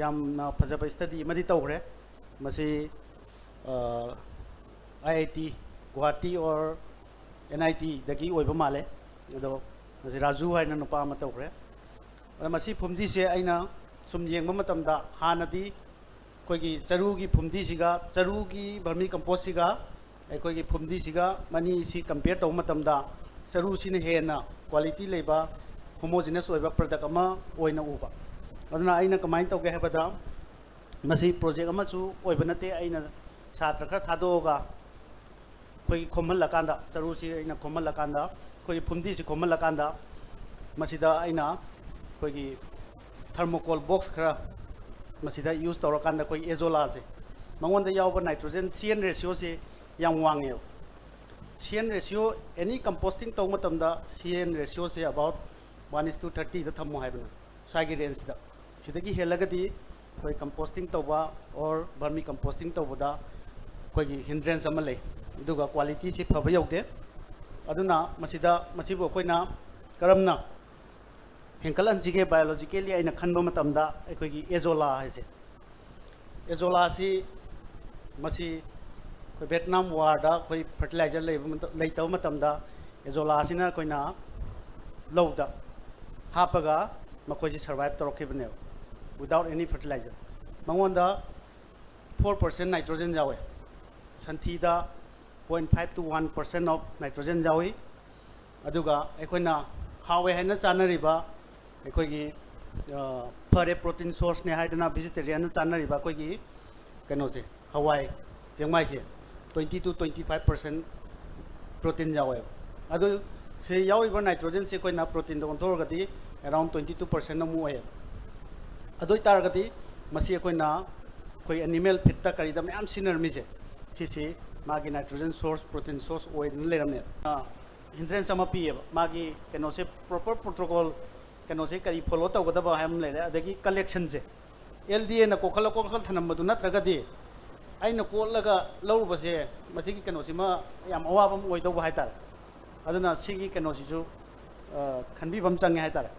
ꯌꯥꯝꯅ ꯐꯖꯕ ꯁ꯭ꯇꯗꯤ ꯑꯃꯗꯤ ꯇꯧꯈ꯭ꯔꯦ꯫ ꯃꯁꯤ ꯑꯥꯏ ꯑꯥꯏ ꯇꯤ ꯒꯨꯋꯥꯍꯥꯇꯤ ꯑꯣꯔ ꯑꯦꯟ ꯑꯥꯏ ꯇꯤꯗꯒꯤ ꯑꯣꯏꯕ ꯃꯥꯜꯂꯦ꯫ ꯑꯗꯣ ꯃꯁꯤ ꯔꯥꯖꯨ ꯍꯥꯏꯅ ꯅꯨꯄꯥ ꯑꯃ ꯇꯧꯈ꯭ꯔꯦ꯫ ꯑꯗ ꯃꯁꯤ ꯐꯨꯝꯗꯤꯁꯦ ꯑꯩꯅ ꯁꯨꯝ ꯌꯦꯡꯕ ꯃꯇꯝꯗ ꯍꯥꯟꯅꯗꯤ ꯑꯩꯈꯣꯏꯒꯤ ꯆꯔꯨꯒꯤ ꯐꯨꯝꯗꯤꯁꯤꯒ ꯆꯔꯨꯒꯤ ꯕꯔꯃꯤ ꯀꯝꯄꯣꯁꯁꯤꯒ ꯑꯩꯈꯣꯏꯒꯤ ꯐꯨꯝꯗꯤꯁꯤꯒ ꯑꯅꯤꯁꯤ ꯀꯝꯄꯤꯌꯔ ꯇꯧꯕ ꯃꯇꯝꯗ ꯆꯔꯨꯁꯤꯅ ꯍꯦꯟꯅ ꯀ꯭ꯋꯥꯂꯤꯇꯤ ꯂꯩꯕ, ꯍꯣꯃꯣꯖꯤꯅꯁ ꯑꯣꯏꯕ ꯄ꯭ꯔꯗꯛ ꯑꯃ ꯑꯣꯏꯅ ꯎꯕ꯫ ꯑꯗꯨꯅ ꯑꯩꯅ ꯀꯃꯥꯏꯅ ꯇꯧꯒꯦ ꯍꯥꯏꯕꯗ, ꯃꯁꯤ ꯄ꯭ꯔꯣꯖꯦꯛ ꯑꯃꯁꯨ ꯑꯣꯏꯕ ꯅꯠꯇꯦ, ꯑꯩꯅ ꯁꯥꯇ꯭ꯔ ꯈꯔ ꯊꯥꯗꯣꯛꯑꯒ ꯑꯩꯈꯣꯏꯒꯤ ꯈꯣꯝꯍꯜꯂꯀꯥꯟꯗ, ꯆꯔꯨꯁꯤ ꯑꯩꯅ ꯈꯣꯝꯍꯜꯂꯀꯥꯟꯗ, ꯑꯩꯈꯣꯏꯒꯤ ꯐꯨꯝꯗꯤꯁꯤ ꯈꯣꯝꯍꯜꯂꯀꯥꯟꯗ, ꯃꯁꯤꯗ ꯑꯩꯅ ꯑꯩꯈꯣꯏꯒꯤ ꯊꯔꯃꯣꯀꯣꯜ ꯕꯣꯛꯁ ꯈꯔ ꯃꯁꯤꯗ ꯌꯨꯁ ꯇꯧꯔꯀꯥꯟꯗ, ꯑꯩꯈꯣꯏ ꯑꯦꯖꯣꯂꯥꯁꯦ, ꯃꯉꯣꯟꯗ ꯌꯥꯎꯕ ꯅꯥꯏꯇ꯭ꯔꯣꯖꯦꯟ ꯁꯤ ꯑꯦꯟ ꯔꯦꯁꯤꯌꯣꯁꯦ ꯌꯥꯝ ꯋꯥꯡꯉꯦꯕ꯫ ꯁꯤ ꯑꯦꯟ ꯔꯦꯁꯤꯌꯣ, ꯑꯦꯅꯤ ꯀꯝꯄꯣꯁꯇꯤꯡ ꯇꯧꯕ ꯃꯇꯝꯗ ꯁꯤ ꯑꯦꯟ ꯔꯦꯁꯤꯌꯣꯁꯦ ꯑꯕꯥꯎꯠ ꯋꯥꯟ ꯏꯁ ꯇꯨ ꯊꯥꯔꯇꯤꯗ ꯊꯝꯃꯣ ꯍꯥꯏꯕꯅꯤ, ꯁ꯭ꯋꯥꯏꯒꯤ ꯔꯦꯟꯖꯁꯤꯗ꯫ ꯁꯤꯗꯒꯤ ꯍꯦꯜꯂꯒꯗꯤ ꯑꯩꯈꯣꯏ ꯀꯝꯄꯣꯁꯇꯤꯡ ꯇꯧꯕ ꯑꯣꯔ ꯕꯔꯃꯤ ꯀꯝꯄꯣꯁꯇꯤꯡ ꯇꯧꯕꯗ ꯑꯩꯈꯣꯏꯒꯤ ꯍꯤꯟꯗ꯭ꯔꯦꯟꯁ ꯑꯃ ꯂꯩ, ꯑꯗꯨꯒ ꯀ꯭ꯋꯥꯂꯤꯇꯤꯁꯤ ꯐꯕ ꯌꯧꯗꯦ꯫ ꯑꯗꯨꯅ ꯃꯁꯤꯗ, ꯃꯁꯤꯕꯨ ꯑꯩꯈꯣꯏꯅ ꯀꯔꯝꯅ ꯍꯦꯟꯀꯠꯍꯟꯁꯤꯒꯦ ꯕꯥꯏꯑꯣꯂꯣꯖꯤꯀꯦꯜꯂꯤ ꯑꯩꯅ ꯈꯟꯕ ꯃꯇꯝꯗ, ꯑꯩꯈꯣꯏꯒꯤ ꯑꯦꯖꯣꯂꯥ ꯍꯥꯏꯁꯦ, ꯑꯦꯖꯣꯂꯥꯁꯤ ꯃꯁꯤ ꯚꯦꯠꯅꯥꯝ ꯋꯥꯔꯗ ꯑꯩꯈꯣꯏ ꯐꯔꯇꯤꯂꯥꯏꯖꯔ ꯂꯩꯕ ꯃꯇꯝ- ꯂꯩꯇꯕ ꯃꯇꯝꯗ ꯑꯦꯖꯣꯂꯥꯁꯤꯅ ꯑꯩꯈꯣꯏꯅ ꯂꯧꯗ ꯍꯥꯞꯄꯒ ꯃꯈꯣꯏꯁꯤ ꯁꯔꯚꯥꯏꯚ ꯇꯧꯔꯛꯈꯤꯕꯅꯦꯕ, without any fertilizer. ꯃꯉꯣꯟꯗ four percent nitrogen ꯌꯥꯎꯋꯦ, ꯁꯟꯊꯤꯗ point five to one percent of nitrogen ꯌꯥꯎꯏ꯫ ꯑꯗꯨꯒ ꯑꯩꯈꯣꯏꯅ ꯍꯥꯎꯋꯦ ꯍꯥꯏꯅ ꯆꯥꯅꯔꯤꯕ ꯑꯩꯈꯣꯏꯒꯤ, ꯑ, ꯐꯔꯦ, ꯄ꯭ꯔꯣꯇꯤꯟ ꯁꯣꯔꯁꯅꯦ ꯍꯥꯏꯗꯅ ꯚꯦꯖꯤꯇꯦꯔꯤꯌꯟꯅ ꯆꯥꯅꯔꯤꯕ ꯑꯩꯈꯣꯏꯒꯤ ꯀꯩꯅꯣꯁꯦ, ꯍꯋꯥꯏ ꯆꯦꯡꯃꯥꯏꯁꯦ, twenty to twenty five percent protein ꯌꯥꯎꯋꯦꯕ꯫ ꯑꯗꯨ ꯁꯤ ꯌꯥꯎꯔꯤꯕ ꯅꯥꯏꯇ꯭ꯔꯣꯖꯦꯟꯁꯦ ꯑꯩꯈꯣꯏꯅ ꯄ꯭ꯔꯣꯇꯤꯟꯗ ꯑꯣꯟꯊꯣꯛꯑꯒꯗꯤ around twenty two percent ꯑꯃꯨꯛ ꯑꯣꯏꯌꯦꯕ꯫ ꯑꯗꯨ ꯑꯣꯏꯇꯥꯔꯒꯗꯤ ꯃꯁꯤ ꯑꯩꯈꯣꯏꯅ ꯑꯩꯈꯣꯏ ꯑꯦꯅꯤꯃꯦꯜ ꯐꯤꯠꯇ ꯀꯔꯤꯗ ꯃꯌꯥꯝ ꯁꯤꯖꯤꯟꯅꯔꯝꯃꯤꯁꯦ, ꯁꯤꯁꯤ ꯃꯥꯒꯤ ꯅꯥꯏꯇ꯭ꯔꯣꯖꯦꯟ ꯁꯣꯔꯁ, ꯄ꯭ꯔꯣꯇꯤꯟ ꯁꯣꯔꯁ ꯑꯣꯏꯗꯅ ꯂꯩꯔꯝꯃꯦꯕ꯫ ꯍꯤꯟꯗ꯭ꯔꯦꯟꯁ ꯑꯃ ꯄꯤꯌꯦꯕ, ꯃꯥꯒꯤ ꯀꯩꯅꯣꯁꯦ, ꯄ꯭ꯔꯣꯄꯔ ꯄ꯭ꯔꯣꯇꯣꯀꯣꯜ ꯀꯩꯅꯣꯁꯦ ꯀꯔꯤ ꯐꯣꯂꯣ ꯇꯧꯒꯗꯕ ꯍꯥꯏꯕ ꯑꯃ ꯂꯩꯔꯦ꯫ ꯑꯗꯒꯤ ꯀꯂꯦꯛꯁꯟꯁꯦ, ꯑꯦꯜ ꯗꯤ ꯑꯦꯅ ꯀꯣꯛꯈꯠꯂ ꯀꯣꯛꯈꯠꯂ ꯊꯅꯝꯕꯗꯨ ꯅꯠꯇ꯭ꯔꯒꯗꯤ ꯑꯩꯅ ꯀꯣꯠꯂꯒ ꯂꯧꯔꯨꯕꯁꯦ, ꯃꯁꯤꯒꯤ ꯀꯩꯅꯣꯁꯤꯃ ꯌꯥꯝ ꯑꯋꯥꯕ ꯑꯃ ꯑꯣꯏꯗꯧꯕ ꯍꯥꯏꯇꯥꯔꯦ꯫ ꯑꯗꯨꯅ ꯁꯤꯒꯤ ꯀꯩꯅꯣꯁꯤꯁꯨ, ꯑ, ꯈꯟꯕꯤꯕ ꯑꯃ ꯆꯪꯉꯦ ꯍꯥꯏꯇꯥꯔꯦ꯫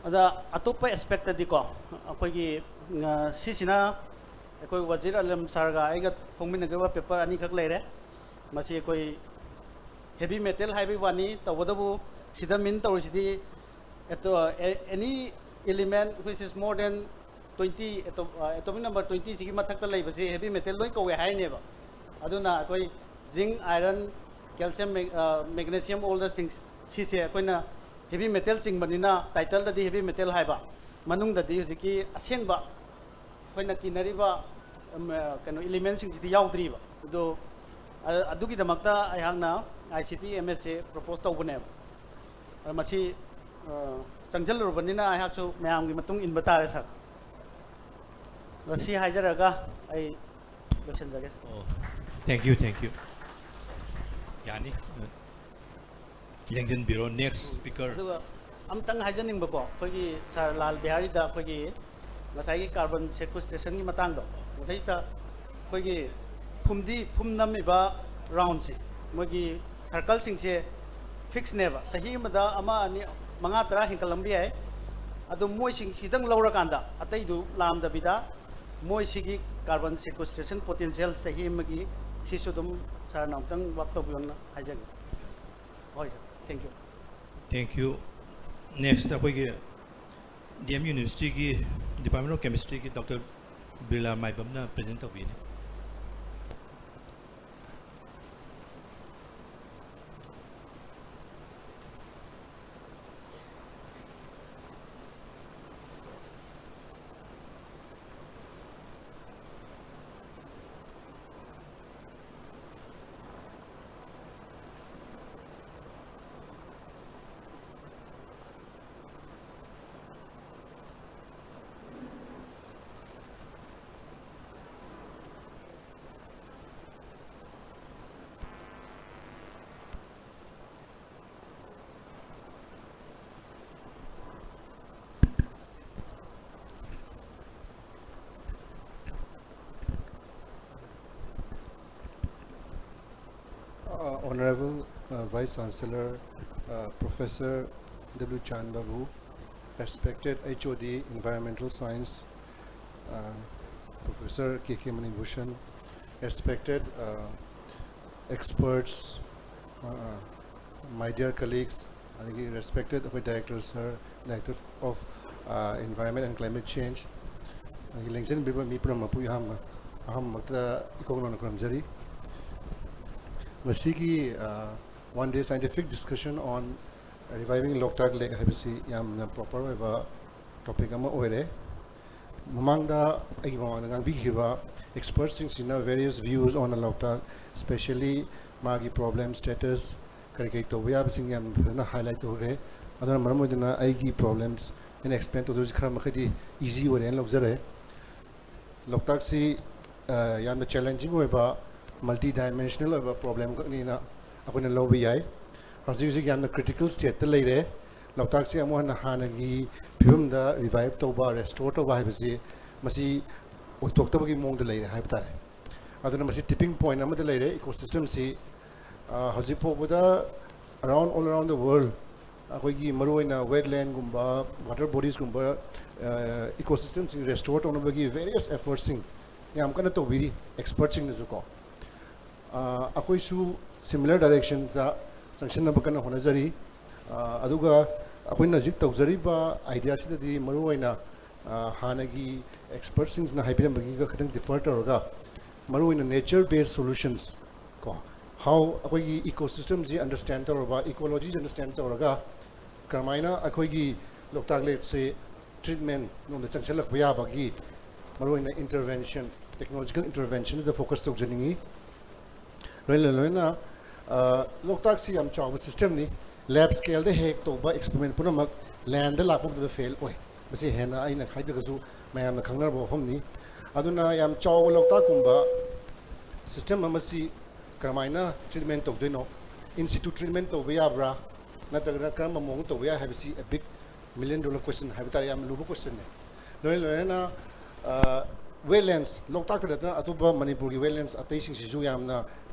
ꯑꯗ ꯑꯇꯣꯞꯄ ꯑꯦꯁꯄꯦꯛꯇꯗꯤꯀꯣ, ꯑꯩꯈꯣꯏꯒꯤ, ꯑ, ꯁꯤꯁꯤꯅ ꯑꯩꯈꯣꯏ ꯋꯥꯖꯤꯔ ꯑꯂꯝ ꯁꯥꯔꯒ ꯑꯩꯒ ꯐꯣꯡꯃꯤꯟꯅꯈꯤꯕ ꯄꯦꯄꯔ ꯑꯅꯤꯈꯛ ꯂꯩꯔꯦ꯫ ꯃꯁꯤ ꯑꯩꯈꯣꯏ ꯍꯦꯚꯤ ꯃꯦꯇꯦꯜ ꯍꯥꯏꯕꯒꯤ ꯋꯥꯅꯤ, ꯇꯧꯕꯇꯕꯨ ꯁꯤꯗ ꯃꯤꯟ ꯇꯧꯔꯤꯁꯤꯗꯤ ꯑꯦꯇꯣ-, ꯑꯦ-, any element which is more than twenty, ꯑꯦꯇꯣ-, ꯑ, atomic number twenty ꯁꯤꯒꯤ ꯃꯊꯛꯇ ꯂꯩꯕꯁꯤ ꯍꯦꯚꯤ ꯃꯦꯇꯦꯜ ꯂꯣꯏ ꯀꯧꯋꯦ ꯍꯥꯏꯅꯦꯕ꯫ ꯑꯗꯨꯅ ꯑꯩꯈꯣꯏ zinc, iron, calcium, mag-, ꯑ, magnesium, all those things, ꯁꯤꯁꯦ ꯑꯩꯈꯣꯏꯅ ꯍꯦꯚꯤ ꯃꯦꯇꯦꯜ ꯆꯤꯡꯕꯅꯤꯅ ꯇꯥꯏꯇꯜꯗꯗꯤ ꯍꯦꯚꯤ ꯃꯦꯇꯦꯜ ꯍꯥꯏꯕ, ꯃꯅꯨꯡꯗꯗꯤ ꯍꯧꯖꯤꯛꯀꯤ ꯑꯁꯦꯡꯕ ꯑꯩꯈꯣꯏꯅ ꯀꯤꯅꯔꯤꯕ, ꯎꯝ, ꯑ, ꯀꯩꯅꯣ, ꯏꯂꯤꯃꯦꯟꯁꯤꯡꯁꯤꯗꯤ ꯌꯥꯎꯗ꯭ꯔꯤꯕ꯫ ꯑꯗꯣ, ꯑ-, ꯑꯗꯨꯒꯤꯗꯃꯛꯇ ꯑꯩꯍꯥꯛꯅ I C P M ꯑꯦꯁꯁꯦ propose ꯇꯧꯕꯅꯦꯕ꯫ ꯑꯗꯣ ꯃꯁꯤ, ꯑ, ꯆꯪꯁꯤꯜꯂꯨꯔꯕꯅꯤꯅ ꯑꯩꯍꯥꯛꯁꯨ ꯃꯌꯥꯝꯒꯤ ꯃꯇꯨꯡ ꯏꯟꯕ ꯇꯥꯔꯦ, ꯁꯥꯔ꯫ ꯑꯗꯣ ꯁꯤ ꯍꯥꯏꯖꯔꯒ ꯑꯩ ꯂꯣꯏꯁꯤꯟꯖꯒꯦ, ꯁꯥꯔ꯫ ꯑꯣ, thank you, thank you. ꯌꯥꯅꯤ꯫ ꯂꯦꯡꯁꯤꯟꯕꯤꯔꯣ, next speaker. ꯑꯗꯨꯒ ꯑꯝꯇꯪ ꯍꯥꯏꯖꯅꯤꯡꯕꯀꯣ, ꯑꯩꯈꯣꯏꯒꯤ ꯁꯥꯔ ꯂꯥꯜ ꯕꯤꯍꯥꯔꯤꯗ ꯑꯩꯈꯣꯏꯒꯤ ꯉꯁꯥꯏꯒꯤ carbon sequestrationꯒꯤ ꯃꯇꯥꯡꯗꯣ, ꯃꯁꯤꯗ ꯑꯩꯈꯣꯏꯒꯤ ꯐꯨꯝꯗꯤ, ꯐꯨꯝ ꯅꯝꯃꯤꯕ roundꯁꯦ, ꯃꯣꯏꯒꯤ circleꯁꯤꯡꯁꯦ fixꯅꯦꯕ, ꯆꯍꯤ ꯑꯃꯗ ꯑꯃ, ꯑꯅꯤ, ꯃꯉꯥ, ꯇꯔꯥ ꯍꯦꯟꯀꯠꯂꯝꯕ ꯌꯥꯏ꯫ ꯑꯗꯣ ꯃꯣꯏꯁꯤꯡꯁꯤꯗꯪ ꯂꯧꯔꯀꯥꯟꯗ ꯑꯇꯩꯗꯨ ꯂꯥꯝꯗꯕꯤꯗ ꯃꯣꯏꯁꯤꯒꯤ carbon sequestration potential ꯆꯍꯤ ꯑꯃꯒꯤ, ꯁꯤꯁꯨ ꯑꯗꯨꯝ ꯁꯥꯔꯅ ꯑꯃꯨꯛꯇꯪ ꯋꯥꯛ ꯇꯧꯕꯤꯌꯣꯅ ꯍꯥꯏꯖꯒꯦ꯫ ꯍꯣꯏ ꯁꯥꯔ, thank you꯫ Thank you. Next ꯑꯩꯈꯣꯏꯒꯤ D M Universityꯒꯤ Department of Chemistryꯒꯤ Doctor Birla ꯃꯥꯏꯕꯝꯅ present ꯇꯧꯕꯤꯅꯤ꯫ Uh, Honorable uh, Vice Chancellor, uh, Professor W. Chan Babu, respected H O D Environmental Science, uh, Professor K K Manibhushan, respected uh, experts, uh, my dear colleagues, ꯑꯗꯒꯤ respected ꯑꯩꯈꯣꯏ director sir, director of uh, environment and climate change, ꯑꯗꯒꯤ ꯂꯦꯡꯖꯤꯟꯕꯤꯔꯤꯕ ꯃꯤ ꯄꯨꯝꯅꯃꯛꯄꯨ ꯑꯍꯥꯟꯕ ꯑꯍꯥꯟꯕꯃꯛꯇ ꯏꯀꯣꯛ ꯅꯧꯅ ꯈꯨꯔꯨꯝꯖꯔꯤ꯫ ꯉꯁꯤꯒꯤ uh, one day scientific discussion on reviving Loktak Lake ꯍꯥꯏꯕꯁꯤ ꯌꯥꯝꯅ proper ꯑꯣꯏꯕ topic ꯑꯃ ꯑꯣꯏꯔꯦ꯫ ꯃꯃꯥꯡꯗ ꯑꯩꯒꯤ ꯃꯃꯥꯡꯗ ꯉꯥꯡꯕꯤꯈꯤꯕ expertꯁꯤꯡꯁꯤꯅ various views on Loktak, especially ꯃꯥꯒꯤ problem status, ꯀꯔꯤ ꯀꯔꯤ ꯇꯧꯕ ꯌꯥꯕꯁꯤꯡ ꯌꯥꯝ ꯐꯖꯅ highlight ꯇꯧꯈ꯭ꯔꯦ꯫ ꯑꯗꯨꯅ ꯃꯔꯝ ꯑꯣꯏꯗꯨꯅ ꯑꯩꯒꯤ problems ꯑꯩꯅ explain ꯇꯧꯗꯣꯏꯁꯤ ꯈꯔ ꯃꯈꯩꯗꯤ easy ꯑꯣꯏꯔꯦꯅ ꯂꯧꯖꯔꯦ꯫ ꯂꯣꯛꯇꯥꯛꯁꯤ ꯑ, ꯌꯥꯝꯅ challenging ꯑꯣꯏꯕ multi dimensional ꯑꯣꯏꯕ problem ꯈꯛꯅꯤꯅ ꯑꯩꯈꯣꯏꯅ ꯂꯧꯕ ꯌꯥꯏ꯫ ꯍꯧꯖꯤꯛ ꯍꯧꯖꯤꯛ ꯌꯥꯝꯅ critical stateꯇ ꯂꯩꯔꯦ꯫ ꯂꯣꯛꯇꯥꯛꯁꯤ ꯑꯃꯨꯛ ꯍꯟꯅ ꯍꯥꯟꯅꯒꯤ ꯐꯤꯕꯝꯗ revive ꯇꯧꯕ, restore ꯇꯧꯕ ꯍꯥꯏꯕꯁꯤ ꯃꯁꯤ ꯑꯣꯏꯊꯣꯛꯇꯕꯒꯤ ꯃꯑꯣꯡꯗ ꯂꯩꯔꯦ ꯍꯥꯏꯕ ꯇꯥꯔꯦ꯫ ꯑꯗꯨꯅ ꯃꯁꯤ tipping point ꯑꯃꯗ ꯂꯩꯔꯦ ecosystemꯁꯤ꯫ ꯑ, ꯍꯧꯖꯤꯛ ꯐꯥꯎꯕꯗ around, all around the world ꯑꯩꯈꯣꯏꯒꯤ ꯃꯔꯨꯑꯣꯏꯅ wetlandꯒꯨꯝꯕ, water bodiesꯒꯨꯝꯕ, ꯑ, ecosystemꯁꯤꯡ restore ꯇꯧꯅꯕꯒꯤ various effortꯁꯤꯡ ꯌꯥꯝ ꯀꯟꯅ ꯇꯧꯕꯤꯔꯤ ꯑꯦꯛꯁꯄꯔꯠꯁꯤꯡꯅꯁꯨꯀꯣ꯫ ꯑꯩꯈꯣꯏꯁꯨ ꯁꯤꯃꯤꯂꯔ ꯗꯥꯏꯔꯦꯛꯁꯟꯗ ꯆꯪꯁꯤꯟꯅꯕ ꯀꯟꯅ ꯍꯣꯠꯅꯖꯔꯤ꯫ ꯑꯗꯨꯒ ꯑꯩꯈꯣꯏꯅ ꯍꯧꯖꯤꯛ ꯇꯧꯖꯔꯤꯕ ꯑꯥꯏꯗꯤꯌꯥꯁꯤꯗꯗꯤ ꯃꯔꯨꯑꯣꯏꯅ ꯍꯥꯟꯅꯒꯤ ꯑꯦꯛꯁꯄꯔꯠꯁꯤꯡꯁꯤꯅ ꯍꯥꯏꯕꯤꯔꯝꯕꯒꯤꯒ ꯈꯤꯇꯪ ꯗꯤꯐꯔ ꯇꯧꯔꯒ, ꯃꯔꯨꯑꯣꯏꯅ ꯅꯦꯆꯔ ꯕꯦꯁ ꯁꯣꯂꯨꯁꯟꯁ ꯀꯣ, ꯍꯥꯎ ꯑꯩꯈꯣꯏꯒꯤ ꯏꯀꯣꯁꯤꯁꯇꯦꯝꯁꯤ ꯑꯟꯗꯔꯁꯇꯦꯟ ꯇꯧꯔꯕ, ꯏꯀꯣꯂꯣꯖꯤꯁꯤ ꯑꯟꯗꯔꯁꯇꯦꯟ ꯇꯧꯔꯒ ꯀꯔꯝꯍꯥꯏꯅ ꯑꯩꯈꯣꯏꯒꯤ ꯂꯣꯛꯇꯥꯛ ꯂꯦꯛꯁꯦ ꯇ꯭ꯔꯤꯠꯃꯦꯟ ꯂꯣꯝꯗ ꯆꯪꯁꯤꯜꯂꯛꯄ ꯌꯥꯕꯒꯤ ꯃꯔꯨꯑꯣꯏꯅ ꯏꯟꯇꯔꯚꯦꯟꯁꯟ, ꯇꯦꯛꯅꯣꯂꯣꯖꯤꯀꯦꯜ ꯏꯟꯇꯔꯚꯦꯟꯁꯟꯗꯨꯗ ꯐꯣꯀꯁ ꯇꯧꯖꯅꯤꯡꯉꯤ꯫ ꯂꯣꯏꯅ ꯂꯣꯏꯅꯅ ꯂꯣꯛꯇꯥꯛꯁꯤ ꯌꯥꯝ ꯆꯥꯎꯕ ꯁꯤꯁꯇꯦꯝꯅꯤ꯫ ꯂꯦꯕ ꯁ꯭ꯀꯦꯜꯗ ꯍꯦꯛ ꯇꯧꯕ ꯑꯦꯛꯁꯄꯦꯔꯤꯃꯦꯟ ꯄꯨꯝꯅꯃꯛ ꯂꯦꯟꯗ ꯂꯥꯛꯄ ꯃꯇꯝꯗ ꯐꯦꯜ ꯑꯣꯏ꯫ ꯃꯁꯤ ꯍꯦꯟꯅ ꯑꯩꯅ ꯍꯥꯏꯗ꯭ꯔꯒꯁꯨ ꯃꯌꯥꯝꯅ ꯈꯪꯅꯔꯕ ꯋꯥꯐꯝꯅꯤ꯫ ꯑꯗꯨꯅ ꯌꯥꯝ ꯆꯥꯎꯕ ꯂꯣꯛꯇꯥꯛꯀꯨꯝꯕ ꯁꯤꯁꯇꯦꯝ ꯑꯃꯁꯤ ꯀꯔꯝꯍꯥꯏꯅ ꯇ꯭ꯔꯤꯠꯃꯦꯟ ꯇꯧꯗꯣꯏꯅꯣ? ꯏꯟ ꯁꯤꯇꯨ ꯇ꯭ꯔꯤꯠꯃꯦꯟ ꯇꯧꯕ ꯌꯥꯕ꯭ꯔꯥ? ꯅꯠꯇ꯭ꯔꯒꯅ ꯀꯔꯝꯕ ꯃꯑꯣꯡ ꯇꯧꯕ ꯌꯥꯏ ꯍꯥꯏꯕꯁꯤ a big million dollar question ꯍꯥꯏꯕ ꯇꯥꯔꯦ, ꯌꯥꯝꯅ ꯂꯨꯕ ꯀꯣꯏꯁꯟꯅꯦ꯫ ꯂꯣꯏꯅ ꯂꯣꯏꯅꯅ ꯋꯦꯠꯂꯦꯟꯁ, ꯂꯣꯛꯇꯥꯛꯇ ꯅꯠꯇꯅ ꯑꯇꯣꯞꯄ ꯃꯅꯤꯄꯨꯔꯒꯤ ꯋꯦꯠꯂꯦꯟꯁ ꯑꯇꯩꯁꯤꯡꯁꯤꯁꯨ ꯌꯥꯝꯅ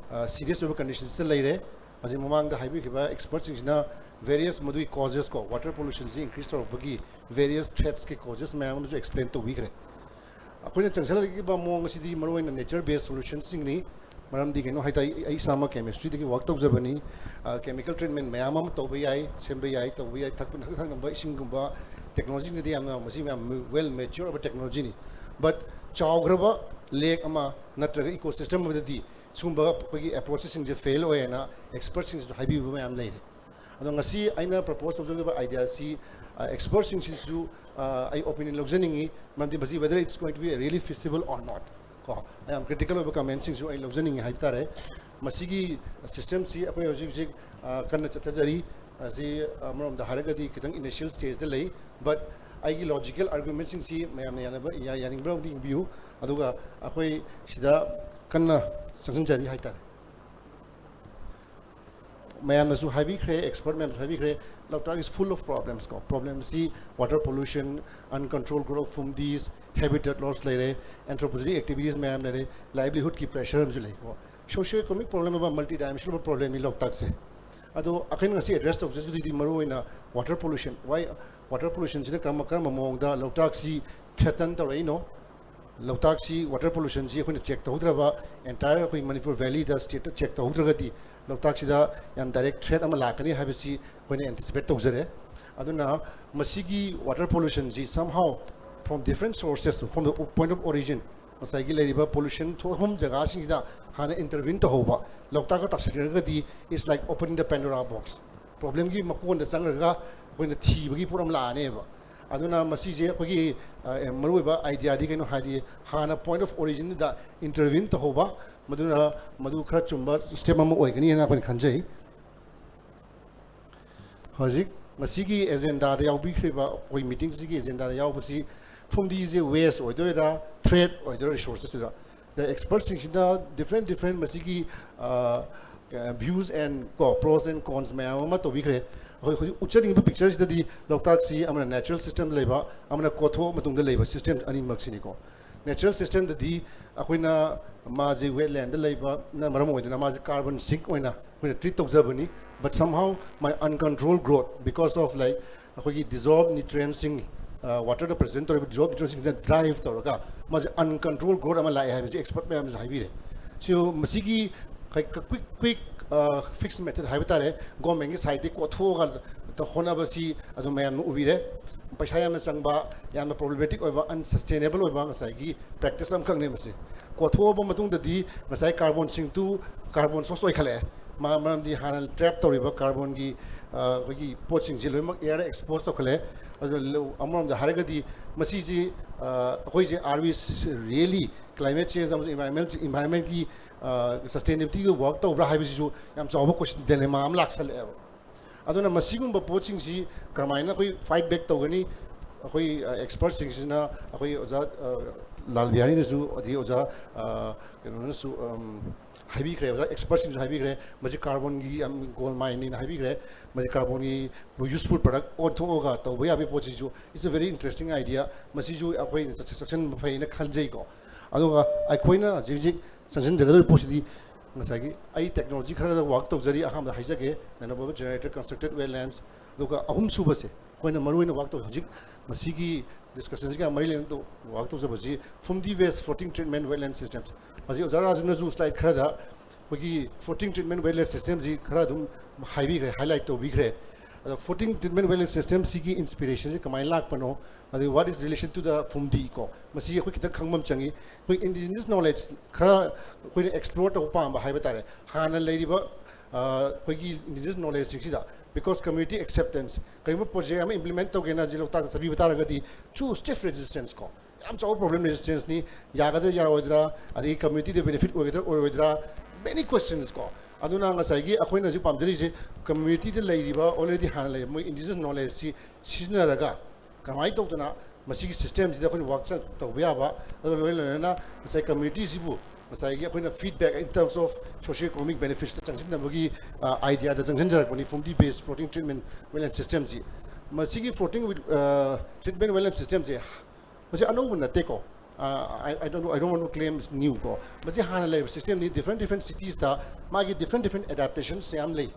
ꯁꯤꯔꯤꯌꯁ ꯑꯣꯏꯕ ꯀꯟꯗꯤꯁꯟꯁꯤꯗ ꯂꯩꯔꯦ꯫ ꯍꯧꯖꯤꯛ ꯃꯃꯥꯡꯗ ꯍꯥꯏꯕꯤꯈꯤꯕ ꯑꯦꯛꯁꯄꯔꯠꯁꯤꯡꯁꯤꯅ ꯚꯦꯔꯤꯌꯁ ꯃꯗꯨꯒꯤ ꯀꯣꯖꯦꯁ ꯀꯣ, ꯋꯥꯇꯔ ꯄꯣꯂꯨꯁꯟꯁꯤ ꯏꯟꯀ꯭ꯔꯤꯁ ꯇꯧꯔꯛꯄꯒꯤ ꯚꯦꯔꯤꯌꯁ ꯊ꯭ꯔꯦꯠꯁꯀꯤ ꯀꯣꯖꯦꯁ ꯃꯌꯥꯝ ꯑꯃꯁꯨ ꯑꯦꯛꯁꯄ꯭ꯂꯦꯟ ꯇꯧꯕꯤꯈ꯭ꯔꯦ꯫ ꯑꯩꯈꯣꯏꯅ ꯆꯪꯁꯤꯜꯂꯛꯂꯤꯕ ꯃꯑꯣꯡ ꯑꯁꯤꯗꯤ ꯃꯔꯨꯑꯣꯏꯅ ꯅꯦꯆꯔ ꯕꯦꯁ ꯁꯣꯂꯨꯁꯟꯁꯤꯡꯅꯤ꯫ ꯃꯔꯝꯗꯤ ꯀꯩꯅꯣ ꯍꯥꯏ ꯇꯥꯔꯗꯤ, ꯑꯩ ꯏꯁꯥꯃꯛ ꯀꯦꯃꯤꯁꯇ꯭ꯔꯤꯗꯒꯤ ꯋꯥꯔꯛ ꯇꯧꯖꯕꯅꯤ꯫ ꯀꯦꯃꯤꯀꯦꯜ ꯇ꯭ꯔꯤꯠꯃꯦꯟ ꯃꯌꯥꯝ ꯑꯃ ꯇꯧꯕ ꯌꯥꯏ, ꯁꯦꯝꯕ ꯌꯥꯏ, ꯇꯧꯕ ꯌꯥꯏ, ꯊꯛꯄ ꯊꯛꯅꯕ ꯏꯁꯤꯡꯒꯨꯝꯕ ꯇꯦꯛꯅꯣꯂꯣꯖꯤꯁꯤꯡꯗꯗꯤ ꯌꯥꯝꯅ, ꯃꯁꯤ ꯌꯥꯝ ꯋꯦꯜ ꯃꯦꯆ꯭ꯌꯣꯔ ꯑꯣꯏꯕ ꯇꯦꯛꯅꯣꯂꯣꯖꯤꯅꯤ꯫ ꯕꯠ ꯆꯥꯎꯈ꯭ꯔꯕ ꯂꯦꯛ ꯑꯃ ꯅꯠꯇ꯭ꯔꯒ ꯏꯀꯣ ꯁꯤꯁꯇꯦꯝ ꯑꯃꯗꯗꯤ ꯁꯤꯒꯨꯝꯕ ꯑꯩꯈꯣꯏꯒꯤ ꯑꯦꯄ꯭ꯔꯣꯆꯦꯁꯁꯤꯡꯁꯦ ꯐꯦꯜ ꯑꯣꯏꯌꯦꯅ ꯑꯦꯛꯁꯄꯔꯠꯁꯤꯡꯁꯤꯁꯨ ꯍꯥꯏꯕꯤꯕ ꯃꯌꯥꯝ ꯂꯩꯔꯦ꯫ ꯑꯗꯣ ꯉꯁꯤ ꯑꯩꯅ ꯄ꯭ꯔꯄꯣꯁ ꯇꯧꯖꯒꯗꯕ ꯑꯥꯏꯗꯤꯌꯥꯁꯤ ꯑꯦꯛꯁꯄꯔꯠꯁꯤꯡꯁꯤꯁꯨ ꯑꯩ ꯑꯣꯄꯤꯅꯤꯌꯟ ꯂꯧꯖꯅꯤꯡꯉꯤ꯫ ꯃꯔꯝꯗꯤ ꯃꯁꯤ whether it's going to be really feasible or not ꯀꯣ, ꯌꯥꯝ ꯀ꯭ꯔꯤꯇꯤꯀꯦꯜ ꯑꯣꯏꯕ ꯀꯃꯦꯟꯁꯤꯡꯁꯨ ꯑꯩ ꯂꯧꯖꯅꯤꯡꯉꯤ ꯍꯥꯏꯕ ꯇꯥꯔꯦ꯫ ꯃꯁꯤꯒꯤ ꯁꯤꯁꯇꯦꯝꯁꯤ ꯑꯩꯈꯣꯏ ꯍꯧꯖꯤꯛ ꯍꯧꯖꯤꯛ ꯀꯟꯅ ꯆꯠꯊꯖꯔꯤ꯫ ꯑꯁꯤ ꯑꯃꯔꯣꯝꯗ ꯍꯥꯏꯔꯒꯗꯤ ꯈꯤꯇꯪ ꯏꯅꯤꯁꯤꯌꯦꯜ ꯁ꯭ꯇꯦꯖꯇ ꯂꯩ꯫ ꯕꯠ ꯑꯩꯒꯤ ꯂꯣꯖꯤꯀꯦꯜ ꯑꯥꯔꯒꯨꯃꯦꯟꯁꯤꯡꯁꯤ ꯃꯌꯥꯝꯅ ꯌꯥꯅꯕ, ꯌꯥꯅꯤꯡꯕ꯭ꯔꯥ ꯑꯃꯗꯤ ꯌꯦꯡꯕꯤꯌꯨ꯫ ꯑꯗꯨꯒ ꯑꯩꯈꯣꯏ ꯁꯤꯗ ꯀꯟꯅ ꯆꯪꯁꯤꯟꯖꯔꯤ ꯍꯥꯏ ꯇꯥꯔꯦ꯫ ꯃꯌꯥꯝꯅꯁꯨ ꯍꯥꯏꯕꯤꯈ꯭ꯔꯦ, ꯑꯦꯛꯁꯄꯔꯠ ꯃꯌꯥꯝꯁꯨ ꯍꯥꯏꯕꯤꯈ꯭ꯔꯦ, ꯂꯣꯛꯇꯥꯛ is full of problems ꯀꯣ꯫ ꯄ꯭ꯔꯣꯕ꯭ꯂꯦꯝꯁꯤ water pollution, uncontrolled growth of phumdis, habitat loss ꯂꯩꯔꯦ, ꯑꯦꯟꯊ꯭ꯔꯣꯄꯣꯖꯦꯅꯤꯛ ꯑꯦꯛꯇꯤꯚꯤꯇꯤꯁ ꯃꯌꯥꯝ ꯂꯩꯔꯦ, ꯂꯥꯏꯚꯂꯤꯍꯨꯗꯀꯤ ꯄ꯭ꯔꯦꯁꯔ ꯑꯃꯁꯨ ꯂꯩ ꯀꯣ꯫ ꯁꯣꯁꯤꯌꯣ ꯏꯀꯣꯅꯣꯃꯤꯛ ꯄ꯭ꯔꯣꯕ꯭ꯂꯦꯝ ꯑꯃ, ꯃꯜꯇꯤ ꯗꯥꯏꯃꯦꯟꯁꯅꯦꯜ ꯄ꯭ꯔꯣꯕ꯭ꯂꯦꯝꯅꯤ ꯂꯣꯛꯇꯥꯛꯁꯦ꯫ ꯑꯗꯣ ꯑꯩꯈꯣꯏꯅ ꯉꯁꯤ ꯑꯦꯗ꯭ꯔꯦꯁ ꯇꯧꯖꯗꯣꯏꯗꯤ ꯃꯔꯨꯑꯣꯏꯅ ꯋꯥꯇꯔ ꯄꯣꯂꯨꯁꯟ꯫ ꯋꯥꯏ ꯋꯥꯇꯔ ꯄꯣꯂꯨꯁꯟꯁꯤꯅ ꯀꯔꯝꯕ ꯀꯔꯝꯕ ꯃꯑꯣꯡꯗ ꯂꯣꯛꯇꯥꯛꯁꯤ ꯊ꯭ꯔꯦꯇꯟ ꯇꯧꯔꯛꯏꯅꯣ? ꯂꯣꯛꯇꯥꯛꯁꯤ water pollutionꯁꯤ ꯑꯩꯈꯣꯏꯅ check ꯇꯧꯍꯧꯗ꯭ꯔꯕ, entire ꯑꯩꯈꯣꯏ ꯃꯅꯤꯄꯨꯔ valleyꯗ stateꯇ check ꯇꯧꯍꯧꯗ꯭ꯔꯒꯗꯤ ꯂꯣꯛꯇꯥꯛꯁꯤꯗ ꯌꯥꯝ direct threat ꯑꯃ ꯂꯥꯛꯀꯅꯤ ꯍꯥꯏꯕꯁꯤ ꯑꯩꯈꯣꯏꯅ anticipate ꯇꯧꯖꯔꯦ꯫ ꯑꯗꯨꯅ ꯃꯁꯤꯒꯤ water pollutionꯁꯤ somehow from different sources, from the point of origin, ꯉꯁꯥꯏꯒꯤ ꯂꯩꯔꯤꯕ pollution ꯊꯣꯛꯐꯝ ꯖꯒꯥꯁꯤꯡꯁꯤꯗ ꯍꯥꯟꯅ intervene ꯇꯧꯍꯧꯕ, ꯂꯣꯛꯇꯥꯛꯀ ꯇꯥꯁꯤꯟꯈ꯭ꯔꯒꯗꯤ it's like opening the Pandora box꯫ Problemꯒꯤ ꯃꯀꯣꯟꯗ ꯆꯪꯈ꯭ꯔꯒ ꯑꯩꯈꯣꯏꯅ ꯊꯤꯕꯒꯤ ꯄꯣꯠ ꯑꯃ ꯂꯥꯛꯑꯅꯦꯕ꯫ ꯑꯗꯨꯅ ꯃꯁꯤꯁꯦ ꯑꯩꯈꯣꯏꯒꯤ, ꯑ, ꯃꯔꯨꯑꯣꯏꯕ ideaꯗꯤ ꯀꯩꯅꯣ ꯍꯥꯏꯗꯤ ꯍꯥꯟꯅ point of originꯗ intervene ꯇꯧꯍꯧꯕ, ꯃꯗꯨꯅ ꯃꯗꯨ ꯈꯔ ꯆꯨꯝꯕ step ꯑꯃ ꯑꯣꯏꯒꯅꯤ ꯍꯥꯏꯅ ꯑꯩꯈꯣꯏꯅ ꯈꯟꯖꯩ꯫ ꯍꯧꯖꯤꯛ ꯉꯁꯤꯒꯤ agendaꯗ ꯌꯥꯎꯕꯤꯈ꯭ꯔꯤꯕ, ꯑꯩꯈꯣꯏ meetingꯁꯤꯒꯤ agendaꯗ ꯌꯥꯎꯕꯁꯤ ꯐꯨꯝꯗꯤꯁꯦ waste ꯑꯣꯏꯗꯣꯏꯔꯥ, threat ꯑꯣꯏꯗꯣꯏꯔꯥ resourcesꯇꯨꯗ? ꯑꯗ expertꯁꯤꯡꯁꯤꯅ different different ꯃꯁꯤꯒꯤ, ꯑ, views and ꯀꯣ, pros and cons ꯃꯌꯥꯝ ꯑꯃ ꯇꯧꯕꯤꯈ꯭ꯔꯦ꯫ ꯑꯩꯈꯣꯏ ꯍꯧꯖꯤꯛ ꯎꯠꯆꯅꯤꯡꯕ pictureꯁꯤꯗꯗꯤ ꯂꯣꯛꯇꯥꯛꯁꯤ ꯑꯃꯅ natural systemꯗ ꯂꯩꯕ, ꯑꯃꯅ ꯀꯣꯊꯣꯛꯑ ꯃꯇꯨꯡꯗ ꯂꯩꯕ system ꯑꯅꯤꯃꯛꯁꯤꯅꯤꯀꯣ꯫ Natural systemꯗꯗꯤ ꯑꯩꯈꯣꯏꯅ ꯃꯥꯁꯦ wetlandꯗ ꯂꯩꯕꯅ ꯃꯔꯝ ꯑꯣꯏꯗꯨꯅ ꯃꯥꯁꯦ carbon sink ꯑꯣꯏꯅ ꯑꯩꯈꯣꯏꯅ treat ꯇꯧꯖꯕꯅꯤ, but somehow my uncontrolled growth because of, like, ꯑꯩꯈꯣꯏꯒꯤ dissolved nutrientsꯁꯤꯡ, ꯑ, waterꯗ present ꯇꯧꯔꯤꯕ dissolved nutrientsꯁꯤꯡꯁꯤꯅ drive ꯇꯧꯔꯒ ꯃꯥꯁꯦ uncontrolled growth ꯑꯃ ꯂꯥꯛꯑꯦ ꯍꯥꯏꯕꯁꯤ expert ꯃꯌꯥꯝꯅꯁꯨ ꯍꯥꯏꯕꯤꯔꯦ꯫ ꯁꯤ ꯃꯁꯤꯒꯤ ꯀꯩ-, ꯀ-, quick, quick, ꯑ, fix method ꯍꯥꯏꯕ ꯇꯥꯔꯦ, governmentꯀꯤ sideꯇꯒꯤ ꯀꯣꯊꯣꯛꯑꯒ ꯍꯣꯠꯅꯕꯁꯤ ꯑꯗꯨꯝ ꯃꯌꯥꯝꯅ ꯎꯕꯤꯔꯦ꯫ ꯄꯩꯁꯥ ꯌꯥꯝꯅ ꯆꯪꯕ, ꯌꯥꯝꯅ problematic ꯑꯣꯏꯕ, unsustainable ꯑꯣꯏꯕ ꯉꯁꯥꯏꯒꯤ practice ꯑꯃꯈꯛꯅꯦ ꯃꯁꯤ꯫ ꯀꯣꯊꯣꯛꯑꯕ ꯃꯇꯨꯡꯗꯗꯤ ꯉꯁꯥꯏ carbon sinkꯇꯨ carbon source ꯑꯣꯏꯈꯠꯂꯛꯑꯦ꯫ ꯃ-, ꯃꯔꯝꯗꯤ ꯍꯥꯟꯅ trap ꯇꯧꯔꯤꯕ carbonꯒꯤ, ꯑ, ꯑꯩꯈꯣꯏꯒꯤ ꯄꯣꯠꯁꯤꯡꯁꯤ ꯂꯣꯏꯅꯃꯛ airꯗ expose ꯇꯧꯈꯠꯂꯦ꯫ ꯑꯗꯨ ꯂꯧ-, ꯑꯃꯔꯣꯝꯗ ꯍꯥꯏꯔꯒꯗꯤ ꯃꯁꯤꯁꯤ, ꯑ, ꯑꯩꯈꯣꯏꯁꯦ, are we really climate change ꯑꯃꯁꯨꯡ environment, environmentꯀꯤ, ꯑ, sustainabilityꯒ work ꯇꯧꯕ꯭ꯔꯥ ꯍꯥꯏꯕꯁꯤꯁꯨ ꯌꯥꯝ ꯆꯥꯎꯕ question, dilemma ꯑꯃ ꯂꯥꯛꯁꯜꯂꯛꯑꯦꯕ꯫ ꯑꯗꯨꯅ ꯃꯁꯤꯒꯨꯝꯕ ꯄꯣꯠꯁꯤꯡꯁꯤ ꯀꯔꯝꯍꯥꯏꯅ ꯑꯩꯈꯣꯏ fight back ꯇꯧꯒꯅꯤ? ꯑꯩꯈꯣꯏ, ꯑ, expertꯁꯤꯡꯁꯤꯅ ꯑꯩꯈꯣꯏ ꯑꯣꯖꯥ, ꯑ, ꯂꯥꯜ ꯕꯤꯍꯥꯔꯤꯅꯁꯨ, ꯑꯗꯒꯤ ꯑꯣꯖꯥ, ꯑ, ꯀꯩꯅꯣꯅꯁꯨ, ꯑꯝ, ꯍꯥꯏꯕꯤꯈ꯭ꯔꯦ, ꯑꯣꯖꯥ expertꯁꯤꯡꯁꯨ ꯍꯥꯏꯕꯤꯈ꯭ꯔꯦ, ꯃꯁꯤ carbonꯒꯤ ꯌꯥꯝ gold mineꯅꯦꯅ ꯍꯥꯏꯕꯤꯈ꯭ꯔꯦ, ꯃꯁꯤ carbonꯒꯤ useful product ꯑꯣꯟꯊꯣꯛꯑꯒ ꯇꯧꯕ ꯌꯥꯕꯒꯤ ꯄꯣꯠꯁꯤꯁꯨ it's a very interesting idea꯫ ꯃꯁꯤꯁꯨ ꯑꯩꯈꯣꯏꯅ ꯆꯠꯁ-, ꯆꯠꯁꯟꯕ ꯐꯩꯅ ꯈꯟꯖꯩꯀꯣ꯫ ꯑꯗꯨꯒ ꯑꯩꯈꯣꯏꯅ ꯍꯧꯖꯤꯛ ꯍꯧꯖꯤꯛ ꯆꯪꯁꯤꯟꯖꯒꯗꯧꯔꯤꯕ ꯄꯣꯠꯁꯤꯗꯤ ꯉꯁꯥꯏꯒꯤ ꯑꯩ technology ꯈꯔꯗ work ꯇꯧꯖꯔꯤ, ꯑꯍꯥꯟꯕꯗ ꯍꯥꯏꯖꯒꯦ, renewable generator constructed wetlands, ꯑꯗꯨꯒ ꯑꯍꯨꯝꯁꯨꯕꯁꯦ ꯑꯩꯈꯣꯏꯅ ꯃꯔꯨꯑꯣꯏꯅ ꯋꯥꯛ ꯇꯧ ꯍꯧꯖꯤꯛ ꯃꯁꯤꯒꯤ ꯗꯤꯁꯀꯁꯟꯁꯤꯒ ꯃꯔꯤ ꯂꯩꯅꯅ ꯋꯥꯛ ꯇꯧꯖꯕꯁꯤ ꯐꯨꯝꯗꯤ ꯕꯦꯁ ꯐ꯭ꯂꯣꯇꯤꯡ ꯇ꯭ꯔꯤꯠꯃꯦꯟ ꯋꯦꯠꯂꯦꯟ ꯁꯤꯁꯇꯦꯝꯁ꯫ ꯍꯧꯖꯤꯛ ꯑꯣꯖꯥ ꯔꯥꯖꯨꯅꯁꯨ ꯁ꯭ꯂꯥꯏꯗ ꯈꯔꯗ ꯑꯩꯈꯣꯏꯒꯤ ꯐ꯭ꯂꯣꯇꯤꯡ ꯇ꯭ꯔꯤꯠꯃꯦꯟ ꯋꯦꯠꯂꯦꯟ ꯁꯤꯁꯇꯦꯝꯁꯤ ꯈꯔ ꯑꯗꯨꯝ ꯍꯥꯏꯕꯤꯈ꯭ꯔꯦ, ꯍꯥꯏꯂꯥꯏꯠ ꯇꯧꯕꯤꯈ꯭ꯔꯦ꯫ ꯑꯗꯣ ꯐ꯭ꯂꯣꯇꯤꯡ ꯇ꯭ꯔꯤꯠꯃꯦꯟ ꯋꯦꯠꯂꯦꯟ ꯁꯤꯁꯇꯦꯝꯁꯤꯒꯤ ꯏꯟꯁꯄꯤꯔꯦꯁꯟꯁꯤ ꯀꯃꯥꯏꯅ ꯂꯥꯛꯄꯅꯣ, ꯑꯗꯩ what is relation to the ꯐꯨꯝꯗꯤ ꯀꯣ, ꯃꯁꯤ ꯑꯩꯈꯣꯏ ꯈꯤꯇꯪ ꯈꯪꯕ ꯑꯃ ꯆꯪꯉꯤ꯫ ꯑꯩꯈꯣꯏ ꯏꯟꯗꯤꯖꯤꯅꯁ ꯅꯣꯂꯦꯖ ꯈꯔ ꯑꯩꯈꯣꯏꯅ ꯑꯦꯛꯁꯄ꯭ꯂꯣꯔ ꯇꯧꯕ ꯄꯥꯝꯕ ꯍꯥꯏꯕ ꯇꯥꯔꯦ꯫ ꯍꯥꯟꯅ ꯂꯩꯔꯤꯕ ꯑ, ꯑꯩꯈꯣꯏꯒꯤ ꯏꯟꯗꯤꯖꯤꯅꯁ ꯅꯣꯂꯦꯖꯁꯤꯡꯁꯤꯗ, because community acceptance, ꯀꯔꯤꯒꯨꯝꯕ ꯄ꯭ꯔꯣꯖꯦꯛ ꯑꯃ ꯏꯝꯄ꯭ꯂꯤꯃꯦꯟ ꯇꯧꯒꯦꯅ ꯍꯧꯖꯤꯛ ꯂꯣꯛꯇꯥꯛꯇ ꯆꯠꯄꯤꯕ ꯇꯥꯔꯒꯗꯤ, true stiff resistance ꯀꯣ, ꯌꯥꯝ ꯆꯥꯎꯕ ꯄ꯭ꯔꯣꯕ꯭ꯂꯦꯝ, ꯔꯦꯖꯤꯁꯇꯦꯟꯁꯅꯤ, ꯌꯥꯒꯗ꯭ꯔꯥ ꯌꯥꯔꯣꯏꯗ꯭ꯔꯥ, ꯑꯗꯒꯤ ꯀꯝꯃ꯭ꯌꯨꯅꯤꯇꯤꯗ ꯕꯦꯅꯤꯐꯤꯠ ꯑꯣꯏꯒꯗ꯭ꯔꯥ ꯑꯣꯏꯔꯣꯏꯗ꯭ꯔꯥ, many questions ꯀꯣ꯫ ꯑꯗꯨꯅ ꯉꯁꯥꯏꯒꯤ ꯑꯩꯈꯣꯏꯅ ꯍꯧꯖꯤꯛ ꯄꯥꯝꯖꯔꯤꯁꯦ ꯀꯝꯃ꯭ꯌꯨꯅꯤꯇꯤꯗ ꯂꯩꯔꯤꯕ, already ꯍꯥꯟꯅ ꯂꯩꯔꯤꯕ ꯃꯣꯏ ꯏꯟꯗꯤꯖꯤꯅꯁ ꯅꯣꯂꯦꯖꯁꯤ ꯁꯤꯖꯤꯟꯅꯔꯒ ꯀꯃꯥꯏꯅ ꯇꯧꯗꯅ ꯃꯁꯤꯒꯤ ꯁꯤꯁꯇꯦꯝꯁꯤꯗ ꯑꯩꯈꯣꯏꯅ ꯋꯥꯛ ꯇꯧꯕ ꯌꯥꯕ, ꯑꯗꯨꯒ ꯂꯣꯏꯅ ꯂꯣꯏꯅꯅ ꯉꯁꯥꯏ ꯀꯝꯃ꯭ꯌꯨꯅꯤꯇꯤꯁꯤꯕꯨ ꯉꯁꯥꯏꯒꯤ ꯑꯩꯈꯣꯏꯅ feedback in terms of socio economic benefitsꯇ ꯆꯪꯁꯤꯟꯅꯕꯒꯤ ꯑꯥꯏꯗꯤꯌꯥꯗ ꯆꯪꯁꯤꯟꯖꯔꯛꯄꯅꯤ ꯐꯨꯝꯗꯤ ꯕꯦꯁ ꯐ꯭ꯂꯣꯇꯤꯡ ꯇ꯭ꯔꯤꯠꯃꯦꯟ ꯋꯦꯠꯂꯦꯟ ꯁꯤꯁꯇꯦꯝꯁꯤ꯫ ꯃꯁꯤꯒꯤ ꯐ꯭ꯂꯣꯇꯤꯡ ꯇ꯭ꯔꯤꯠꯃꯦꯟ ꯋꯦꯠꯂꯦꯟ ꯁꯤꯁꯇꯦꯝꯁꯦ ꯃꯁꯤ ꯑꯅꯧꯕ ꯅꯠꯇꯦꯀꯣ꯫ I, I don't, I don't want to claim it's new ꯀꯣ꯫ ꯃꯁꯤ ꯍꯥꯟꯅ ꯂꯩꯔꯤꯕ ꯁꯤꯁꯇꯦꯝꯅꯤ, ꯗꯤꯐ꯭ꯔꯦꯟ ꯗꯤꯐ꯭ꯔꯦꯟ ꯁꯤꯇꯤꯁꯇ ꯃꯥꯒꯤ ꯗꯤꯐ꯭ꯔꯦꯟ ꯗꯤꯐ꯭ꯔꯦꯟ ꯑꯦꯗꯥꯞꯇꯦꯁꯟꯁ ꯌꯥꯝ ꯂꯩ꯫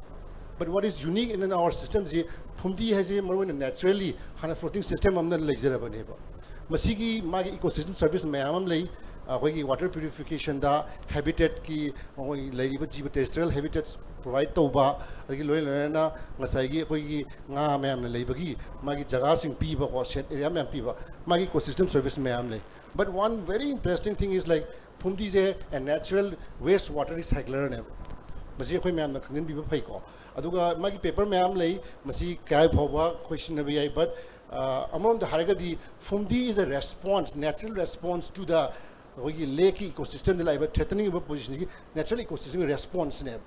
But what is unique in our systemꯁꯤ, ꯐꯨꯝꯗꯤ ꯍꯥꯏꯁꯦ ꯃꯔꯨꯑꯣꯏꯅ ꯅꯦꯆꯔꯦꯜꯂꯤ ꯍꯥꯟꯅ ꯐ꯭ꯂꯣꯇꯤꯡ ꯁꯤꯁꯇꯦꯝ ꯑꯃꯅ ꯂꯩꯖꯔꯕꯅꯦꯕ꯫ ꯃꯁꯤꯒꯤ ꯃꯥꯒꯤ ꯏꯀꯣꯁꯤꯁꯇꯦꯝ ꯁꯔꯚꯤꯁ ꯃꯌꯥꯝ ꯑꯃ ꯂꯩ꯫ ꯑꯩꯈꯣꯏꯒꯤ ꯋꯥꯇꯔ ꯄ꯭ꯌꯨꯔꯤꯐꯤꯀꯦꯁꯟꯗ, ꯍꯦꯕꯤꯇꯦꯠꯀꯤ, ꯑꯩꯈꯣꯏꯒꯤ ꯂꯩꯔꯤꯕ ꯖꯤꯕ, ꯇꯦꯔꯦꯁꯇ꯭ꯔꯤꯌꯦꯜ ꯍꯦꯕꯤꯇꯦꯠꯁ ꯄ꯭ꯔꯣꯚꯥꯏꯠ ꯇꯧꯕ, ꯑꯗꯒꯤ ꯂꯣꯏꯅ ꯂꯣꯏꯅꯅ ꯉꯁꯥꯏꯒꯤ ꯑꯩꯈꯣꯏꯒꯤ ꯉꯥ ꯃꯌꯥꯝꯅ ꯂꯩꯕꯒꯤ ꯃꯥꯒꯤ ꯖꯒꯥꯁꯤꯡ ꯄꯤꯕꯀꯣ, ꯁꯦꯠ ꯑꯦꯔꯤꯌꯥ ꯃꯌꯥꯝ ꯄꯤꯕ, ꯃꯥꯒꯤ ꯏꯀꯣꯁꯤꯁꯇꯦꯝ ꯁꯔꯚꯤꯁ ꯃꯌꯥꯝ ꯂꯩ꯫ But one very interesting thing is, like, ꯐꯨꯝꯗꯤꯁꯦ a natural waste water recyclerꯅꯦꯕ꯫ ꯃꯁꯤ ꯑꯩꯈꯣꯏ ꯃꯌꯥꯝꯅ ꯈꯪꯖꯤꯟꯕꯤꯕ ꯐꯩꯀꯣ꯫ ꯑꯗꯨꯒ ꯃꯥꯒꯤ ꯄꯦꯄꯔ ꯃꯌꯥꯝ ꯂꯩ, ꯃꯁꯤ ꯀꯌꯥ ꯐꯥꯎꯕ ꯑꯩꯈꯣꯏ ꯁꯤꯖꯤꯟꯅꯕ ꯌꯥꯏ꯫ But ꯑꯃꯔꯣꯝꯗ ꯍꯥꯏꯔꯒꯗꯤ, ꯐꯨꯝꯗꯤ is a response, natural response to the ꯑꯩꯈꯣꯏꯒꯤ ꯂꯦꯛꯀꯤ ꯏꯀꯣꯁꯤꯁꯇꯦꯝꯗ ꯂꯥꯛꯏꯕ ꯊ꯭ꯔꯦꯇꯅꯤꯡ ꯑꯣꯏꯕ ꯄꯣꯖꯤꯁꯟꯁꯤꯒꯤ natural ecosystem responseꯅꯦꯕ꯫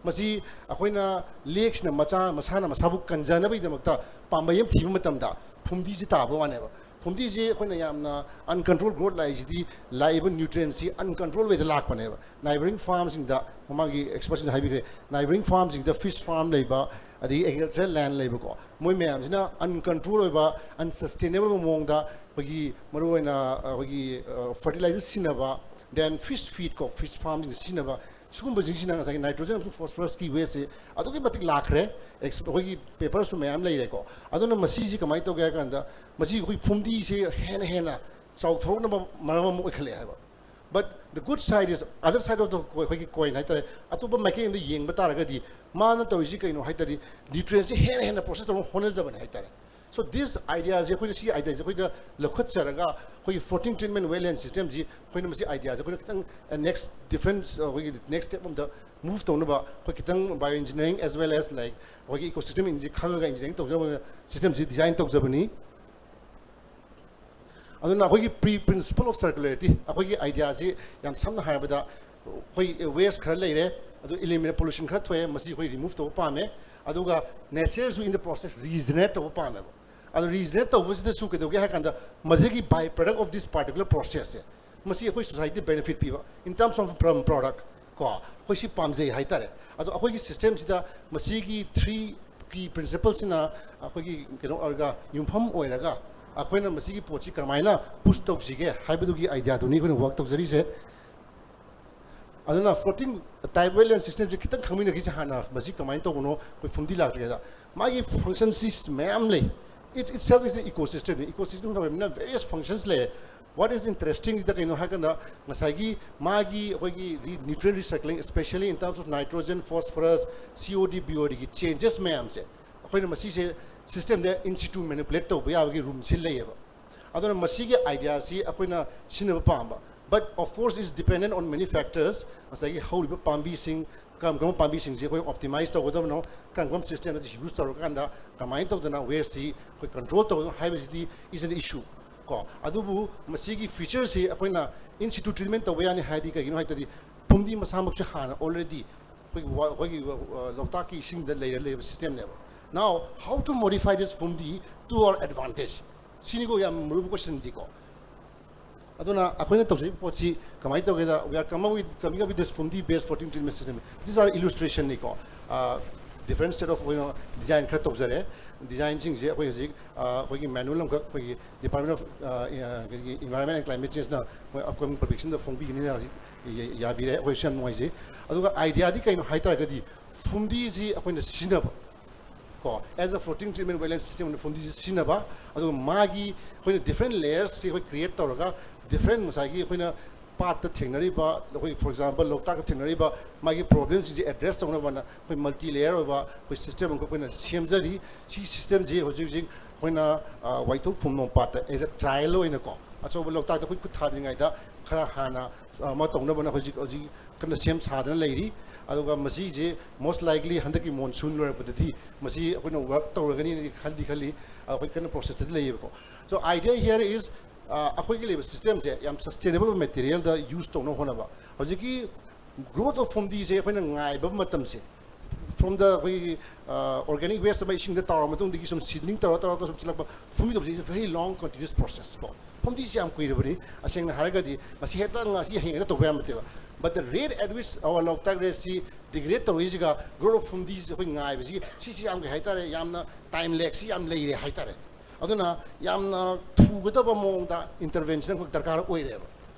ꯃꯁꯤ ꯑꯩꯈꯣꯏꯅ ꯂꯦꯛꯁꯤꯅ ꯃꯆꯥ ꯃꯁꯥꯅ ꯃꯁꯥꯕꯨ ꯀꯟꯖꯅꯕꯒꯤꯗꯃꯛꯇ ꯄꯥꯝꯕꯩ ꯑꯃ ꯊꯤꯕ ꯃꯇꯝꯗ ꯐꯨꯝꯗꯤꯁꯤ ꯇꯥꯕ ꯋꯥꯅꯦꯕ꯫ ꯐꯨꯝꯗꯤꯁꯤ ꯑꯩꯈꯣꯏꯅ ꯌꯥꯝꯅ uncontrolled growth ꯂꯥꯛꯏꯁꯤꯗꯤ, ꯂꯥꯛꯏꯕ nutrientꯁꯤ uncontrolled wayꯗ ꯂꯥꯛꯄꯅꯦꯕ꯫ Neighbouring farmꯁꯤꯡꯗ, ꯃꯃꯥꯡꯒꯤ expertꯁꯤꯡꯅ ꯍꯥꯏꯕꯤꯈ꯭ꯔꯦ, neighbouring farmꯁꯤꯡꯗ fish farm ꯂꯩꯕ, ꯑꯗꯒꯤ agricultural land ꯂꯩꯕꯀꯣ, ꯃꯣꯏ ꯃꯌꯥꯝꯁꯤꯅ uncontrolled ꯑꯣꯏꯕ, unsustainable ꯑꯣꯏꯕ ꯃꯑꯣꯡꯗ ꯑꯩꯈꯣꯏꯒꯤ ꯃꯔꯨꯑꯣꯏꯅ ꯑꯩꯈꯣꯏꯒꯤ fertilizer ꯁꯤꯖꯤꯟꯅꯕ, then fish feed ꯀꯣ, fish farmꯁꯤꯡꯗ ꯁꯤꯖꯤꯟꯅꯕ, ꯁꯤꯒꯨꯝꯕꯁꯤꯡꯁꯤꯅ ꯉꯁꯥꯏꯒꯤ nitrogen ꯑꯃꯁꯨꯡ phosphoruskey wasteꯁꯦ ꯑꯗꯨꯛꯀꯤ ꯃꯇꯤꯛ ꯂꯥꯛꯈ꯭ꯔꯦ꯫ ꯑꯩꯈꯣꯏꯒꯤ ꯄꯦꯄꯔꯁꯨ ꯃꯌꯥꯝ ꯂꯩꯔꯦꯀꯣ꯫ ꯑꯗꯨꯅ ꯃꯁꯤꯁꯤ ꯀꯃꯥꯏꯅ ꯇꯧꯒꯦ ꯍꯥꯏ ꯀꯥꯟꯗ, ꯃꯁꯤ ꯑꯩꯈꯣꯏ ꯐꯨꯝꯗꯤꯁꯦ ꯍꯦꯟꯅ ꯍꯦꯟꯅ ꯆꯥꯎꯊꯣꯔꯛꯅꯕ ꯃꯔꯝ ꯑꯃ ꯑꯣꯏꯈꯠꯂꯛꯑꯦ ꯍꯥꯏꯕ꯫ But the good side is, other side of the, ꯑꯩꯈꯣꯏꯒꯤ ꯀꯣꯏꯟ ꯍꯥꯏꯇꯥꯔꯦ, ꯑꯇꯣꯞꯄ ꯃꯥꯏꯀꯩ ꯑꯃꯗ ꯌꯦꯡꯕ ꯇꯥꯔꯒꯗꯤ, ꯃꯥꯅ ꯇꯧꯔꯤꯁꯤ ꯀꯩꯅꯣ ꯍꯥꯏ ꯇꯥꯔꯗꯤ, ꯅ꯭ꯌꯨꯇ꯭ꯔꯤꯌꯦꯟꯁꯦ ꯍꯦꯟꯅ ꯍꯦꯟꯅ ꯄ꯭ꯔꯣꯁꯦꯁ ꯇꯧꯅꯕ ꯍꯣꯠꯅꯖꯕꯅꯦ ꯍꯥꯏꯇꯥꯔꯦ꯫ So this ideaꯁꯦ ꯑꯩꯈꯣꯏꯅ, ꯁꯤ ideaꯁꯦ ꯑꯩꯈꯣꯏꯅ ꯂꯧꯈꯠꯆꯔꯒ, ꯑꯩꯈꯣꯏꯒꯤ floating treatment wetland systemꯁꯤ, ꯑꯩꯈꯣꯏꯅ ꯃꯁꯤ ideaꯁꯦ ꯑꯩꯈꯣꯏꯅ ꯈꯤꯇꯪ next different, ꯑꯩꯈꯣꯏꯒꯤ next step ꯑꯃꯗ move ꯇꯧꯅꯕ, ꯑꯩꯈꯣꯏ ꯈꯤꯇꯪ bioengineering as well as, like, ꯑꯩꯈꯣꯏꯒꯤ ecosystem engineering ꯈꯪꯉꯒ engineering ꯇꯧꯖꯕ systemꯁꯤ design ꯇꯧꯖꯕꯅꯤ꯫ ꯑꯗꯨꯅ ꯑꯩꯈꯣꯏꯒꯤ pre principle of circularity, ꯑꯩꯈꯣꯏꯒꯤ ideaꯁꯤ ꯌꯥꯝ ꯁꯝꯅ ꯍꯥꯏꯔꯕꯗ, ꯑꯩꯈꯣꯏ waste ꯈꯔ ꯂꯩꯔꯦ, ꯑꯗꯨ eliminate, pollution ꯈꯔ ꯊꯣꯛꯑꯦ, ꯃꯁꯤ ꯑꯩꯈꯣꯏ remove ꯇꯧꯕ ꯄꯥꯝꯃꯦ꯫ ꯑꯗꯨꯒ natureꯁꯨ in the process regenerate ꯇꯧꯕ ꯄꯥꯝꯃꯦꯕ꯫ ꯑꯗꯣ regenerate ꯇꯧꯕꯁꯤꯗꯁꯨ ꯀꯩꯗꯧꯒꯦ ꯍꯥꯏ ꯀꯥꯟꯗ, ꯃꯁꯤꯒꯤ by product of this particular processꯁꯦ, ꯃꯁꯤ ꯑꯩꯈꯣꯏ society benefit ꯄꯤꯕ in terms of from product ꯀꯣ, ꯑꯩꯈꯣꯏ ꯁꯤ ꯄꯥꯝꯖꯩ ꯍꯥꯏꯇꯥꯔꯦ꯫ ꯑꯗꯣ ꯑꯩꯈꯣꯏꯒꯤ systemꯁꯤꯗ ꯃꯁꯤꯒꯤ three key principleꯁꯤꯅ ꯑꯩꯈꯣꯏꯒꯤ ꯀꯩꯅꯣ ꯑꯣꯏꯔꯒ, ꯌꯨꯝꯐꯝ ꯑꯣꯏꯔꯒ, ꯑꯩꯈꯣꯏꯅ ꯃꯁꯤꯒꯤ ꯄꯣꯠꯁꯤ ꯀꯔꯝꯍꯥꯏꯅ push ꯇꯧꯁꯤꯒꯦ ꯍꯥꯏꯕꯗꯨꯒꯤ ideaꯗꯨꯅꯤ ꯑꯩꯈꯣꯏꯅ work ꯇꯧꯖꯔꯤꯁꯦ꯫ ꯑꯗꯨꯅ floating type wetland systemꯁꯦ ꯈꯤꯇꯪ ꯈꯪꯃꯤꯟꯅꯈꯤꯁꯦ ꯍꯥꯟꯅ, ꯃꯁꯤ ꯀꯃꯥꯏꯅ ꯇꯧꯕꯅꯣ, ꯑꯩꯈꯣꯏ ꯐꯨꯝꯗꯤ ꯂꯥꯛꯇ꯭ꯔꯤꯉꯩꯗ꯫ ꯃꯥꯒꯤ functionꯁꯤ ꯃꯌꯥꯝ ꯂꯩ꯫ It itself is an ecosystem꯫ Ecosystem ꯑꯣꯏꯕꯅꯤꯅ various functions ꯂꯩꯔꯦ꯫ What is interesting ꯁꯤꯗ ꯀꯩꯅꯣ ꯍꯥꯏꯔꯀꯥꯟꯗ, ꯉꯁꯥꯏꯒꯤ ꯃꯥꯒꯤ ꯑꯩꯈꯣꯏꯒꯤ re-, nutrient recycling, especially in terms of nitrogen, phosphorus, C O D, B O Dꯒꯤ changes ꯃꯌꯥꯝꯁꯦ, ꯑꯩꯈꯣꯏꯅ ꯃꯁꯤꯁꯦ systemꯗ in situ manipulate ꯇꯧꯕ ꯌꯥꯕꯒꯤ roomꯁꯤ ꯂꯩꯌꯦꯕ꯫ ꯑꯗꯨꯅ ꯃꯁꯤꯒꯤ ideaꯁꯤ ꯑꯩꯈꯣꯏꯅ ꯁꯤꯖꯤꯟꯅꯕ ꯄꯥꯝꯕ꯫ But of course it's dependent on many factors꯫ ꯉꯁꯥꯏꯒꯤ ꯍꯧꯔꯤꯕ ꯄꯥꯝꯕꯤꯁꯤꯡ, ꯀꯔꯝ ꯀꯔꯝꯕ ꯄꯥꯝꯕꯤꯁꯤꯡꯁꯤ ꯑꯩꯈꯣꯏ optimize ꯇꯧꯒꯗꯕꯅꯣ, ꯀꯔꯝ ꯀꯔꯝꯕ systemꯗ use ꯇꯧꯔꯀꯥꯟꯗ ꯀꯃꯥꯏꯅ ꯇꯧꯗꯅ wasteꯁꯤ ꯑꯩꯈꯣꯏ control ꯇꯧꯒꯗꯕꯅꯣ ꯍꯥꯏꯕꯁꯤꯗꯤ is an issue ꯀꯣ꯫ ꯑꯗꯨꯕꯨ ꯃꯁꯤꯒꯤ featureꯁꯤ ꯑꯩꯈꯣꯏꯅ in situ treatment ꯇꯧꯕ ꯌꯥꯅꯤ ꯍꯥꯏꯗꯤ ꯀꯩꯒꯤꯅꯣ ꯍꯥꯏ ꯇꯥꯔꯗꯤ, ꯐꯨꯝꯗꯤ ꯃꯁꯥꯃꯛꯁꯦ ꯍꯥꯟꯅ already ꯑꯩꯈꯣꯏꯒꯤ ꯋꯥ-, ꯑꯩꯈꯣꯏꯒꯤ, ꯑ, ꯂꯣꯛꯇꯥꯛꯀꯤ ꯏꯁꯤꯡꯗ ꯂꯩꯔ ꯂꯩꯔꯕ systemꯅꯦꯕ꯫ Now how to modify this ꯐꯨꯝꯗꯤ to our advantage? ꯁꯤꯅꯤꯀꯣ ꯌꯥꯝ ꯃꯔꯨꯑꯣꯏꯕ questionꯗꯤꯀꯣ꯫ ꯑꯗꯨꯅ ꯑꯩꯈꯣꯏꯅ ꯇꯧꯖꯔꯤꯕ ꯄꯣꯠꯁꯤ ꯀꯃꯥꯏꯅ ꯇꯧꯒꯦꯗ, we are coming with, coming up with this ꯐꯨꯝꯗꯤ based floating treatment system꯫ These are illustrationꯅꯤꯀꯣ꯫ ꯑ, different set of ꯑꯩꯈꯣꯏꯅ design ꯈꯔ ꯇꯧꯖꯔꯦ꯫ Designꯁꯤꯡꯁꯦ ꯑꯩꯈꯣꯏ ꯍꯧꯖꯤꯛ, ꯑ, ꯑꯩꯈꯣꯏꯒꯤ manual ꯑꯃꯈꯛ ꯑꯩꯈꯣꯏꯒꯤ Department of, ꯑ, ꯑ, ꯑꯩꯈꯣꯏꯒꯤ Environment and Climate Changeꯅ ꯃꯣꯏ upcoming publicationꯗ ꯐꯣꯡꯕꯤꯒꯅꯤꯅ ꯍꯧꯖꯤꯛ ꯌꯥ-, ꯌꯥꯕꯤꯔꯦ꯫ ꯑꯩꯈꯣꯏꯁꯨ ꯌꯥꯝ ꯅꯨꯡꯉꯥꯏꯖꯩ꯫ ꯑꯗꯨꯒ ideaꯗꯤ ꯀꯩꯅꯣ ꯍꯥꯏ ꯇꯥꯔꯒꯗꯤ, ꯐꯨꯝꯗꯤꯁꯤ ꯑꯩꯈꯣꯏꯅ ꯁꯤꯖꯤꯟꯅꯕ, ꯀꯣ, as a floating treatment wetland system ꯑꯣꯏꯅ ꯐꯨꯝꯗꯤꯁꯦ ꯁꯤꯖꯤꯟꯅꯕ, ꯑꯗꯨꯒ ꯃꯥꯒꯤ ꯑꯩꯈꯣꯏꯅ different layers ꯁꯤ ꯑꯩꯈꯣꯏ create ꯇꯧꯔꯒ, different ꯉꯁꯥꯏꯒꯤ ꯑꯩꯈꯣꯏꯅ ꯄꯥꯠꯇ ꯊꯦꯡꯅꯔꯤꯕ, ꯑꯩꯈꯣꯏ for example ꯂꯣꯛꯇꯥꯛꯇ ꯊꯦꯡꯅꯔꯤꯕ ꯃꯥꯒꯤ problemꯁꯤꯡꯁꯦ address ꯇꯧꯅꯕꯅ ꯑꯩꯈꯣꯏ multi layer ꯑꯣꯏꯕ ꯑꯩꯈꯣꯏ system ꯑꯃꯈꯛ ꯑꯩꯈꯣꯏꯅ ꯁꯦꯝꯖꯔꯤ꯫ ꯁꯤ systemꯁꯤ ꯍꯧꯖꯤꯛ ꯍꯧꯖꯤꯛ ꯑꯩꯈꯣꯏꯅ, ꯑ, ꯋꯥꯏꯊꯧ ꯐꯨꯝꯅꯣꯝ ꯄꯥꯠꯇ as a trial ꯑꯣꯏꯅꯀꯣ, ꯑꯆꯧꯕ ꯂꯣꯛꯇꯥꯛꯇ ꯑꯩꯈꯣꯏ ꯈꯨꯠ ꯊꯥꯗ꯭ꯔꯤꯉꯩꯗ ꯈꯔ ꯍꯥꯟꯅ, ꯑ, ꯑꯃ ꯇꯧꯅꯕꯅ ꯍꯧꯖꯤꯛ ꯍꯧꯖꯤꯛ ꯀꯟꯅ ꯁꯦꯝ ꯁꯥꯗꯅ ꯂꯩꯔꯤ꯫ ꯑꯗꯨꯒ ꯃꯁꯤꯁꯦ most likely ꯍꯟꯗꯛꯀꯤ monsoon ꯂꯣꯏꯔꯛꯄꯗꯗꯤ ꯃꯁꯤ ꯑꯩꯈꯣꯏꯅ work ꯇꯧꯔꯒꯅꯤꯅ ꯈꯟꯗꯤ ꯈꯜꯂꯤ꯫ ꯑꯩꯈꯣꯏ ꯀꯟꯅ processꯇꯗꯤ ꯂꯩꯌꯦꯕꯀꯣ꯫ So idea here is, ꯑ, ꯑꯩꯈꯣꯏꯒꯤ ꯂꯩꯕ systemꯁꯦ ꯌꯥꯝ sustainable materialꯗ use ꯇꯧꯅꯕ ꯍꯣꯠꯅꯕ꯫ ꯍꯧꯖꯤꯛꯀꯤ growth of ꯐꯨꯝꯗꯤꯁꯦ ꯑꯩꯈꯣꯏꯅ ꯉꯥꯏꯕ ꯃꯇꯝꯁꯦ, from the ꯑꯩꯈꯣꯏꯒꯤ, ꯑ, organic waste ꯑꯃ ꯏꯁꯤꯡꯗ ꯇꯥꯎꯔ ꯃꯇꯨꯡꯗꯒꯤ ꯁꯨꯝ seedling ꯇꯧꯔ ꯇꯧꯔꯒ ꯁꯨꯝ ꯆꯤꯜꯂꯛꯄ ꯐꯨꯝꯗꯤ ꯇꯧꯕꯁꯦ is a very long continuous process ꯀꯣ꯫ ꯐꯨꯝꯗꯤꯁꯤ ꯌꯥꯝ ꯀꯨꯏꯔꯕꯅꯤ꯫ ꯑꯁꯦꯡꯅ ꯍꯥꯏꯔꯒꯗꯤ ꯃꯁꯤ ꯍꯦꯛꯇ ꯉꯁꯤ ꯍꯌꯦꯡ ꯍꯦꯛꯇ ꯇꯧꯕ ꯌꯥꯕ ꯅꯠꯇꯦꯕ꯫ But the rate at which our Loktak rateꯁꯤ degrade ꯇꯧꯔꯛꯏꯁꯤꯒ growth of ꯐꯨꯝꯗꯤꯁꯤ ꯑꯩꯈꯣꯏ ꯉꯥꯏꯕꯁꯤꯒꯤ ꯁꯤꯁꯤ ꯌꯥꯝ ꯀꯩ ꯍꯥꯏꯇꯥꯔꯦ, ꯌꯥꯝꯅ time lagꯁꯤ ꯌꯥꯝ ꯂꯩꯔꯦ ꯍꯥꯏꯇꯥꯔꯦ꯫ ꯑꯗꯨꯅ ꯌꯥꯝꯅ ꯊꯨꯒꯗꯕ ꯃꯑꯣꯡꯗ intervention ꯑꯃꯈꯛ ꯗꯔꯀꯥꯔ ꯑꯣꯏꯔꯦꯕ꯫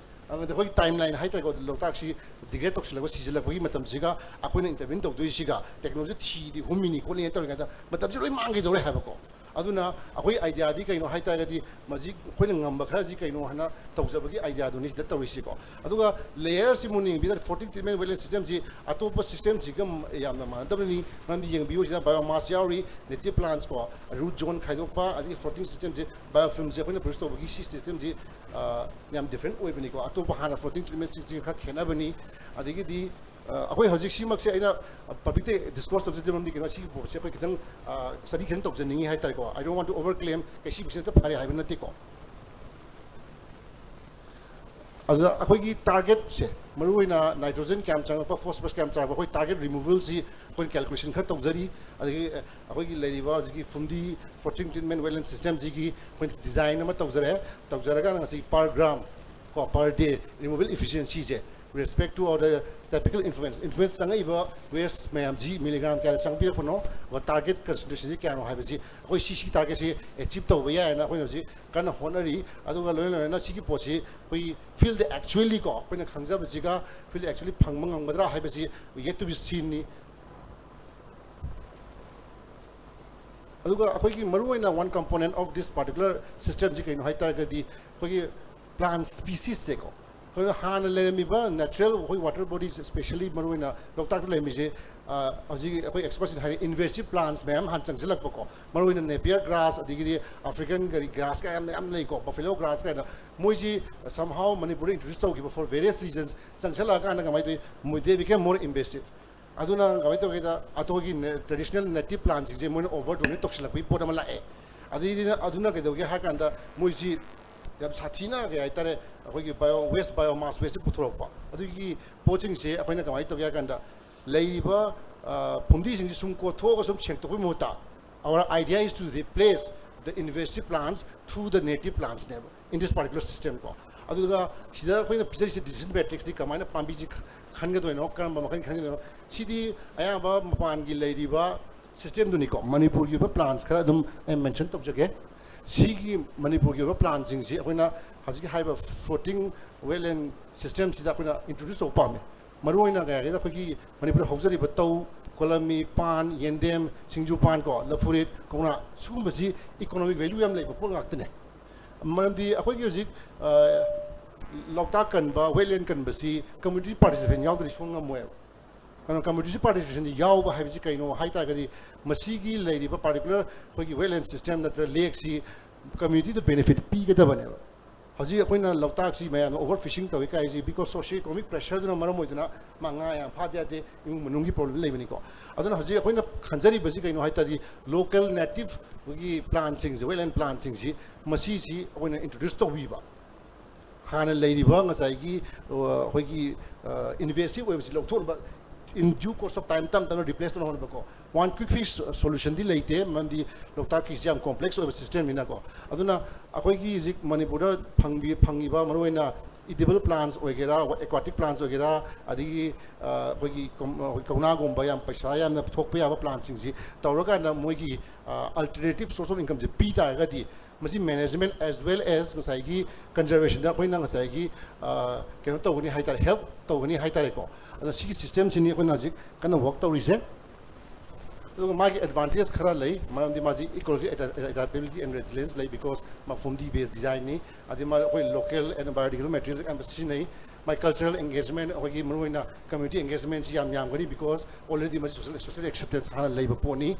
ꯑꯗꯨꯗꯤ ꯑꯩꯈꯣꯏꯒꯤ timeline ꯍꯥꯏꯇꯥꯔꯦꯀꯣ, ꯂꯣꯛꯇꯥꯛꯁꯤ degrade ꯇꯧꯁꯤꯜꯂꯛꯄ, ꯁꯤꯖꯤꯜꯂꯛꯄꯒꯤ ꯃꯇꯝꯁꯤꯒ ꯑꯩꯈꯣꯏꯅ intervene ꯇꯧꯗꯣꯏꯁꯤꯒ technology ꯊꯤꯔꯤ, ꯍꯨꯝꯃꯤꯅꯤ ꯈꯣꯠꯂꯤꯅ ꯇꯧꯔꯤꯉꯩꯗ ꯃꯇꯝꯁꯤ ꯂꯣꯏ ꯃꯥꯡꯈꯤꯗꯧꯔꯦ ꯍꯥꯏꯕꯀꯣ꯫ ꯑꯗꯨꯅ ꯑꯩꯈꯣꯏ ideaꯗꯤ ꯀꯩꯅꯣ ꯍꯥꯏꯇꯥꯔꯒꯗꯤ, ꯃꯁꯤ ꯑꯩꯈꯣꯏꯅ ꯉꯝꯕ ꯈꯔꯁꯤ ꯀꯩꯅꯣ ꯍꯥꯏꯅ ꯇꯧꯖꯕꯒꯤ ideaꯗꯨꯅꯤ ꯁꯤꯗ ꯇꯧꯔꯤꯁꯤꯀꯣ꯫ ꯑꯗꯨꯒ layerꯁꯤ ꯃꯨꯟꯅ ꯌꯦꯡꯕꯤꯗ floating treatment wetland systemꯁꯤ ꯑꯇꯣꯞꯄ systemꯁꯤꯒ ꯌꯥꯝꯅ ꯃꯥꯟꯅꯗꯕꯅꯤ꯫ ꯃꯔꯝꯗꯤ ꯌꯦꯡꯕꯤꯌꯨ, ꯁꯤꯗ biomass ꯌꯥꯎꯔꯤ, native plants ꯀꯣ, root zone ꯈꯥꯏꯗꯣꯛꯄ, ꯑꯗꯒꯤ floating systemꯁꯤ biofilmꯁꯦ ꯑꯩꯈꯣꯏꯅ produce ꯇꯧꯕꯒꯤ ꯁꯤ systemꯁꯤ, ꯑ, ꯌꯥꯝ different ꯑꯣꯏꯕꯅꯤꯀꯣ꯫ ꯑꯇꯣꯞꯄ ꯍꯥꯟꯅ floating treatment systemꯁꯤꯒ ꯈꯔ ꯈꯦꯠꯅꯕꯅꯤ꯫ ꯑꯗꯒꯤꯗꯤ, ꯑ, ꯑꯩꯈꯣꯏ ꯍꯧꯖꯤꯛ ꯁꯤꯃꯛꯁꯦ ꯑꯩꯅ publicꯇ disclose ꯇꯧꯖꯗꯦ, ꯃꯔꯝꯗꯤ ꯀꯩꯅꯣ, ꯁꯤꯒꯤ ꯄꯣꯠꯁꯦ ꯑꯩꯈꯣꯏ ꯈꯤꯇꯪ, ꯑ, study ꯈꯤꯇꯪ ꯇꯧꯖꯅꯤꯡꯉꯤ ꯍꯥꯏꯇꯥꯔꯦꯀꯣ꯫ I don't want to overclaim, ꯀꯩ ꯁꯤ ꯄꯣꯠꯁꯦ ꯍꯦꯛꯇ ꯐꯔꯦ ꯍꯥꯏꯕ ꯅꯠꯇꯦꯀꯣ꯫ ꯑꯗꯨꯗ ꯑꯩꯈꯣꯏꯒꯤ targetꯁꯦ, ꯃꯔꯨꯑꯣꯏꯅ nitrogen ꯀꯌꯥꯝ ꯆꯪꯉꯛꯄ, phosphorus ꯀꯌꯥꯝ ꯆꯪꯉꯛꯄ, ꯑꯩꯈꯣꯏ target removalꯁꯤ ꯑꯩꯈꯣꯏꯅ calculation ꯈꯔ ꯇꯧꯖꯔꯤ꯫ ꯑꯗꯒꯤ, ꯑ, ꯑꯩꯈꯣꯏꯒꯤ ꯂꯩꯔꯤꯕ ꯍꯧꯖꯤꯛꯀꯤ ꯐꯨꯝꯗꯤ floating treatment wetland systemꯁꯤꯒꯤ ꯑꯩꯈꯣꯏꯅ design ꯑꯃ ꯇꯧꯖꯔꯦ꯫ ꯇꯧꯖꯔꯒ ꯉꯁꯤ per gram ꯀꯣ, per day removal efficiencyꯁꯦ, respect to our typical effluent, effluent ꯆꯪꯉꯛꯏꯕ waste ꯃꯌꯥꯝꯁꯤ milligram ꯀꯌꯥꯗ ꯆꯪꯕꯤꯔꯛꯄꯅꯣ, ꯑꯗꯨꯒ target concentrationꯁꯤ ꯀꯌꯥꯅꯣ ꯍꯥꯏꯕꯁꯤ ꯑꯩꯈꯣꯏ ꯁꯤ ꯁꯤ targetꯁꯤ achieve ꯇꯧꯕ ꯌꯥꯏꯌꯦꯅ ꯑꯩꯈꯣꯏꯅ ꯍꯧꯖꯤꯛ ꯀꯟꯅ ꯍꯣꯠꯅꯔꯤ꯫ ꯑꯗꯨꯒ ꯂꯣꯏꯅ ꯂꯣꯏꯅꯅ ꯁꯤꯒꯤ ꯄꯣꯠꯁꯤ ꯑꯩꯈꯣꯏ field actuallyꯀꯣ, ꯑꯩꯈꯣꯏꯅ ꯈꯪꯖꯕꯁꯤꯒ field actually ꯐꯪꯕ ꯉꯝꯒꯗ꯭ꯔꯥ ꯍꯥꯏꯕꯁꯤ yet to be seenꯅꯤ꯫ ꯑꯗꯨꯒ ꯑꯩꯈꯣꯏꯒꯤ ꯃꯔꯨꯑꯣꯏꯅ one component of this particular systemꯁꯤ ꯀꯩꯅꯣ ꯍꯥꯏ ꯇꯥꯔꯒꯗꯤ ꯑꯩꯈꯣꯏꯒꯤ plant speciesꯁꯦꯀꯣ, ꯑꯩꯈꯣꯏꯅ ꯍꯥꯟꯅ ꯂꯩꯔꯝꯃꯤꯕ natural ꯑꯩꯈꯣꯏ water bodies, especially ꯃꯔꯨꯑꯣꯏꯅ ꯂꯣꯛꯇꯥꯛꯇ ꯂꯩꯔꯝꯃꯤꯁꯦ, ꯑ, ꯍꯧꯖꯤꯛ ꯑꯩꯈꯣꯏ expertꯁꯤꯡꯅ ꯍꯥꯏꯔꯦ, invasive plants ꯃꯌꯥꯝ ꯍꯥꯟꯅ ꯆꯪꯁꯤꯜꯂꯛꯄꯀꯣ, ꯃꯔꯨꯑꯣꯏꯅ napier grass, ꯑꯗꯒꯤꯗꯤ African ꯀꯔꯤ grass ꯀꯌꯥ ꯃꯌꯥꯝ ꯂꯩꯀꯣ, buffalo grass ꯀꯥꯏꯅ, ꯃꯣꯏꯁꯤ somehow ꯃꯅꯤꯄꯨꯔꯗ introduce ꯇꯧꯈꯤꯕ for various reasons, ꯆꯪꯁꯤꯜꯂꯛꯑꯀꯥꯟꯗ ꯀꯃꯥꯏꯅ ꯇꯧꯏ, they became more invasive. ꯑꯗꯨꯅ ꯀꯃꯥꯏꯅ ꯇꯧꯒꯦꯗ, ꯑꯩꯈꯣꯏꯒꯤ traditional native plantꯁꯤꯡꯁꯦ ꯃꯣꯏꯅ over dominate ꯇꯧꯁꯤꯜꯂꯛꯄꯒꯤ ꯄꯣꯠ ꯑꯃ ꯂꯥꯛꯑꯦ꯫ ꯑꯗꯩꯗꯤ ꯑꯗꯨꯅ ꯀꯩꯗꯧꯒꯦ ꯍꯥꯏ ꯀꯥꯟꯗ, ꯃꯣꯏꯁꯤ ꯌꯥꯝ ꯁꯥꯊꯤꯅ, ꯀꯩ ꯍꯥꯏꯇꯥꯔꯦ, ꯑꯩꯈꯣꯏꯒꯤ bio waste, biomass wasteꯁꯦ ꯄꯨꯊꯣꯔꯛꯄ꯫ ꯑꯗꯨꯒꯤ ꯄꯣꯠꯁꯤꯡꯁꯦ ꯑꯩꯈꯣꯏꯅ ꯀꯃꯥꯏꯅ ꯇꯧꯒꯦ ꯍꯥꯏ ꯀꯥꯟꯗ, ꯂꯩꯔꯤꯕ, ꯑ, ꯐꯨꯝꯗꯤꯁꯤꯡꯁꯤ ꯁꯨꯝ ꯀꯣꯠꯊꯣꯛꯑꯒ ꯁꯨꯝ ꯁꯦꯡꯗꯣꯛꯄꯒꯤ ꯃꯍꯨꯠꯇ, our idea is to replace the invasive plants through the native plantsꯅꯦꯕ, in this particular system ꯀꯣ꯫ ꯑꯗꯨꯒ ꯁꯤꯗ ꯑꯩꯈꯣꯏꯅ ꯄꯤꯖꯔꯤꯁꯦ decision matrixꯇꯤ ꯀꯃꯥꯏꯅ ꯄꯥꯝꯕꯤꯁꯤ ꯈꯟꯒꯗꯣꯏꯅꯣ, ꯀꯔꯝꯕ ꯃꯈꯜ ꯈꯟꯒꯗꯣꯏꯅꯣ, ꯁꯤꯗꯤ ꯑꯌꯥꯝꯕ ꯃꯄꯥꯟꯒꯤ ꯂꯩꯔꯤꯕ systemꯗꯨꯅꯤꯀꯣ, ꯃꯅꯤꯄꯨꯔꯒꯤ ꯑꯣꯏꯕ plants ꯈꯔ ꯑꯗꯨꯝ ꯑꯩ mention ꯇꯧꯖꯒꯦ꯫ ꯁꯤꯒꯤ ꯃꯅꯤꯄꯨꯔꯒꯤ ꯑꯣꯏꯕ plantꯁꯤꯡꯁꯤ ꯑꯩꯈꯣꯏꯅ ꯍꯧꯖꯤꯛꯀꯤ ꯍꯥꯏꯔꯤꯕ floating wetland systemꯁꯤꯗ ꯑꯩꯈꯣꯏꯅ introduce ꯇꯧꯕ ꯄꯥꯝꯃꯤ꯫ ꯃꯔꯨꯑꯣꯏꯅ ꯀꯩ ꯍꯥꯏꯒꯦꯗ, ꯑꯩꯈꯣꯏꯒꯤ ꯃꯅꯤꯄꯨꯔꯗ ꯍꯧꯖꯔꯤꯕ ꯇꯧ, ꯀꯣꯂꯝꯃꯤ, ꯄꯥꯟ, ꯌꯦꯟꯗꯦꯝ, ꯁꯤꯡꯖꯨ ꯄꯥꯟ ꯀꯣ, ꯂꯐꯨꯔꯤꯠ, ꯀꯧꯅꯥ, ꯁꯤꯒꯨꯝꯕꯁꯤ economic value ꯌꯥꯝ ꯂꯩꯕ ꯄꯣꯠ ꯉꯥꯛꯇꯅꯦ꯫ ꯃꯔꯝꯗꯤ ꯑꯩꯈꯣꯏꯒꯤ ꯍꯧꯖꯤꯛ, ꯑ, ꯂꯣꯛꯇꯥꯛ ꯀꯟꯕ, wetland ꯀꯟꯕꯁꯤ community participation ꯌꯥꯎꯗ꯭ꯔꯗꯤ ꯁꯨꯡꯉꯝ ꯉꯝꯃꯣꯏꯕ꯫ ꯀꯩꯅꯣ, community participation ꯌꯥꯎꯕ ꯍꯥꯏꯕꯁꯤ ꯀꯩꯅꯣ ꯍꯥꯏ ꯇꯥꯔꯒꯗꯤ, ꯃꯁꯤꯒꯤ ꯂꯩꯔꯤꯕ particular ꯑꯩꯈꯣꯏꯒꯤ wetland system ꯅꯠꯇ꯭ꯔꯒ lakeꯁꯤ communityꯗ benefit ꯄꯤꯒꯗꯕꯅꯦꯕ꯫ ꯍꯧꯖꯤꯛ ꯑꯩꯈꯣꯏꯅ ꯂꯣꯛꯇꯥꯛꯁꯤ ꯃꯌꯥꯝꯅ over fishing ꯇꯧꯏ ꯀꯥꯏꯁꯤ because socio economic pressureꯗꯨꯅ ꯃꯔꯝ ꯑꯣꯏꯗꯨꯅ ꯃꯥ ꯉꯥ ꯌꯥꯝ ꯐꯥꯗ ꯌꯥꯗꯦ, ꯏꯃꯨꯡ ꯃꯅꯨꯡꯒꯤ problem ꯂꯩꯕꯅꯤꯀꯣ꯫ ꯑꯗꯨꯅ ꯍꯧꯖꯤꯛ ꯑꯩꯈꯣꯏꯅ ꯈꯟꯖꯔꯤꯕꯁꯤ ꯀꯩꯅꯣ ꯍꯥꯏ ꯇꯥꯔꯗꯤ, local native ꯑꯩꯈꯣꯏꯒꯤ plantꯁꯤꯡꯁꯦ, wetland plantꯁꯤꯡꯁꯤ, ꯃꯁꯤꯁꯤ ꯑꯩꯈꯣꯏꯅ introduce ꯇꯧꯕꯤꯕ꯫ ꯍꯥꯟꯅ ꯂꯩꯔꯤꯕ ꯉꯁꯥꯏꯒꯤ, ꯑ, ꯑꯩꯈꯣꯏꯒꯤ, ꯑ, invasive ꯑꯣꯏꯕꯁꯤ ꯂꯧꯊꯣꯛꯅꯕ, in due course of time, ꯇꯞ ꯇꯞꯅ replace ꯇꯧꯅꯕꯀꯣ꯫ One quick fix solutionꯗꯤ ꯂꯩꯇꯦ, ꯃꯔꯝꯗꯤ ꯂꯣꯛꯇꯥꯛꯀꯤꯁꯤ ꯌꯥꯝ complex ꯑꯣꯏꯕ systemꯅꯤꯅꯀꯣ꯫ ꯑꯗꯨꯅ ꯑꯩꯈꯣꯏꯒꯤ ꯍꯧꯖꯤꯛ ꯃꯅꯤꯄꯨꯔꯗ ꯐꯪꯕꯤ-, ꯐꯪꯉꯤꯕ ꯃꯔꯨꯑꯣꯏꯅ edible plants ꯑꯣꯏꯒꯦꯔꯥ, aquatic plants ꯑꯣꯏꯒꯦꯔꯥ, ꯑꯗꯒꯤ, ꯑ, ꯑꯩꯈꯣꯏꯒꯤ ꯀꯧ-, ꯑꯩꯈꯣꯏ ꯀꯧꯅꯥꯒꯨꯝꯕ ꯌꯥꯝ ꯄꯩꯁꯥ ꯌꯥꯝꯅ ꯊꯣꯛꯄ ꯌꯥꯕ plantꯁꯤꯡꯁꯤ ꯇꯧꯔꯀꯥꯟꯗ ꯃꯣꯏꯒꯤ, ꯑ, alternative source of incomeꯁꯦ ꯄꯤ ꯇꯥꯔꯒꯗꯤ, ꯃꯁꯤ management as well as ꯉꯁꯥꯏꯒꯤ conservationꯗ ꯑꯩꯈꯣꯏꯅ ꯉꯁꯥꯏꯒꯤ, ꯑ, ꯀꯩꯅꯣ ꯇꯧꯒꯅꯤ ꯍꯥꯏ ꯇꯥꯔꯦ, help ꯇꯧꯒꯅꯤ ꯍꯥꯏ ꯇꯥꯔꯦꯀꯣ꯫ ꯑꯗꯣ ꯁꯤꯒꯤ systemꯁꯤꯅꯤ ꯑꯩꯈꯣꯏꯅ ꯍꯧꯖꯤꯛ ꯀꯟꯅ work ꯇꯧꯔꯤꯁꯦ꯫ ꯑꯗꯨꯒ ꯃꯥꯒꯤ advantage ꯈꯔ ꯂꯩ, ꯃꯔꯝꯗꯤ ꯃꯥꯁꯤ ecological adaptability and resilience ꯂꯩ, because ꯃꯥ ꯐꯨꯝꯗꯤ based design ꯅꯤ꯫ ꯑꯗꯩ ꯃꯥ ꯑꯩꯈꯣꯏ local and biodegradable material ꯑꯌꯥꯝꯕ ꯁꯤꯖꯤꯟꯅꯩ꯫ ꯃꯥꯏ cultural engagement, ꯑꯩꯈꯣꯏꯒꯤ ꯃꯔꯨꯑꯣꯏꯅ community engagement ꯁꯤ ꯌꯥꯝ ꯌꯥꯝꯒꯅꯤ, because already ꯃꯁꯤ social, social acceptance ꯍꯥꯟꯅ ꯂꯩꯕ ꯄꯣꯠꯅꯤ꯫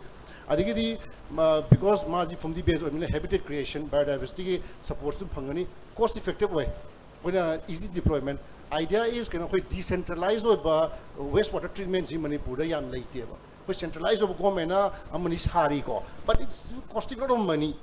ꯑꯗꯒꯤꯗꯤ ꯃꯥ, because ꯃꯥꯁꯤ ꯐꯨꯝꯗꯤ based ꯑꯣꯏꯕꯅꯤꯅ habitat creation, biodiversity ꯒꯤ support ꯑꯗꯨꯝ ꯐꯪꯒꯅꯤ꯫ Cost effective ꯑꯣꯏ, ꯑꯩꯈꯣꯏꯅ easy deployment꯫ Idea is ꯀꯩꯅꯣ, ꯑꯩꯈꯣꯏ decentralized ꯑꯣꯏꯕ waste water treatment ꯁꯤ ꯃꯅꯤꯄꯨꯔꯗ ꯌꯥꯝ ꯂꯩꯇꯦꯕ꯫ ꯑꯩꯈꯣꯏ centralized ꯑꯣꯏꯕ government ꯅ ꯑꯃꯅꯤ ꯁꯥꯔꯤꯀꯣ, but it's costing lot of money꯫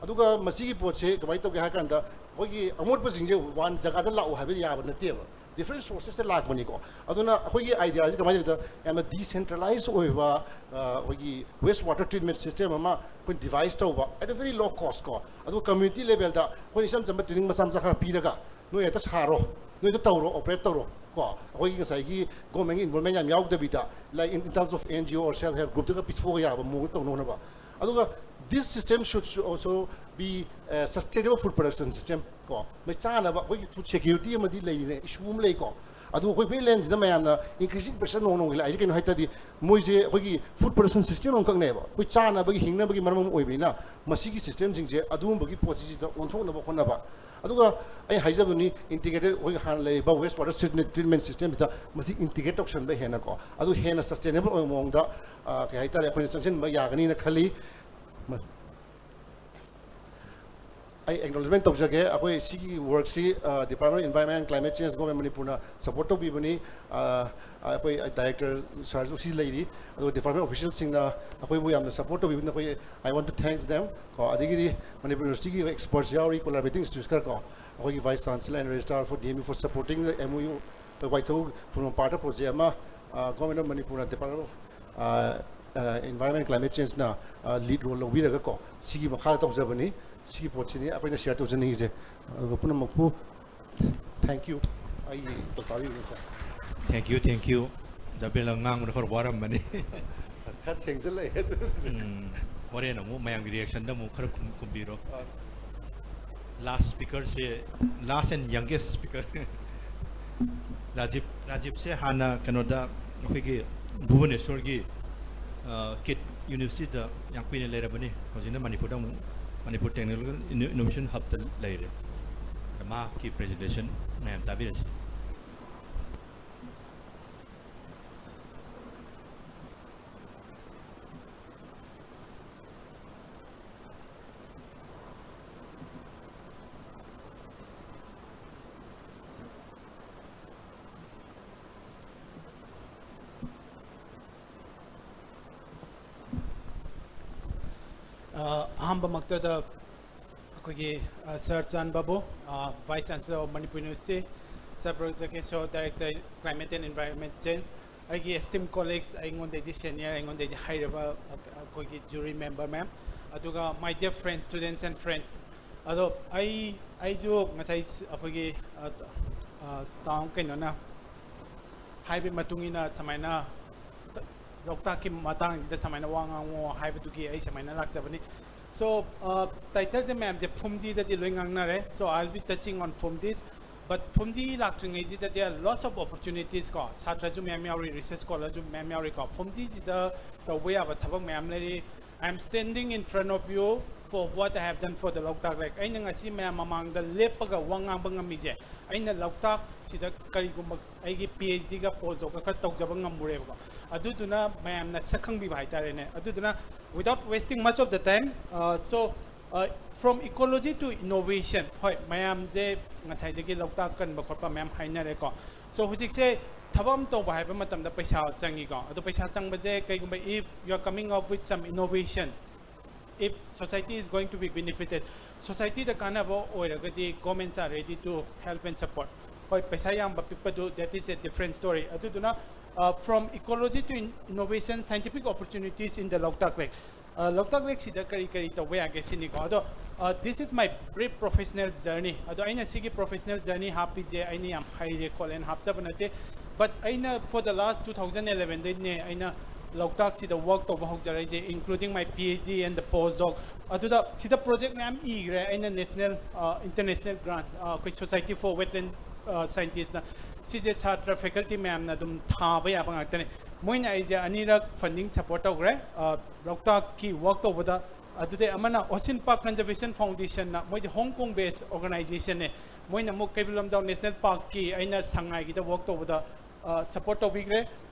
ꯑꯗꯨꯒ ꯃꯁꯤꯒꯤ ꯄꯣꯠꯁꯦ ꯀꯃꯥꯏꯅ ꯇꯧꯒꯦ ꯍꯥꯏ ꯀꯥꯟꯗ, ꯑꯩꯈꯣꯏꯒꯤ ꯑꯃꯣꯠꯄꯁꯤꯡꯁꯦ one ꯖꯒꯥꯗ ꯂꯥꯛꯑꯣ ꯍꯥꯏꯕ ꯌꯥꯕ ꯅꯠꯇꯦꯕ, different sources ꯇ ꯂꯥꯛꯄꯅꯤꯀꯣ꯫ ꯑꯗꯨꯅ ꯑꯩꯈꯣꯏꯒꯤ idea ꯁꯤ ꯀꯃꯥꯏꯅ ꯇꯧꯒꯦꯗ, ꯌꯥꯝꯅ decentralized ꯑꯣꯏꯕ, ꯑ, ꯑꯩꯈꯣꯏꯒꯤ waste water treatment system ꯑꯃ ꯑꯩꯈꯣꯏ devise ꯇꯧꯕ at a very low cost ꯀꯣ꯫ ꯑꯗꯨꯒ community level ꯗ ꯑꯩꯈꯣꯏꯅ ꯏꯆꯝ ꯆꯝꯕ training ꯃꯆꯥ ꯃꯆꯥ ꯈꯔ ꯄꯤꯔꯒ, "ꯅꯣꯏ ꯍꯦꯛꯇ ꯁꯥꯔꯣ, ꯅꯣꯏ ꯍꯦꯛꯇ ꯇꯧꯔꯣ, operate ꯇꯧꯔꯣ" ꯀꯣ꯫ ꯑꯩꯈꯣꯏꯒꯤ ꯉꯁꯥꯏꯒꯤ government ꯀꯤ involvement ꯌꯥꯝ ꯌꯥꯎꯗꯕꯤꯗ, like, in, in terms of N G O or self help group ꯇꯒ ꯄꯤꯊꯣꯛꯑꯒ ꯌꯥꯕ ꯃꯑꯣꯡꯗ ꯇꯧꯅꯕ ꯍꯣꯠꯅꯕ꯫ ꯑꯗꯨꯒ this system should also be a sustainable food production system ꯀꯣ꯫ ꯃꯩ ꯆꯥꯅꯕ ꯑꯩꯈꯣꯏꯒꯤ food security ꯑꯃꯗꯤ ꯂꯩꯔꯤꯅꯦ, issue ꯑꯃ ꯂꯩꯀꯣ꯫ ꯑꯗꯨ ꯑꯩꯈꯣꯏ wetland ꯁꯤꯗ ꯃꯌꯥꯝꯅ increasing pressure ꯅꯣꯡ ꯅꯣꯡꯃꯒꯤ ꯂꯥꯛꯏꯁꯦ ꯀꯩꯅꯣ ꯍꯥꯏ ꯇꯥꯔꯗꯤ, ꯃꯣꯏꯁꯦ ꯑꯩꯈꯣꯏꯒꯤ food production system ꯑꯃꯈꯛꯅꯦꯕ, ꯑꯩꯈꯣꯏ ꯆꯥꯅꯕꯒꯤ, ꯍꯤꯡꯅꯕꯒꯤ ꯃꯔꯝ ꯑꯃ ꯑꯣꯏꯕꯅꯤꯅ, ꯃꯁꯤꯒꯤ system ꯁꯤꯡꯁꯦ ꯑꯗꯨꯒꯨꯝꯕꯒꯤ ꯄꯣꯠꯁꯤꯗ ꯑꯣꯟꯊꯣꯛꯅꯕ ꯍꯣꯠꯅꯕ꯫ ꯑꯗꯨꯒ ꯑꯩ ꯍꯥꯏꯖꯕꯅꯤ, integrated ꯑꯩꯈꯣꯏꯒꯤ ꯍꯥꯟꯅ ꯂꯩꯔꯤꯕ waste water treatment system ꯁꯤꯗ ꯃꯁꯤ integrate ꯇꯧꯁꯟꯕ ꯍꯦꯟꯅꯀꯣ, ꯑꯗꯨ ꯍꯦꯟꯅ sustainable ꯑꯣꯏꯕ ꯃꯑꯣꯡꯗ, ꯑ, ꯀꯩ ꯍꯥꯏꯇꯥꯔꯦ, ꯑꯩꯈꯣꯏꯅ ꯆꯪꯁꯤꯟꯕ ꯌꯥꯒꯅꯤꯅ ꯈꯜꯂꯤ꯫ ꯑꯩ acknowledgement ꯇꯧꯖꯒꯦ꯫ ꯑꯩꯈꯣꯏ ꯁꯤꯒꯤ work ꯁꯤ, ꯑ, Department of Environment and Climate Change, Government ꯃꯅꯤꯄꯨꯔꯅ support ꯇꯧꯕꯤꯕꯅꯤ꯫ ꯑ, ꯑꯩꯈꯣꯏ director sir ꯁꯨ ꯁꯤ ꯂꯩꯔꯤ, ꯑꯗꯨꯒ department official ꯁꯤꯡꯅ ꯑꯩꯈꯣꯏꯕꯨ ꯌꯥꯝꯅ support ꯇꯧꯕꯤꯕꯅ ꯑꯩꯈꯣꯏ, I want to thank them ꯀꯣ꯫ ꯑꯗꯒꯤꯗꯤ ꯃꯅꯤꯄꯨꯔ University ꯒꯤ experts ꯌꯥꯎꯔꯤ, collaborating institutes ꯈꯔ ꯀꯣ, ꯑꯩꯈꯣꯏꯒꯤ Vice Chancellor and Registrar for D M U for supporting the M O U, ꯋꯥꯏꯊꯧ ꯐꯨꯔꯨꯝ ꯄꯥꯔꯠꯇ project ꯑꯃ, ꯑ, Government of ꯃꯅꯤꯄꯨꯔꯅ Department of, ꯑ, ꯑ, Environment Climate Change ꯅ, ꯑ, lead role ꯂꯧꯕꯤꯔꯒ ꯀꯣ, ꯁꯤꯒꯤ ꯃꯈꯥꯗ ꯇꯧꯖꯕꯅꯤ꯫ ꯁꯤꯒꯤ ꯄꯣꯠꯁꯤꯅꯤ ꯑꯩꯈꯣꯏꯅ share ꯇꯧꯖꯅꯤꯡꯉꯤꯁꯦ꯫ ꯑꯗꯨꯒ ꯄꯨꯝꯅꯃꯛꯄꯨ thank you꯫ ꯑꯩꯒꯤ ꯇꯣꯇꯥꯕꯤ ꯀꯣ꯫ Thank you, thank you꯫ ꯖꯕꯦꯜꯅ ꯉꯥꯡꯕꯗ ꯈꯔ ꯋꯥꯔꯝꯃꯅꯤ꯫ ꯈꯔ ꯊꯦꯡꯖꯤꯜꯂꯛꯑꯦ ꯑꯗꯨ꯫ ꯎꯝ, ꯍꯣꯔꯦꯟ ꯑꯃꯨꯛ ꯃꯌꯥꯝꯒꯤ reaction ꯗ ꯑꯃꯨꯛ ꯈꯔ ꯈꯨꯝ-, ꯈꯨꯝꯕꯤꯔꯣ꯫ ꯑ, Last speaker say, last and youngest speaker꯫ Rajib, ꯔꯥꯖꯤꯞꯁꯦ ꯍꯥꯟꯅ ꯀꯩꯅꯣꯗ, ꯑꯩꯈꯣꯏꯒꯤ ꯚꯨꯕꯅꯦꯁꯣꯔꯒꯤ ꯀꯤꯠ ꯌꯨꯅꯤꯚꯔꯁꯤꯇꯤꯗ ꯌꯥꯝ ꯀꯨꯏꯅ ꯂꯩꯔꯕꯅꯤ꯫ ꯍꯧꯖꯤꯛꯅ ꯃꯅꯤꯄꯨꯔꯗ ꯑꯃꯨꯛ ꯃꯅꯤꯄꯨꯔ ꯇꯦꯛꯅꯣꯂꯣꯖꯤꯀꯦꯜ ꯏꯅꯣ- ꯏꯅꯣꯚꯦꯁꯟ ꯍꯕꯇ ꯂꯩꯔꯦ꯫ ꯃꯍꯥꯛꯀꯤ ꯄ꯭ꯔꯦꯖꯦꯟꯇꯦꯁꯟ ꯃꯌꯥꯝ ꯇꯥꯕꯤꯔꯁꯤ꯫ ꯑ, ꯑꯍꯥꯟꯕꯃꯛꯇꯗ ꯑꯩꯈꯣꯏꯒꯤ, ꯑ, ꯁꯥꯔ ꯆꯥꯟ ꯕꯥꯕꯨ, ꯑ, Vice Chancellor of Manipur University, sir ꯄ꯭ꯔꯣꯖꯦꯛ ꯀꯦꯁꯣ, Director, Climate and Environment Change, ꯑꯩꯒꯤ esteemed colleagues, ꯑꯩꯉꯣꯟꯗꯩꯗꯤ senior, ꯑꯩꯉꯣꯟꯗꯩꯗꯤ ꯍꯩꯔꯕ, ꯑ, ꯑꯩꯈꯣꯏꯒꯤ jury member ꯃꯌꯥꯝ, ꯑꯗꯨꯒ my dear friends, students and friends, ꯑꯗꯣ ꯑꯩ, ꯑꯩꯁꯨ ꯉꯁꯥꯏ ꯁ-, ꯑꯩꯈꯣꯏꯒꯤ, ꯑ, ꯑ, ꯇꯥꯎꯟ ꯀꯩꯅꯣꯅ ꯍꯥꯏꯕꯒꯤ ꯃꯇꯨꯡ ꯏꯟꯅ ꯁꯨꯃꯥꯏꯅ ꯂꯣꯛꯇꯥꯛꯀꯤ ꯃꯇꯥꯡꯁꯤꯗ ꯁꯨꯃꯥꯏꯅ ꯋꯥ ꯉꯥꯡꯉꯣ ꯍꯥꯏꯕꯗꯨꯒꯤ ꯑꯩ ꯁꯨꯃꯥꯏꯅ ꯂꯥꯛꯆꯕꯅꯤ꯫ So, ꯑ, ꯇꯥꯏꯇꯜꯁꯦ ꯃꯌꯥꯝꯁꯦ ꯐꯨꯝꯗꯤꯗꯗꯤ ꯂꯣꯏ ꯉꯥꯡꯅꯔꯦ꯫ So, I'll be touching on ꯐꯨꯝꯗꯤ, but ꯐꯨꯝꯗꯤ ꯂꯥꯛꯇ꯭ꯔꯤꯉꯩꯁꯤꯗꯗꯤ lots of opportunities ꯀꯣ, ꯁꯥꯇ꯭ꯔꯁꯨ ꯃꯌꯥꯝ ꯌꯥꯎꯔꯤ, research scholarꯁꯨ ꯃꯌꯥꯝ ꯌꯥꯎꯔꯤꯀꯣ꯫ ꯐꯨꯝꯗꯤꯁꯤꯗ ꯇꯧꯕ ꯌꯥꯕ ꯊꯕꯛ ꯃꯌꯥꯝ ꯂꯩꯔꯤ꯫ I am standing in front of you for what I have done for the Loktak Lake. ꯑꯩꯅ ꯉꯁꯤ ꯃꯌꯥꯝ ꯃꯃꯥꯡꯗ ꯂꯦꯞꯄꯒ ꯋꯥ ꯉꯥꯡꯕ ꯉꯝꯃꯤꯁꯦ, ꯑꯩꯅ ꯂꯣꯛꯇꯥꯛꯁꯤꯗ ꯀꯔꯤꯒꯨꯝꯕ ꯑꯩꯒꯤ ꯄꯤ ꯑꯩꯆ ꯗꯤꯒ ꯄꯣꯁ ꯗꯣꯛꯀ ꯈꯔ ꯇꯧꯖꯕ ꯉꯝꯃꯨꯔꯦꯕꯀꯣ꯫ ꯑꯗꯨꯗꯨꯅ ꯃꯌꯥꯝꯅ ꯁꯛ ꯈꯪꯕꯤꯕ ꯍꯥꯏꯇꯥꯔꯦꯅꯦ꯫ ꯑꯗꯨꯗꯨꯅ, without wasting much of the time, uh, so, uh, from ecology to innovation, ꯍꯣꯏ, ꯃꯌꯥꯝꯁꯦ ꯉꯁꯥꯏꯗꯒꯤ ꯂꯣꯛꯇꯥꯛ ꯀꯟꯕ ꯈꯣꯠꯄ ꯃꯌꯥꯝ ꯍꯥꯏꯅꯔꯦꯀꯣ꯫ So, ꯍꯧꯖꯤꯛꯁꯦ ꯊꯕꯛ ꯑꯃ ꯇꯧꯕ ꯍꯥꯏꯕ ꯃꯇꯝꯗ ꯄꯩꯁꯥ ꯆꯪꯉꯤꯀꯣ꯫ ꯑꯗꯣ ꯄꯩꯁꯥ ꯆꯪꯕꯁꯦ ꯀꯩꯒꯨꯝꯕ, if you are coming up with some innovation, if society is going to be benefited, societyꯗ ꯀꯥꯟꯅꯕ ꯑꯣꯏꯔꯒꯗꯤ, governments are ready to help and support. ꯍꯣꯏ, ꯄꯩꯁꯥ ꯌꯥꯝꯕ ꯄꯤꯛꯄꯗꯨ, that is a different story. ꯑꯗꯨꯗꯨꯅ, uh, from ecology to in- innovation, scientific opportunities in the Loktak Lake. Uh, ꯂꯣꯛꯇꯥꯛ ꯂꯦꯛꯁꯤꯗ ꯀꯔꯤ ꯀꯔꯤ ꯇꯧꯕ ꯌꯥꯒꯦ ꯁꯤꯅꯤꯀꯣ꯫ ꯑꯗꯣ, uh, this is my brief professional journey. ꯑꯗꯣ ꯑꯩꯅ ꯁꯤꯒꯤ professional journey ꯍꯥꯞꯄꯤꯁꯦ, ꯑꯩꯅ ꯌꯥꯝ ꯍꯩꯔꯦ ꯈꯣꯠꯂꯦꯅ ꯍꯥꯞꯆꯕ ꯅꯠꯇꯦ꯫ But ꯑꯩꯅ for the last two thousand elevenꯗꯩꯅꯦ ꯑꯩꯅ ꯂꯣꯛꯇꯥꯛꯁꯤꯗ work ꯇꯧꯕ ꯍꯧꯖꯔꯛꯏꯁꯦ, including my P H D and the post doc. ꯑꯗꯨꯗ ꯁꯤꯗ project ꯃꯌꯥꯝ ꯏꯈ꯭ꯔꯦ ꯑꯩꯅ, national, ꯑ, international grant, ꯑ, ꯑꯩꯈꯣꯏ Society for Wetland, ꯑ, Scientistꯅ꯫ ꯁꯤꯁꯦ ꯁꯥꯇ꯭ꯔ faculty ꯃꯌꯥꯝꯅ ꯑꯗꯨꯝ ꯊꯥꯕ ꯌꯥꯕ ꯉꯥꯛꯇꯅꯦ꯫ ꯃꯣꯏꯅ ꯑꯩꯁꯦ ꯑꯅꯤꯔꯛ funding support ꯇꯧꯈ꯭ꯔꯦ꯫ ꯑ, ꯂꯣꯛꯇꯥꯛꯀꯤ work ꯇꯧꯕꯗ꯫ ꯑꯗꯨꯗꯩ ꯑꯃꯅ Ocean Park Conservation Foundation ꯅ, ꯃꯣꯏꯁꯦ Hong Kong based organization ꯅꯦ꯫ ꯃꯣꯏꯅ ꯑꯃꯨꯛ ꯀꯩꯕꯨꯜ ꯂꯝꯖꯥꯎ National Park ꯀꯤ ꯑꯩꯅ ꯁꯉꯥꯏꯒꯤꯗ work ꯇꯧꯕꯗ, ꯑ, support ꯇꯧꯕꯤꯈ꯭ꯔꯦ꯫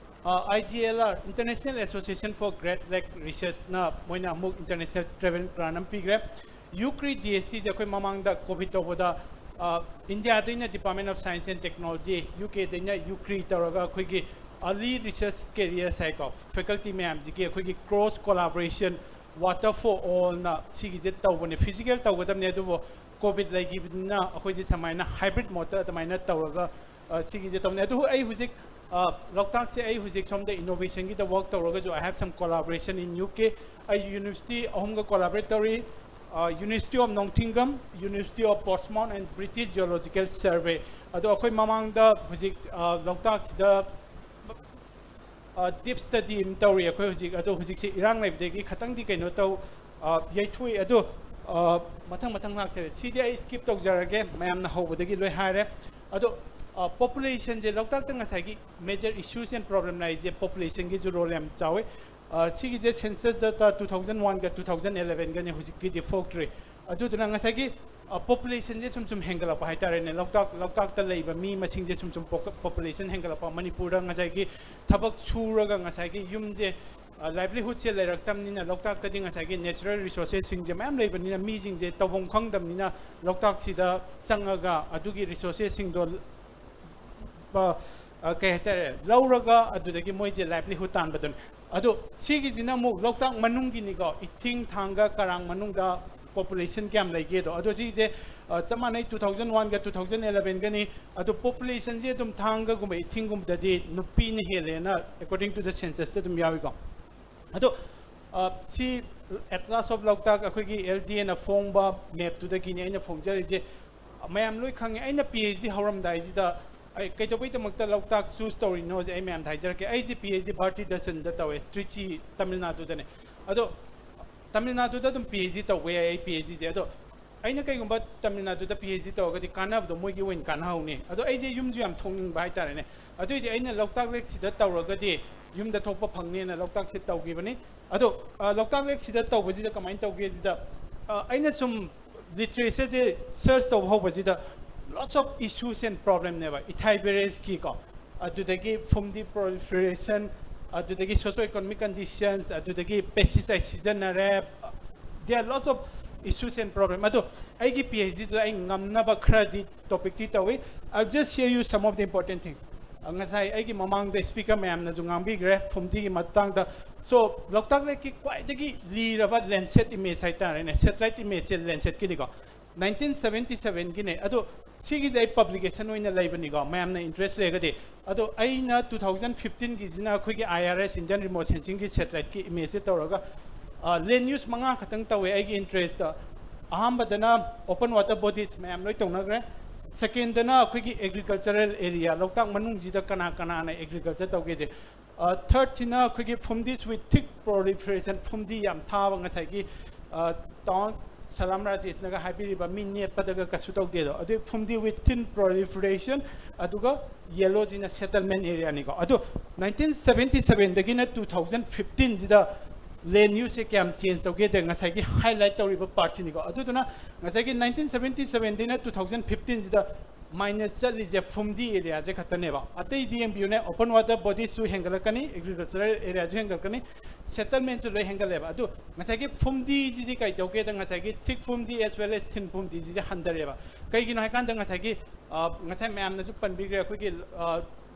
ꯑ, I G L R, International Association for Great Lake Research ꯅ ꯃꯣꯏꯅ ꯑꯃꯨꯛ international travel grant ꯑꯃ ꯄꯤꯈ꯭ꯔꯦ꯫ UCRI D S C ꯁꯦ ꯑꯩꯈꯣꯏ ꯃꯃꯥꯡꯗ COVID ꯇꯧꯕꯗ, ꯑ, ꯏꯟꯗꯤꯌꯥꯗꯩꯅ Department of Science and Technology, U K ꯗꯩꯅ UCRI ꯇꯧꯔꯒ ꯑꯩꯈꯣꯏꯒꯤ early research careers ꯍꯥꯏꯀꯣ, faculty ꯃꯌꯥꯝꯁꯤꯒꯤ ꯑꯩꯈꯣꯏꯒꯤ cross collaboration, Water for All ꯅ ꯁꯤꯒꯤꯁꯦ ꯇꯧꯕꯅꯦ꯫ Physical ꯇꯧꯒꯗꯕꯅꯦ, ꯑꯗꯨꯕꯨ COVID ꯂꯩꯈꯤꯕꯅꯤꯅ ꯑꯩꯈꯣꯏꯁꯦ ꯁꯨꯃꯥꯏꯅ hybrid mode ꯇ ꯑꯗꯨꯃꯥꯏꯅ ꯇꯧꯔꯒ, ꯑ, ꯁꯤꯒꯤꯁꯦ ꯇꯧꯅꯤ꯫ ꯑꯗꯨꯕꯨ ꯑꯩ ꯍꯧꯖꯤꯛ, ꯑ, ꯂꯣꯛꯇꯥꯛꯁꯦ ꯑꯩ ꯍꯧꯖꯤꯛ ꯁꯣꯝꯗ innovation ꯒꯤꯗ work ꯇꯧꯔꯒꯁꯨ, I have some collaboration in U K꯫ ꯑꯩ university ꯑꯍꯨꯝꯒ collaborate ꯇꯧꯔꯤ꯫ ꯑ, University of Nongthyngam, University of Portsmouth and British Geological Survey꯫ ꯑꯗꯣ ꯑꯩꯈꯣꯏ ꯃꯃꯥꯡꯗ ꯍꯧꯖꯤꯛ, ꯑ, ꯂꯣꯛꯇꯥꯛꯁꯤꯗ, ꯑ, deep study ꯑꯃ ꯇꯧꯔꯤ ꯑꯩꯈꯣꯏ ꯍꯧꯖꯤꯛ꯫ ꯑꯗꯣ ꯍꯧꯖꯤꯛꯁꯦ ꯏꯔꯥꯡ ꯂꯩꯕꯗꯒꯤ ꯈꯇꯪꯗꯤ ꯀꯩꯅꯣ ꯇꯧ, ꯑ, ꯌꯩꯊꯣꯛꯏ꯫ ꯑꯗꯣ, ꯑ, ꯃꯊꯪ ꯃꯊꯪ ꯂꯥꯛꯆꯔꯦ꯫ ꯁꯤꯗꯤ ꯑꯩ skip ꯇꯧꯖꯔꯒꯦ, ꯃꯌꯥꯝꯅ ꯍꯧꯕꯗꯒꯤ ꯂꯣꯏ ꯍꯥꯏꯔꯦ꯫ ꯑꯗꯣ, ꯑ, population ꯁꯦ ꯂꯣꯛꯇꯥꯛꯇ ꯉꯁꯥꯏꯒꯤ major issues and problem ꯂꯩꯔꯤꯁꯦ population ꯒꯤꯁꯨ role ꯌꯥꯝ ꯆꯥꯎꯋꯤ꯫ ꯑ, ꯁꯤꯒꯤꯁꯦ census data two thousand one ꯒ two thousand eleven ꯒꯅꯤ, ꯍꯧꯖꯤꯛꯀꯤꯗꯤ ꯊꯣꯛꯇ꯭ꯔꯤ꯫ ꯑꯗꯨꯗꯨꯅ ꯉꯁꯥꯏꯒꯤ, ꯑ, population ꯁꯦ ꯁꯨꯝ ꯁꯨꯝ ꯍꯦꯟꯒꯠꯂꯛꯄ ꯍꯥꯏꯇꯥꯔꯦꯅꯦ꯫ ꯂꯣꯛꯇꯥꯛ, ꯂꯣꯛꯇꯥꯛꯇ ꯂꯩꯕ ꯃꯤ ꯃꯁꯤꯡꯁꯦ ꯁꯨꯝ ꯁꯨꯝ ꯄꯣꯛ-, population ꯍꯦꯟꯒꯠꯂꯛꯄ, ꯃꯅꯤꯄꯨꯔꯗ ꯉꯁꯥꯏꯒꯤ ꯊꯕꯛ ꯁꯨꯔꯒ ꯉꯁꯥꯏꯒꯤ ꯌꯨꯝꯁꯦ, ꯑ, livelihood ꯁꯦ ꯂꯩꯔꯛꯇꯕꯅꯤꯅ, ꯂꯣꯛꯇꯥꯛꯇꯗꯤ ꯉꯁꯥꯏꯒꯤ natural resources ꯁꯤꯡꯁꯦ ꯃꯌꯥꯝ ꯂꯩꯕꯅꯤꯅ ꯃꯤꯁꯤꯡꯁꯦ ꯇꯧꯐꯝ ꯈꯪꯗꯕꯅꯤꯅ ꯂꯣꯛꯇꯥꯛꯁꯤꯗ ꯆꯪꯉꯒ ꯑꯗꯨꯒꯤ resources ꯁꯤꯡꯗꯣ ꯄ-, ꯑ, ꯀꯩ ꯍꯥꯏꯇꯥꯔꯦ, ꯂꯧꯔꯒ ꯑꯗꯨꯗꯒꯤ ꯃꯣꯏꯁꯦ livelihood ꯇꯥꯟꯕꯗꯨꯅꯤ꯫ ꯑꯗꯣ ꯁꯤꯒꯤꯁꯤꯅ ꯑꯃꯨꯛ ꯂꯣꯛꯇꯥꯛ ꯃꯅꯨꯡꯒꯤꯅꯤꯀꯣ, ꯏꯊꯤꯡ, ꯊꯥꯡꯒ, ꯀꯔꯥꯡ ꯃꯅꯨꯡꯗ population ꯀꯌꯥꯝ ꯂꯩꯒꯦꯗꯣ꯫ ꯑꯗꯣ ꯁꯤꯁꯦ, ꯑ, ꯆꯞ ꯃꯥꯟꯅꯩ, two thousand one ꯒ two thousand eleven ꯒꯅꯤ꯫ ꯑꯗꯣ population ꯁꯦ ꯑꯗꯨꯝ ꯊꯥꯡꯒꯒꯨꯝꯕ ꯏꯊꯤꯡꯒꯨꯝꯕꯗꯗꯤ ꯅꯨꯄꯤꯅ ꯍꯦꯜꯂꯦꯅ, according to the census ꯇ ꯑꯗꯨꯝ ꯌꯥꯎꯏꯀꯣ꯫ ꯑꯗꯣ, ꯑ, ꯁꯤ Atlas of ꯂꯣꯛꯇꯥꯛ, ꯑꯩꯈꯣꯏꯒꯤ L D A ꯅ ꯐꯣꯡꯕ map ꯇꯨꯗꯒꯤꯅꯤ ꯑꯩꯅ ꯐꯣꯡꯖꯔꯤꯁꯦ꯫ ꯃꯌꯥꯝ ꯂꯣꯏ ꯈꯪꯉꯦ꯫ ꯑꯩꯅ P H D ꯍꯧꯔꯝꯗꯥꯏꯁꯤꯗ ꯑꯩ ꯀꯩꯗꯧꯕꯩꯗꯃꯛꯇ ꯂꯣꯛꯇꯥꯛ choose ꯇꯧꯔꯤꯅꯣꯁꯦ ꯑꯩ ꯃꯌꯥꯝꯗ ꯍꯥꯏꯖꯔꯛꯀꯦ꯫ ꯑꯩꯁꯦ P H D ꯚꯥꯔꯇꯤ ꯗꯔꯁꯟꯗ ꯇꯧꯋꯦ, ꯇ꯭ꯔꯤꯆꯤ, ꯇꯥꯃꯤꯜ ꯅꯥꯗꯨꯗꯅꯦ꯫ ꯑꯗꯣ ꯇꯥꯃꯤꯜ ꯅꯥꯗꯨꯗ ꯑꯗꯨꯝ P H D ꯇꯧꯕ ꯌꯥꯏ ꯑꯩ P H D ꯁꯦ꯫ ꯑꯗꯣ ꯑꯩꯅ ꯀꯩꯒꯨꯝꯕ ꯇꯥꯃꯤꯜ ꯅꯥꯗꯨꯗ P H D ꯇꯧꯔꯒꯗꯤ ꯀꯥꯟꯅꯕꯗꯣ ꯃꯣꯏꯒꯤ ꯑꯣꯏꯅ ꯀꯥꯟꯅꯍꯧꯅꯤ꯫ ꯑꯗꯣ ꯑꯩꯁꯦ ꯌꯨꯝꯁꯨ ꯌꯥꯝ ꯊꯣꯛꯅꯤꯡꯕ ꯍꯥꯏꯇꯥꯔꯦꯅꯦ꯫ ꯑꯗꯨꯏꯗꯤ ꯑꯩꯅ ꯂꯣꯛꯇꯥꯛ ꯂꯦꯛꯁꯤꯗ ꯇꯧꯔꯒꯗꯤ ꯌꯨꯝꯗ ꯊꯣꯛꯄ ꯐꯪꯅꯦꯅ ꯂꯣꯛꯇꯥꯛꯁꯦ ꯇꯧꯈꯤꯕꯅꯤ꯫ ꯑꯗꯣ ꯂꯣꯛꯇꯥꯛ ꯂꯦꯛꯁꯤꯗ ꯇꯧꯕꯁꯤꯗ ꯀꯃꯥꯏꯅ ꯇꯧꯒꯦ ꯁꯤꯗ, ꯑꯩꯅ ꯁꯨꯝ ꯂꯤꯇꯔꯦꯆꯔꯁꯦ ꯁꯔꯆ ꯇꯧꯕ ꯍꯧꯕꯁꯤꯗ lots of issues and problemꯅꯦꯕ, ꯏꯊꯥꯏ ꯕꯦꯔꯦꯖꯀꯤꯀꯣ, ꯑꯗꯨꯗꯒꯤ ꯐꯨꯝꯗꯤ proliferation, ꯑꯗꯨꯗꯒꯤ socio economic conditions, ꯑꯗꯨꯗꯒꯤ pesticide ꯁꯤꯖꯤꯟꯅꯔꯦ, there are lots of issues and problem. ꯑꯗꯣ ꯑꯩꯒꯤ ꯄꯤ ꯑꯩꯆ ꯗꯤꯗꯨꯗ ꯑꯩ ꯉꯝꯅꯕ ꯈꯔꯗꯤ ꯇꯣꯄꯤꯛꯇꯤ ꯇꯧꯏ꯫ I'll just share you some of the important things. ꯉꯁꯥꯏ ꯑꯩꯒꯤ ꯃꯃꯥꯡꯗ ꯁ꯭ꯄꯤꯀꯔ ꯃꯌꯥꯝꯅꯁꯨ ꯉꯥꯡꯕꯤꯈ꯭ꯔꯦ ꯐꯨꯝꯗꯤꯒꯤ ꯃꯇꯥꯡꯗ꯫ So ꯂꯣꯛꯇꯥꯛ ꯂꯦꯛꯀꯤ ꯈ꯭ꯋꯥꯏꯗꯒꯤ ꯂꯤꯔꯕ ꯂꯦꯟꯁꯦꯠ ꯏꯃꯦꯖ ꯍꯥꯏꯇꯥꯔꯦꯅꯦ, ꯁꯦꯇꯦꯂꯥꯏꯠ ꯏꯃꯦꯖꯁꯦ ꯂꯦꯟꯁꯦꯠꯀꯤꯅꯤꯀꯣ, ꯅꯥꯏꯟꯇꯤꯟ ꯁꯕꯦꯟꯇꯤ ꯁꯕꯦꯟꯒꯤꯅꯦ꯫ ꯑꯗꯣ ꯁꯤꯒꯤꯁꯦ ꯑꯩ ꯄꯕ꯭ꯂꯤꯀꯦꯁꯟ ꯑꯣꯏꯅ ꯂꯩꯕꯅꯤꯀꯣ, ꯃꯌꯥꯝꯅ ꯏꯟꯇꯔꯦꯁ ꯂꯩꯔꯒꯗꯤ꯫ ꯑꯗꯣ ꯑꯩꯅ ꯇꯨ ꯊꯥꯎꯖꯟ ꯐꯤꯐꯇꯤꯟꯒꯤꯁꯤꯅ ꯑꯩꯈꯣꯏꯒꯤ ꯑꯥꯏ ꯑꯥꯔ ꯑꯦꯁ, ꯏꯟꯗꯤꯌꯟ ꯔꯤꯃꯣꯠ ꯁꯦꯟꯁꯤꯡꯒꯤ ꯁꯦꯇꯦꯂꯥꯏꯠꯀꯤ ꯏꯃꯦꯖꯁꯦ ꯇꯧꯔꯒ ꯂꯦꯟ ꯌꯨꯁ ꯃꯉꯥ ꯈꯛꯇꯪ ꯇꯧꯋꯦ ꯑꯩꯒꯤ ꯏꯟꯇꯔꯦꯁꯇ꯫ ꯑꯍꯥꯟꯕꯗꯅ open water bodies, ꯃꯌꯥꯝ ꯂꯣꯏ ꯇꯧꯅꯈ꯭ꯔꯦ꯫ ꯁꯦꯀꯦꯟꯗꯅ ꯑꯩꯈꯣꯏꯒꯤ ꯑꯦꯒ꯭ꯔꯤꯀꯜꯆꯔꯦꯜ ꯑꯦꯔꯤꯌꯥ, ꯂꯣꯛꯇꯥꯛ ꯃꯅꯨꯡꯁꯤꯗ ꯀꯅꯥ ꯀꯅꯥꯅ ꯑꯦꯒ꯭ꯔꯤꯀꯜꯆꯔ ꯇꯧꯒꯦꯁꯦ꯫ ꯊꯔꯠꯁꯤꯅ ꯑꯩꯈꯣꯏꯒꯤ ꯐꯨꯝꯗꯤꯁ ꯋꯤꯠ ꯊꯤꯛ ꯄ꯭ꯔꯣꯂꯤꯐꯔꯦꯁꯟ, ꯐꯨꯝꯗꯤ ꯌꯥꯝ ꯊꯥꯕ, ꯉꯁꯥꯏꯒꯤ ꯇꯥꯎꯟ ꯁꯂꯥꯝ ꯔꯥꯖꯦꯁꯅꯒ ꯍꯥꯏꯕꯤꯔꯤꯕ ꯃꯤ ꯅꯦꯠꯄꯗꯒ ꯀꯩꯁꯨ ꯇꯧꯗꯦꯗꯣ, ꯑꯗꯨꯏ ꯐꯨꯝꯗꯤ ꯋꯤꯠ ꯊꯤꯟ ꯄ꯭ꯔꯣꯂꯤꯐꯔꯦꯁꯟ, ꯑꯗꯨꯒ ꯌꯦꯂꯣꯁꯤꯅ ꯁꯦꯇꯜꯃꯦꯟ ꯑꯦꯔꯤꯌꯥꯅꯤꯀꯣ꯫ ꯑꯗꯣ ꯅꯥꯏꯟꯇꯤꯟ ꯁꯕꯦꯟꯇꯤ ꯁꯕꯦꯟꯗꯒꯤꯅ ꯇꯨ ꯊꯥꯎꯖꯟ ꯐꯤꯐꯇꯤꯟꯁꯤꯗ ꯂꯦꯟ ꯌꯨꯁꯁꯦ ꯀꯌꯥꯝ ꯆꯦꯟꯖ ꯇꯧꯒꯦꯗ ꯉꯁꯥꯏꯒꯤ ꯍꯥꯏꯂꯥꯏꯠ ꯇꯧꯔꯤꯕ ꯄꯥꯔꯠꯁꯤꯅꯤꯀꯣ꯫ ꯑꯗꯨꯗꯨꯅ ꯉꯁꯥꯏꯒꯤ ꯅꯥꯏꯟꯇꯤꯟ ꯁꯕꯦꯟꯇꯤ ꯁꯕꯦꯟꯗꯩꯅ ꯇꯨ ꯊꯥꯎꯖꯟ ꯐꯤꯐꯇꯤꯟꯁꯤꯗ ꯃꯥꯏꯅꯁ ꯆꯠꯂꯤꯁꯦ ꯐꯨꯝꯗꯤ ꯑꯦꯔꯤꯌꯥꯁꯦ ꯈꯛꯇꯅꯦꯕ꯫ ꯑꯇꯩꯗꯤ ꯌꯦꯡꯕꯤꯌꯨꯅꯦ, open water bodiesꯁꯨ ꯍꯦꯟꯒꯠꯂꯛꯀꯅꯤ, ꯑꯦꯒ꯭ꯔꯤꯀꯜꯆꯔꯦꯜ ꯑꯦꯔꯤꯌꯥꯁꯨ ꯍꯦꯟꯒꯠꯂꯛꯀꯅꯤ, ꯁꯦꯇꯜꯃꯦꯟꯁꯨ ꯂꯣꯏ ꯍꯦꯟꯒꯠꯂꯦꯕ꯫ ꯑꯗꯨ ꯉꯁꯥꯏꯒꯤ ꯐꯨꯝꯗꯤꯁꯤꯗꯤ ꯀꯩ ꯇꯧꯒꯦꯗ, ꯉꯁꯥꯏꯒꯤ ꯊꯤꯛ ꯐꯨꯝꯗꯤ as well as ꯊꯤꯟ ꯐꯨꯝꯗꯤꯁꯤꯗꯤ ꯍꯟꯊꯔꯦꯕ꯫ ꯀꯩꯒꯤꯅꯣ ꯍꯥꯏꯀꯥꯟꯗ ꯉꯁꯥꯏꯒꯤ ꯉꯁꯥꯏ ꯃꯌꯥꯝꯅꯁꯨ ꯄꯟꯕꯤꯈ꯭ꯔꯦ, ꯑꯩꯈꯣꯏꯒꯤ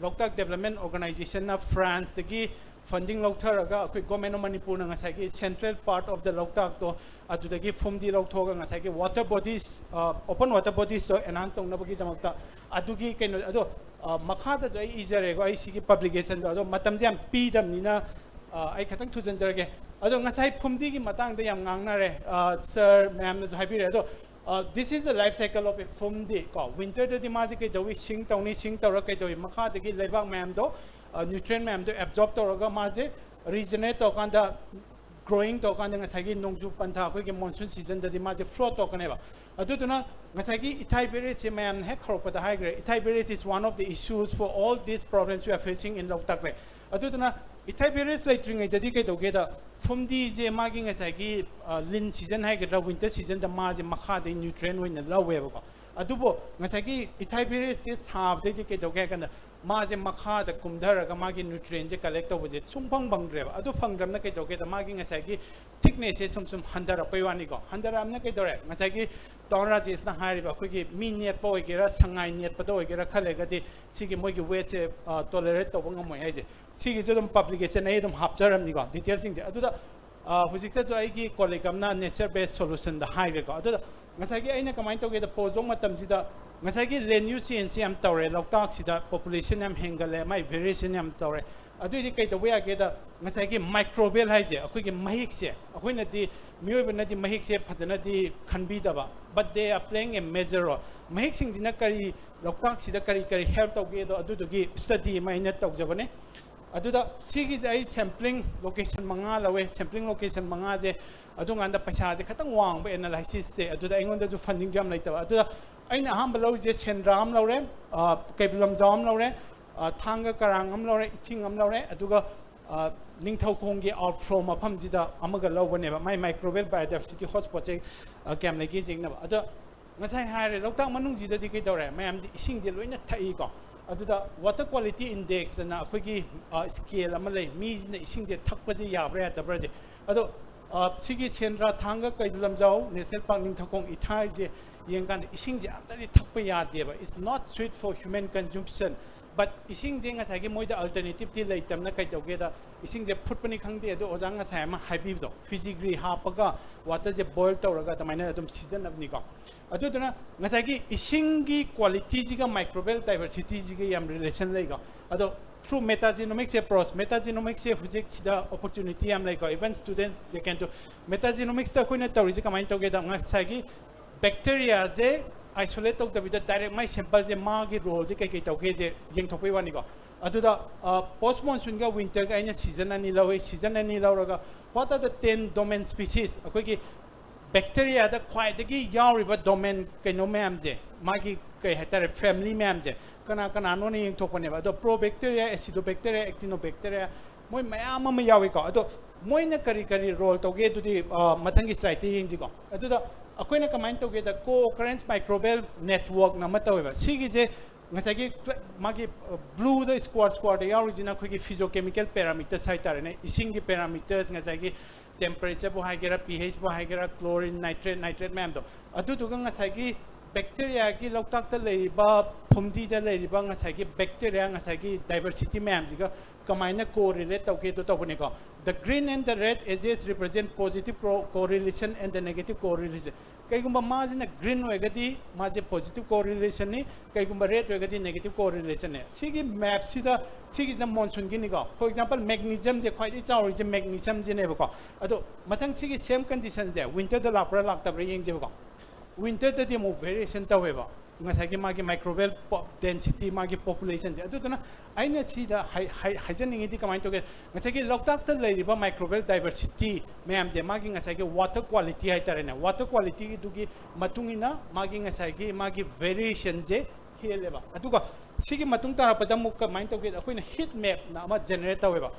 ꯂꯣꯛꯇꯥꯛ ꯗꯦꯕꯂꯞꯃꯦꯟ ꯑꯣꯔꯒꯅꯥꯏꯖꯦꯁꯟꯅ ꯐ꯭ꯔꯥꯟꯁꯇꯒꯤ ꯐꯟꯗꯤꯡ ꯂꯧꯊꯔꯒ ꯑꯩꯈꯣꯏ ꯒꯣꯔꯃꯦꯟ ꯑꯣꯐ ꯃꯅꯤꯄꯨꯔꯅ ꯉꯁꯥꯏꯒꯤ ꯁꯦꯟꯇ꯭ꯔꯦꯜ ꯄꯥꯔꯠ ꯑꯣꯐ ꯗ ꯂꯣꯛꯇꯥꯛꯇꯣ ꯑꯗꯨꯗꯒꯤ ꯐꯨꯝꯗꯤ ꯂꯧꯊꯣꯛꯑꯒ ꯉꯁꯥꯏꯒꯤ ꯋꯥꯇꯔ ꯕꯣꯗꯤꯁ, open water bodiesꯇꯣ ꯑꯦꯟꯍꯥꯟꯁ ꯇꯧꯅꯕꯒꯤꯗꯃꯛꯇ ꯑꯗꯨꯒꯤ ꯀꯩꯅꯣ꯫ ꯑꯗꯣ ꯃꯈꯥꯗꯁꯨ ꯑꯩ ꯏꯖꯔꯦꯀꯣ, ꯑꯩ ꯁꯤꯒꯤ ꯄꯕ꯭ꯂꯤꯀꯦꯁꯟꯗꯣ꯫ ꯑꯗꯣ ꯃꯇꯝꯁꯦ ꯌꯥꯝ ꯄꯤꯗꯕꯅꯤꯅ ꯑꯩ ꯈꯤꯇꯪ ꯊꯨꯖꯟꯖꯔꯒꯦ꯫ ꯑꯗꯣ ꯉꯁꯥꯏ ꯐꯨꯝꯗꯤꯒꯤ ꯃꯇꯥꯡꯗ ꯌꯥꯝ ꯉꯥꯡꯅꯔꯦ, ꯁꯥꯔ ꯃꯌꯥꯝꯅꯁꯨ ꯍꯥꯏꯕꯤꯔꯦ꯫ ꯑꯗꯣ this is the life cycle of a ꯐꯨꯝꯗꯤ ꯀꯣ꯫ ꯋꯤꯟꯇꯔꯗꯗꯤ ꯃꯥꯁꯦ ꯀꯩꯗꯧꯏ? ꯁꯤꯡ ꯇꯧꯅꯤ, ꯁꯤꯡ ꯇꯧꯔ ꯀꯩꯗꯧꯏ? ꯃꯈꯥꯗꯒꯤ ꯂꯩꯕꯥꯛ ꯃꯌꯥꯝꯗꯣ, ꯅ꯭ꯌꯨꯇ꯭ꯔꯤꯌꯦꯟ ꯃꯌꯥꯝꯗꯣ ꯑꯦꯕꯖꯣꯔꯕ ꯇꯧꯔꯒ ꯃꯥꯁꯦ ꯔꯤꯖꯅꯦꯔꯦꯠ ꯇꯧꯔꯀꯥꯟꯗ, ꯒ꯭ꯔꯣꯋꯤꯡ ꯇꯧꯔꯀꯥꯟꯗ ꯉꯁꯥꯏꯒꯤ ꯅꯣꯡꯖꯨ ꯄꯟꯊꯥ ꯑꯩꯈꯣꯏꯒꯤ ꯃꯣꯟꯁꯨꯟ ꯁꯤꯖꯟꯗꯗꯤ ꯃꯥꯁꯦ ꯐ꯭ꯂꯣꯠ ꯇꯧꯔꯛꯀꯅꯦꯕ꯫ ꯑꯗꯨꯗꯨꯅ ꯉꯁꯥꯏꯒꯤ ꯏꯊꯥꯏ ꯕꯦꯔꯦꯖꯁꯦ ꯃꯌꯥꯝꯅ ꯍꯦꯛ ꯍꯧꯔꯛꯄꯗ ꯍꯥꯏꯈ꯭ꯔꯦ, ꯏꯊꯥꯏ ꯕꯦꯔꯦꯖ is one of the issues for all these problems we are facing in ꯂꯣꯛꯇꯥꯛ ꯂꯦꯛ꯫ ꯑꯗꯨꯗꯨꯅ ꯏꯊꯥꯏ ꯚꯦꯔꯦꯁ ꯂꯩꯇ꯭ꯔꯤꯉꯩꯗꯗꯤ ꯀꯩꯗꯧꯒꯦꯗ, ꯐꯨꯝꯗꯤꯁꯦ ꯃꯥꯒꯤ ꯉꯁꯥꯏꯒꯤ ꯂꯤꯟ ꯁꯤꯖꯟ ꯍꯥꯏꯒꯗ꯭ꯔꯥ, ꯋꯤꯟꯇꯔ ꯁꯤꯖꯟꯗ ꯃꯥꯁꯦ ꯃꯈꯥꯗꯩ ꯅ꯭ꯌꯨꯇ꯭ꯔꯦꯟ ꯑꯣꯏꯅ ꯂꯧꯋꯦꯕꯀꯣ꯫ ꯑꯗꯨꯕꯨ ꯉꯁꯥꯏꯒꯤ ꯏꯊꯥꯏ ꯚꯦꯔꯦꯁꯁꯦ ꯁꯥꯕꯗꯩꯗꯤ ꯀꯩꯗꯧꯒꯦ ꯍꯥꯏ ꯀꯥꯟꯗ, ꯃꯥꯁꯦ ꯃꯈꯥꯗ ꯀꯨꯝꯊꯔꯒ ꯃꯥꯒꯤ ꯅ꯭ꯌꯨꯇ꯭ꯔꯤꯌꯦꯟꯁꯦ ꯀꯂꯦꯛ ꯇꯧꯕꯁꯦ ꯁꯨꯡꯐꯪ ꯐꯪꯗ꯭ꯔꯦꯕ꯫ ꯑꯗꯨ ꯐꯪꯗ꯭ꯔꯕꯅ ꯀꯩꯗꯧꯒꯦꯗ, ꯃꯥꯒꯤ ꯉꯁꯥꯏꯒꯤ ꯊꯤꯛꯅꯦꯁꯁꯦ ꯁꯨꯝ ꯁꯨꯝ ꯍꯟꯊꯔꯛꯄꯩ ꯋꯥꯅꯤꯀꯣ꯫ ꯍꯟꯊꯔꯛꯑꯕꯅ ꯀꯩꯗꯧꯔꯦ, ꯉꯁꯥꯏꯒꯤ ꯇꯥꯎꯟ ꯔꯥꯖꯦꯁꯅ ꯍꯥꯏꯔꯤꯕ ꯑꯩꯈꯣꯏꯒꯤ ꯃꯤ ꯅꯦꯠꯄ ꯑꯣꯏꯒꯦꯔꯥ, ꯁꯉꯥꯏ ꯅꯦꯠꯄꯗ ꯑꯣꯏꯒꯦꯔꯥ, ꯈꯔ ꯂꯩꯔꯒꯗꯤ ꯁꯤꯒꯤ ꯃꯣꯏꯒꯤ ꯋꯦꯠꯁꯦ ꯇꯣꯂꯦꯔꯦꯠ ꯇꯧꯕ ꯉꯝꯃꯣꯏ ꯍꯥꯏꯁꯦ꯫ ꯁꯤꯒꯤꯁꯨ ꯑꯗꯨꯝ ꯄꯕ꯭ꯂꯤꯀꯦꯁꯟ ꯑꯩ ꯑꯗꯨꯝ ꯍꯥꯞꯆꯔꯝꯅꯤꯀꯣ, ꯗꯤꯇꯦꯜꯁꯤꯡꯁꯦ꯫ ꯑꯗꯨꯗ ꯍꯧꯖꯤꯛꯇꯁꯨ ꯑꯩꯒꯤ ꯀꯣꯂꯤꯛ ꯑꯃꯅ ꯅꯦꯆꯔ ꯕꯦꯁ ꯁꯣꯂꯨꯁꯟꯗ ꯍꯥꯏꯈ꯭ꯔꯦꯀꯣ꯫ ꯑꯗꯨꯗ ꯉꯁꯥꯏꯒꯤ ꯑꯩꯅ ꯀꯃꯥꯏꯅ ꯇꯧꯒꯦꯗ, ꯄꯣꯁ ꯗꯣꯛ ꯃꯇꯝꯁꯤꯗ ꯉꯁꯥꯏꯒꯤ ꯂꯦꯟ ꯌꯨꯁ ꯆꯦꯟꯖꯁꯦ ꯌꯥꯝ ꯇꯧꯔꯦ, ꯂꯣꯛꯇꯥꯛꯁꯤꯗ ꯄꯣꯄꯨꯂꯦꯁꯟ ꯌꯥꯝ ꯍꯦꯟꯒꯠꯂꯦ, ꯃꯥꯏ ꯚꯦꯔꯤꯌꯦꯁꯟ ꯌꯥꯝ ꯇꯧꯔꯦ꯫ ꯑꯗꯨꯏꯗꯤ ꯀꯩꯗꯧꯕ ꯌꯥꯒꯦꯗ, ꯉꯁꯥꯏꯒꯤ ꯃꯥꯏꯀ꯭ꯔꯣꯕꯦꯜ ꯍꯥꯏꯁꯦ, ꯑꯩꯈꯣꯏꯒꯤ ꯃꯍꯤꯛꯁꯦ, ꯑꯩꯈꯣꯏꯅꯗꯤ, ꯃꯤꯑꯣꯏꯕꯅꯗꯤ ꯃꯍꯤꯛꯁꯦ ꯐꯖꯅꯗꯤ ꯈꯟꯕꯤꯗꯕ, but they are playing a major role꯫ ꯃꯍꯤꯛꯁꯤꯡꯁꯤꯅ ꯀꯔꯤ, ꯂꯣꯛꯇꯥꯛꯁꯤꯗ ꯀꯔꯤ ꯀꯔꯤ ꯍꯦꯜꯞ ꯇꯧꯒꯦꯗꯣ ꯑꯗꯨꯗꯨꯒꯤ ꯁ꯭ꯇꯗꯤ ꯑꯃ ꯑꯩꯅ ꯇꯧꯖꯕꯅꯦ꯫ ꯑꯗꯨꯗ ꯁꯤꯒꯤꯁꯦ ꯑꯩ ꯁꯦꯝꯄ꯭ꯂꯤꯡ ꯂꯣꯀꯦꯁꯟ ꯃꯉꯥ ꯂꯧꯋꯦ꯫ ꯁꯦꯝꯄ꯭ꯂꯤꯡ ꯂꯣꯀꯦꯁꯟ ꯃꯉꯥꯁꯦ ꯑꯗꯨꯀꯥꯟꯗ ꯄꯩꯁꯥꯁꯦ ꯈꯤꯇꯪ ꯋꯥꯡꯕ ꯑꯦꯅꯥꯂꯥꯏꯁꯤꯁꯁꯦ, ꯑꯗꯨꯗ ꯑꯩꯉꯣꯟꯗꯁꯨ ꯐꯟꯗꯤꯡꯁꯨ ꯌꯥꯝ ꯂꯩꯇꯕ꯫ ꯑꯗꯨꯗ ꯑꯩꯅ ꯑꯍꯥꯟꯕ ꯂꯧꯔꯤꯁꯦ ꯁꯦꯟꯗ꯭ꯔꯥ ꯑꯃ ꯂꯧꯔꯦ, ꯀꯩꯕꯨꯜ ꯂꯝꯖꯥꯎ ꯑꯃ ꯂꯧꯔꯦ, ꯊꯥꯡꯒ ꯀꯔꯥꯡ ꯑꯃ ꯂꯧꯔꯦ, ꯏꯊꯤꯡ ꯑꯃ ꯂꯧꯔꯦ, ꯑꯗꯨꯒ ꯅꯤꯡꯊꯧꯈꯣꯡꯒꯤ ꯑꯥꯎꯠꯐ꯭ꯂꯣ ꯃꯐꯝꯁꯤꯗ ꯑꯃꯒ ꯂꯧꯕꯅꯦꯕ꯫ ꯃꯥꯏ ꯃꯥꯏꯀ꯭ꯔꯣꯕꯦꯜ ꯕꯥꯏꯑꯣꯗꯥꯏꯕꯔꯁꯤꯇꯤ ꯍꯣꯠꯁ꯭ꯄꯣꯠꯁꯦ ꯀꯌꯥꯝ ꯂꯩꯒꯦ ꯌꯦꯡꯅꯕ꯫ ꯑꯗꯣ ꯉꯁꯥꯏ ꯍꯥꯏꯔꯦ, ꯂꯣꯛꯇꯥꯛ ꯃꯅꯨꯡꯁꯤꯗꯗꯤ ꯀꯩꯗꯧꯔꯦ, ꯃꯌꯥꯝꯁꯦ ꯏꯁꯤꯡꯁꯦ ꯂꯣꯏꯅ ꯊꯛꯏꯀꯣ꯫ ꯑꯗꯨꯗ ꯋꯥꯇꯔ ꯀ꯭ꯋꯥꯂꯤꯇꯤ ꯏꯟꯗꯦꯛꯁ ꯑꯅ ꯑꯩꯈꯣꯏꯒꯤ ꯁ꯭ꯀꯦꯜ ꯑꯃ ꯂꯩ, ꯃꯤꯁꯤꯅ ꯏꯁꯤꯡꯁꯦ ꯊꯛꯄꯁꯦ ꯌꯥꯕ꯭ꯔꯥ ꯌꯥꯗꯕ꯭ꯔꯥꯁꯦ꯫ ꯑꯗꯣ ꯁꯤꯒꯤ ꯁꯦꯟꯗ꯭ꯔꯥ, ꯊꯥꯡꯒ, ꯀꯩꯕꯨꯜ ꯂꯝꯖꯥꯎ ꯅꯦꯁꯅꯦꯜ ꯄꯥꯔꯛ, ꯅꯤꯡꯊꯧꯈꯣꯡ, ꯏꯊꯥꯏꯁꯦ ꯌꯦꯡꯀꯥꯟꯗ ꯏꯁꯤꯡꯁꯦ ꯑꯝꯇꯗꯤ ꯊꯛꯄ ꯌꯥꯗꯦꯕ, it's not suit for human consumption꯫ But ꯏꯁꯤꯡꯁꯦ ꯉꯁꯥꯏꯒꯤ ꯃꯣꯏꯗ ꯑꯜꯇꯔꯅꯦꯇꯤꯞꯇꯤ ꯂꯩꯇꯕꯅ ꯀꯩꯗꯧꯒꯦꯗ, ꯏꯁꯤꯡꯁꯦ ꯐꯨꯠꯄꯅꯤ ꯈꯪꯗꯦ, ꯑꯗꯨ ꯑꯣꯖꯥ ꯉꯁꯥꯏ ꯑꯃ ꯍꯥꯏꯕꯤꯕꯗꯣ, ꯐꯤꯖꯤꯒ꯭ꯔꯤ ꯍꯥꯞꯄꯒ ꯋꯥꯇꯔꯁꯦ ꯕꯣꯏꯜ ꯇꯧꯔꯒ ꯑꯗꯨꯃꯥꯏꯅ ꯑꯗꯨꯝ ꯁꯤꯖꯤꯟꯅꯕꯅꯤꯀꯣ꯫ ꯑꯗꯨꯗꯨꯅ ꯉꯁꯥꯏꯒꯤ ꯏꯁꯤꯡꯒꯤ ꯀ꯭ꯋꯥꯂꯤꯇꯤꯁꯤꯒ ꯃꯥꯏꯀ꯭ꯔꯣꯕꯦꯜ ꯗꯥꯏꯕꯔꯁꯤꯇꯤꯁꯤꯒ ꯌꯥꯝ ꯔꯤꯂꯦꯁꯟ ꯂꯩꯀꯣ꯫ ꯑꯗꯣ through metagenomics approach, metagenomics ꯁꯦ ꯍꯧꯖꯤꯛ ꯁꯤꯗ ꯑꯣꯄꯣꯔꯆꯨꯅꯤꯇꯤ ꯌꯥꯝ ꯂꯩꯀꯣ, even students they can do꯫ Metagenomics ꯇ ꯑꯩꯈꯣꯏꯅ ꯇꯧꯔꯤꯁꯦ ꯀꯃꯥꯏꯅ ꯇꯧꯒꯦꯗ, ꯉꯁꯥꯏꯒꯤ ꯕꯦꯛꯇꯦꯔꯤꯌꯥꯁꯦ ꯑꯥꯏꯁꯣꯂꯦꯠ ꯇꯧꯗꯕꯤꯗ ꯗꯥꯏꯔꯦꯛ ꯃꯥꯏ ꯁꯦꯝꯄꯜꯁꯦ, ꯃꯥꯒꯤ ꯔꯣꯜꯁꯦ ꯀꯩꯀꯩ ꯇꯧꯒꯦꯁꯦ ꯌꯦꯡꯊꯣꯛꯄꯩ ꯋꯥꯅꯤꯀꯣ꯫ ꯑꯗꯨꯗ ꯄꯣꯁ ꯃꯣꯟꯁꯨꯟꯒ ꯋꯤꯟꯇꯔꯒ ꯑꯩꯅ ꯁꯤꯖꯟ ꯑꯅꯤ ꯂꯧꯋꯤ꯫ ꯁꯤꯖꯟ ꯑꯅꯤ ꯂꯧꯔꯒ what are the ten dominant species, ꯑꯩꯈꯣꯏꯒꯤ ꯕꯦꯛꯇꯦꯔꯤꯌꯥꯗ ꯈ꯭ꯋꯥꯏꯗꯒꯤ ꯌꯥꯎꯔꯤꯕ ꯗꯣꯃꯦꯟ ꯀꯩꯅꯣ ꯃꯌꯥꯝꯁꯦ, ꯃꯥꯒꯤ ꯀꯩ ꯍꯥꯏꯇꯥꯔꯦ, ꯐꯦꯃꯤꯂꯤ ꯃꯌꯥꯝꯁꯦ ꯀꯅꯥ ꯀꯅꯥꯅꯣꯅ ꯌꯦꯡꯊꯣꯛꯄꯅꯦꯕ꯫ ꯑꯗꯣ ꯄ꯭ꯔꯣꯕꯦꯛꯇꯦꯔꯤꯌꯥ, ꯑꯦꯁꯤꯗꯣꯕꯦꯛꯇꯦꯔꯤꯌꯥ, ꯑꯦꯛꯇꯤꯅꯣꯕꯦꯛꯇꯦꯔꯤꯌꯥ, ꯃꯣꯏ ꯃꯌꯥꯝ ꯑꯃ ꯌꯥꯎꯏꯀꯣ꯫ ꯑꯗꯣ ꯃꯣꯏꯅ ꯀꯔꯤ ꯀꯔꯤ ꯔꯣꯜ ꯇꯧꯒꯦ ꯑꯗꯨꯗꯤ ꯃꯊꯪꯒꯤ ꯁ꯭ꯂꯥꯏꯗꯇ ꯌꯦꯡꯁꯤꯀꯣ꯫ ꯑꯗꯨꯗ ꯑꯩꯈꯣꯏꯅ ꯀꯃꯥꯏꯅ ꯇꯧꯒꯦꯗ, ꯀꯣ ꯑꯣꯀꯔꯦꯟꯁ ꯃꯥꯏꯀ꯭ꯔꯣꯕꯦꯜ ꯅꯦꯠꯋꯥꯔꯛꯅ ꯑꯃ ꯇꯧꯋꯦꯕ꯫ ꯁꯤꯒꯤꯁꯦ ꯉꯁꯥꯏꯒꯤ ꯃꯥꯒꯤ ꯕ꯭ꯂꯨꯗ ꯁ꯭ꯀ꯭ꯋꯥꯔ ꯁ꯭ꯀ꯭ꯋꯥꯔꯗ ꯌꯥꯎꯔꯤꯁꯤꯅ ꯑꯩꯈꯣꯏꯒꯤ ꯐꯤꯖꯣꯀꯦꯃꯤꯀꯦꯜ ꯄꯦꯔꯥꯃꯤꯇꯔꯁ ꯍꯥꯏꯇꯥꯔꯦꯅꯦ꯫ ꯏꯁꯤꯡꯒꯤ ꯄꯦꯔꯥꯃꯤꯇꯔꯁ, ꯉꯁꯥꯏꯒꯤ ꯇꯦꯝꯄꯔꯦꯆꯔꯕꯨ ꯍꯥꯏꯒꯦꯔꯥ, ꯄꯤ ꯑꯩꯆꯄꯨ ꯍꯥꯏꯒꯦꯔꯥ, ꯀ꯭ꯂꯣꯔꯤꯟ, ꯅꯥꯏꯇ꯭ꯔꯦꯠ, ꯅꯥꯏꯇ꯭ꯔꯦꯠ ꯃꯌꯥꯝꯗꯣ꯫ ꯑꯗꯨꯗꯨꯒ ꯉꯁꯥꯏꯒꯤ ꯕꯦꯛꯇꯦꯔꯤꯌꯥꯒꯤ, ꯂꯣꯛꯇꯥꯛꯇ ꯂꯩꯔꯤꯕ, ꯐꯨꯝꯗꯤꯗ ꯂꯩꯔꯤꯕ ꯉꯁꯥꯏꯒꯤ ꯕꯦꯛꯇꯦꯔꯤꯌꯥ, ꯉꯁꯥꯏꯒꯤ ꯗꯥꯏꯕꯔꯁꯤꯇꯤ ꯃꯌꯥꯝꯁꯤꯒ ꯀꯃꯥꯏꯅ correlate ꯇꯧꯒꯦꯗꯣ ꯇꯧꯕꯅꯤꯀꯣ꯫ The green and the red edges represent positive correlation and the negative correlation. ꯀꯩꯒꯨꯝꯕ ꯃꯥꯁꯤꯅ ꯒ꯭ꯔꯤꯟ ꯑꯣꯏꯔꯒꯗꯤ ꯃꯥꯁꯦ ꯄꯣꯖꯤꯇꯤꯚ ꯀꯣꯔꯤꯂꯦꯁꯟꯅꯤ, ꯀꯩꯒꯨꯝꯕ ꯔꯦꯗ ꯑꯣꯏꯔꯒꯗꯤ ꯅꯦꯒꯦꯇꯤꯚ ꯀꯣꯔꯤꯂꯦꯁꯟꯅꯦ꯫ ꯁꯤꯒꯤ ꯃꯦꯞꯁꯤꯗ, ꯁꯤꯒꯤꯁꯤꯅ ꯃꯣꯟꯁꯨꯟꯒꯤꯅꯤꯀꯣ꯫ ꯐꯣꯔ ꯑꯦꯛꯖꯥꯝꯄꯜ, ꯃꯦꯒꯅꯤꯖꯝꯁꯦ ꯈ꯭ꯋꯥꯏꯗꯒꯤ ꯆꯥꯎꯔꯤꯁꯦ ꯃꯦꯒꯅꯤꯖꯝꯁꯤꯅꯦꯕꯀꯣ꯫ ꯑꯗꯣ ꯃꯊꯪ ꯁꯤꯒꯤ ꯁꯦꯝ ꯀꯟꯗꯤꯁꯟꯁꯦ ꯋꯤꯟꯇꯔꯗ ꯂꯥꯛꯄ꯭ꯔꯥ ꯂꯥꯛꯇꯕ꯭ꯔꯥ ꯌꯦꯡꯁꯦꯕꯀꯣ꯫ ꯋꯤꯟꯇꯔꯗꯗꯤ ꯑꯃꯨꯛ ꯚꯦꯔꯤꯌꯦꯁꯟ ꯇꯧꯋꯦꯕ ꯉꯁꯥꯏꯒꯤ ꯃꯥꯒꯤ ꯃꯥꯏꯀ꯭ꯔꯣꯕꯦꯜ ꯗꯦꯟꯁꯤꯇꯤ, ꯃꯥꯒꯤ ꯄꯣꯄꯨꯂꯦꯁꯟꯁꯦ꯫ ꯑꯗꯨꯗꯨꯅ ꯑꯩꯅ ꯁꯤꯗ ꯍꯥꯏ-, ꯍꯥꯏ-, ꯍꯥꯏꯖꯅꯤꯡꯉꯤꯗꯤ ꯀꯃꯥꯏꯅ ꯇꯧꯒꯦ, ꯉꯁꯥꯏꯒꯤ ꯂꯣꯛꯇꯥꯛꯇ ꯂꯩꯔꯤꯕ ꯃꯥꯏꯀ꯭ꯔꯣꯕꯦꯜ ꯗꯥꯏꯕꯔꯁꯤꯇꯤ ꯃꯌꯥꯝꯁꯦ, ꯃꯥꯒꯤ ꯉꯁꯥꯏꯒꯤ ꯋꯥꯇꯔ ꯀ꯭ꯋꯥꯂꯤꯇꯤ ꯍꯥꯏꯇꯥꯔꯦꯅꯦ, ꯋꯥꯇꯔ ꯀ꯭ꯋꯥꯂꯤꯇꯤꯗꯨꯒꯤ ꯃꯇꯨꯡ ꯏꯟꯅ ꯃꯥꯒꯤ ꯉꯁꯥꯏꯒꯤ ꯃꯥꯒꯤ ꯚꯦꯔꯤꯌꯦꯁꯟꯁꯦ ꯍꯦꯜꯂꯦꯕ꯫ ꯑꯗꯨꯒ ꯁꯤꯒꯤ ꯃꯇꯨꯡ ꯇꯥꯔꯛꯄꯗ ꯑꯃꯨꯛ ꯀꯃꯥꯏꯅ ꯇꯧꯒꯦ, ꯑꯩꯈꯣꯏꯅ ꯍꯤꯠ ꯃꯦꯞꯅ ꯑꯃ ꯖꯦꯅꯦꯔꯦꯠ ꯇꯧꯋꯦꯕ꯫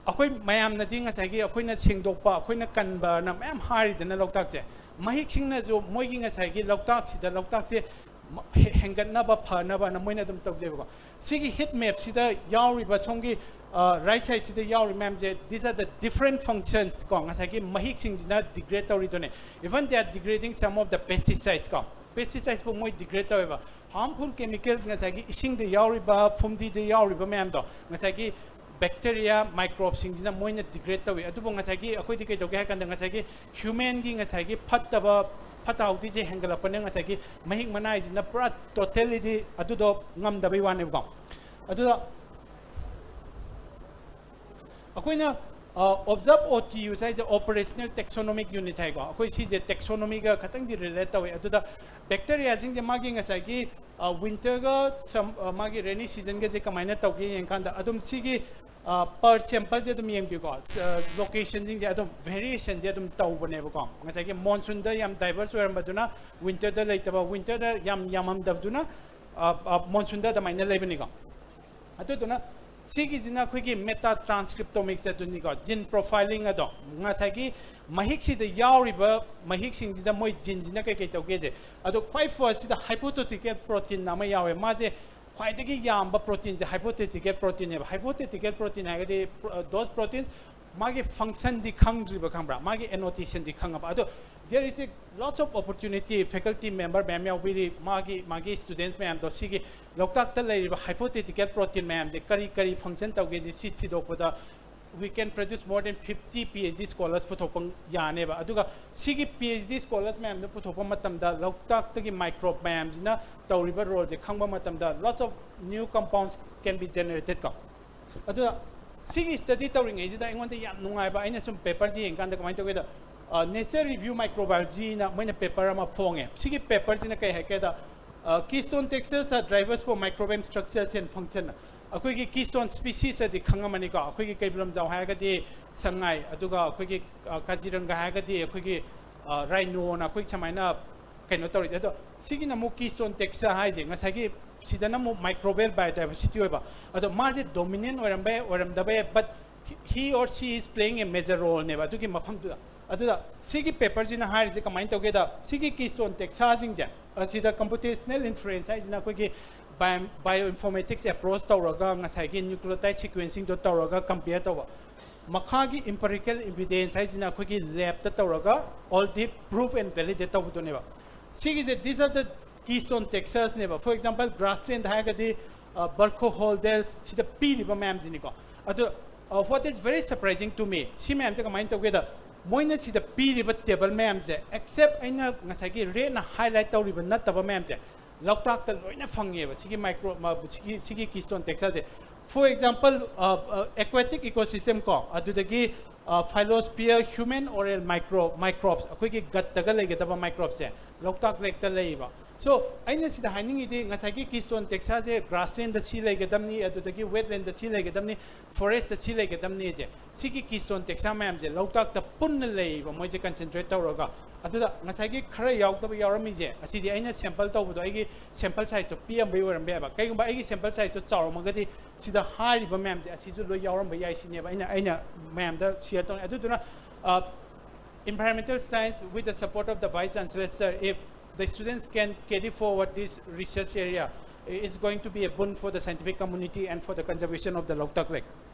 ꯑꯩꯈꯣꯏ ꯃꯌꯥꯝꯅꯗꯤ ꯉꯁꯥꯏꯒꯤ ꯑꯩꯈꯣꯏꯅ ꯁꯦꯡꯗꯣꯛꯄ, ꯑꯩꯈꯣꯏꯅ ꯀꯟꯕꯅ ꯃꯌꯥꯝ ꯍꯥꯏꯔꯤꯗꯅ ꯂꯣꯛꯇꯥꯛꯁꯦ꯫ ꯃꯍꯤꯛꯁꯤꯡꯅꯁꯨ ꯃꯣꯏꯒꯤ ꯉꯁꯥꯏꯒꯤ ꯂꯣꯛꯇꯥꯛꯁꯤꯗ, ꯂꯣꯛꯇꯥꯛꯁꯦ ꯃ-, ꯍꯦ-, ꯍꯦꯟꯒꯠꯅꯕ, ꯐꯅꯕꯅ ꯃꯣꯏꯅ ꯑꯗꯨꯝ ꯇꯧꯖꯩꯕꯀꯣ꯫ ꯁꯤꯒꯤ ꯍꯤꯠ ꯃꯦꯞꯁꯤꯗ ꯌꯥꯎꯔꯤꯕ, ꯁꯣꯝꯒꯤ ꯔꯥꯏꯠ ꯁꯥꯏꯗꯁꯤꯗ ꯌꯥꯎꯔꯤ ꯃꯌꯥꯝꯁꯦ, these are the different functions ꯀꯣ꯫ ꯉꯁꯥꯏꯒꯤ ꯃꯍꯤꯛꯁꯤꯡꯁꯤꯅ degrade ꯇꯧꯔꯤꯗꯨꯅꯦ꯫ Even they are degrading some of the pesticides ꯀꯣ꯫ ꯄꯦꯁꯇꯤꯁꯥꯏꯠꯁꯄꯨ ꯃꯣꯏ ꯗꯤꯒ꯭ꯔꯦꯗ ꯇꯧꯋꯦꯕ꯫ ꯍꯥꯔꯝꯐꯨꯜ ꯀꯦꯃꯤꯀꯦꯜꯁ, ꯉꯁꯥꯏꯒꯤ ꯏꯁꯤꯡꯗ ꯌꯥꯎꯔꯤꯕ, ꯐꯨꯝꯗꯤꯗ ꯌꯥꯎꯔꯤꯕ ꯃꯌꯥꯝꯗꯣ, ꯉꯁꯥꯏꯒꯤ ꯕꯦꯛꯇꯦꯔꯤꯌꯥ, ꯃꯥꯏꯀ꯭ꯔꯣꯕꯁꯤꯡꯁꯤꯅ ꯃꯣꯏꯅ ꯗꯤꯒ꯭ꯔꯦꯗ ꯇꯧꯋꯤ꯫ ꯑꯗꯨꯕꯨ ꯉꯁꯥꯏꯒꯤ ꯑꯩꯈꯣꯏꯗꯤ ꯀꯩꯗꯧꯒꯦ ꯍꯥꯏ ꯀꯥꯟꯗ, ꯉꯁꯥꯏꯒꯤ ꯍ꯭ꯌꯨꯃꯦꯟꯒꯤ ꯉꯁꯥꯏꯒꯤ ꯐꯠꯇꯕ, ꯐꯠꯇ ꯍꯥꯎꯗꯤꯁꯦ ꯍꯦꯟꯒꯠꯂꯛꯄꯅ ꯉꯁꯥꯏꯒꯤ ꯃꯍꯤꯛ ꯃꯅꯥꯏꯁꯤꯅ ꯄꯨꯔꯥ ꯇꯣꯇꯦꯂꯤꯗꯤ ꯑꯗꯨꯗꯣ ꯉꯝꯗꯕꯩ ꯋꯥꯅꯦꯕꯀꯣ꯫ ꯑꯗꯨꯗ ꯑꯩꯈꯣꯏꯅ ꯑꯣꯕꯖꯥꯔꯕ ꯑꯣ ꯇꯤ ꯌꯨꯁ ꯍꯥꯏꯁꯦ ꯑꯣꯄꯔꯦꯁꯅꯦꯜ ꯇꯦꯛꯁꯣꯅꯣꯃꯤꯛ ꯌꯨꯅꯤꯠ ꯍꯥꯏꯀꯣ꯫ ꯑꯩꯈꯣꯏ ꯁꯤꯁꯦ ꯇꯦꯛꯁꯣꯅꯣꯃꯤꯒ ꯈꯇꯪꯗꯤ ꯔꯤꯂꯦꯠ ꯇꯧꯋꯦ꯫ ꯑꯗꯨꯗ ꯕꯦꯛꯇꯦꯔꯤꯌꯥꯁꯤꯡꯁꯦ ꯃꯥꯒꯤ ꯉꯁꯥꯏꯒꯤ ꯋꯤꯟꯇꯔꯒ ꯁꯝ ꯃꯥꯒꯤ ꯔꯦꯅꯤ ꯁꯤꯖꯟꯒꯁꯦ ꯀꯃꯥꯏꯅ ꯇꯧꯒꯦ ꯌꯦꯡꯀꯥꯟꯗ ꯑꯗꯨꯝ ꯁꯤꯒꯤ ꯄꯔ ꯁꯦꯝꯄꯜꯁꯦ ꯑꯗꯨꯝ ꯌꯦꯡꯕꯤꯀꯣ꯫ ꯂꯣꯀꯦꯁꯟꯁꯤꯡꯁꯦ ꯑꯗꯨꯝ ꯚꯦꯔꯤꯌꯦꯁꯟꯁꯦ ꯑꯗꯨꯝ ꯇꯧꯕꯅꯦꯕꯀꯣ꯫ ꯉꯁꯥꯏꯒꯤ ꯃꯣꯟꯁꯨꯟꯗ ꯌꯥꯝ ꯗꯥꯏꯚꯔꯁ ꯑꯣꯏꯔꯝꯕꯗꯨꯅ ꯋꯤꯟꯇꯔꯗ ꯂꯩꯇꯕ, ꯋꯤꯟꯇꯔꯗ ꯌꯥꯝ ꯌꯥꯝꯃꯝꯗꯕꯗꯨꯅ ꯃꯣꯟꯁꯨꯟꯗ ꯑꯗꯨꯃꯥꯏꯅ ꯂꯩꯕꯅꯤꯀꯣ꯫ ꯑꯗꯨꯗꯨꯅ ꯁꯤꯒꯤꯁꯤꯅ ꯑꯩꯈꯣꯏꯒꯤ ꯃꯦꯇꯥ ꯇ꯭ꯔꯥꯟꯁꯀ꯭ꯔꯤꯞꯇꯣꯃꯤꯛꯁ ꯑꯗꯨꯅꯤꯀꯣ, ꯖꯤꯟ ꯄ꯭ꯔꯣꯐꯥꯏꯂꯤꯡ ꯑꯗꯣ꯫ ꯉꯁꯥꯏꯒꯤ ꯃꯍꯤꯛꯁꯤꯗ ꯌꯥꯎꯔꯤꯕ ꯃꯍꯤꯛꯁꯤꯡꯁꯤꯗ ꯃꯣꯏ ꯖꯤꯟꯁꯤꯅ ꯀꯩꯀꯩ ꯇꯧꯒꯦꯁꯦ꯫ ꯑꯗꯣ ꯈ꯭ꯋꯥꯏ ꯐꯥꯔꯁꯁꯤꯗ ꯍꯥꯏꯄꯣꯊꯦꯇꯤꯀꯦꯜ ꯄ꯭ꯔꯣꯇꯤꯟ ꯑꯃ ꯌꯥꯎꯋꯦ꯫ ꯃꯥꯁꯦ ꯈ꯭ꯋꯥꯏꯗꯒꯤ ꯌꯥꯝꯕ ꯄ꯭ꯔꯣꯇꯤꯟꯁꯦ ꯍꯥꯏꯄꯣꯊꯦꯇꯤꯀꯦꯜ ꯄ꯭ꯔꯣꯇꯤꯟꯅꯦꯕ꯫ ꯍꯥꯏꯄꯣꯊꯦꯇꯤꯀꯦꯜ ꯄ꯭ꯔꯣꯇꯤꯟ ꯍꯥꯏꯔꯒꯗꯤ those proteins ꯃꯥꯒꯤ ꯐꯪꯁꯟꯗꯤ ꯈꯪꯗ꯭ꯔꯤꯕ, ꯈꯪꯕ꯭ꯔꯥ? ꯃꯥꯒꯤ ꯑꯦꯅꯣꯇꯦꯁꯟꯗꯤ ꯈꯪꯉꯕ꯫ ꯑꯗꯣ there is a lots of opportunity, faculty member ꯃꯌꯥꯝ ꯌꯥꯎꯕꯤꯔꯤ, ꯃꯥꯒꯤ ꯃꯥꯒꯤ ꯁ꯭ꯇꯨꯗꯦꯟꯁ ꯃꯌꯥꯝꯗꯣ ꯁꯤꯒꯤ ꯂꯣꯛꯇꯥꯛꯇ ꯂꯩꯔꯤꯕ ꯍꯥꯏꯄꯣꯊꯦꯇꯤꯀꯦꯜ ꯄ꯭ꯔꯣꯇꯤꯟ ꯃꯌꯥꯝꯁꯦ ꯀꯔꯤ ꯀꯔꯤ ꯐꯪꯁꯟ ꯇꯧꯒꯦꯁꯦ ꯁꯤ ꯊꯤꯗꯣꯛꯄꯗ we can produce more than fifty PhD scholars ꯄꯨꯊꯣꯛꯄ ꯌꯥꯅꯦꯕ꯫ ꯑꯗꯨꯒ ꯁꯤꯒꯤ PhD scholars ꯃꯌꯥꯝꯗꯣ ꯄꯨꯊꯣꯛꯄ ꯃꯇꯝꯗ ꯂꯣꯛꯇꯥꯛꯇꯒꯤ ꯃꯥꯏꯀ꯭ꯔꯣꯕ ꯃꯌꯥꯝꯁꯤꯅ ꯇꯧꯔꯤꯕ ꯔꯣꯜꯁꯦ ꯈꯪꯕ ꯃꯇꯝꯗ lots of new compounds can be generated ꯀꯣ꯫ ꯑꯗꯨꯅ ꯁꯤꯒꯤ ꯁ꯭ꯇꯗꯤ ꯇꯧꯔꯤꯉꯩꯁꯤꯗ ꯑꯩꯉꯣꯟꯗ ꯌꯥꯝ ꯅꯨꯡꯉꯥꯏꯕ, ꯑꯩꯅ ꯁꯨꯝ ꯄꯦꯄꯔꯁꯤ ꯌꯦꯡꯀꯥꯟꯗ ꯀꯃꯥꯏꯅ ꯇꯧꯒꯦꯗ, ꯅꯦꯆꯔ ꯔꯤꯚ꯭ꯌꯨ ꯃꯥꯏꯀ꯭ꯔꯣꯕꯥꯏꯑꯣꯂꯣꯖꯤꯅ ꯃꯣꯏꯅ ꯄꯦꯄꯔ ꯑꯃ ꯐꯣꯡꯉꯦ꯫ ꯁꯤꯒꯤ ꯄꯦꯄꯔꯁꯤꯅ ꯀꯩ ꯍꯥꯏꯒꯦꯗ, keystone textures are drivers for microbiome structures and function꯫ ꯑꯩꯈꯣꯏꯒꯤ ꯀꯤꯁꯇꯣꯟ ꯁ꯭ꯄꯤꯁꯤꯁ ꯑꯗꯤ ꯈꯪꯉꯝꯃꯅꯤꯀꯣ꯫ ꯑꯩꯈꯣꯏꯒꯤ ꯀꯩꯕꯨꯜ ꯂꯝꯖꯥꯎ ꯍꯥꯏꯔꯒꯗꯤ ꯁꯉꯥꯏ, ꯑꯗꯨꯒ ꯑꯩꯈꯣꯏꯒꯤ ꯀꯥꯖꯤꯔꯪꯒ ꯍꯥꯏꯔꯒꯗꯤ ꯑꯩꯈꯣꯏꯒꯤ ꯔꯥꯏꯅꯣꯅ ꯑꯩꯈꯣꯏ ꯁꯨꯃꯥꯏꯅ ꯀꯩꯅꯣ ꯇꯧꯔꯤꯁꯦ꯫ ꯑꯗꯣ ꯁꯤꯒꯤꯅ ꯑꯃꯨꯛ ꯀꯤꯁꯇꯣꯟ ꯇꯦꯛꯁꯆꯔ ꯍꯥꯏꯁꯦ ꯉꯁꯥꯏꯒꯤ ꯁꯤꯗꯅ ꯑꯃꯨꯛ ꯃꯥꯏꯀ꯭ꯔꯣꯕꯦꯜ ꯕꯥꯏꯑꯣꯗꯥꯏꯕꯔꯁꯤꯇꯤ ꯑꯣꯏꯕ꯫ ꯑꯗꯣ ꯃꯥꯁꯦ ꯗꯣꯃꯤꯅꯦꯟ ꯑꯣꯏꯔꯝꯕ ꯌꯥꯏ, ꯑꯣꯏꯔꯝꯗꯕ ꯌꯥꯏ, but he or she is playing a major roleꯅꯦꯕ ꯑꯗꯨꯒꯤ ꯃꯐꯝꯗꯨꯗ꯫ ꯑꯗꯨꯗ ꯁꯤꯒꯤ ꯄꯦꯄꯔꯁꯤꯅ ꯍꯥꯏꯔꯤꯁꯦ ꯀꯃꯥꯏꯅ ꯇꯧꯒꯦꯗ, ꯁꯤꯒꯤ ꯀꯤꯁꯇꯣꯟ ꯇꯦꯛꯁꯆꯔꯁꯤꯡꯁꯦ ꯑꯁꯤꯗ ꯀꯝꯄ꯭ꯌꯨꯇꯦꯁꯅꯦꯜ ꯏꯟꯐꯔꯦꯟꯁ ꯍꯥꯏꯁꯤꯅ ꯑꯩꯈꯣꯏꯒꯤ ꯕꯥꯏꯑꯣ ꯏꯟꯐꯣꯔꯃꯦꯇꯤꯛꯁ ꯑꯦꯄ꯭ꯔꯣꯆ ꯇꯧꯔꯒ ꯉꯁꯥꯏꯒꯤ ꯅ꯭ꯌꯨꯀ꯭ꯂꯤꯌꯣꯇꯥꯏꯗ ꯁꯤꯀ꯭ꯋꯦꯟꯁꯤꯡꯗꯣ ꯇꯧꯔꯒ ꯀꯝꯄꯤꯌꯔ ꯇꯧꯕ꯫ ꯃꯈꯥꯒꯤ ꯏꯝꯄꯤꯔꯤꯀꯦꯜ ꯏꯚꯤꯗꯦꯟꯁ ꯍꯥꯏꯁꯤꯅ ꯑꯩꯈꯣꯏꯒꯤ ꯂꯦꯕꯇ ꯇꯧꯔꯒ ꯑꯣꯜꯗꯤ ꯄ꯭ꯔꯨꯐ ꯑꯦꯟ ꯚꯦꯂꯤꯗꯦꯠ ꯇꯧꯕꯗꯨꯅꯦꯕ꯫ ꯁꯤꯒꯤꯁꯦ these are the keystone textures ꯅꯦꯕ꯫ For example, grassland ꯍꯥꯏꯔꯒꯗꯤ ꯕꯔꯈꯣ ꯍꯣꯜꯗꯦꯜ ꯁꯤꯗ ꯄꯤꯔꯤꯕ ꯃꯌꯥꯝꯁꯤꯅꯤꯀꯣ꯫ ꯑꯗꯣ what is very surprising to me, ꯁꯤ ꯃꯌꯥꯝꯁꯦ ꯀꯃꯥꯏꯅ ꯇꯧꯒꯦꯗ, ꯃꯣꯏꯅ ꯁꯤꯗ ꯄꯤꯔꯤꯕ ꯇꯦꯕꯜ ꯃꯌꯥꯝꯁꯦ ꯑꯦꯛꯁꯦꯞ ꯑꯩꯅ ꯉꯁꯥꯏꯒꯤ ꯔꯦꯗꯅ ꯍꯥꯏꯂꯥꯏꯠ ꯇꯧꯔꯤꯕ ꯅꯠꯇꯕ ꯃꯌꯥꯝꯁꯦ ꯂꯣꯛꯇꯥꯛꯇ ꯂꯣꯏꯅ ꯐꯪꯉꯦꯕ꯫ ꯁꯤꯒꯤ ꯃꯥꯏꯀ꯭ꯔꯣ ꯁꯤꯒꯤ ꯁꯤꯒꯤ ꯀꯤꯁꯇꯣꯟ ꯇꯦꯛꯁꯆꯔꯁꯦ For example, uh, uh, aquatic ecosystem ꯀꯣ, ꯑꯗꯨꯗꯒꯤ uh, phylosphere human oral micro microbes, ꯑꯩꯈꯣꯏꯒꯤ ꯒꯠꯇꯒ ꯂꯩꯒꯗꯕ ꯃꯥꯏꯀ꯭ꯔꯣꯞꯁꯦ ꯂꯣꯛꯇꯥꯛ ꯂꯦꯛꯇ ꯂꯩꯌꯦꯕ꯫ So ꯑꯩꯅ ꯁꯤꯗ ꯍꯥꯏꯅꯤꯡꯉꯤꯗꯤ, ꯉꯁꯥꯏꯒꯤ ꯀꯤꯁꯇꯣꯟ ꯇꯦꯛꯁꯥꯁꯦ ꯒ꯭ꯔꯥꯁꯂꯦꯟꯗ ꯁꯤ ꯂꯩꯒꯗꯕꯅꯤ, ꯑꯗꯨꯗꯒꯤ ꯋꯦꯠꯂꯦꯟꯗ ꯁꯤ ꯂꯩꯒꯗꯕꯅꯤ, ꯐꯣꯔꯦꯁꯇ ꯁꯤ ꯂꯩꯒꯗꯕꯅꯤꯁꯦ, ꯁꯤꯒꯤ ꯀꯤꯁꯇꯣꯟ ꯇꯦꯛꯁꯥ ꯃꯌꯥꯝꯁꯦ ꯂꯣꯛꯇꯥꯛꯇ ꯄꯨꯟꯅ ꯂꯩꯌꯦꯕ, ꯃꯣꯏꯁꯦ ꯀꯟꯁꯦꯟꯇ꯭ꯔꯦꯠ ꯇꯧꯔꯒ꯫ ꯑꯗꯨꯗ ꯉꯁꯥꯏꯒꯤ ꯈꯔ ꯌꯥꯎꯗꯕ ꯌꯥꯎꯔꯝꯃꯤꯁꯦ, ꯑꯁꯤꯗꯤ ꯑꯩꯅ ꯁꯦꯝꯄꯜ ꯇꯧꯕꯗꯣ ꯑꯩꯒꯤ ꯁꯦꯝꯄꯜ ꯁꯥꯏꯖꯇꯣ ꯄꯤꯛꯑꯝꯕꯩ ꯑꯣꯏꯔꯝꯕ ꯌꯥꯏꯕ꯫ ꯀꯩꯒꯨꯝꯕ ꯑꯩꯒꯤ ꯁꯦꯝꯄꯜ ꯁꯥꯏꯖꯇꯣ ꯆꯥꯎꯔꯝꯃꯒꯗꯤ ꯁꯤꯗ ꯍꯥꯏꯔꯤꯕ ꯃꯌꯥꯝꯁꯦ ꯑꯁꯤꯁꯨ ꯂꯣꯏ ꯌꯥꯎꯔꯝꯕ ꯌꯥꯏ ꯁꯤꯅꯦꯕ ꯑꯩꯅ, ꯑꯩꯅ ꯃꯌꯥꯝꯗ ꯁꯤꯌꯔ ꯇꯧꯅꯤ꯫ ꯑꯗꯨꯗꯨꯅ uh, environmental science with the support of the vice chancellor, sir, if the students can carry forward this research area, it's going to be a boon for the scientific community and for the conservation of the Loktak Lake.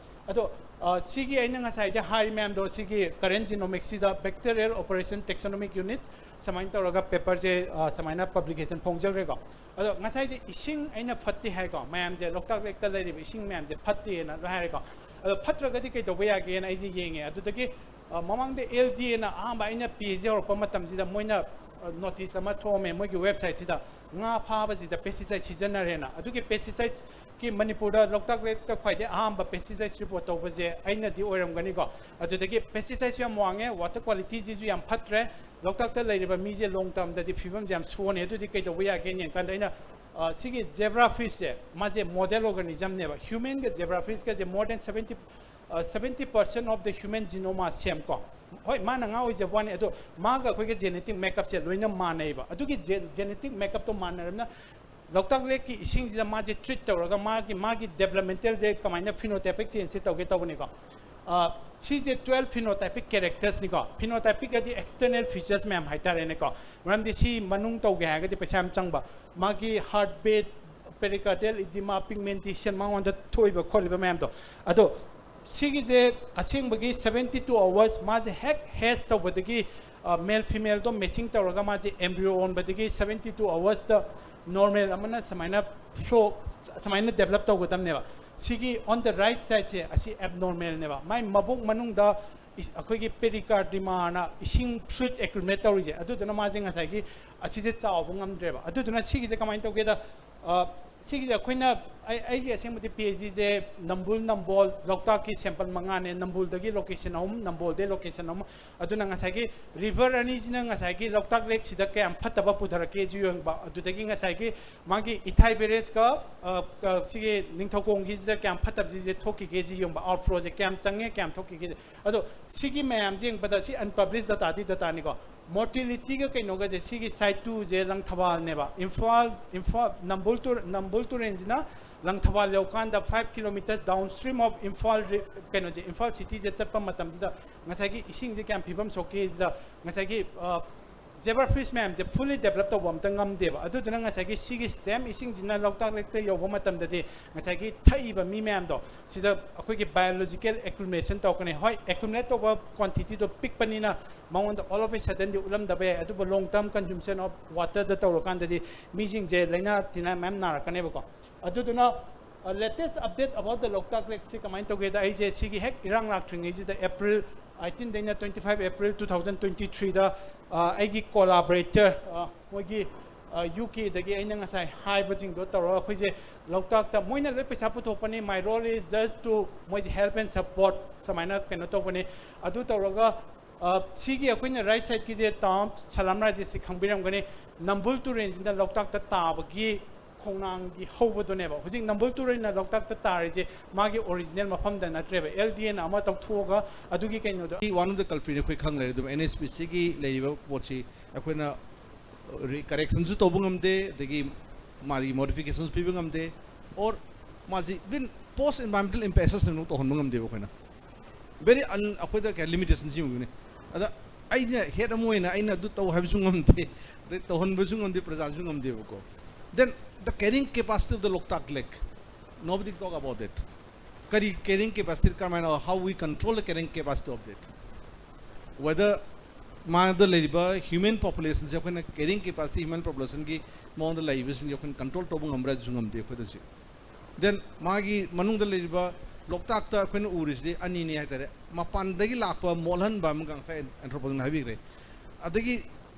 ꯑꯗꯣ ꯑ, ꯁꯤꯒꯤ ꯑꯩꯅ ꯉꯁꯥꯏꯗꯤ ꯍꯥꯏꯔꯤ ꯃꯌꯥꯝꯗꯣ, ꯁꯤꯒꯤ current genomics ꯁꯤꯗ bacterial operation taxonomic unit ꯁꯨꯃꯥꯏꯅ ꯇꯧꯔꯒ ꯄꯦꯄꯔꯁꯦ ꯁꯨꯃꯥꯏꯅ ꯄꯕ꯭ꯂꯤꯀꯦꯁꯟ ꯐꯣꯡꯖꯈ꯭ꯔꯦꯀꯣ꯫ ꯑꯗꯣ ꯉꯁꯥꯏꯁꯦ ꯏꯁꯤꯡ ꯑꯩꯅ ꯐꯠꯇꯦ ꯍꯥꯏꯀꯣ, ꯃꯌꯥꯝꯁꯦ ꯂꯣꯛꯇꯥꯛ ꯂꯦꯛꯇ ꯂꯩꯔꯤꯕ ꯏꯁꯤꯡ ꯃꯌꯥꯝꯁꯦ ꯐꯠꯇꯦꯅ ꯂꯣꯏ ꯍꯥꯏꯔꯦꯀꯣ꯫ ꯑꯗꯣ ꯐꯠꯇ꯭ꯔꯒꯗꯤ ꯀꯩꯗꯧꯕ ꯌꯥꯒꯦꯅ ꯑꯩꯁꯦ ꯌꯦꯡꯉꯦ꯫ ꯑꯗꯨꯗꯒꯤ ꯑ, ꯃꯃꯥꯡꯗ ꯑꯦꯜ ꯗꯤ ꯑꯦꯅ ꯑꯍꯥꯟꯕ ꯑꯩꯅ ꯄꯤ ꯑꯩꯆ ꯗꯤ ꯍꯧꯔꯛꯄ ꯃꯇꯝꯁꯤꯗ ꯃꯣꯏꯅ ꯅꯣꯇꯤꯁ ꯑꯃ ꯊꯣꯛꯑꯝꯃꯦ ꯃꯣꯏꯒꯤ ꯋꯦꯕꯁꯥꯏꯠꯁꯤꯗ, ꯉꯥ ꯐꯥꯕꯁꯤꯗ ꯄꯦꯁꯇꯤꯁꯥꯏꯠ ꯁꯤꯖꯤꯟꯅꯔꯦꯅ꯫ ꯑꯗꯨꯒꯤ ꯄꯦꯁꯇꯤꯁꯥꯏꯠꯀꯤ ꯃꯅꯤꯄꯨꯔꯗ ꯂꯣꯛꯇꯥꯛ ꯂꯦꯛꯇ ꯈ꯭ꯋꯥꯏꯗꯒꯤ ꯑꯍꯥꯟꯕ ꯄꯦꯁꯇꯤꯁꯥꯏꯠ ꯔꯤꯄꯣꯔꯠ ꯇꯧꯕꯁꯦ ꯑꯩꯅꯗꯤ ꯑꯣꯏꯔꯝꯒꯅꯤꯀꯣ꯫ ꯑꯗꯨꯗꯒꯤ ꯄꯦꯁꯇꯤꯁꯥꯏꯠꯁꯨ ꯌꯥꯝ ꯋꯥꯡꯉꯦ, ꯋꯥꯇꯔ ꯀ꯭ꯋꯥꯂꯤꯇꯤꯁꯤꯁꯨ ꯌꯥꯝ ꯐꯠꯇ꯭ꯔꯦ, ꯂꯣꯛꯇꯥꯛꯇ ꯂꯩꯔꯤꯕ ꯃꯤꯁꯦ ꯂꯣꯡ ꯇꯔꯝꯗꯗꯤ ꯐꯤꯕꯝꯁꯦ ꯌꯥꯝ ꯁꯣꯛꯑꯅꯤ꯫ ꯑꯗꯨꯗꯤ ꯀꯩꯗꯧꯕ ꯌꯥꯒꯦꯅ ꯌꯦꯡꯀꯥꯟꯗ ꯑꯩꯅ ꯑ, ꯁꯤꯒꯤ ꯖꯦꯕ꯭ꯔꯥ ꯐꯤꯁꯁꯦ, ꯃꯥꯁꯦ ꯃꯣꯗꯦꯜ ꯑꯣꯔꯒꯥꯅꯤꯖꯝꯅꯦꯕ꯫ ꯍ꯭ꯌꯨꯃꯦꯟꯒ ꯖꯦꯕ꯭ꯔꯥ ꯐꯤꯁꯀꯁꯦ more than seventy, uh, seventy percent of the human genome are same ꯀꯣ꯫ ꯍꯣꯏ, ꯃꯥꯅ ꯉꯥ ꯑꯣꯏꯖꯕ ꯋꯥꯅꯤ, ꯑꯗꯣ ꯃꯥꯒ ꯑꯩꯈꯣꯏꯒ ꯖꯦꯅꯦꯇꯤꯛ ꯃꯦꯀꯞꯁꯦ ꯂꯣꯏꯅ ꯃꯥꯟꯅꯩꯕ꯫ ꯑꯗꯨꯒꯤ ꯖꯦꯅꯦꯇꯤꯛ ꯃꯦꯀꯞꯇꯣ ꯃꯥꯟꯅꯔꯕꯅ ꯂꯣꯛꯇꯥꯛ ꯂꯦꯛꯀꯤ ꯏꯁꯤꯡꯁꯤꯗ ꯃꯥꯁꯦ ꯇ꯭ꯔꯤꯠ ꯇꯧꯔꯒ ꯃꯥꯒꯤ, ꯃꯥꯒꯤ ꯗꯦꯕꯂꯞꯃꯦꯟꯇꯦꯜꯁꯦ ꯀꯃꯥꯏꯅ ꯐꯤꯅꯣꯇꯥꯏꯄꯤꯛ ꯆꯦꯟꯖꯁꯦ ꯇꯧꯒꯦ ꯇꯧꯕꯅꯤꯀꯣ꯫ ꯑ, ꯁꯤꯁꯦ ꯇ꯭ꯋꯦꯜꯐ ꯐꯤꯅꯣꯇꯥꯏꯄꯤꯛ ꯀꯦꯔꯦꯛꯇꯔꯁꯅꯤꯀꯣ꯫ ꯐꯤꯅꯣꯇꯥꯏꯄꯤꯛ ꯍꯥꯏꯗꯤ ꯑꯦꯛꯁꯇꯔꯅꯦꯜ ꯐꯤꯆꯔꯁ ꯃꯌꯥꯝ ꯍꯥꯏꯇꯥꯔꯦꯅꯦꯀꯣ꯫ ꯃꯔꯝꯗꯤ ꯁꯤ ꯃꯅꯨꯡ ꯇꯧꯒꯦ ꯍꯥꯏꯔꯒꯗꯤ ꯄꯩꯁꯥ ꯌꯥꯝ ꯆꯪꯕ꯫ ꯃꯥꯒꯤ ꯍꯥꯔꯠ ꯕꯤꯠ, ꯄꯦꯔꯤꯀꯥꯔꯗꯤꯌꯦꯜ ꯏꯗꯤꯃꯥ, ꯄꯤꯒꯃꯦꯟꯇꯦꯁꯟ, ꯃꯉꯣꯟꯗ ꯊꯣꯛꯏꯕ ꯈꯣꯠꯂꯤꯕ ꯃꯌꯥꯝꯗꯣ꯫ ꯑꯗꯣ ꯁꯤꯒꯤꯁꯦ ꯑꯁꯦꯡꯕꯒꯤ seventy two hours ꯃꯥꯁꯦ ꯍꯦꯛ ꯍꯦꯆ ꯇꯧꯕꯗꯒꯤ, ꯑ, ꯃꯦꯜ ꯐꯤꯃꯦꯜꯗꯣ ꯃꯦꯆꯤꯡ ꯇꯧꯔꯒ ꯃꯥꯁꯦ ꯑꯦꯝꯕ꯭ꯔꯤꯌꯣ ꯑꯣꯟꯕꯗꯒꯤ seventy two ꯑꯋꯔꯁꯇ ꯅꯣꯔꯃꯦꯜ ꯑꯃꯅ ꯁꯨꯃꯥꯏꯅ ꯐ꯭ꯂꯣ, ꯁꯨꯃꯥꯏꯅ ꯗꯦꯕꯂꯞ ꯇꯧꯒꯗꯕꯅꯦꯕ꯫ ꯁꯤꯒꯤ on the right sideꯁꯦ ꯑꯁꯤ ꯑꯦꯕꯅꯣꯔꯃꯦꯜꯅꯦꯕ꯫ ꯃꯥꯏ ꯃꯕꯨꯛ ꯃꯅꯨꯡꯗ ꯏꯁ-, ꯑꯩꯈꯣꯏꯒꯤ ꯄꯦꯔꯤꯀꯥꯔꯗꯤꯃꯥꯅ ꯏꯁꯤꯡ ꯐ꯭ꯂꯨꯏꯗ ꯑꯦꯀ꯭ꯌꯨꯃꯨꯂꯦꯠ ꯇꯧꯔꯤꯁꯦ, ꯑꯗꯨꯗꯨꯅ ꯃꯥꯁꯦ ꯉꯁꯥꯏꯒꯤ ꯑꯁꯤꯁꯦ ꯆꯥꯎꯕ ꯉꯝꯗ꯭ꯔꯦꯕ꯫ ꯑꯗꯨꯗꯨꯅ ꯁꯤꯒꯤꯁꯦ ꯀꯃꯥꯏꯅ ꯇꯧꯒꯦꯗ, ꯑ, ꯁꯤꯒꯤꯁꯦ ꯑꯩꯈꯣꯏꯅ ꯑꯩ ꯑꯩꯒꯤ ꯑꯁꯦꯡꯕꯗꯤ ꯄꯤ ꯑꯩꯆ ꯗꯤꯁꯦ ꯅꯝꯕꯨꯜ ꯅꯝꯕꯣꯜ ꯂꯣꯛꯇꯥꯛꯀꯤ ꯁꯦꯝꯄꯜ ꯃꯉꯥꯅꯦ꯫ ꯅꯝꯕꯨꯜꯗꯒꯤ ꯂꯣꯀꯦꯁꯟ ꯑꯍꯨꯝ, ꯅꯝꯕꯣꯜꯗꯒꯤ ꯂꯣꯀꯦꯁꯟ ꯑꯍꯨꯝ꯫ ꯑꯗꯨꯅ ꯉꯁꯥꯏꯒꯤ ꯔꯤꯚꯔ ꯑꯅꯤꯁꯤꯅ ꯉꯁꯥꯏꯒꯤ ꯂꯣꯛꯇꯥꯛ ꯂꯦꯛꯁꯤꯗ ꯀꯌꯥꯝ ꯐꯠꯇꯕ ꯄꯨꯊꯔꯛꯀꯦꯁꯤ ꯌꯦꯡꯕ, ꯑꯗꯨꯗꯒꯤ ꯉꯁꯥꯏꯒꯤ ꯃꯥꯒꯤ ꯏꯊꯥꯏ ꯕꯦꯔꯦꯖꯀ ꯁꯤꯒꯤ ꯅꯤꯡꯊꯧꯈꯣꯡꯒꯤꯁꯤꯗ ꯀꯌꯥꯝ ꯐꯠꯇꯕꯁꯤꯁꯦ ꯊꯣꯛꯈꯤꯒꯦꯁꯤ ꯌꯦꯡꯕ, ꯑꯥꯎꯠꯐ꯭ꯂꯣꯁꯦ ꯀꯌꯥꯝ ꯆꯪꯉꯦ, ꯀꯌꯥꯝ ꯊꯣꯛꯈꯤꯒꯦ꯫ ꯑꯗꯣ ꯁꯤꯒꯤ ꯃꯌꯥꯝꯁꯦ ꯌꯦꯡꯕꯗ ꯁꯤ ꯑꯟꯄꯕ꯭ꯂꯤꯁ ꯗꯇꯥꯗꯤ ꯗꯇꯥꯅꯤꯀꯣ꯫ ꯃꯣꯔꯇꯦꯂꯤꯇꯤꯒ ꯀꯩꯅꯣꯒꯁꯦ ꯁꯤꯒꯤ ꯁꯥꯏꯠ ꯇꯨꯁꯦ ꯂꯪꯊꯕꯥꯜꯅꯦꯕ꯫ ꯏꯝꯐꯥꯜ ꯏꯝꯐꯥꯜ ꯅꯝꯕꯨꯜ ꯇꯨꯔ ꯅꯝꯕꯨꯜ ꯇꯨꯔꯦꯜꯁꯤꯅ ꯂꯪꯊꯕꯥꯜ ꯌꯧꯀꯥꯟꯗ five kilometres downstream of Imphal ꯀꯩꯅꯣꯁꯦ, ꯏꯝꯐꯥꯜ ꯁꯤꯇꯤꯁꯦ ꯆꯠꯄ ꯃꯇꯝꯁꯤꯗ ꯉꯁꯥꯏꯒꯤ ꯏꯁꯤꯡꯁꯦ ꯀꯌꯥꯝ ꯐꯤꯕꯝ ꯁꯣꯛꯀꯦ ꯁꯤꯗ ꯉꯁꯥꯏꯒꯤ ꯖꯦꯕ꯭ꯔꯥ ꯐꯤꯁ ꯃꯌꯥꯝꯁꯦ ꯐꯨꯜꯂꯤ ꯗꯦꯕꯂꯞ ꯇꯧꯕ ꯑꯝꯇ ꯉꯝꯗꯦꯕ꯫ ꯑꯗꯨꯗꯨꯅ ꯉꯁꯥꯏꯒꯤ ꯁꯤꯒꯤ ꯁꯦꯝ ꯏꯁꯤꯡꯁꯤꯅ ꯂꯣꯛꯇꯥꯛ ꯂꯦꯛꯇ ꯌꯧꯕ ꯃꯇꯝꯗꯗꯤ ꯉꯁꯥꯏꯒꯤ ꯊꯛꯏꯕ ꯃꯤ ꯃꯌꯥꯝꯗꯣ ꯁꯤꯗ ꯑꯩꯈꯣꯏꯒꯤ ꯕꯥꯏꯑꯣꯂꯣꯖꯤꯀꯦꯜ ꯑꯦꯀ꯭ꯌꯨꯃꯨꯂꯦꯁꯟ ꯇꯧꯔꯛꯀꯅꯤ꯫ ꯍꯣꯏ, ꯑꯦꯀ꯭ꯌꯨꯃꯨꯂꯦꯠ ꯇꯧꯕ ꯀ꯭ꯋꯥꯟꯇꯤꯇꯤꯗꯣ ꯄꯤꯛꯄꯅꯤꯅ ꯃꯉꯣꯟꯗ all of a suddenꯗꯤ ꯎꯠꯂꯝꯗꯕ ꯌꯥꯏ, ꯑꯗꯨꯕꯨ long term consumption of waterꯗ ꯇꯧꯔꯀꯥꯟꯗꯗꯤ ꯃꯤꯁꯤꯡꯁꯦ ꯂꯥꯏꯅꯥ ꯇꯤꯟꯅꯥ ꯃꯌꯥꯝ ꯅꯥꯔꯛꯀꯅꯦꯕꯀꯣ꯫ ꯑꯗꯨꯗꯨꯅ latest update about the ꯂꯣꯛꯇꯥꯛ ꯂꯦꯛꯁꯤ ꯀꯃꯥꯏꯅ ꯇꯧꯒꯦꯗ, ꯑꯩꯁꯦ ꯁꯤꯒꯤ ꯍꯦꯛ ꯏꯔꯥꯡ ꯂꯥꯛꯇ꯭ꯔꯤꯉꯩꯁꯤꯗ April eighteenꯗꯩꯅ twenty five April two thousand twenty threeꯗ ꯑꯩꯒꯤ ꯀꯣꯂꯥꯕꯣꯔꯦꯇꯔ ꯃꯣꯏꯒꯤ ꯌꯨ ꯀꯦꯗꯒꯤ ꯑꯩꯅ ꯉꯁꯥꯏ ꯍꯥꯏꯕꯁꯤꯡꯗꯣ ꯇꯧꯔꯒ ꯑꯩꯈꯣꯏꯁꯦ ꯂꯣꯛꯇꯥꯛꯇ, ꯃꯣꯏꯅ ꯂꯣꯏ ꯄꯩꯁꯥ ꯄꯨꯊꯣꯛꯄꯅꯤ, my role is just to ꯃꯣꯏꯁꯦ help and support ꯁꯨꯃꯥꯏꯅ ꯀꯩꯅꯣ ꯇꯧꯕꯅꯤ꯫ ꯑꯗꯨ ꯇꯧꯔꯒ ꯁꯤꯒꯤ ꯑꯩꯈꯣꯏꯅ ꯔꯥꯏꯠ ꯁꯥꯏꯠꯀꯤꯁꯦ ꯇꯥꯎꯟ ꯁꯂꯥꯝ ꯔꯥꯏꯖꯦꯁꯤ ꯈꯪꯕꯤꯔꯝꯒꯅꯤ꯫ ꯅꯝꯕꯨꯜ ꯇꯨꯔꯦꯜꯁꯤꯅ ꯂꯣꯛꯇꯥꯛꯇ ꯇꯥꯕꯒꯤ ꯈꯣꯡꯅꯥꯡꯒꯤ ꯍꯧꯕꯗꯨꯅꯦꯕ꯫ ꯍꯧꯖꯤꯛ ꯅꯝꯕꯨꯜ ꯇꯨꯔꯦꯜꯅ ꯂꯣꯛꯇꯥꯛꯇ ꯇꯥꯔꯤꯁꯦ ꯃꯥꯒꯤ ꯑꯣꯔꯤꯖꯤꯅꯦꯜ ꯃꯐꯝꯗ ꯅꯠꯇ꯭ꯔꯦꯕ꯫ ꯑꯦꯜ ꯗꯤ ꯑꯦꯅ ꯑꯃ ꯇꯧꯊꯣꯛꯑꯒ ꯑꯗꯨꯒꯤ ꯀꯩꯅꯣꯗꯣ One of the culpritꯅ ꯑꯩꯈꯣꯏ ꯈꯪ ꯂꯩꯔꯦ꯫ ꯑꯗꯨꯝ ꯑꯦꯟ ꯑꯦꯁ ꯄꯤ ꯁꯤꯒꯤ ꯂꯩꯔꯤꯕ ꯄꯣꯠꯁꯤ ꯑꯩꯈꯣꯏꯅ ꯀꯔꯦꯛꯁꯟꯁꯨ ꯇꯧꯕ ꯉꯝꯗꯦ, ꯑꯗꯒꯤ ꯃꯥꯒꯤ ꯃꯣꯗꯤꯐꯤꯀꯦꯁꯟꯁꯨ ꯄꯤꯕ ꯉꯝꯗꯦ, or ꯃꯥꯁꯤ even post environmental impact assessment ꯇꯧꯍꯟꯕ ꯉꯝꯗꯦꯕ ꯑꯩꯈꯣꯏꯅ꯫ ꯚꯦꯔꯤ ꯑꯩꯈꯣꯏꯗ ꯀꯌꯥ ꯂꯤꯃꯤꯇꯦꯁꯟꯁꯤ ꯌꯦꯡꯉꯨꯅꯦ꯫ ꯑꯗ ꯑꯩꯅ ꯍꯦꯠ ꯑꯃ ꯑꯣꯏꯅ ꯑꯩꯅ ꯑꯗꯨ ꯇꯧ ꯍꯥꯏꯕꯁꯨ ꯉꯝꯗꯦ, ꯑꯗꯩ ꯇꯧꯍꯟꯕꯁꯨ ꯉꯝꯗꯦ, ꯄ꯭ꯔꯖꯥꯁꯨ ꯉꯝꯗꯦꯕꯀꯣ꯫ Then the carrying capacity of the Loktak Lake, nobody talk about that. ꯀꯔꯤ carrying capacity ꯀꯔꯝꯍꯥꯏꯅ, how we control the carrying capacity of that, whether ꯃꯥꯗ ꯂꯩꯔꯤꯕ ꯍ꯭ꯌꯨꯃꯦꯟ ꯄꯣꯄꯨꯂꯦꯁꯟꯁꯦ ꯑꯩꯈꯣꯏꯅ carrying capacity human populationꯒꯤ ꯃꯑꯣꯡꯗ ꯂꯩꯔꯤꯕꯁꯤꯡꯁꯦ ꯑꯩꯈꯣꯏꯅ ꯀꯟꯇ꯭ꯔꯣꯜ ꯇꯧꯕ ꯉꯝꯕ꯭ꯔꯥ ꯍꯥꯏꯗꯨꯁꯨ ꯉꯝꯗꯦ ꯑꯩꯈꯣꯏꯗ ꯍꯧꯖꯤꯛ꯫ Then ꯃꯥꯒꯤ ꯃꯅꯨꯡꯗ ꯂꯩꯔꯤꯕ ꯂꯣꯛꯇꯥꯛꯇ ꯑꯩꯈꯣꯏꯅ ꯎꯔꯤꯁꯤꯗꯤ ꯑꯅꯤꯅꯤ ꯍꯥꯏꯇꯥꯔꯦ꯫ ꯃꯄꯥꯟꯗꯒꯤ ꯂꯥꯛꯄ ꯃꯣꯠꯍꯟꯕ ꯑꯃꯒ ꯉꯁꯥꯏ ꯑꯦꯟꯊ꯭ꯔꯣꯄꯣꯖꯤꯟ ꯍꯥꯏꯕꯤꯈ꯭ꯔꯦ꯫ ꯑꯗꯒꯤ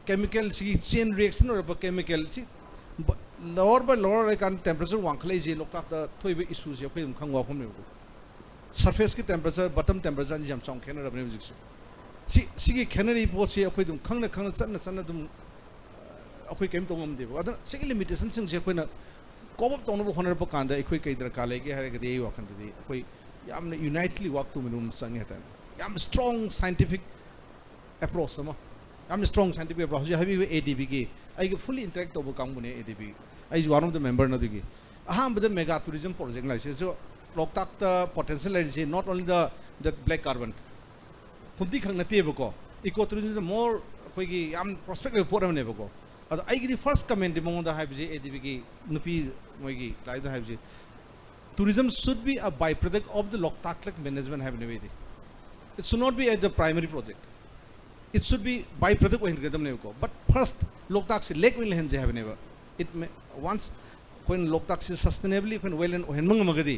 ꯀꯦꯃꯤꯀꯦꯜꯁꯤꯒꯤ ꯆꯦꯟ ꯔꯤꯌꯦꯛꯁꯟ ꯑꯣꯏꯔꯛꯄ ꯀꯦꯃꯤꯀꯦꯜꯁꯤ Lower by lower ꯂꯩꯀꯥꯟꯗ temperature ꯋꯥꯡꯈꯠꯂꯛꯏꯁꯦ ꯂꯣꯛꯇꯥꯛꯇ ꯊꯣꯛꯏꯕ issueꯁꯦ ꯑꯩꯈꯣꯏ ꯑꯗꯨꯝ ꯈꯪꯕ ꯋꯥꯐꯝꯅꯦꯕꯀꯣ꯫ Surfaceꯀꯤ temperature, bottom temperature ꯑꯅꯤꯁꯦ ꯌꯥꯝ ꯆꯥꯎꯅ ꯈꯦꯠꯅꯔꯕꯅꯦ ꯍꯧꯖꯤꯛꯁꯦ꯫ ꯁꯤ ꯁꯤꯒꯤ ꯈꯦꯠꯅꯔꯤꯕ ꯄꯣꯠꯁꯤ ꯑꯩꯈꯣꯏ ꯑꯗꯨꯝ ꯈꯪꯅ ꯈꯪꯅ, ꯆꯠꯅ ꯆꯠꯅ ꯑꯗꯨꯝ ꯑꯩꯈꯣꯏ ꯀꯔꯤꯝ ꯇꯧ ꯉꯝꯗꯦꯕ꯫ ꯑꯗꯨꯅ ꯁꯤꯒꯤ limitationꯁꯤꯡꯁꯦ ꯑꯩꯈꯣꯏꯅ cope up ꯇꯧꯅꯕ ꯍꯣꯠꯅꯔꯛꯄ ꯀꯥꯟꯗ ꯑꯩꯈꯣꯏ ꯀꯩ ꯗꯔꯀꯥꯔ ꯂꯩꯒꯦ ꯍꯥꯏꯔꯒꯗꯤ, ꯑꯩ ꯋꯥꯈꯜꯗꯗꯤ ꯑꯩꯈꯣꯏ ꯌꯥꯝꯅ unitedly work ꯇꯧꯃꯤꯟꯅꯕ ꯑꯃ ꯆꯪꯉꯦ ꯍꯥꯏꯇꯥꯔꯦ꯫ ꯌꯥꯝ strong scientific approach ꯑꯃ, ꯌꯥꯝꯅ strong scientific approach꯫ ꯍꯧꯖꯤꯛ ꯍꯥꯏꯕꯤꯕ ADBꯒꯤ, ꯑꯩꯒ fully interact ꯇꯧꯕ ꯀꯥꯡꯕꯨꯅꯦ ADB꯫ ꯑꯩꯁꯨ one of the memberꯅ ꯑꯗꯨꯒꯤ꯫ ꯑꯍꯥꯟꯕꯗ mega tourism project ꯂꯥꯛꯏꯁꯦ, so ꯂꯣꯛꯇꯥꯛꯇ potential ꯂꯩꯔꯤꯁꯦ not only the, the black carbon, ꯐꯨꯝꯗꯤ ꯈꯛ ꯅꯠꯇꯦꯕꯀꯣ, eco tourism more ꯑꯩꯈꯣꯏꯒꯤ ꯌꯥꯝ prospect ꯂꯩꯕ ꯄꯣꯠ ꯑꯃꯅꯦꯕꯀꯣ꯫ ꯑꯗꯣ ꯑꯩꯒꯤꯗꯤ first commentꯗꯤ ꯃꯉꯣꯟꯗ ꯍꯥꯏꯕꯁꯦ, ADBꯒꯤ ꯅꯨꯄꯤ ꯃꯣꯏꯒꯤ ꯂꯥꯏꯗ ꯍꯥꯏꯕꯁꯦ, tourism should be a byproduct of the Loktak Lake management ꯍꯥꯏꯕꯅꯦꯕ ꯑꯩꯗꯤ꯫ It should not be at the primary project. It should be byproduct ꯑꯣꯏꯍꯟꯒꯗꯕꯅꯦꯕꯀꯣ꯫ But first ꯂꯣꯛꯇꯥꯛꯁꯦ lake ꯑꯣꯏꯅ ꯂꯩꯍꯟꯁꯦ ꯍꯥꯏꯕꯅꯦꯕ꯫ It may, once ꯑꯩꯈꯣꯏꯅ ꯂꯣꯛꯇꯥꯛꯁꯦ sustainably ꯑꯩꯈꯣꯏꯅ wetland ꯑꯣꯏꯍꯟꯕ ꯉꯝꯃꯒꯗꯤ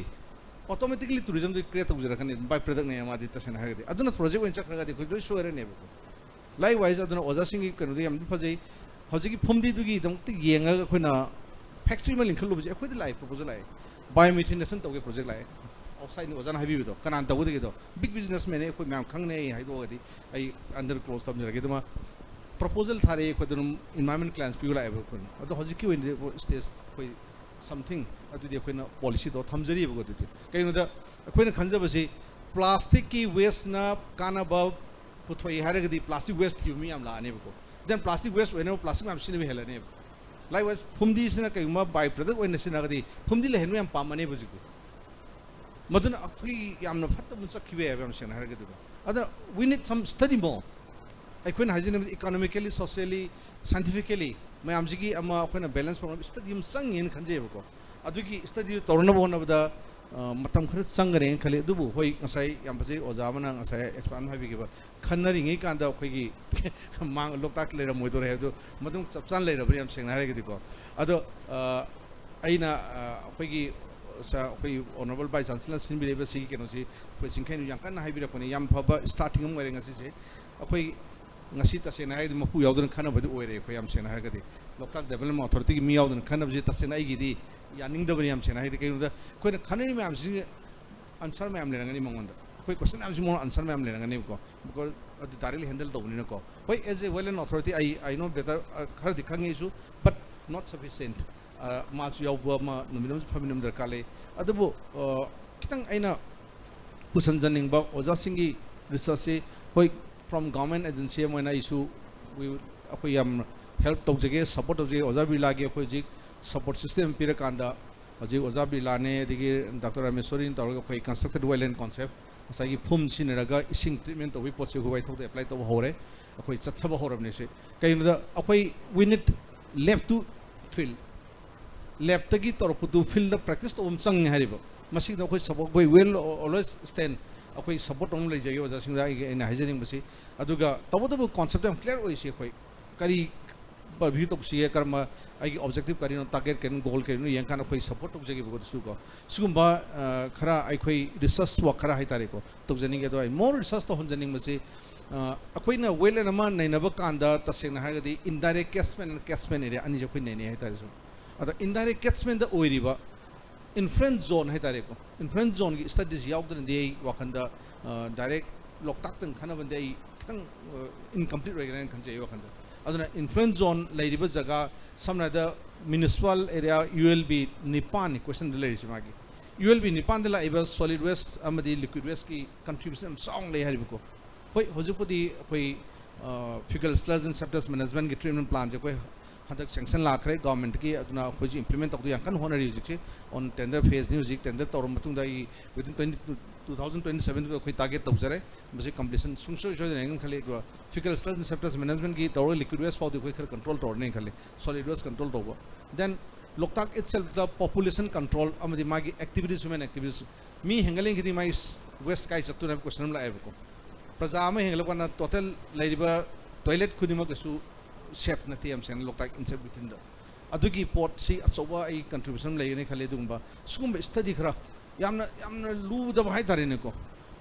automatically tourismꯗꯨ create ꯇꯧꯖꯔꯛꯀꯅꯤ, by productꯅꯦ ꯃꯥꯗꯤ꯫ ꯇꯁꯦꯡꯅ ꯍꯥꯏꯔꯒꯗꯤ ꯑꯗꯨꯅ project ꯑꯣꯏꯅ ꯆꯠꯈ꯭ꯔꯒꯗꯤ ꯑꯩꯈꯣꯏ ꯂꯣꯏ ꯁꯣꯏꯔꯅꯦꯕꯀꯣ꯫ Likewise ꯑꯗꯨꯅ ꯑꯣꯖꯥꯁꯤꯡꯒꯤ ꯀꯩꯅꯣꯗꯣ ꯌꯥꯝꯗꯤ ꯐꯖꯩ꯫ ꯍꯧꯖꯤꯛꯀꯤ ꯐꯨꯝꯗꯤꯗꯨꯒꯤꯗꯃꯛꯇ ꯌꯦꯡꯉꯒ ꯑꯩꯈꯣꯏꯅ factory ꯑꯃ ꯂꯤꯡꯈꯠꯂꯨꯕꯁꯦ ꯑꯩꯈꯣꯏꯗ ꯂꯥꯛꯑꯦ, proposal ꯂꯥꯛꯑꯦ꯫ Biomethanation ꯇꯧꯒꯦ project ꯂꯥꯛꯑꯦ꯫ Outsideꯅꯤ ꯑꯣꯖꯥꯅ ꯍꯥꯏꯕꯤꯕꯗꯣ, ꯀꯅꯥꯅ ꯇꯧꯒꯗꯒꯦꯗꯣ? Big businessmanꯅꯦ, ꯑꯩꯈꯣꯏ ꯃꯌꯥꯝ ꯈꯪꯅꯩ ꯍꯥꯏꯗꯣꯛꯑꯒꯗꯤ ꯑꯩ under close ꯊꯝꯖꯔꯒꯦ꯫ ꯑꯗꯨꯃ proposal ꯊꯥꯔꯛꯑꯦ ꯑꯩꯈꯣꯏꯗ ꯑꯗꯨꯝ environment clearance ꯄꯤꯌꯨ ꯂꯥꯛꯑꯦꯕ ꯑꯩꯈꯣꯏꯅ꯫ ꯑꯗꯣ ꯍꯧꯖꯤꯛꯀꯤ ꯑꯣꯏꯅꯗꯤ stage ꯑꯩꯈꯣꯏ something ꯑꯗꯨꯗꯤ ꯑꯩꯈꯣꯏꯅ policyꯗꯣ ꯊꯝꯖꯔꯤꯕꯀꯣ꯫ ꯑꯗꯨꯗꯤ ꯀꯩꯅꯣꯗ ꯑꯩꯈꯣꯏꯅ ꯈꯟꯖꯕꯁꯤ plasticꯀꯤ wasteꯅ ꯀꯥꯟꯅꯕ ꯄꯨꯊꯣꯛꯏ ꯍꯥꯏꯔꯒꯗꯤ plastic waste ꯊꯤꯕ ꯃꯤ ꯌꯥꯝ ꯂꯥꯛꯑꯅꯦꯕꯀꯣ꯫ Then plastic waste ꯑꯣꯏꯅꯕ plastic ꯃꯌꯥꯝ ꯁꯤꯖꯤꯟꯅꯕ ꯍꯦꯜꯂꯅꯦꯕ꯫ Likewise ꯐꯨꯝꯗꯤꯁꯤꯅ ꯀꯩꯒꯨꯝꯕ by product ꯑꯣꯏꯅ ꯁꯤꯖꯤꯟꯅꯔꯒꯗꯤ ꯐꯨꯝꯗꯤ ꯂꯩꯍꯟꯕ ꯌꯥꯝ ꯄꯥꯝꯃꯅꯦꯕ ꯍꯧꯖꯤꯛꯇꯤ꯫ ꯃꯗꯨꯅ ꯑꯩꯈꯣꯏ ꯌꯥꯝꯅ ꯐꯠꯇꯕ ꯆꯠꯈꯤꯕ ꯌꯥꯏꯕ, ꯌꯥꯝ ꯁꯦꯡꯅ ꯍꯥꯏꯔꯒꯗꯤꯀꯣ꯫ ꯑꯗꯨꯅ we need some study more꯫ ꯑꯩꯈꯣꯏꯅ ꯍꯥꯏꯖꯅꯤꯡꯕꯗꯤ economically, socially, scientifically ꯃꯌꯥꯝꯁꯤꯒꯤ ꯑꯃ ꯑꯩꯈꯣꯏꯅ balance ꯄ꯭ꯔꯣꯒ꯭ꯔꯥꯝ study ꯑꯃ ꯆꯪꯉꯦꯅ ꯈꯟꯖꯩꯌꯦꯕꯀꯣ꯫ ꯑꯗꯨꯒꯤ study ꯇꯧꯔꯅꯕ ꯍꯣꯠꯅꯕꯗ ꯑ, ꯃꯇꯝ ꯈꯔ ꯆꯪꯒꯅꯦꯅ ꯈꯜꯂꯤ꯫ ꯑꯗꯨꯕꯨ ꯍꯣꯏ, ꯉꯁꯥꯏ ꯌꯥꯝ ꯐꯖꯩ ꯑꯣꯖꯥ ꯑꯃꯅ ꯉꯁꯥꯏ expert ꯑꯃ ꯍꯥꯏꯕꯤꯈꯤꯕ, ꯈꯟꯅꯔꯤꯉꯩ ꯀꯥꯟꯗ ꯑꯩꯈꯣꯏꯒꯤ ꯃꯥꯡ-, ꯂꯣꯛꯇꯥꯛ ꯂꯩꯔꯝꯃꯣꯏꯗꯧꯔꯦ ꯍꯥꯏꯕꯗꯨ ꯃꯗꯨꯝ ꯆꯞ ꯆꯥꯅ ꯂꯩꯔꯕꯅꯤ, ꯌꯥꯝ ꯁꯦꯡꯅ ꯍꯥꯏꯔꯒꯗꯤꯀꯣ꯫ ꯑꯗꯣ ꯑ, ꯑꯩꯅ ꯑ, ꯑꯩꯈꯣꯏꯒꯤ ꯁ-, ꯑꯩꯈꯣꯏꯒꯤ Honourable Vice Chancellorꯅ ꯁꯤꯟꯕꯤꯔꯛꯏꯕ ꯁꯤꯒꯤ ꯀꯩꯅꯣꯁꯤ ꯑꯩꯈꯣꯏ ꯆꯤꯡꯈꯩꯅ ꯌꯥꯝ ꯀꯟꯅ ꯍꯥꯏꯕꯤꯔꯛꯄꯅꯤ꯫ ꯌꯥꯝ ꯐꯕ starting ꯑꯃ ꯑꯣꯏꯔꯦ ꯉꯁꯤꯁꯦ꯫ ꯑꯩꯈꯣꯏ ꯉꯁꯤ ꯇꯁꯦꯡꯅ ꯍꯥꯏꯔꯒꯗꯤ ꯃꯄꯨ ꯌꯥꯎꯗꯅ ꯈꯟꯅꯕꯗꯤ ꯑꯣꯏꯔꯦ꯫ ꯑꯩꯈꯣꯏ ꯌꯥꯝ ꯁꯦꯡꯅ ꯍꯥꯏꯔꯒꯗꯤ ꯂꯣꯛꯇꯥꯛ ꯗꯦꯕꯂꯞꯃꯦꯟ ꯑꯣꯊꯣꯔꯤꯇꯤꯒꯤ ꯃꯤ ꯌꯥꯎꯗꯅ ꯈꯟꯅꯕꯁꯤ ꯇꯁꯦꯡꯅ ꯑꯩꯒꯤꯗꯤ ꯌꯥꯅꯤꯡꯗꯕꯅꯤ꯫ ꯌꯥꯝ ꯁꯦꯡꯅ ꯍꯥꯏꯔꯒꯗꯤ ꯀꯩꯒꯤꯅꯣꯗ ꯑꯩꯈꯣꯏꯅ ꯈꯟꯅꯔꯤ ꯃꯌꯥꯝꯁꯤ ꯑꯟꯁꯔ ꯃꯌꯥꯝ ꯂꯩꯔꯝꯒꯅꯤ ꯃꯉꯣꯟꯗ꯫ ꯑꯩꯈꯣꯏ ꯀꯣꯏꯁꯟ ꯃꯌꯥꯝꯁꯤ ꯃꯉꯣꯟꯗ ꯑꯟꯁꯔ ꯃꯌꯥꯝ ꯂꯩꯔꯝꯒꯅꯦꯕꯀꯣ, ꯕꯤꯀꯣꯖ ꯑꯗꯨ ꯗꯥꯏꯔꯦꯛꯂꯤ ꯍꯦꯟꯗꯜ ꯇꯧꯕꯅꯤꯅꯀꯣ꯫ ꯍꯣꯏ, as a wetland authority, I, I know better, ꯈꯔꯗꯤ ꯈꯪꯉꯦ ꯑꯩꯁꯨ, but not sufficient꯫ ꯃꯥꯁꯨ ꯌꯥꯎꯕ ꯑꯃ ꯅꯨꯃꯤꯠ ꯑꯃꯁꯨ ꯐꯝꯃꯤꯟꯅꯕ ꯗꯔꯀꯥꯔ ꯂꯩ꯫ ꯑꯗꯨꯕꯨ ꯈꯤꯇꯪ ꯑꯩꯅ ꯄꯨꯁꯟꯖꯅꯤꯡꯕ ꯑꯣꯖꯥꯁꯤꯡꯒꯤ ꯔꯤꯁꯔꯁꯁꯤ, ꯍꯣꯏ, from government agency ꯑꯃ ꯑꯣꯏꯅ ꯑꯩꯁꯨ, ꯑꯩꯈꯣꯏ ꯌꯥꯝ ꯍꯦꯜꯞ ꯇꯧꯖꯒꯦ, ꯁꯞꯄꯣꯔꯠ ꯇꯧꯖꯒꯦ꯫ ꯑꯣꯖꯥ ꯕꯤꯔꯂꯥꯒꯤ ꯑꯩꯈꯣꯏ ꯍꯧꯖꯤꯛ ꯁꯞꯄꯣꯔꯠ ꯁꯤꯁꯇꯦꯝ ꯄꯤꯔꯀꯥꯟꯗ ꯍꯧꯖꯤꯛ ꯑꯣꯖꯥ ꯕꯤꯔꯂꯥꯅꯦ, ꯑꯗꯒꯤ ꯗꯥꯛꯇꯔ ꯔꯥꯃꯦꯁꯣꯔꯤꯅ ꯇꯧꯔꯒ ꯑꯩꯈꯣꯏ constructed wetland concept, ꯉꯁꯥꯏꯒꯤ ꯐꯨꯝ ꯁꯤꯖꯤꯟꯅꯔꯒ ꯏꯁꯤꯡ ꯇ꯭ꯔꯤꯠꯃꯦꯟ ꯇꯧꯕꯒꯤ ꯄꯣꯠꯁꯦ ꯑꯩꯈꯣꯏ ꯋꯥꯏꯊꯧꯗ ꯑꯦꯄ꯭ꯂꯥꯏ ꯇꯧꯕ ꯍꯧꯔꯦ꯫ ꯑꯩꯈꯣꯏ ꯆꯠꯊꯕ ꯍꯧꯔꯕꯅꯤ꯫ ꯁꯤ ꯀꯩꯒꯤꯅꯣꯗ ꯑꯩꯈꯣꯏ, we need lab to field꯫ ꯂꯦꯞꯇꯒꯤ ꯇꯧꯔꯛꯄꯗꯨ ꯐꯤꯜꯗ ꯄ꯭ꯔꯦꯛꯇꯤꯁ ꯇꯧꯕ ꯑꯃ ꯆꯪꯉꯦ ꯍꯥꯏꯔꯤꯕ꯫ ꯃꯁꯤꯗ ꯑꯩꯈꯣꯏ ꯁꯞꯄꯣꯔꯠ, ꯑꯩꯈꯣꯏ will always stand, ꯑꯩꯈꯣꯏ ꯁꯞꯄꯣꯔꯠ ꯇꯧꯅ ꯂꯩꯖꯒꯦ ꯑꯣꯖꯥꯁꯤꯡꯗ꯫ ꯑꯩꯒꯤ, ꯑꯩꯅ ꯍꯥꯏꯖꯅꯤꯡꯕꯁꯤ꯫ ꯑꯗꯨꯒ ꯇꯧꯕꯇꯕꯨ ꯀꯣꯟꯁꯦꯞꯇ ꯌꯥꯝ ꯀ꯭ꯂꯤꯌꯥꯔ ꯑꯣꯏꯁꯤ꯫ ꯑꯩꯈꯣꯏ ꯀꯔꯤ ꯄꯔꯚ꯭ꯌꯨ ꯇꯧꯁꯤꯒꯦ, ꯀꯔꯝꯕ ꯑꯩꯒꯤ ꯑꯣꯕꯖꯦꯛꯇꯤꯚ ꯀꯔꯤꯅꯣ, ꯇꯥꯔꯒꯦꯠ ꯀꯔꯤꯅꯣ, ꯒꯣꯜ ꯀꯔꯤꯅꯣ ꯌꯦꯡꯀꯥꯟꯗ ꯑꯩꯈꯣꯏ ꯁꯞꯄꯣꯔꯠ ꯇꯧꯖꯒꯦꯕꯀꯣ꯫ ꯑꯗꯨꯁꯨꯀꯣ, ꯁꯤꯒꯨꯝꯕ ꯈꯔ ꯑꯩꯈꯣꯏ ꯔꯤꯁꯔꯁ ꯋꯥꯔꯛ ꯈꯔ ꯍꯥꯏꯇꯥꯔꯦꯀꯣ, ꯇꯧꯖꯅꯤꯡꯉꯦ꯫ ꯑꯗꯣ ꯑꯩ ꯃꯣꯔ ꯔꯤꯁꯔꯁ ꯇꯧꯍꯟꯖꯅꯤꯡꯕꯁꯤ, ꯑꯩꯈꯣꯏꯅ ꯋꯦꯠꯂꯦꯟ ꯑꯃ ꯅꯩꯅꯕ ꯀꯥꯟꯗ ꯇꯁꯦꯡꯅ ꯍꯥꯏꯔꯒꯗꯤ ꯏꯟꯗꯥꯏꯔꯦꯛ ꯀꯦꯠꯆꯃꯦꯟ ꯑꯦꯟ ꯀꯦꯠꯆꯃꯦꯟ ꯑꯦꯔꯤꯌꯥ ꯑꯅꯤꯁꯦ ꯑꯩꯈꯣꯏ ꯅꯩꯅꯩ ꯍꯥꯏꯇꯥꯔꯦ꯫ ꯁꯨꯝ ꯑꯗ ꯏꯟꯗꯥꯏꯔꯦꯛ ꯀꯦꯠꯆꯃꯦꯟꯗ ꯑꯣꯏꯔꯤꯕ ꯏꯟꯐ꯭ꯂꯨꯑꯦꯟꯁ ꯖꯣꯟ ꯍꯥꯏꯇꯥꯔꯦꯀꯣ, ꯏꯟꯐ꯭ꯂꯨꯑꯦꯟꯁ ꯖꯣꯟꯒꯤ ꯁ꯭ꯇꯗꯤꯁ ꯌꯥꯎꯗꯅꯗꯤ ꯑꯩ ꯋꯥꯈꯜꯗ ꯗꯥꯏꯔꯦꯛ ꯂꯣꯛꯇꯥꯛꯇꯪ ꯈꯟꯅꯕꯗꯤ ꯑꯩ ꯈꯤꯇꯪ ꯏꯟꯀꯝꯄ꯭ꯂꯤꯠ ꯑꯣꯏꯒꯅꯤ ꯍꯥꯏꯅ ꯈꯟꯖꯩ ꯑꯩ ꯋꯥꯈꯜꯗ꯫ ꯑꯗꯨꯅ ꯏꯟꯐ꯭ꯂꯨꯑꯦꯟꯁ ꯖꯣꯟ ꯂꯩꯔꯤꯕ ꯖꯒꯥ, ꯁꯝꯅ ꯍꯥꯏꯔꯕꯗ municipal area, U L B ꯅꯤꯄꯥꯟꯅꯤ ꯀꯣꯏꯁꯟꯗ ꯂꯩꯔꯤꯁꯤ꯫ ꯃꯥꯒꯤ ꯌꯨ ꯑꯦꯜ ꯕꯤ ꯅꯤꯄꯥꯟꯗ ꯂꯥꯛꯏꯕ ꯁꯣꯂꯤꯗ ꯋꯦꯁ ꯑꯃꯗꯤ ꯂꯤꯀ꯭ꯋꯤꯗ ꯋꯦꯁꯀꯤ ꯀꯟꯇ꯭ꯔꯤꯕ꯭ꯌꯨꯁꯟ ꯌꯥꯝ ꯆꯥꯎꯅ ꯂꯩ ꯍꯥꯏꯔꯤꯕꯀꯣ꯫ ꯍꯣꯏ, ꯍꯧꯖꯤꯛꯄꯨꯗꯤ ꯑꯩꯈꯣꯏ ꯐꯤꯀꯦꯜ ꯁ꯭ꯂꯖ ꯑꯦꯟ ꯁꯦꯞꯇꯁ ꯃꯦꯅꯦꯖꯃꯦꯟꯒꯤ ꯇ꯭ꯔꯤꯠꯃꯦꯟ ꯄ꯭ꯂꯥꯟꯁꯦ ꯑꯩꯈꯣꯏ ꯍꯟꯗꯛ ꯁꯦꯡꯁꯟ ꯂꯥꯛꯈ꯭ꯔꯦ ꯒꯣꯔꯃꯦꯟꯠꯀꯤ꯫ ꯑꯗꯨꯅ ꯑꯩꯈꯣꯏꯁꯨ ꯏꯝꯄ꯭ꯂꯤꯃꯦꯟ ꯇꯧꯗ ꯌꯥꯝ ꯀꯟꯅ ꯍꯣꯠꯅꯔꯤ ꯍꯧꯖꯤꯛꯁꯦ꯫ ꯑꯣꯟ ꯇꯦꯟꯗꯔ ꯐꯦꯖꯅꯤ ꯍꯧꯖꯤꯛ꯫ ꯇꯦꯟꯗꯔ ꯇꯧꯔꯕ ꯃꯇꯨꯡꯗ ꯑꯩ within twenty, two thousand twenty seven ꯑꯩꯈꯣꯏ ꯇꯥꯔꯒꯦꯠ ꯇꯧꯖꯔꯦ꯫ ꯃꯁꯤ ꯀꯝꯄ꯭ꯂꯤꯁꯟ ꯁꯨꯡꯁꯣꯏ ꯁꯣꯏꯗꯅ ꯑꯩꯅ ꯈꯜꯂꯤ꯫ ꯑꯗꯨꯒ ꯐꯤꯀꯦꯜ ꯁ꯭ꯂꯖ ꯑꯦꯟ ꯁꯦꯞꯇꯁ ꯃꯦꯅꯦꯖꯃꯦꯟꯒꯤ ꯇꯧꯔꯒ ꯂꯤꯀ꯭ꯋꯤꯗ ꯋꯦꯁ ꯐꯥꯎꯗꯤ ꯑꯩꯈꯣꯏ ꯈꯔ ꯀꯟꯇ꯭ꯔꯣꯜ ꯇꯧꯔꯅꯤ ꯈꯜꯂꯤ, ꯁꯣꯂꯤꯗ ꯋꯦꯁ ꯀꯟꯇ꯭ꯔꯣꯜ ꯇꯧꯕ꯫ ꯗꯦꯟ ꯂꯣꯛꯇꯥꯛ ꯏꯠꯁꯦꯜꯐꯇ ꯄꯣꯄꯨꯂꯦꯁꯟ ꯀꯟꯇ꯭ꯔꯣꯜ ꯑꯃꯗꯤ ꯃꯥꯒꯤ ꯑꯦꯛꯇꯤꯚꯤꯇꯤꯁ, ꯍ꯭ꯌꯨꯃꯦꯟ ꯑꯦꯛꯇꯤꯚꯤꯇꯤꯁ, ꯃꯤ ꯍꯦꯟꯒꯠꯂꯤꯉꯩꯗꯤ ꯃꯥꯒꯤ ꯋꯦꯁ ꯀꯥꯏ ꯆꯠꯇꯣꯏꯅꯣ ꯍꯥꯏꯕ ꯀꯣꯏꯁꯟ ꯑꯃ ꯂꯥꯛꯑꯦꯕꯀꯣ꯫ ꯄ꯭ꯔꯖꯥ ꯑꯃ ꯍꯦꯟꯒꯠꯂꯛꯄ ꯀꯥꯟꯗ ꯇꯣꯇꯦꯜ ꯂꯩꯔꯤꯕ ꯇꯣꯏꯂꯦꯠ ꯈꯨꯗꯤꯡꯃꯛ ꯀꯩꯁꯨ ꯁꯦꯐ ꯅꯠꯇꯦ, ꯌꯥꯝ ꯁꯦꯡꯅ ꯂꯣꯛꯇꯥꯛ ꯏꯟꯁꯦꯐ ꯋꯤꯊꯤꯟꯗ꯫ ꯑꯗꯨꯒꯤ ꯄꯣꯠꯁꯤ ꯑꯆꯧꯕ ꯑꯩ ꯀꯟꯇ꯭ꯔꯤꯕ꯭ꯌꯨꯁꯟ ꯑꯃ ꯂꯩꯒꯅꯤ ꯈꯜꯂꯤ꯫ ꯑꯗꯨꯒꯨꯝꯕ ꯁꯤꯒꯨꯝꯕ ꯁ꯭ꯇꯗꯤ ꯈꯔ, ꯌꯥꯝꯅ, ꯌꯥꯝꯅ ꯂꯨꯗꯕ ꯍꯥꯏꯇꯥꯔꯦꯅꯦꯀꯣ,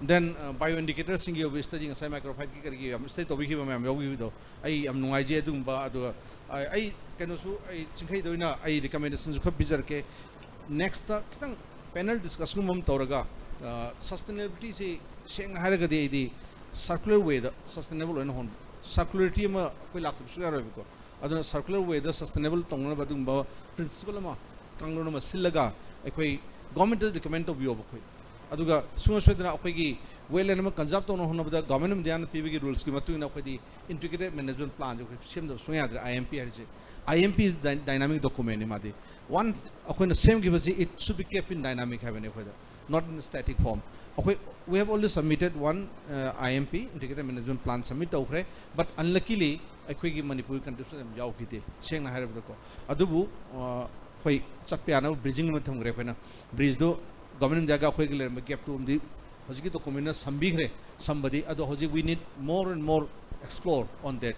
Then bio indicatorꯁꯤꯡꯒꯤ ꯑꯣꯏꯕ study, ꯉꯁꯥꯏ microphyteꯀꯤ ꯀꯔꯤꯒꯤ ꯌꯥꯝ study ꯇꯧꯕꯤꯈꯤꯕ ꯃꯌꯥꯝ ꯌꯥꯎꯕꯤꯕꯗꯣ ꯑꯩ ꯌꯥꯝ ꯅꯨꯡꯉꯥꯏꯖꯩ꯫ ꯑꯗꯨꯒꯨꯝꯕ ꯑꯗꯨꯒ ꯑꯩ ꯑꯩ ꯀꯩꯅꯣꯁꯨ ꯑꯩ ꯆꯤꯡꯈꯩꯗ ꯑꯣꯏꯅ ꯑꯩ recommendationꯁꯨ ꯈꯔ ꯄꯤꯖꯔꯛꯀꯦ꯫ Nextꯇ ꯈꯤꯇꯪ panel discussionꯒꯨꯝꯕ ꯑꯃ ꯇꯧꯔꯒ sustainabilityꯁꯤ ꯁꯦꯡꯅ ꯍꯥꯏꯔꯒꯗꯤ ꯑꯩꯗꯤ circular wayꯗ sustainable ꯑꯣꯏꯅ ꯍꯣꯟꯕ, circularity ꯑꯃ ꯑꯩꯈꯣꯏ ꯂꯥꯛꯇꯕꯁꯨ ꯌꯥꯔꯣꯏꯕꯀꯣ꯫ ꯑꯗꯨꯅ circular wayꯗ sustainable ꯇꯧꯅꯅꯕ ꯑꯗꯨꯒꯨꯝꯕ principle ꯑꯃ, ꯀꯥꯡꯂꯣꯟ ꯑꯃ ꯁꯤꯜꯂꯒ ꯑꯩꯈꯣꯏ governmentꯇ recommend ꯇꯧꯕꯤꯌꯣꯕ꯫ ꯑꯩꯈꯣꯏ ꯑꯗꯨꯒ ꯁꯨꯡꯁꯣꯏ ꯁꯣꯏꯗꯅ ꯑꯩꯈꯣꯏꯒꯤ wetland ꯑꯃ conserve ꯇꯧꯅ ꯍꯣꯠꯅꯕꯗ government of Indiaꯅ ꯄꯤꯕꯒꯤ rulesꯀꯤ ꯃꯇꯨꯡ ꯏꯟꯅ ꯑꯩꯈꯣꯏꯗꯤ integrated management planꯁꯦ ꯑꯩꯈꯣꯏ ꯁꯦꯝꯗꯕ ꯁꯨꯡꯌꯥ ꯌꯥꯗ꯭ꯔꯦ꯫ IMP ꯍꯥꯏꯔꯤꯁꯦ, IMP is dy- dynamic documentꯅꯤ ꯃꯥꯗꯤ꯫ One, ꯑꯩꯈꯣꯏꯅ ꯁꯦꯝꯈꯤꯕꯁꯤ it should be kept in dynamic ꯍꯥꯏꯕꯅꯤ ꯑꯩꯈꯣꯏꯗ, not in static form꯫ ꯑꯩꯈꯣꯏ we have already submitted one IMP, integrated management plan submit ꯇꯧꯈ꯭ꯔꯦ꯫ But unluckily ꯑꯩꯈꯣꯏꯒꯤ ꯃꯅꯤꯄꯨꯔꯒꯤ contribution ꯌꯥꯝ ꯌꯥꯎꯈꯤꯗꯦ, ꯁꯦꯡꯅ ꯍꯥꯏꯔꯕꯗꯀꯣ꯫ ꯑꯗꯨꯕꯨ ꯑꯩꯈꯣꯏ ꯆꯠꯄ ꯌꯥꯅꯕ bridging ꯑꯃ ꯊꯝꯈ꯭ꯔꯦ ꯑꯩꯈꯣꯏꯅ꯫ Bridgeꯗꯣ government of Indiaꯒ ꯑꯩꯈꯣꯏꯒ ꯂꯩꯔꯝꯕ gapꯇꯨ ꯑꯃꯗꯤ ꯍꯧꯖꯤꯛꯀꯤ documentꯅ ꯁꯝꯕꯤꯈ꯭ꯔꯦ꯫ ꯁꯝꯕꯗꯤ ꯑꯗꯣ ꯍꯧꯖꯤꯛ we need more and more explore on that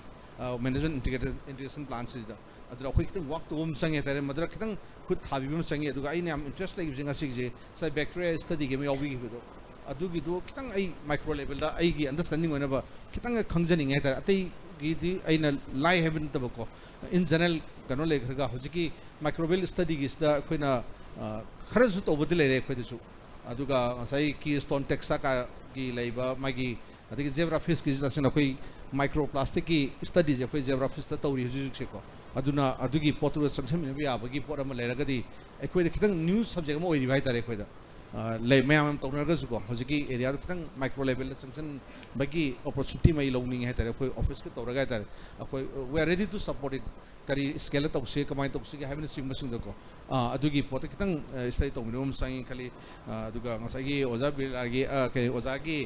management integrated integration planꯁꯤꯗ꯫ ꯑꯗꯨꯗ ꯑꯩꯈꯣꯏ ꯈꯤꯇꯪ work ꯇꯧꯕ ꯑꯃ ꯆꯪꯉꯦ ꯍꯥꯏꯇꯥꯔꯦ, ꯃꯗꯨꯗ ꯈꯤꯇꯪ ꯈꯨꯠ ꯊꯥꯕꯤꯕ ꯑꯃ ꯆꯪꯉꯦ꯫ ꯑꯗꯨꯒ ꯑꯩꯅ ꯌꯥꯝ interest ꯂꯩꯕꯁꯦ ꯉꯁꯤꯒꯤꯁꯦ ꯉꯁꯥꯏ bacteria studyꯒꯤ ꯑꯃ ꯌꯥꯎꯕꯤꯈꯤꯕꯗꯣ, ꯑꯗꯨꯒꯤꯗꯣ ꯈꯤꯇꯪ ꯑꯩ micro levelꯗ ꯑꯩꯒꯤ understanding ꯑꯣꯏꯅꯕ ꯈꯤꯇꯪ ꯈꯪꯖꯅꯤꯡꯉꯦ ꯍꯥꯏꯇꯥꯔꯦ꯫ ꯑꯇꯩꯒꯤꯗꯤ ꯑꯩꯅ ꯂꯥꯏ ꯍꯥꯏꯕ ꯅꯠꯇꯕꯀꯣ, in general ꯀꯩꯅꯣ ꯂꯩꯈ꯭ꯔꯒ ꯍꯧꯖꯤꯛꯀꯤ microbial studyꯒꯤꯁꯤꯗ ꯑꯩꯈꯣꯏꯅ ꯈꯔꯁꯨ ꯇꯧꯕꯗꯤ ꯂꯩꯔꯦ ꯑꯩꯈꯣꯏꯗꯁꯨ꯫ ꯑꯗꯨꯒ ꯉꯁꯥꯏ Keystone Texacaꯒꯤ ꯂꯩꯕ ꯃꯥꯒꯤ, ꯑꯗꯒꯤ zebra fishꯀꯤꯁꯨ ꯇꯁꯦꯡꯅ ꯑꯩꯈꯣꯏ microplasticꯀꯤ studyꯁꯦ ꯑꯩꯈꯣꯏ zebra fishꯇ ꯇꯧꯔꯤ ꯍꯧꯖꯤꯛ ꯍꯧꯖꯤꯛꯁꯦꯀꯣ꯫ ꯑꯗꯨꯅ ꯑꯗꯨꯒꯤ ꯄꯣꯠꯇꯨꯒ ꯆꯪꯁꯤꯟꯃꯤꯟꯅꯕ ꯌꯥꯕꯒꯤ ꯄꯣꯠ ꯑꯃ ꯂꯩꯔꯒꯗꯤ ꯑꯩꯈꯣꯏꯗ ꯈꯤꯇꯪ new subject ꯑꯃ ꯑꯣꯏꯔꯤꯕ ꯍꯥꯏꯇꯥꯔꯦ꯫ ꯑꯩꯈꯣꯏꯗ ꯂꯩ ꯃꯌꯥꯝ ꯑꯃ ꯇꯧꯅꯔꯒꯁꯨꯀꯣ, ꯍꯧꯖꯤꯛꯀꯤ areaꯗꯣ ꯈꯤꯇꯪ micro levelꯗ ꯆꯪꯁꯤꯟꯕꯒꯤ opportunity ꯑꯃ ꯑꯩ ꯂꯧꯅꯤꯡꯉꯦ ꯍꯥꯏꯇꯥꯔꯦ꯫ ꯑꯩꯈꯣꯏ officeꯀ ꯇꯧꯔꯒ ꯍꯥꯏꯇꯥꯔꯦ, ꯑꯩꯈꯣꯏ we are ready to support it꯫ ꯀꯔꯤ scaleꯗ ꯇꯧꯁꯤ, ꯀꯃꯥꯏꯅ ꯇꯧꯁꯤꯒꯦ ꯍꯥꯏꯕꯅꯆꯤꯡꯕꯁꯤꯡꯗꯣꯀꯣ, ꯑꯗꯨꯒꯤ ꯄꯣꯠꯇ ꯈꯤꯇꯪ study ꯇꯧꯃꯤꯟꯅꯕ ꯑꯃ ꯆꯪꯉꯤ ꯈꯜꯂꯤ꯫ ꯑꯗꯨꯒ ꯉꯁꯥꯏꯒꯤ ꯑꯣꯖꯥ ꯕꯤꯔꯂꯥꯒꯤ ꯀꯔꯤ ꯑꯣꯖꯥꯒꯤ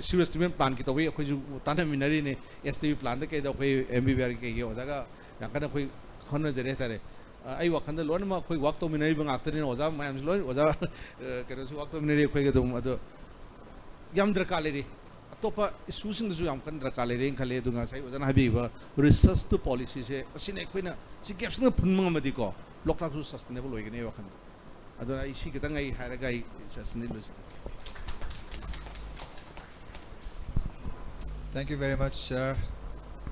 sewage treatment plantꯀꯤ ꯇꯧꯕꯒꯤ ꯑꯩꯈꯣꯏꯁꯨ ꯇꯥꯟꯅꯃꯤꯟꯅꯔꯤꯅꯦ꯫ STP plantꯗ ꯀꯩꯗ ꯑꯩꯈꯣꯏ MBBRꯒꯤ ꯀꯩꯒꯤ ꯑꯣꯖꯥꯒ ꯌꯥꯝ ꯀꯟꯅ ꯑꯩꯈꯣꯏ ꯍꯣꯠꯅꯖꯔꯤ ꯍꯥꯏꯇꯥꯔꯦ꯫ ꯑꯩ ꯋꯥꯈꯜꯗ ꯂꯣꯏꯅꯃꯛ ꯑꯩꯈꯣꯏ work ꯇꯧꯃꯤꯟꯅꯔꯤꯕ ꯉꯥꯛꯇꯅꯤꯅ ꯑꯣꯖꯥ ꯃꯌꯥꯝꯁꯨ ꯂꯣꯏ ꯑꯣꯖꯥ ꯀꯩꯅꯣꯁꯨ work ꯇꯧꯃꯤꯟꯅꯔꯤ ꯑꯩꯈꯣꯏꯒ ꯑꯗꯨꯝ꯫ ꯑꯗꯣ ꯌꯥꯝ ꯗꯔꯀꯥꯔ ꯂꯩꯔꯤ꯫ ꯑꯇꯣꯞꯄ issueꯁꯤꯡꯗꯁꯨ ꯌꯥꯝ ꯀꯟꯅ ꯗꯔꯀꯥꯔ ꯂꯩꯔꯦꯅ ꯈꯜꯂꯦ꯫ ꯑꯗꯨ ꯉꯁꯥꯏ ꯑꯣꯖꯥꯅ ꯍꯥꯏꯕꯤꯕ research to policyꯁꯦ, ꯑꯁꯤꯅ ꯑꯩꯈꯣꯏꯅ ꯁꯤ gapꯁꯤꯅ ꯐꯨꯟꯕ ꯉꯝꯃꯗꯤꯀꯣ, ꯂꯣꯛꯇꯥꯛꯁꯨ sustainable ꯑꯣꯏꯒꯅꯤ ꯋꯥꯈꯜꯗ꯫ ꯑꯗꯨꯅ ꯑꯩ ꯁꯤ ꯈꯤꯇꯪ ꯑꯩ ꯍꯥꯏꯔꯒ ꯑꯩ sessionꯗꯤ ꯂꯣꯏꯁꯤꯟꯒꯦ꯫ Thank you very much, sir,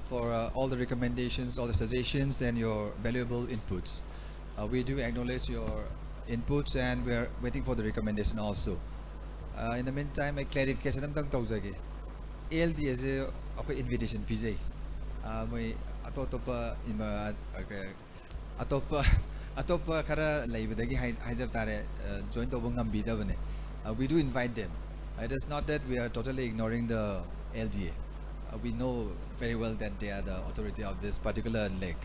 for uh, all the recommendations, all the suggestions, and your valuable inputs. Uh, we do acknowledge your inputs, and we are waiting for the recommendation also. Uh, in the meantime, ꯑꯩ clarification ꯑꯝꯇꯪ ꯇꯧꯖꯒꯦ꯫ L ꯗꯤ ꯑꯦꯁꯦ ꯑꯩꯈꯣꯏ invitation ꯄꯤꯖꯩ꯫ Uh, ꯃꯣꯏ ꯑꯇꯣꯞ ꯑꯇꯣꯞꯄ ꯏꯃ-, uh, ꯀ-, ꯑꯇꯣꯞꯄ ꯑꯇꯣꯞꯄ ꯈꯔ ꯂꯩꯕꯗꯒꯤ ꯍꯥꯏ-, ꯍꯥꯏꯖꯕ ꯇꯥꯔꯦ, uh, join ꯇꯧꯕ ꯉꯝꯕꯤꯗꯕꯅꯦ꯫ Uh, we do invite them. It is not that we are totally ignoring the L D A. Uh, we know very well that they are the authority of this particular lake.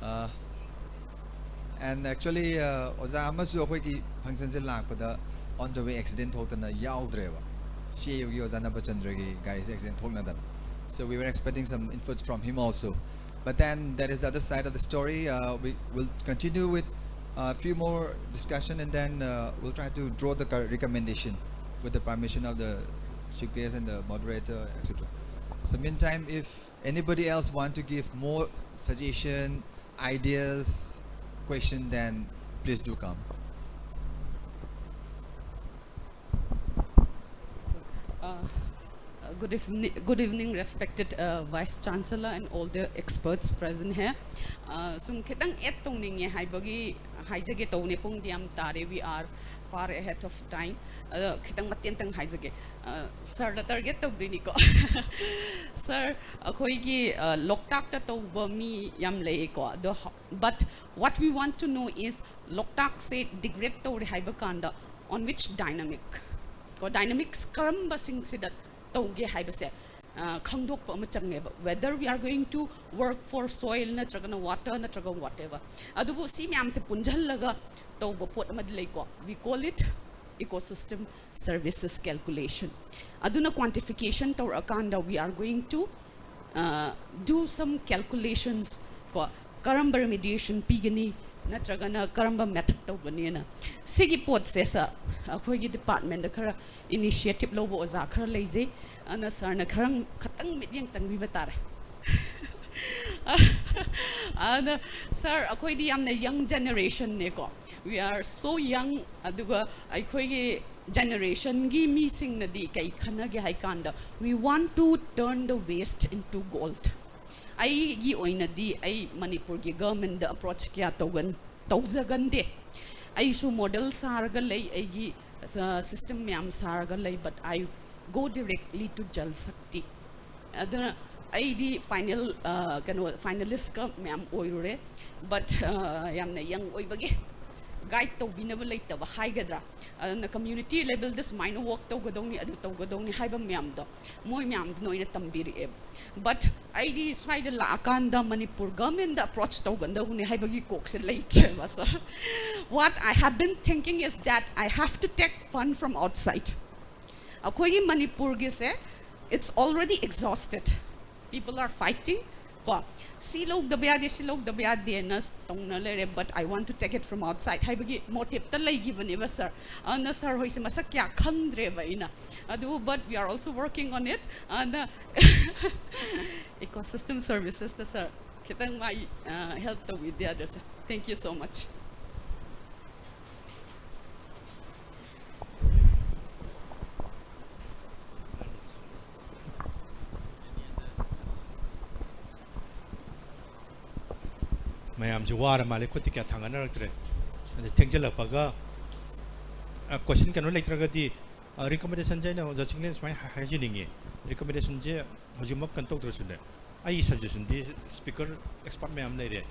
Uh, and actually, uh, ꯑꯣꯖꯥ ꯑꯃꯁꯨ ꯑꯩꯈꯣꯏꯒꯤ functionꯁꯦ ꯂꯥꯛꯄꯗ on the way accident ꯊꯣꯛꯇꯅ ꯌꯥꯎꯗ꯭ꯔꯦꯕ꯫ ꯁꯤ ꯑꯦ ꯌꯨꯒꯤ ꯑꯣꯖꯥ ꯅꯕꯆꯟꯗ꯭ꯔꯒꯤ ꯒꯥꯔꯤꯁꯦ accident ꯊꯣꯛꯅꯗꯅ꯫ So we were expecting some inputs from him also. But then there is the other side of the story. Uh, we will continue with a few more discussion, and then uh, we'll try to draw the co-, recommendation with the permission of the chief guest and the moderator, et cetera. So meantime, if anybody else want to give more suggestion, ideas, question, then please do come. Uh, good evening, good evening, respected uh, Vice Chancellor and all the experts present here. Uh, ꯁꯨꯝ ꯈꯤꯇꯪ add ꯇꯧꯅꯤꯡꯉꯦ ꯍꯥꯏꯕꯒꯤ ꯍꯥꯏꯖꯒꯦ ꯇꯧꯅꯦ, ꯄꯨꯡꯗꯤ ꯌꯥꯝ ꯇꯥꯔꯦ, we are far ahead of time. ꯑꯗꯣ ꯈꯤꯇꯪ ꯃꯇꯦꯛ ꯑꯃꯇꯪ ꯍꯥꯏꯖꯒꯦ꯫ Uh, sirꯗ target ꯇꯧꯗꯣꯏꯅꯤꯀꯣ꯫ Sir, ꯑꯩꯈꯣꯏꯒꯤ uh, ꯂꯣꯛꯇꯥꯛꯇ ꯇꯧꯕ ꯃꯤ ꯌꯥꯝ ꯂꯩꯌꯦꯀꯣ, ꯑꯗꯣ but what we want to know is ꯂꯣꯛꯇꯥꯛꯁꯦ degrade ꯇꯧꯔꯦ ꯍꯥꯏꯕ ꯀꯥꯟꯗ on which dynamic ꯀꯣ, dynamics ꯀꯔꯝꯕꯁꯤꯡꯁꯤꯗ ꯇꯧꯒꯦ ꯍꯥꯏꯕꯁꯦ ꯑ, ꯈꯪꯗꯣꯛꯄ ꯑꯃ ꯆꯪꯉꯦꯕ, whether we are going to work for soil ꯅꯠꯇ꯭ꯔꯒꯅ water ꯅꯠꯇ꯭ꯔꯒ whatever. ꯑꯗꯨꯕꯨ ꯁꯤ ꯃꯌꯥꯝꯁꯦ ꯄꯨꯟꯁꯤꯜꯂꯒ ꯇꯧꯕ ꯄꯣꯠ ꯑꯃꯗꯤ ꯂꯩꯀꯣ, we call it ecosystem services calculation. ꯑꯗꯨꯅ quantification ꯇꯧꯔꯛꯑꯀꯥꯟꯗ we are going to uh, do some calculations ꯀꯣ, ꯀꯔꯝꯕ remediation ꯄꯤꯒꯅꯤ ꯅꯠꯇ꯭ꯔꯒꯅ ꯀꯔꯝꯕ method ꯇꯧꯒꯅꯤꯅ꯫ ꯁꯤꯒꯤ ꯄꯣꯠꯁꯦ sir, ꯑꯩꯈꯣꯏꯒꯤ departmentꯇ ꯈꯔ initiative ꯂꯧꯕ ꯑꯣꯖꯥ ꯈꯔ ꯂꯩꯖꯩ꯫ ꯑꯗꯨꯅ sirꯅ ꯈꯔ ꯈꯇꯪ ꯃꯤꯠꯌꯦꯡ ꯆꯪꯕꯤꯕ ꯇꯥꯔꯦ꯫ ꯑꯗꯨꯅ sir, ꯑꯩꯈꯣꯏꯗꯤ ꯌꯥꯝꯅ young generationꯅꯦꯀꯣ, we are so young. ꯑꯗꯨꯒ ꯑꯩꯈꯣꯏꯒꯤ ꯖꯦꯅꯦꯔꯦꯁꯟꯒꯤ ꯃꯤꯁꯤꯡꯅꯗꯤ ꯀꯩ ꯈꯟꯅꯒꯦ ꯍꯥꯏ ꯀꯥꯟꯗ, "We want to turn the waste into gold." ꯑꯩꯒꯤ ꯑꯣꯏꯅꯗꯤ ꯑꯩ ꯃꯅꯤꯄꯨꯔꯒꯤ ꯒꯚꯔꯟꯃꯦꯟꯗ ꯑꯦꯄ꯭ꯔꯣꯆ ꯀꯌꯥ ꯇꯧꯒꯟ ꯇꯧꯖꯒꯟꯗꯦ꯫ ꯑꯩꯁꯨ ꯃꯣꯗꯦꯜ ꯁꯥꯔꯒ ꯂꯩ, ꯑꯩꯒꯤ ꯁꯤꯁꯇꯦꯝ ꯃꯌꯥꯝ ꯁꯥꯔꯒ ꯂꯩ, but I go directly to Jal Shakti. ꯑꯗꯨꯅ ꯑꯩꯗꯤ ꯐꯥꯏꯅꯦꯜ, ꯀꯩꯅꯣ, ꯐꯥꯏꯅꯦꯂꯤꯁꯀ ꯃꯌꯥꯝ ꯑꯣꯏꯔꯨꯔꯦ, ꯕꯠ ꯌꯥꯝꯅ ꯌꯪ ꯑꯣꯏꯕꯒꯤ ꯒꯥꯏꯗ ꯇꯧꯕꯤꯅꯕ ꯂꯩꯇꯕ ꯍꯥꯏꯒꯗ꯭ꯔꯥ, ꯑꯗꯨꯅ ꯀꯝꯃ꯭ꯌꯨꯅꯤꯇꯤ ꯂꯦꯕꯦꯜꯗ ꯁꯨꯃꯥꯏꯅ ꯋꯥꯛ ꯇꯧꯒꯗꯧꯅꯤ, ꯑꯗꯨ ꯇꯧꯒꯗꯧꯅꯤ ꯍꯥꯏꯕ ꯃꯌꯥꯝꯗꯣ ꯃꯣꯏ ꯃꯌꯥꯝꯗꯨꯅ ꯑꯣꯏꯅ ꯇꯝꯕꯤꯔꯛꯑꯦꯕ. ꯕꯠ ꯑꯩꯗꯤ ꯁ꯭ꯋꯥꯏꯗ ꯂꯥꯛꯑꯀꯥꯟꯗ ꯃꯅꯤꯄꯨꯔ ꯒꯚꯔꯟꯃꯦꯟꯗ ꯑꯦꯄ꯭ꯔꯣꯆ ꯇꯧꯒꯗꯧꯕꯅꯦ ꯍꯥꯏꯕꯒꯤ ꯀꯣꯛꯁꯦ ꯂꯩꯇ꯭ꯔꯦꯕ, ꯁꯥꯔ. What I have been thinking is that I have to take fund from outside. ꯑꯩꯈꯣꯏꯒꯤ ꯃꯅꯤꯄꯨꯔꯒꯤꯁꯦ, it's already exhausted. People are fighting. ꯀꯣ, ꯁꯤ ꯂꯧꯗꯕ ꯌꯥꯗꯦ, ꯁꯤ ꯂꯧꯗꯕ ꯌꯥꯗꯦꯅ ꯇꯧꯅ ꯂꯩꯔꯦ, but I want to take it from outside ꯍꯥꯏꯕꯒꯤ ꯃꯣꯇꯤꯞꯇ ꯂꯩꯈꯤꯕꯅꯦꯕ, ꯁꯥꯔ. ꯑꯗꯨꯅ ꯁꯥꯔ ꯍꯣꯏꯁꯦ ꯃꯁꯛ ꯀꯌꯥ ꯈꯪꯗ꯭ꯔꯦꯕ ꯑꯩꯅ. ꯑꯗꯨ, but we are also working on it. ꯑꯗ ꯏꯀꯣ ꯁꯤꯁꯇꯦꯝ ꯁꯔꯚꯤꯁꯦꯁꯇ, ꯁꯥꯔ, ꯈꯤꯇꯪ ꯃꯥꯏ ꯍꯦꯜꯞ ꯇꯧꯕꯤꯗ ꯌꯥꯗ꯭ꯔꯥ, ꯁꯥꯔ? Thank you so much. ꯃꯌꯥꯝꯁꯦ ꯋꯥꯔ ꯃꯥꯜꯂꯦ, ꯈꯨꯠꯇꯤ ꯀꯌꯥ ꯊꯥꯡꯒꯠꯅꯔꯛꯇ꯭ꯔꯦ. ꯑꯗꯩ ꯊꯦꯡꯖꯤꯜꯂꯛꯄꯒ, ꯀꯣꯏꯁꯟ ꯀꯩꯅꯣ ꯂꯩꯇ꯭ꯔꯒꯗꯤ, ꯔꯤꯀꯃꯦꯟꯗꯦꯁꯟꯁꯦ ꯑꯩꯅ ꯑꯣꯖꯥ ꯆꯤꯡꯂꯦꯟ ꯁꯨꯃꯥꯏꯅ ꯍꯥꯏꯖꯅꯤꯡꯉꯤ. ꯔꯤꯀꯃꯦꯟꯗꯦꯁꯟꯁꯦ ꯍꯧꯖꯤꯛꯃꯛ ꯀꯩꯅꯣ ꯇꯧꯗ꯭ꯔꯁꯨꯅꯦ, ꯑꯩꯒꯤ ꯁꯖꯦꯁꯟꯗꯤ, ꯁ꯭ꯄꯤꯀꯔ ꯑꯦꯛꯁꯄꯥꯔꯠ ꯃꯌꯥꯝ ꯂꯩꯔꯦ,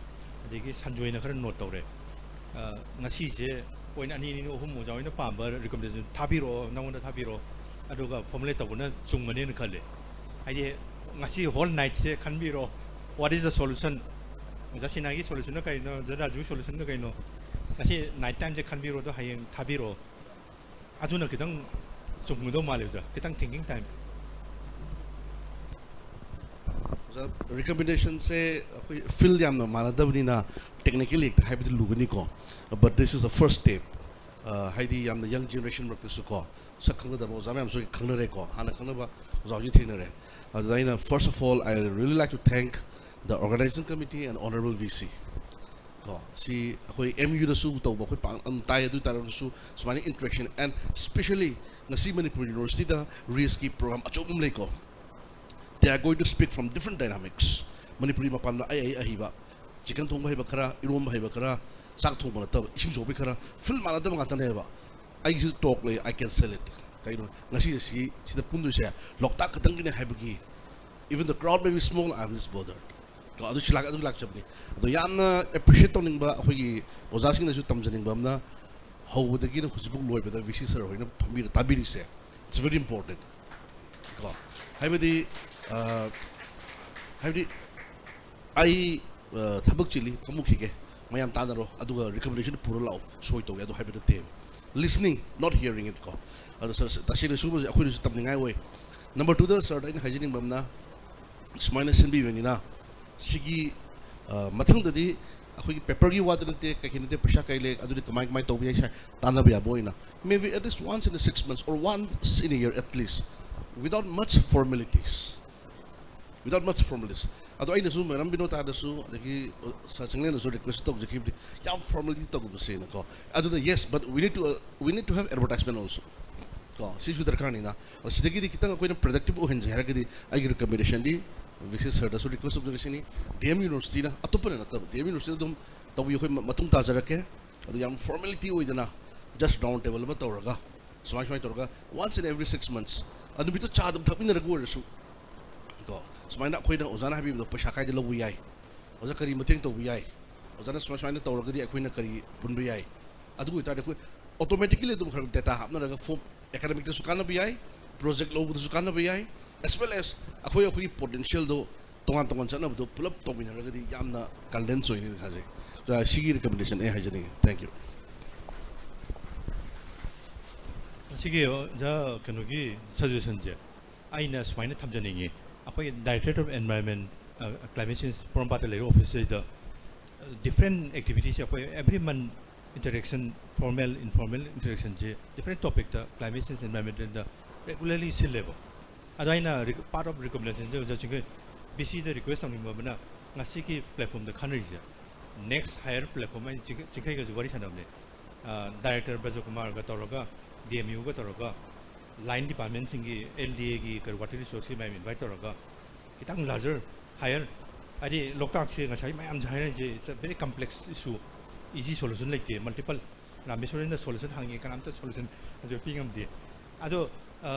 ꯑꯗꯒꯤ ꯁꯟꯖꯣꯏꯅ ꯈꯔ ꯅꯣꯠ ꯇꯧꯔꯦ. ꯉꯁꯤꯁꯦ ꯄꯣꯏꯟ ꯑꯅꯤ ꯑꯅꯤ ꯑꯍꯨꯝ ꯑꯣꯖꯥ ꯍꯣꯏꯅ ꯄꯥꯝꯕ ꯔꯤꯀꯃꯦꯟꯗꯦꯁꯟ ꯊꯥꯕꯤꯔꯛꯑꯣ, ꯅꯉꯣꯟꯗ ꯊꯥꯕꯤꯔꯛꯑꯣ, ꯑꯗꯨꯒ ꯐꯣꯔꯃꯨꯂꯦꯠ ꯇꯧꯕꯅ ꯆꯨꯝꯒꯅꯦꯅ ꯈꯜꯂꯦ. ꯍꯥꯏꯗꯤ ꯉꯁꯤ hall ꯅꯥꯏꯠꯁꯦ ꯈꯟꯕꯤꯔꯣ, what is the solution? ꯑꯣꯖꯥ ꯁꯤꯅꯥꯒꯤ ꯁꯣꯂꯨꯁꯟꯅ ꯀꯩꯅꯣ, ꯑꯣꯖꯥ ꯔꯥꯖꯨꯒꯤ ꯁꯣꯂꯨꯁꯟꯅ ꯀꯩꯅꯣ? ꯉꯁꯤ ꯅꯥꯏꯠ ꯇꯥꯏꯝꯁꯦ ꯈꯟꯕꯤꯔꯣ, ꯑꯗꯣ ꯍꯌꯦꯡ ꯊꯥꯕꯤꯔꯛꯑꯣ. ꯑꯗꯨꯅ ꯈꯤꯇꯪ ꯆꯨꯝꯒꯗꯧ ꯃꯥꯜꯂꯦ ꯑꯣꯖꯥ, ꯈꯤꯇꯪ ꯊꯤꯡꯀꯤꯡ ꯇꯥꯏꯝ. ꯑꯣꯖꯥ, ꯔꯤꯀꯃꯦꯟꯗꯦꯁꯟꯁꯦ ꯑꯩꯈꯣꯏ ꯐꯤꯜ ꯌꯥꯝꯅ ꯃꯥꯟꯅꯗꯕꯅꯤꯅ ꯇꯦꯛꯅꯤꯀꯦꯜꯂꯤ ꯍꯦꯛꯇ ꯍꯥꯏꯕꯗꯤ ꯂꯨꯒꯅꯤꯀꯣ. But this is the first step. ꯍꯥꯏꯗꯤ ꯌꯥꯝꯅ ꯌꯪ ꯖꯦꯅꯦꯔꯦꯁꯟ ꯃꯔꯛꯇꯁꯨ ꯀꯣ, ꯁꯛ ꯈꯪꯅꯗꯕ ꯑꯣꯖꯥ ꯃꯌꯥꯝꯁꯨ ꯈꯪꯅꯔꯦꯀꯣ, ꯍꯥꯟꯅ ꯈꯪꯅꯕ ꯑꯣꯖꯥ ꯍꯧꯖꯤꯛ ꯊꯦꯡꯅꯔꯦ. ꯑꯗꯨꯗ ꯑꯩꯅ, first of all, I really like to thank the organizing committee and honorable V C. ꯀꯣ, ꯁꯤ ꯑꯩꯈꯣꯏ ꯑꯦꯝ ꯌꯨꯗꯁꯨ ꯇꯧꯕ ꯑꯩꯈꯣꯏ ꯄꯥꯛ ꯑꯗꯨꯝ ꯇꯥꯏ꯫ ꯑꯗꯨ ꯑꯣꯏ ꯇꯥꯔꯒꯁꯨ ꯁꯨꯃꯥꯏꯅ interaction and specially ꯉꯁꯤ ꯃꯅꯤꯄꯨꯔ ꯌꯨꯅꯤꯚꯔꯁꯤꯇꯤꯗ ꯔꯤꯁꯀꯤ ꯄ꯭ꯔꯣꯒ꯭ꯔꯥꯝ ꯑꯆꯧꯕ ꯑꯃ ꯂꯩꯀꯣ꯫ They are going to speak from different dynamics. Manipuri ꯃꯄꯥꯟꯗ ꯑꯩ ꯑꯩ ꯑꯍꯩꯕ, ꯆꯤꯀꯟ ꯊꯣꯡꯕ ꯍꯩꯕ ꯈꯔ, ꯏꯔꯣꯟꯕ ꯍꯩꯕ ꯈꯔ, ꯆꯥꯛ ꯊꯣꯡꯕ ꯅꯠꯇꯕ ꯏꯁꯤꯡ ꯁꯣꯛꯄ ꯈꯔ, field ꯃꯥꯟꯅꯗꯕ ꯉꯥꯛꯇꯅꯦꯕ꯫ ꯑꯩꯒꯤꯁꯨ talk ꯂꯩ, I can sell it. ꯀꯩꯅꯣ ꯉꯁꯤꯁꯦ ꯁꯤ ꯁꯤꯗ ꯄꯨꯟꯗꯣꯏꯁꯦ ꯂꯣꯛꯇꯥꯛ ꯈꯛꯇꯪꯒꯤꯅꯦ ꯍꯥꯏꯕꯒꯤ, even the crowd may be small, I am just bothered. ꯀꯣ, ꯑꯗꯨ ꯁꯤ ꯂꯥꯛ-, ꯑꯗꯨ ꯂꯥꯛꯆꯕꯅꯤ꯫ ꯑꯗꯣ ꯌꯥꯝꯅ appreciate ꯇꯧꯅꯤꯡꯕ ꯑꯩꯈꯣꯏꯒꯤ ꯑꯣꯖꯥꯁꯤꯡꯅꯁꯨ ꯇꯝꯖꯅꯤꯡꯕ ꯑꯃꯅ, ꯍꯧꯕꯗꯒꯤꯅ ꯍꯧꯖꯤꯛꯐꯥꯎ ꯂꯣꯏꯕꯗ ꯚꯤ ꯁꯤ ꯁꯥꯔ ꯍꯣꯏꯅ ꯐꯝꯕꯤꯔ ꯇꯥꯕꯤꯔꯤꯁꯦ, it's very important. ꯀꯣ, ꯍꯥꯏꯕꯗꯤ ꯑ, ꯍꯥꯏꯕꯗꯤ ꯑꯩ ꯑ, ꯊꯕꯛ ꯆꯤꯜꯂꯤ, ꯐꯝꯃꯨꯈꯤꯒꯦ, ꯃꯌꯥꯝ ꯇꯥꯟꯅꯔꯣ, ꯑꯗꯨꯒ recommendation ꯄꯨꯔ ꯂꯥꯛꯑꯣ, ꯁꯣꯏ ꯇꯧꯒꯦ ꯑꯗꯨ ꯍꯥꯏꯕ ꯅꯠꯇꯦ꯫ Listening, not hearing it ꯀꯣ꯫ ꯑꯗꯣ ꯁꯥꯔ, ꯇꯁꯦꯡꯅ ꯁꯤꯒꯨꯝꯕꯁꯦ ꯑꯩꯈꯣꯏꯅꯁꯨ ꯇꯝꯅꯤꯡꯉꯥꯏ ꯑꯣꯏ꯫ Number two ꯗ ꯁꯥꯔꯗ ꯑꯩꯅ ꯍꯥꯏꯖꯅꯤꯡꯕ ꯑꯃꯅ, ꯁꯨꯃꯥꯏꯅ ꯁꯤꯟꯕꯤꯕꯅꯤꯅ ꯁꯤꯒꯤ ꯑ, ꯃꯊꯪꯗꯗꯤ ꯑꯩꯈꯣꯏꯒꯤ ꯄꯦꯄꯔꯒꯤ ꯋꯥꯗ ꯅꯠꯇꯦ, ꯀꯩꯀꯩ ꯅꯠꯇꯦ, ꯄꯩꯁꯥ ꯀꯩ ꯂꯩ, ꯑꯗꯨꯗꯤ ꯀꯃꯥꯏ ꯀꯃꯥꯏ ꯇꯧꯕ ꯌꯥꯏ ꯁꯥꯏ ꯇꯥꯟꯅꯕ ꯌꯥꯕ ꯑꯣꯏꯅ, maybe at least once in a six months or once in a year at least, without much formalities, without much formalities. ꯑꯗꯣ ꯑꯩꯅꯁꯨ ꯃꯦꯗꯥꯝ ꯕꯤꯅꯣꯇꯥꯗꯁꯨ ꯑꯗꯒꯤ ꯁꯥꯔ ꯆꯤꯡꯂꯦꯟꯗꯁꯨ request ꯇꯧꯖꯈꯤꯕꯅꯤ, ꯌꯥꯝ formality ꯇꯧꯗꯕꯁꯦꯅꯀꯣ꯫ ꯑꯗꯨꯗ yes, but we need to, uh, we need to have advertisement also. ꯀꯣ, ꯁꯤꯁꯨ ꯗꯔꯀꯥꯔꯅꯤꯅ꯫ ꯑꯗꯣ ꯁꯤꯗꯒꯤꯗꯤ ꯈꯤꯇꯪ ꯑꯩꯈꯣꯏꯅ productive ꯑꯣꯏꯍꯟꯁꯦ ꯍꯥꯏꯔꯒꯗꯤ ꯑꯩꯒꯤ recommendationꯗꯤ V C ꯁꯥꯔꯗꯁꯨ request ꯇꯧꯖꯔꯤꯁꯤꯅꯤ, D M ꯌꯨꯅꯤꯚꯔꯁꯤꯇꯤꯅ, ꯑꯇꯣꯞꯄꯅ ꯅꯠꯇꯕ, ꯗꯤ ꯑꯦꯝ ꯌꯨꯅꯤꯚꯔꯁꯤꯇꯤꯗ ꯑꯗꯨꯝ ꯇꯧꯕꯤ, ꯑꯩꯈꯣꯏ ꯃ-, ꯃꯇꯨꯡ ꯇꯥꯖꯔꯛꯀꯦ꯫ ꯑꯗꯨ ꯌꯥꯝ formality ꯑꯣꯏꯗꯅ just round table ꯑꯃ ꯇꯧꯔꯒ, ꯁꯨꯃꯥꯏ ꯁꯨꯃꯥꯏꯅ ꯇꯧꯔꯒ once in every six months, ꯑ, ꯅꯨꯃꯤꯠꯇꯣ ꯆꯥ ꯑꯗꯨꯝ ꯊꯛꯃꯤꯟꯅꯔꯒ ꯑꯣꯏꯔꯁꯨ ꯀꯣ, ꯁꯨꯃꯥꯏꯅ ꯑꯩꯈꯣꯏꯅ ꯑꯣꯖꯥꯅ ꯍꯥꯏꯕꯤꯕꯗꯣ ꯄꯩꯁꯥ ꯀꯥꯏꯗ ꯂꯧꯕ ꯌꯥꯏ, ꯑꯣꯖꯥ ꯀꯔꯤ ꯃꯇꯦꯡ ꯇꯧꯕ ꯌꯥꯏ, ꯑꯣꯖꯥꯅ ꯁꯨꯃꯥꯏ ꯁꯨꯃꯥꯏꯅ ꯇꯧꯔꯒꯗꯤ ꯑꯩꯈꯣꯏꯅ ꯀꯔꯤ ꯄꯨꯟꯕ ꯌꯥꯏ, ꯑꯗꯨ ꯑꯣꯏꯇꯥꯔꯗꯤ ꯑꯩꯈꯣꯏ automatically ꯑꯗꯨꯝ ꯈꯔ data ꯍꯥꯞꯅꯔꯒ form academicꯇꯁꯨ ꯀꯥꯟꯅꯕ ꯌꯥꯏ, project ꯂꯧꯕꯗꯁꯨ ꯀꯥꯟꯅꯕ ꯌꯥꯏ, as well as ꯑꯩꯈꯣꯏ ꯑꯩꯈꯣꯏꯒꯤ potentialꯗꯣ ꯇꯣꯉꯥꯟ ꯇꯣꯉꯥꯟ ꯆꯠꯅꯕꯗꯣ ꯄꯨꯂꯞ ꯇꯧꯃꯤꯟꯅꯔꯒꯗꯤ ꯌꯥꯝꯅ condense ꯑꯣꯏꯅꯤ ꯈꯟꯖꯩ꯫ ꯑꯣꯖꯥ, ꯁꯤꯒꯤ recommendation ꯑꯩ ꯍꯥꯏꯖꯅꯤꯡꯉꯤ꯫ Thank you꯫ ꯃꯁꯤꯒꯤ ꯑꯣꯖꯥ ꯀꯩꯅꯣꯒꯤ suggestionꯁꯦ ꯑꯩꯅ ꯁꯨꯃꯥꯏꯅ ꯊꯝꯖꯅꯤꯡꯉꯤ꯫ ꯑꯩꯈꯣꯏ Directorate of Environment, Climate Change ꯄꯣꯔꯣꯝꯄꯥꯠꯇ ꯂꯩꯔꯤꯕ officeꯁꯤꯗ different activitiesꯁꯦ ꯑꯩꯈꯣꯏ every month interaction, formal, informal interactionꯁꯦ different topicꯇ climate change, environmentalꯗ regularly ꯁꯤꯜꯂꯦꯕ꯫ ꯑꯗꯣ ꯑꯩꯅ rec-, part of recommendationꯁꯦ ꯑꯣꯖꯥꯁꯤꯡꯒ ꯚꯤ ꯁꯤꯗ request ꯇꯧꯅꯤꯡꯕ ꯑꯃꯅ, ꯉꯁꯤꯒꯤ platformꯗ ꯈꯟꯅꯔꯤꯁꯦ next higher platform ꯑꯩ ꯆꯤꯡꯈꯩꯒꯁꯨ ꯋꯥꯔꯤ ꯁꯥꯟꯅꯕꯅꯦ꯫ ꯗꯥꯏꯔꯦꯛꯇꯔ ꯕ꯭ꯔꯖꯀꯨꯃꯥꯔꯒ ꯇꯧꯔꯒ, ꯗꯤ ꯑꯦꯝ ꯌꯨꯒ ꯇꯧꯔꯒ, ꯂꯥꯏꯟ ꯗꯤꯄꯥꯔꯠꯃꯦꯟꯁꯤꯡꯒꯤ, ꯑꯦꯜ ꯗꯤ ꯑꯦꯒꯤ ꯀꯔꯤ ꯋꯥꯇꯔ ꯔꯤꯁꯣꯔꯁꯀꯤ ꯃꯌꯥꯝ ꯏꯟꯚꯥꯏꯠ ꯇꯧꯔꯒ, ꯈꯤꯇꯪ ꯂꯥꯔꯖꯔ, ꯍꯥꯏꯌꯔ, ꯍꯥꯏꯗꯤ ꯂꯣꯛꯇꯥꯛꯁꯦ ꯉꯁꯥꯏ ꯃꯌꯥꯝꯁꯦ ꯍꯥꯏꯅꯔꯤꯁꯦ, it's a very complex issue, easy solution ꯂꯩꯇꯦ, ꯃꯜꯇꯤꯄꯜ꯫ ꯔꯥꯃꯦꯁꯣꯔꯦꯟꯗ ꯁꯣꯂꯨꯁꯟ ꯍꯪꯉꯦ, ꯀꯅꯥꯝꯇ ꯁꯣꯂꯨꯁꯟ ꯍꯧꯖꯤꯛ ꯄꯤ ꯉꯝꯗꯦ꯫ ꯑꯗꯣ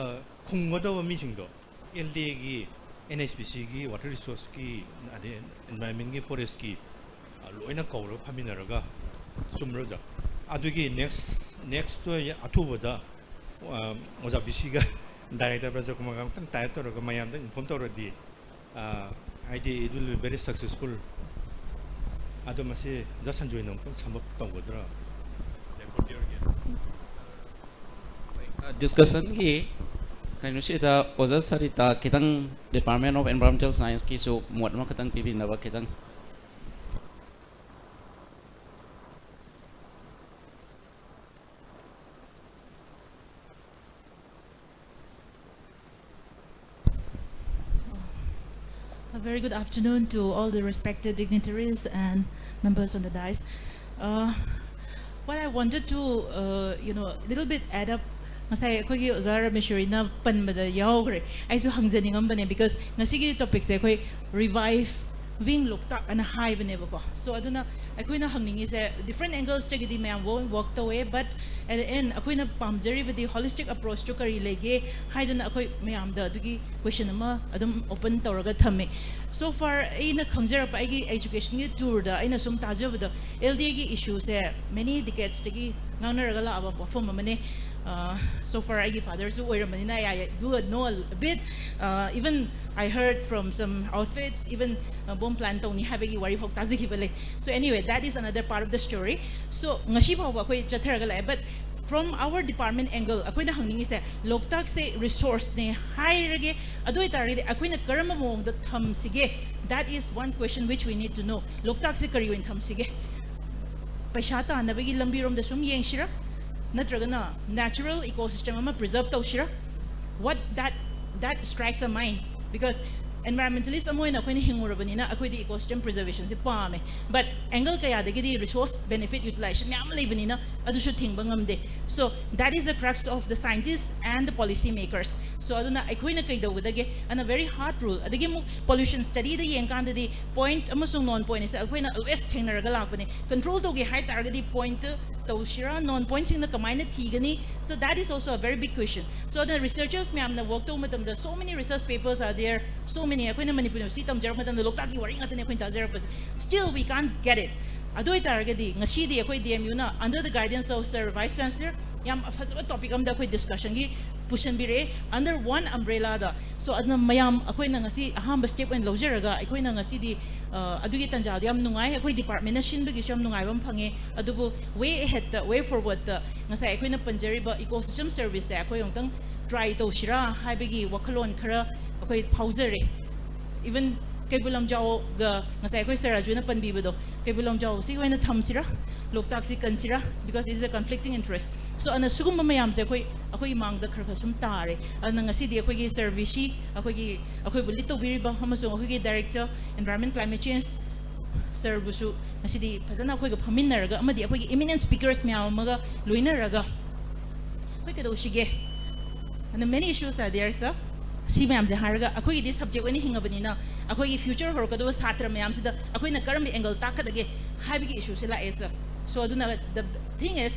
ꯈꯨꯝꯒꯗꯧꯕ ꯃꯤꯁꯤꯡꯗꯣ, ꯑꯦꯜ ꯗꯤ ꯑꯦꯒꯤ, ꯑꯦꯟ ꯑꯩꯆ ꯄꯤ ꯁꯤꯒꯤ, ꯋꯥꯇꯔ ꯔꯤꯁꯣꯔꯁꯀꯤ, ꯑꯗꯩ ꯏꯟꯚꯥꯏꯔꯟꯃꯦꯟꯒꯤ, ꯐꯣꯔꯦꯁꯀꯤ, ꯂꯣꯏꯅ ꯀꯧꯔꯒ ꯐꯝꯃꯤꯟꯅꯔꯒ, ꯆꯨꯝꯕ꯭ꯔꯣ ꯑꯣꯖꯥ? ꯑꯗꯨꯒꯤ ꯅꯦꯛꯁ ꯅꯦꯛꯁꯇꯣ ꯑꯊꯨꯕꯗ ꯑꯣꯖꯥ ꯕꯤ ꯁꯤꯒ ꯗꯥꯏꯔꯦꯛꯇꯔ ꯕ꯭ꯔꯖꯀꯨꯃꯥꯔꯒ ꯑꯃꯨꯛꯇꯪ ꯇꯥꯏꯞ ꯇꯧꯔꯒ ꯃꯌꯥꯝꯗ ꯏꯟꯐꯣꯔꯝ ꯇꯧꯔꯗꯤ, ꯍꯥꯏꯗꯤ it will be very successful꯫ ꯑꯗꯣ ꯃꯁꯤ ꯑꯣꯖꯥ ꯁꯟꯖꯣꯏꯅ ꯑꯃꯨꯛꯇꯪ ꯁꯝ ꯑꯞ ꯇꯧꯒꯗ꯭ꯔꯥ? ꯗꯤꯁꯀꯁꯟꯒꯤ ꯀꯩꯅꯣꯁꯤꯗ ꯑꯣꯖꯥ ꯁꯔꯤꯇꯥ ꯈꯤꯇꯪ Department of Environmental Scienceꯀꯤꯁꯨ ꯃꯣꯠ ꯑꯃꯈꯛꯇꯪ ꯄꯤꯕꯤꯅꯕ ꯈꯤꯇꯪ꯫ A very good afternoon to all the respected dignitaries and members on the dais. Uh, what I wanted to, uh, you know, little bit add up, ꯉꯁꯥꯏ ꯑꯩꯈꯣꯏꯒꯤ ꯑꯣꯖꯥ ꯔꯃꯦꯁꯣꯔꯤꯅ ꯄꯟꯕꯗ ꯌꯥꯎꯈ꯭ꯔꯦ꯫ ꯑꯩꯁꯨ ꯍꯪꯖꯅꯤꯡꯉꯝꯕꯅꯦ, because ꯉꯁꯤꯒꯤ topicꯁꯦ ꯑꯩꯈꯣꯏ Reviving Loktak ꯑꯅ ꯍꯥꯏꯕꯅꯦꯕꯀꯣ꯫ So ꯑꯗꯨꯅ ꯑꯩꯈꯣꯏꯅ ꯍꯪꯅꯤꯡꯉꯤꯁꯦ different anglesꯇꯒꯤꯗꯤ ꯃꯌꯥꯝ work ꯇꯧꯋꯦ, but at the end ꯑꯩꯈꯣꯏꯅ ꯄꯥꯝꯖꯔꯤꯕꯗꯤ holistic approachꯇꯨ ꯀꯔꯤ ꯂꯩꯒꯦ ꯍꯥꯏꯗꯅ ꯑꯩꯈꯣꯏ ꯃꯌꯥꯝꯗ ꯑꯗꯨꯒꯤ question ꯑꯃ ꯑꯗꯨꯝ open ꯇꯧꯔꯒ ꯊꯝꯃꯦ꯫ So far ꯑꯩꯅ ꯈꯪꯖꯔꯛꯄ ꯑꯩꯒꯤ educationꯒꯤ tourꯗ ꯑꯩꯅ ꯁꯨꯝ ꯇꯥꯖꯕꯗ, L D Aꯒꯤ issueꯁꯦ many decadesꯇꯒꯤ ꯉꯥꯡꯅꯔꯒ ꯂꯥꯛꯑꯕ ꯋꯥꯐꯝ ꯑꯃꯅꯦ꯫ Uh, so far ꯑꯩꯒꯤ fatherꯁꯨ ꯑꯣꯏꯔꯝꯕꯅꯤꯅ I, I do know a bit. Uh, even I heard from some outfits, even uh, bomb plan ꯇꯧꯅꯤ ꯍꯥꯏꯕꯒꯤ ꯋꯥꯔꯤ ꯐꯥꯎ ꯇꯥꯖꯈꯤꯕ ꯂꯩ꯫ So anyway, that is another part of the story. So ꯉꯁꯤ ꯐꯥꯎꯕ ꯑꯩꯈꯣꯏ ꯆꯠꯊꯔꯒ ꯂꯥꯛꯑꯦ, but from our department angle ꯑꯩꯈꯣꯏꯅ ꯍꯪꯅꯤꯡꯉꯤꯁꯦ, ꯂꯣꯛꯇꯥꯛꯁꯦ resourceꯅꯦ ꯍꯥꯏꯔꯒꯦ, ꯑꯗꯨ ꯑꯣꯏꯇꯥꯔꯒꯗꯤ ꯑꯩꯈꯣꯏꯅ ꯀꯔꯝꯕ ꯃꯑꯣꯡꯗ ꯊꯝꯁꯤꯒꯦ? That is one question which we need to know. ꯂꯣꯛꯇꯥꯛꯁꯦ ꯀꯔꯤ ꯑꯣꯏꯅ ꯊꯝꯁꯤꯒꯦ? ꯄꯩꯁꯥ ꯇꯥꯟꯅꯕꯒꯤ ꯂꯝꯕꯤꯔꯣꯝꯗ ꯁꯨꯝ ꯌꯦꯡꯁꯤꯔꯥ, ꯅꯠꯇ꯭ꯔꯒꯅ natural ecosystem ꯑꯃ preserve ꯇꯧꯁꯤꯔꯥ? What that, that strikes a mind, because Environmentalist ꯑꯃ ꯑꯣꯏꯅ ꯑꯩꯈꯣꯏꯅ ꯍꯤꯡꯉꯨꯔꯕꯅꯤꯅ ꯑꯩꯈꯣꯏꯗꯤ ecosystem preservationꯁꯦ ꯄꯥꯝꯃꯦ, but angle ꯀꯌꯥꯗꯒꯤꯗꯤ resource benefit utilization ꯃꯌꯥꯝ ꯑꯃ ꯂꯩꯕꯅꯤꯅ ꯑꯗꯨꯁꯨ ꯊꯤꯡꯕ ꯉꯝꯗꯦ꯫ So that is the crux of the scientists and the policy makers. So ꯑꯗꯨꯅ ꯑꯩꯈꯣꯏꯅ ꯀꯩꯗꯧꯒꯗꯒꯦ ꯑꯅ very hard rule. ꯑꯗꯒꯤ ꯑꯃꯨꯛ pollution studyꯗ ꯌꯦꯡꯀꯥꯟꯗꯗꯤ point ꯑꯃꯁꯨꯡ non point ꯑꯁꯦ ꯑꯩꯈꯣꯏꯅ always ꯊꯦꯡꯅꯔꯒ ꯂꯥꯛꯄꯅꯦ꯫ Control ꯇꯧꯒꯦ ꯍꯥꯏ ꯇꯥꯔꯒꯗꯤ point ꯇꯧꯁꯤꯔꯥ, non pointꯁꯤꯡꯅ ꯀꯃꯥꯏꯅ ꯊꯤꯒꯅꯤ? So that is also a very big question. So ꯑꯗꯨꯅ researchers ꯃꯌꯥꯝꯅ work ꯇꯧꯕ ꯃꯇꯝꯗ so many research papers are there, so many. ꯑꯩꯈꯣꯏꯅ ꯃꯅꯤꯄꯨꯔ ꯌꯨꯅꯤꯚꯔꯁꯤꯇꯤ ꯇꯝꯖꯔꯛꯄ ꯃꯇꯝꯗ ꯂꯣꯛꯇꯥꯛꯀꯤ ꯋꯥꯔꯤ ꯉꯥꯛꯇꯅꯦ ꯑꯩꯈꯣꯏꯅ ꯇꯥꯖꯔꯛꯄꯁꯦ. Still we can't get it. ꯑꯗꯨ ꯑꯣꯏꯇꯥꯔꯒꯗꯤ ꯉꯁꯤꯗꯤ ꯑꯩꯈꯣꯏ D M Uꯅ under the guidance of Sir Vice Chancellor ꯌꯥꯝ ꯐꯖꯕ topic ꯑꯃꯗ ꯑꯩꯈꯣꯏ discussionꯒꯤ ꯄꯨꯁꯤꯟꯕꯤꯔꯛꯑꯦ under one umbrellaꯗ. So ꯑꯗꯨꯅ ꯃꯌꯥꯝ ꯑꯩꯈꯣꯏꯅ ꯉꯁꯤ ꯑꯍꯥꯟꯕ step ꯑꯣꯏꯅ ꯂꯧꯖꯔꯒ ꯑꯩꯈꯣꯏꯅ ꯉꯁꯤꯗꯤ ꯑ, ꯑꯗꯨꯒꯤ ꯇꯥꯟꯖꯥꯗꯣ ꯌꯥꯝ ꯅꯨꯡꯉꯥꯏ꯫ ꯑꯩꯈꯣꯏ departmentꯅ ꯁꯤꯟꯕꯒꯤꯁꯨ ꯌꯥꯝ ꯅꯨꯡꯉꯥꯏꯕ ꯑꯃ ꯐꯪꯉꯦ꯫ ꯑꯗꯨꯕꯨ way aheadꯇ, way forwardꯇ ꯉꯁꯥꯏ ꯑꯩꯈꯣꯏꯅ ꯄꯟꯖꯔꯤꯕ ecosystem serviceꯁꯦ ꯑꯩꯈꯣꯏ ꯑꯃꯨꯛꯇꯪ try ꯇꯧꯁꯤꯔꯥ ꯍꯥꯏꯕꯒꯤ ꯋꯥꯈꯜꯂꯣꯟ ꯈꯔ ꯑꯩꯈꯣꯏ ꯐꯥꯎꯖꯔꯦ꯫ Even ꯀꯩꯕꯨꯜ ꯂꯝꯖꯥꯎꯒ ꯉꯁꯥꯏ ꯑꯩꯈꯣꯏ Sir ꯔꯥꯖꯨꯅ ꯄꯟꯕꯤꯕꯗꯣ, ꯀꯩꯕꯨꯜ ꯂꯝꯖꯥꯎꯁꯤ ꯑꯣꯏꯅ ꯊꯝꯁꯤꯔꯥ, ꯂꯣꯛꯇꯥꯛꯁꯤ ꯀꯟꯁꯤꯔꯥ, because it is a conflicting interest. So ꯑꯗꯨꯅ ꯁꯤꯒꯨꯝꯕ ꯃꯌꯥꯝꯁꯦ ꯑꯩꯈꯣꯏ, ꯑꯩꯈꯣꯏ ꯏꯃꯥꯡꯗ ꯈꯔ ꯈꯔ ꯁꯨꯝ ꯇꯥꯔꯦ꯫ ꯑꯗꯨꯅ ꯉꯁꯤꯗꯤ ꯑꯩꯈꯣꯏꯒꯤ Sir VC, ꯑꯩꯈꯣꯏꯒꯤ, ꯑꯩꯈꯣꯏꯕꯨ lead ꯇꯧꯕꯤꯔꯤꯕ ꯑꯃꯁꯨꯡ ꯑꯩꯈꯣꯏꯒꯤ Director Environment Climate Change Sirꯕꯨꯁꯨ ꯉꯁꯤꯗꯤ ꯐꯖꯅ ꯑꯩꯈꯣꯏꯒ ꯐꯝꯃꯤꯟꯅꯔꯒ ꯑꯃꯗꯤ ꯑꯩꯈꯣꯏꯒꯤ eminent speakers ꯃꯌꯥꯝ ꯑꯃꯒ ꯂꯣꯏꯅꯔꯒ ꯑꯩꯈꯣꯏ ꯀꯩꯗꯧꯁꯤꯒꯦ? And many issues are there, sir. ꯁꯤ ꯃꯌꯥꯝꯁꯦ ꯍꯥꯏꯔꯒ ꯑꯩꯈꯣꯏꯒꯤꯗꯤ subject ꯑꯣꯏꯅ ꯍꯤꯡꯉꯕꯅꯤꯅ ꯑꯩꯈꯣꯏꯒꯤ future ꯍꯧꯔꯛꯀꯗꯕ ꯁꯥꯇ꯭ꯔ ꯃꯌꯥꯝꯁꯤꯗ ꯑꯩꯈꯣꯏꯅ ꯀꯔꯝꯕ angle ꯇꯥꯛꯀꯗꯒꯦ ꯍꯥꯏꯕꯒꯤ issueꯁꯦ ꯂꯥꯛꯑꯦ, sir. So ꯑꯗꯨꯅ the thing is,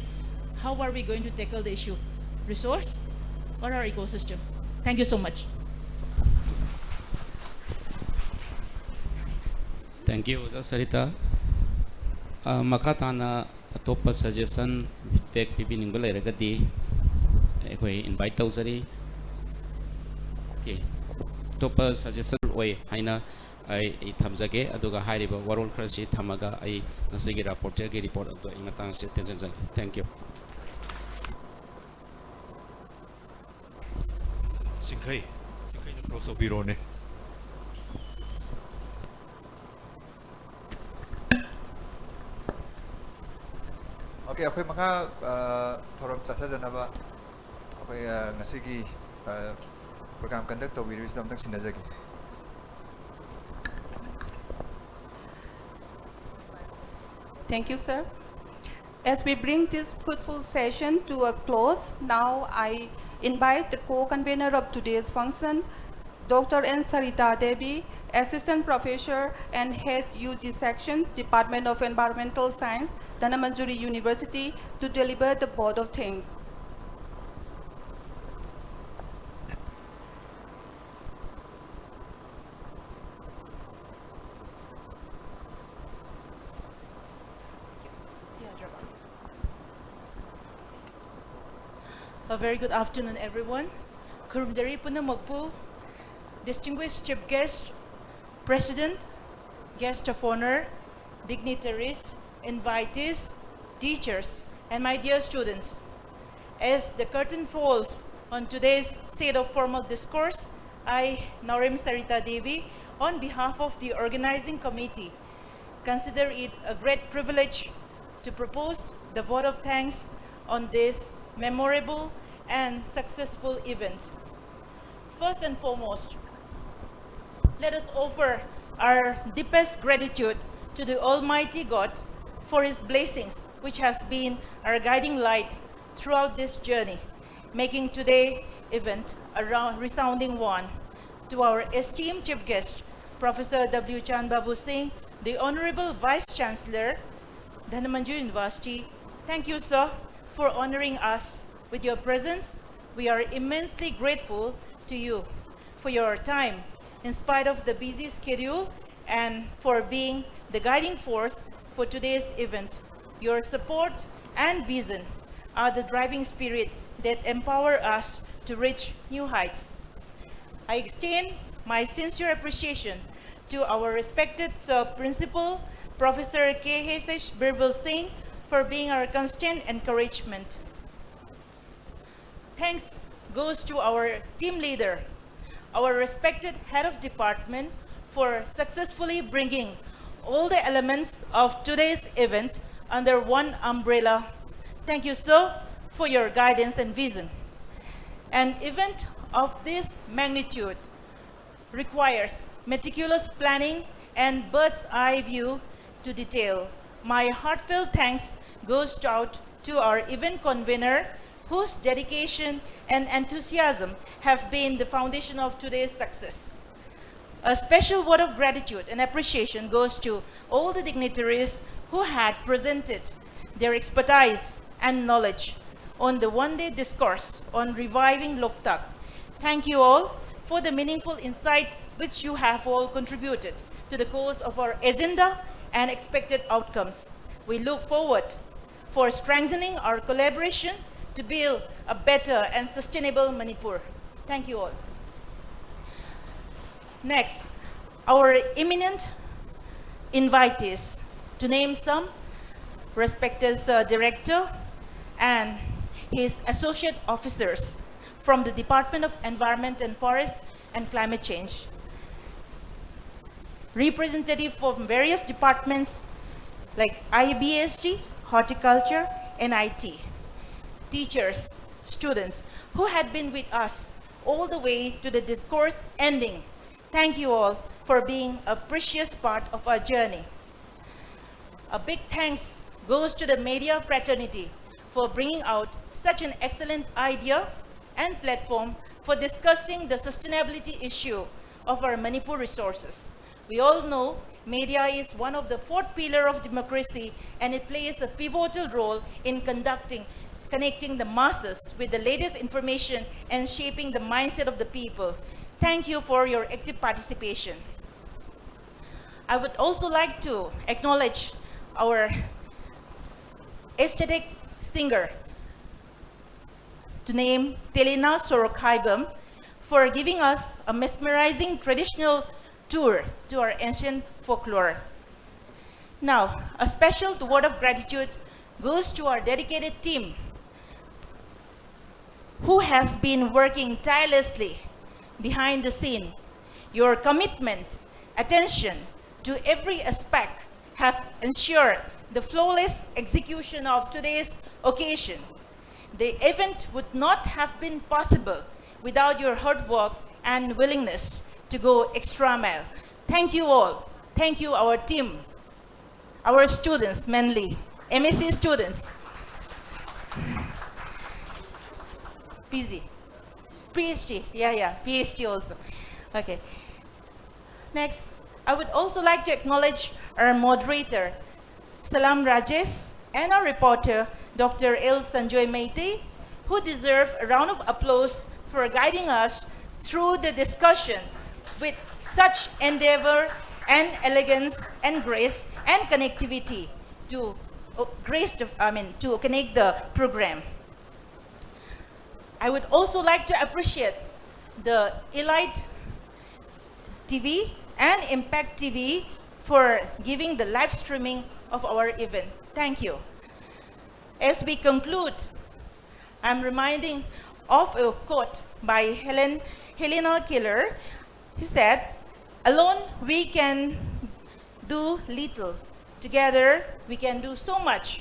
how are we going to tackle the issue? Resource or our ecosystem? Thank you so much. Thank you, ꯑꯣꯖꯥ ꯁꯔꯤꯇꯥ꯫ ꯑ, ꯃꯈꯥ ꯇꯥꯅ ꯑꯇꯣꯞꯄ suggestion, feedback ꯄꯤꯕꯤꯅꯤꯡꯕ ꯂꯩꯔꯒꯗꯤ ꯑꯩꯈꯣꯏ invite ꯇꯧꯖꯔꯤ꯫ Okay, ꯑꯇꯣꯞꯄ suggestion ꯑꯣꯏ ꯍꯥꯏꯅ ꯑꯩ, ꯑꯩ ꯊꯝꯖꯒꯦ꯫ ꯑꯗꯨꯒ ꯍꯥꯏꯔꯤꯕ ꯋꯥꯔꯣꯜ ꯈꯔꯁꯤ ꯊꯝꯃꯒ ꯑꯩ ꯉꯁꯤꯒꯤ rapporteurꯒꯤ report ꯑꯗꯨ ꯑꯩ ꯃꯇꯥꯡꯁꯤꯗ ꯇꯦꯟꯖꯟꯖꯒꯦ꯫ Thank you꯫ ꯆꯤꯡꯈꯩ, ꯆꯤꯡꯈꯩꯅ cross ꯇꯧꯕꯤꯔꯣꯅꯦ꯫ Okay, ꯑꯩꯈꯣꯏ ꯃꯈꯥ, ꯑ, ꯊꯧꯔꯝ ꯆꯠꯊꯖꯅꯕ ꯑꯩꯈꯣꯏ, ꯑ, ꯉꯁꯤꯒꯤ, ꯑ, program conduct ꯇꯧꯕꯤꯔꯤꯕꯁꯤꯗ ꯑꯝꯇꯪ ꯁꯤꯟꯅꯖꯒꯦ꯫ Thank you, sir. As we bring this fruitful session to a close, now I invite the co-convener of today's function, Doctor N Sarita Devi, Assistant Professor and Head U G Section, Department of Environmental Science, Dhanamanjuri University, to deliver the vote of thanks. A very good afternoon, everyone. ꯈꯨꯔꯨꯝꯖꯔꯤ ꯄꯨꯝꯅꯃꯛꯄꯨ. Distinguished Chief Guest, President, Guest of Honor, dignitaries, invitees, teachers, and my dear students. As the curtain falls on today's set of formal discourse, I, Naorim Sarita Devi, on behalf of the organizing committee, consider it a great privilege to propose the vote of thanks on this memorable and successful event. First and foremost, let us offer our deepest gratitude to the Almighty God for His blessings, which has been our guiding light throughout this journey, making today event a round, resounding one. To our esteemed chief guest, Professor W Chandbabu Singh, the Honorable Vice Chancellor, Dhanamanjuri University, thank you, sir, for honoring us with your presence. We are immensely grateful to you for your time, in spite of the busy schedule, and for being the guiding force for today's event. Your support and vision are the driving spirit that empower us to reach new heights. I extend my sincere appreciation to our respected Sir Principal, Professor K H S Birbal Singh, for being our constant encouragement. Thanks goes to our team leader, our respected head of department, for successfully bringing all the elements of today's event under one umbrella. Thank you, sir, for your guidance and vision. An event of this magnitude requires meticulous planning and bird's eye view to detail. My heartfelt thanks goes out to our event convener, whose dedication and enthusiasm have been the foundation of today's success. A special word of gratitude and appreciation goes to all the dignitaries who had presented their expertise and knowledge on the one-day discourse on reviving Loktak. Thank you all for the meaningful insights which you have all contributed to the course of our agenda and expected outcomes. We look forward for strengthening our collaboration to build a better and sustainable Manipur. Thank you all. Next, our eminent invitees, to name some, respected uh, director and his associate officers from the Department of Environment and Forest and Climate Change, representative from various departments like I B S D, horticulture, and I T, teachers, students who had been with us all the way to the discourse ending. Thank you all for being a precious part of our journey. A big thanks goes to the media fraternity for bringing out such an excellent idea and platform for discussing the sustainability issue of our Manipur resources. We all know media is one of the fourth pillar of democracy, and it plays a pivotal role in conducting, connecting the masses with the latest information and shaping the mindset of the people. Thank you for your active participation. I would also like to acknowledge our aesthetic singer, to name Telina Sorokhaibam, for giving us a mesmerizing traditional tour to our ancient folklore. Now, a special word of gratitude goes to our dedicated team who has been working tirelessly behind the scene. Your commitment, attention to every aspect have ensured the flawless execution of today's occasion. The event would not have been possible without your hard work and willingness to go extra mile. Thank you all. Thank you, our team. our students mainly, M S C students. P G, P H D, yeah, yeah, P H D also. Okay. Next, I would also like to acknowledge our moderator, Salam Rajesh, and our reporter, Doctor L Sanjoy Meitei, who deserve a round of applause for guiding us through the discussion with such endeavor and elegance and grace and connectivity to, oh, grace to, I mean, to connect the program. I would also like to appreciate the Elite T V and Impact T V for giving the live streaming of our event. Thank you. As we conclude, I'm reminding of a quote by Helen, Helena Keller. He said, "Alone we can do little. Together we can do so much."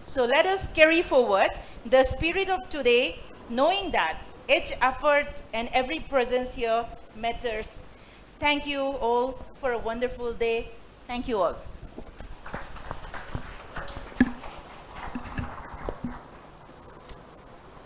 So let us carry forward the spirit of today, knowing that each effort and every presence here matters. Thank you all for a wonderful day. Thank you all.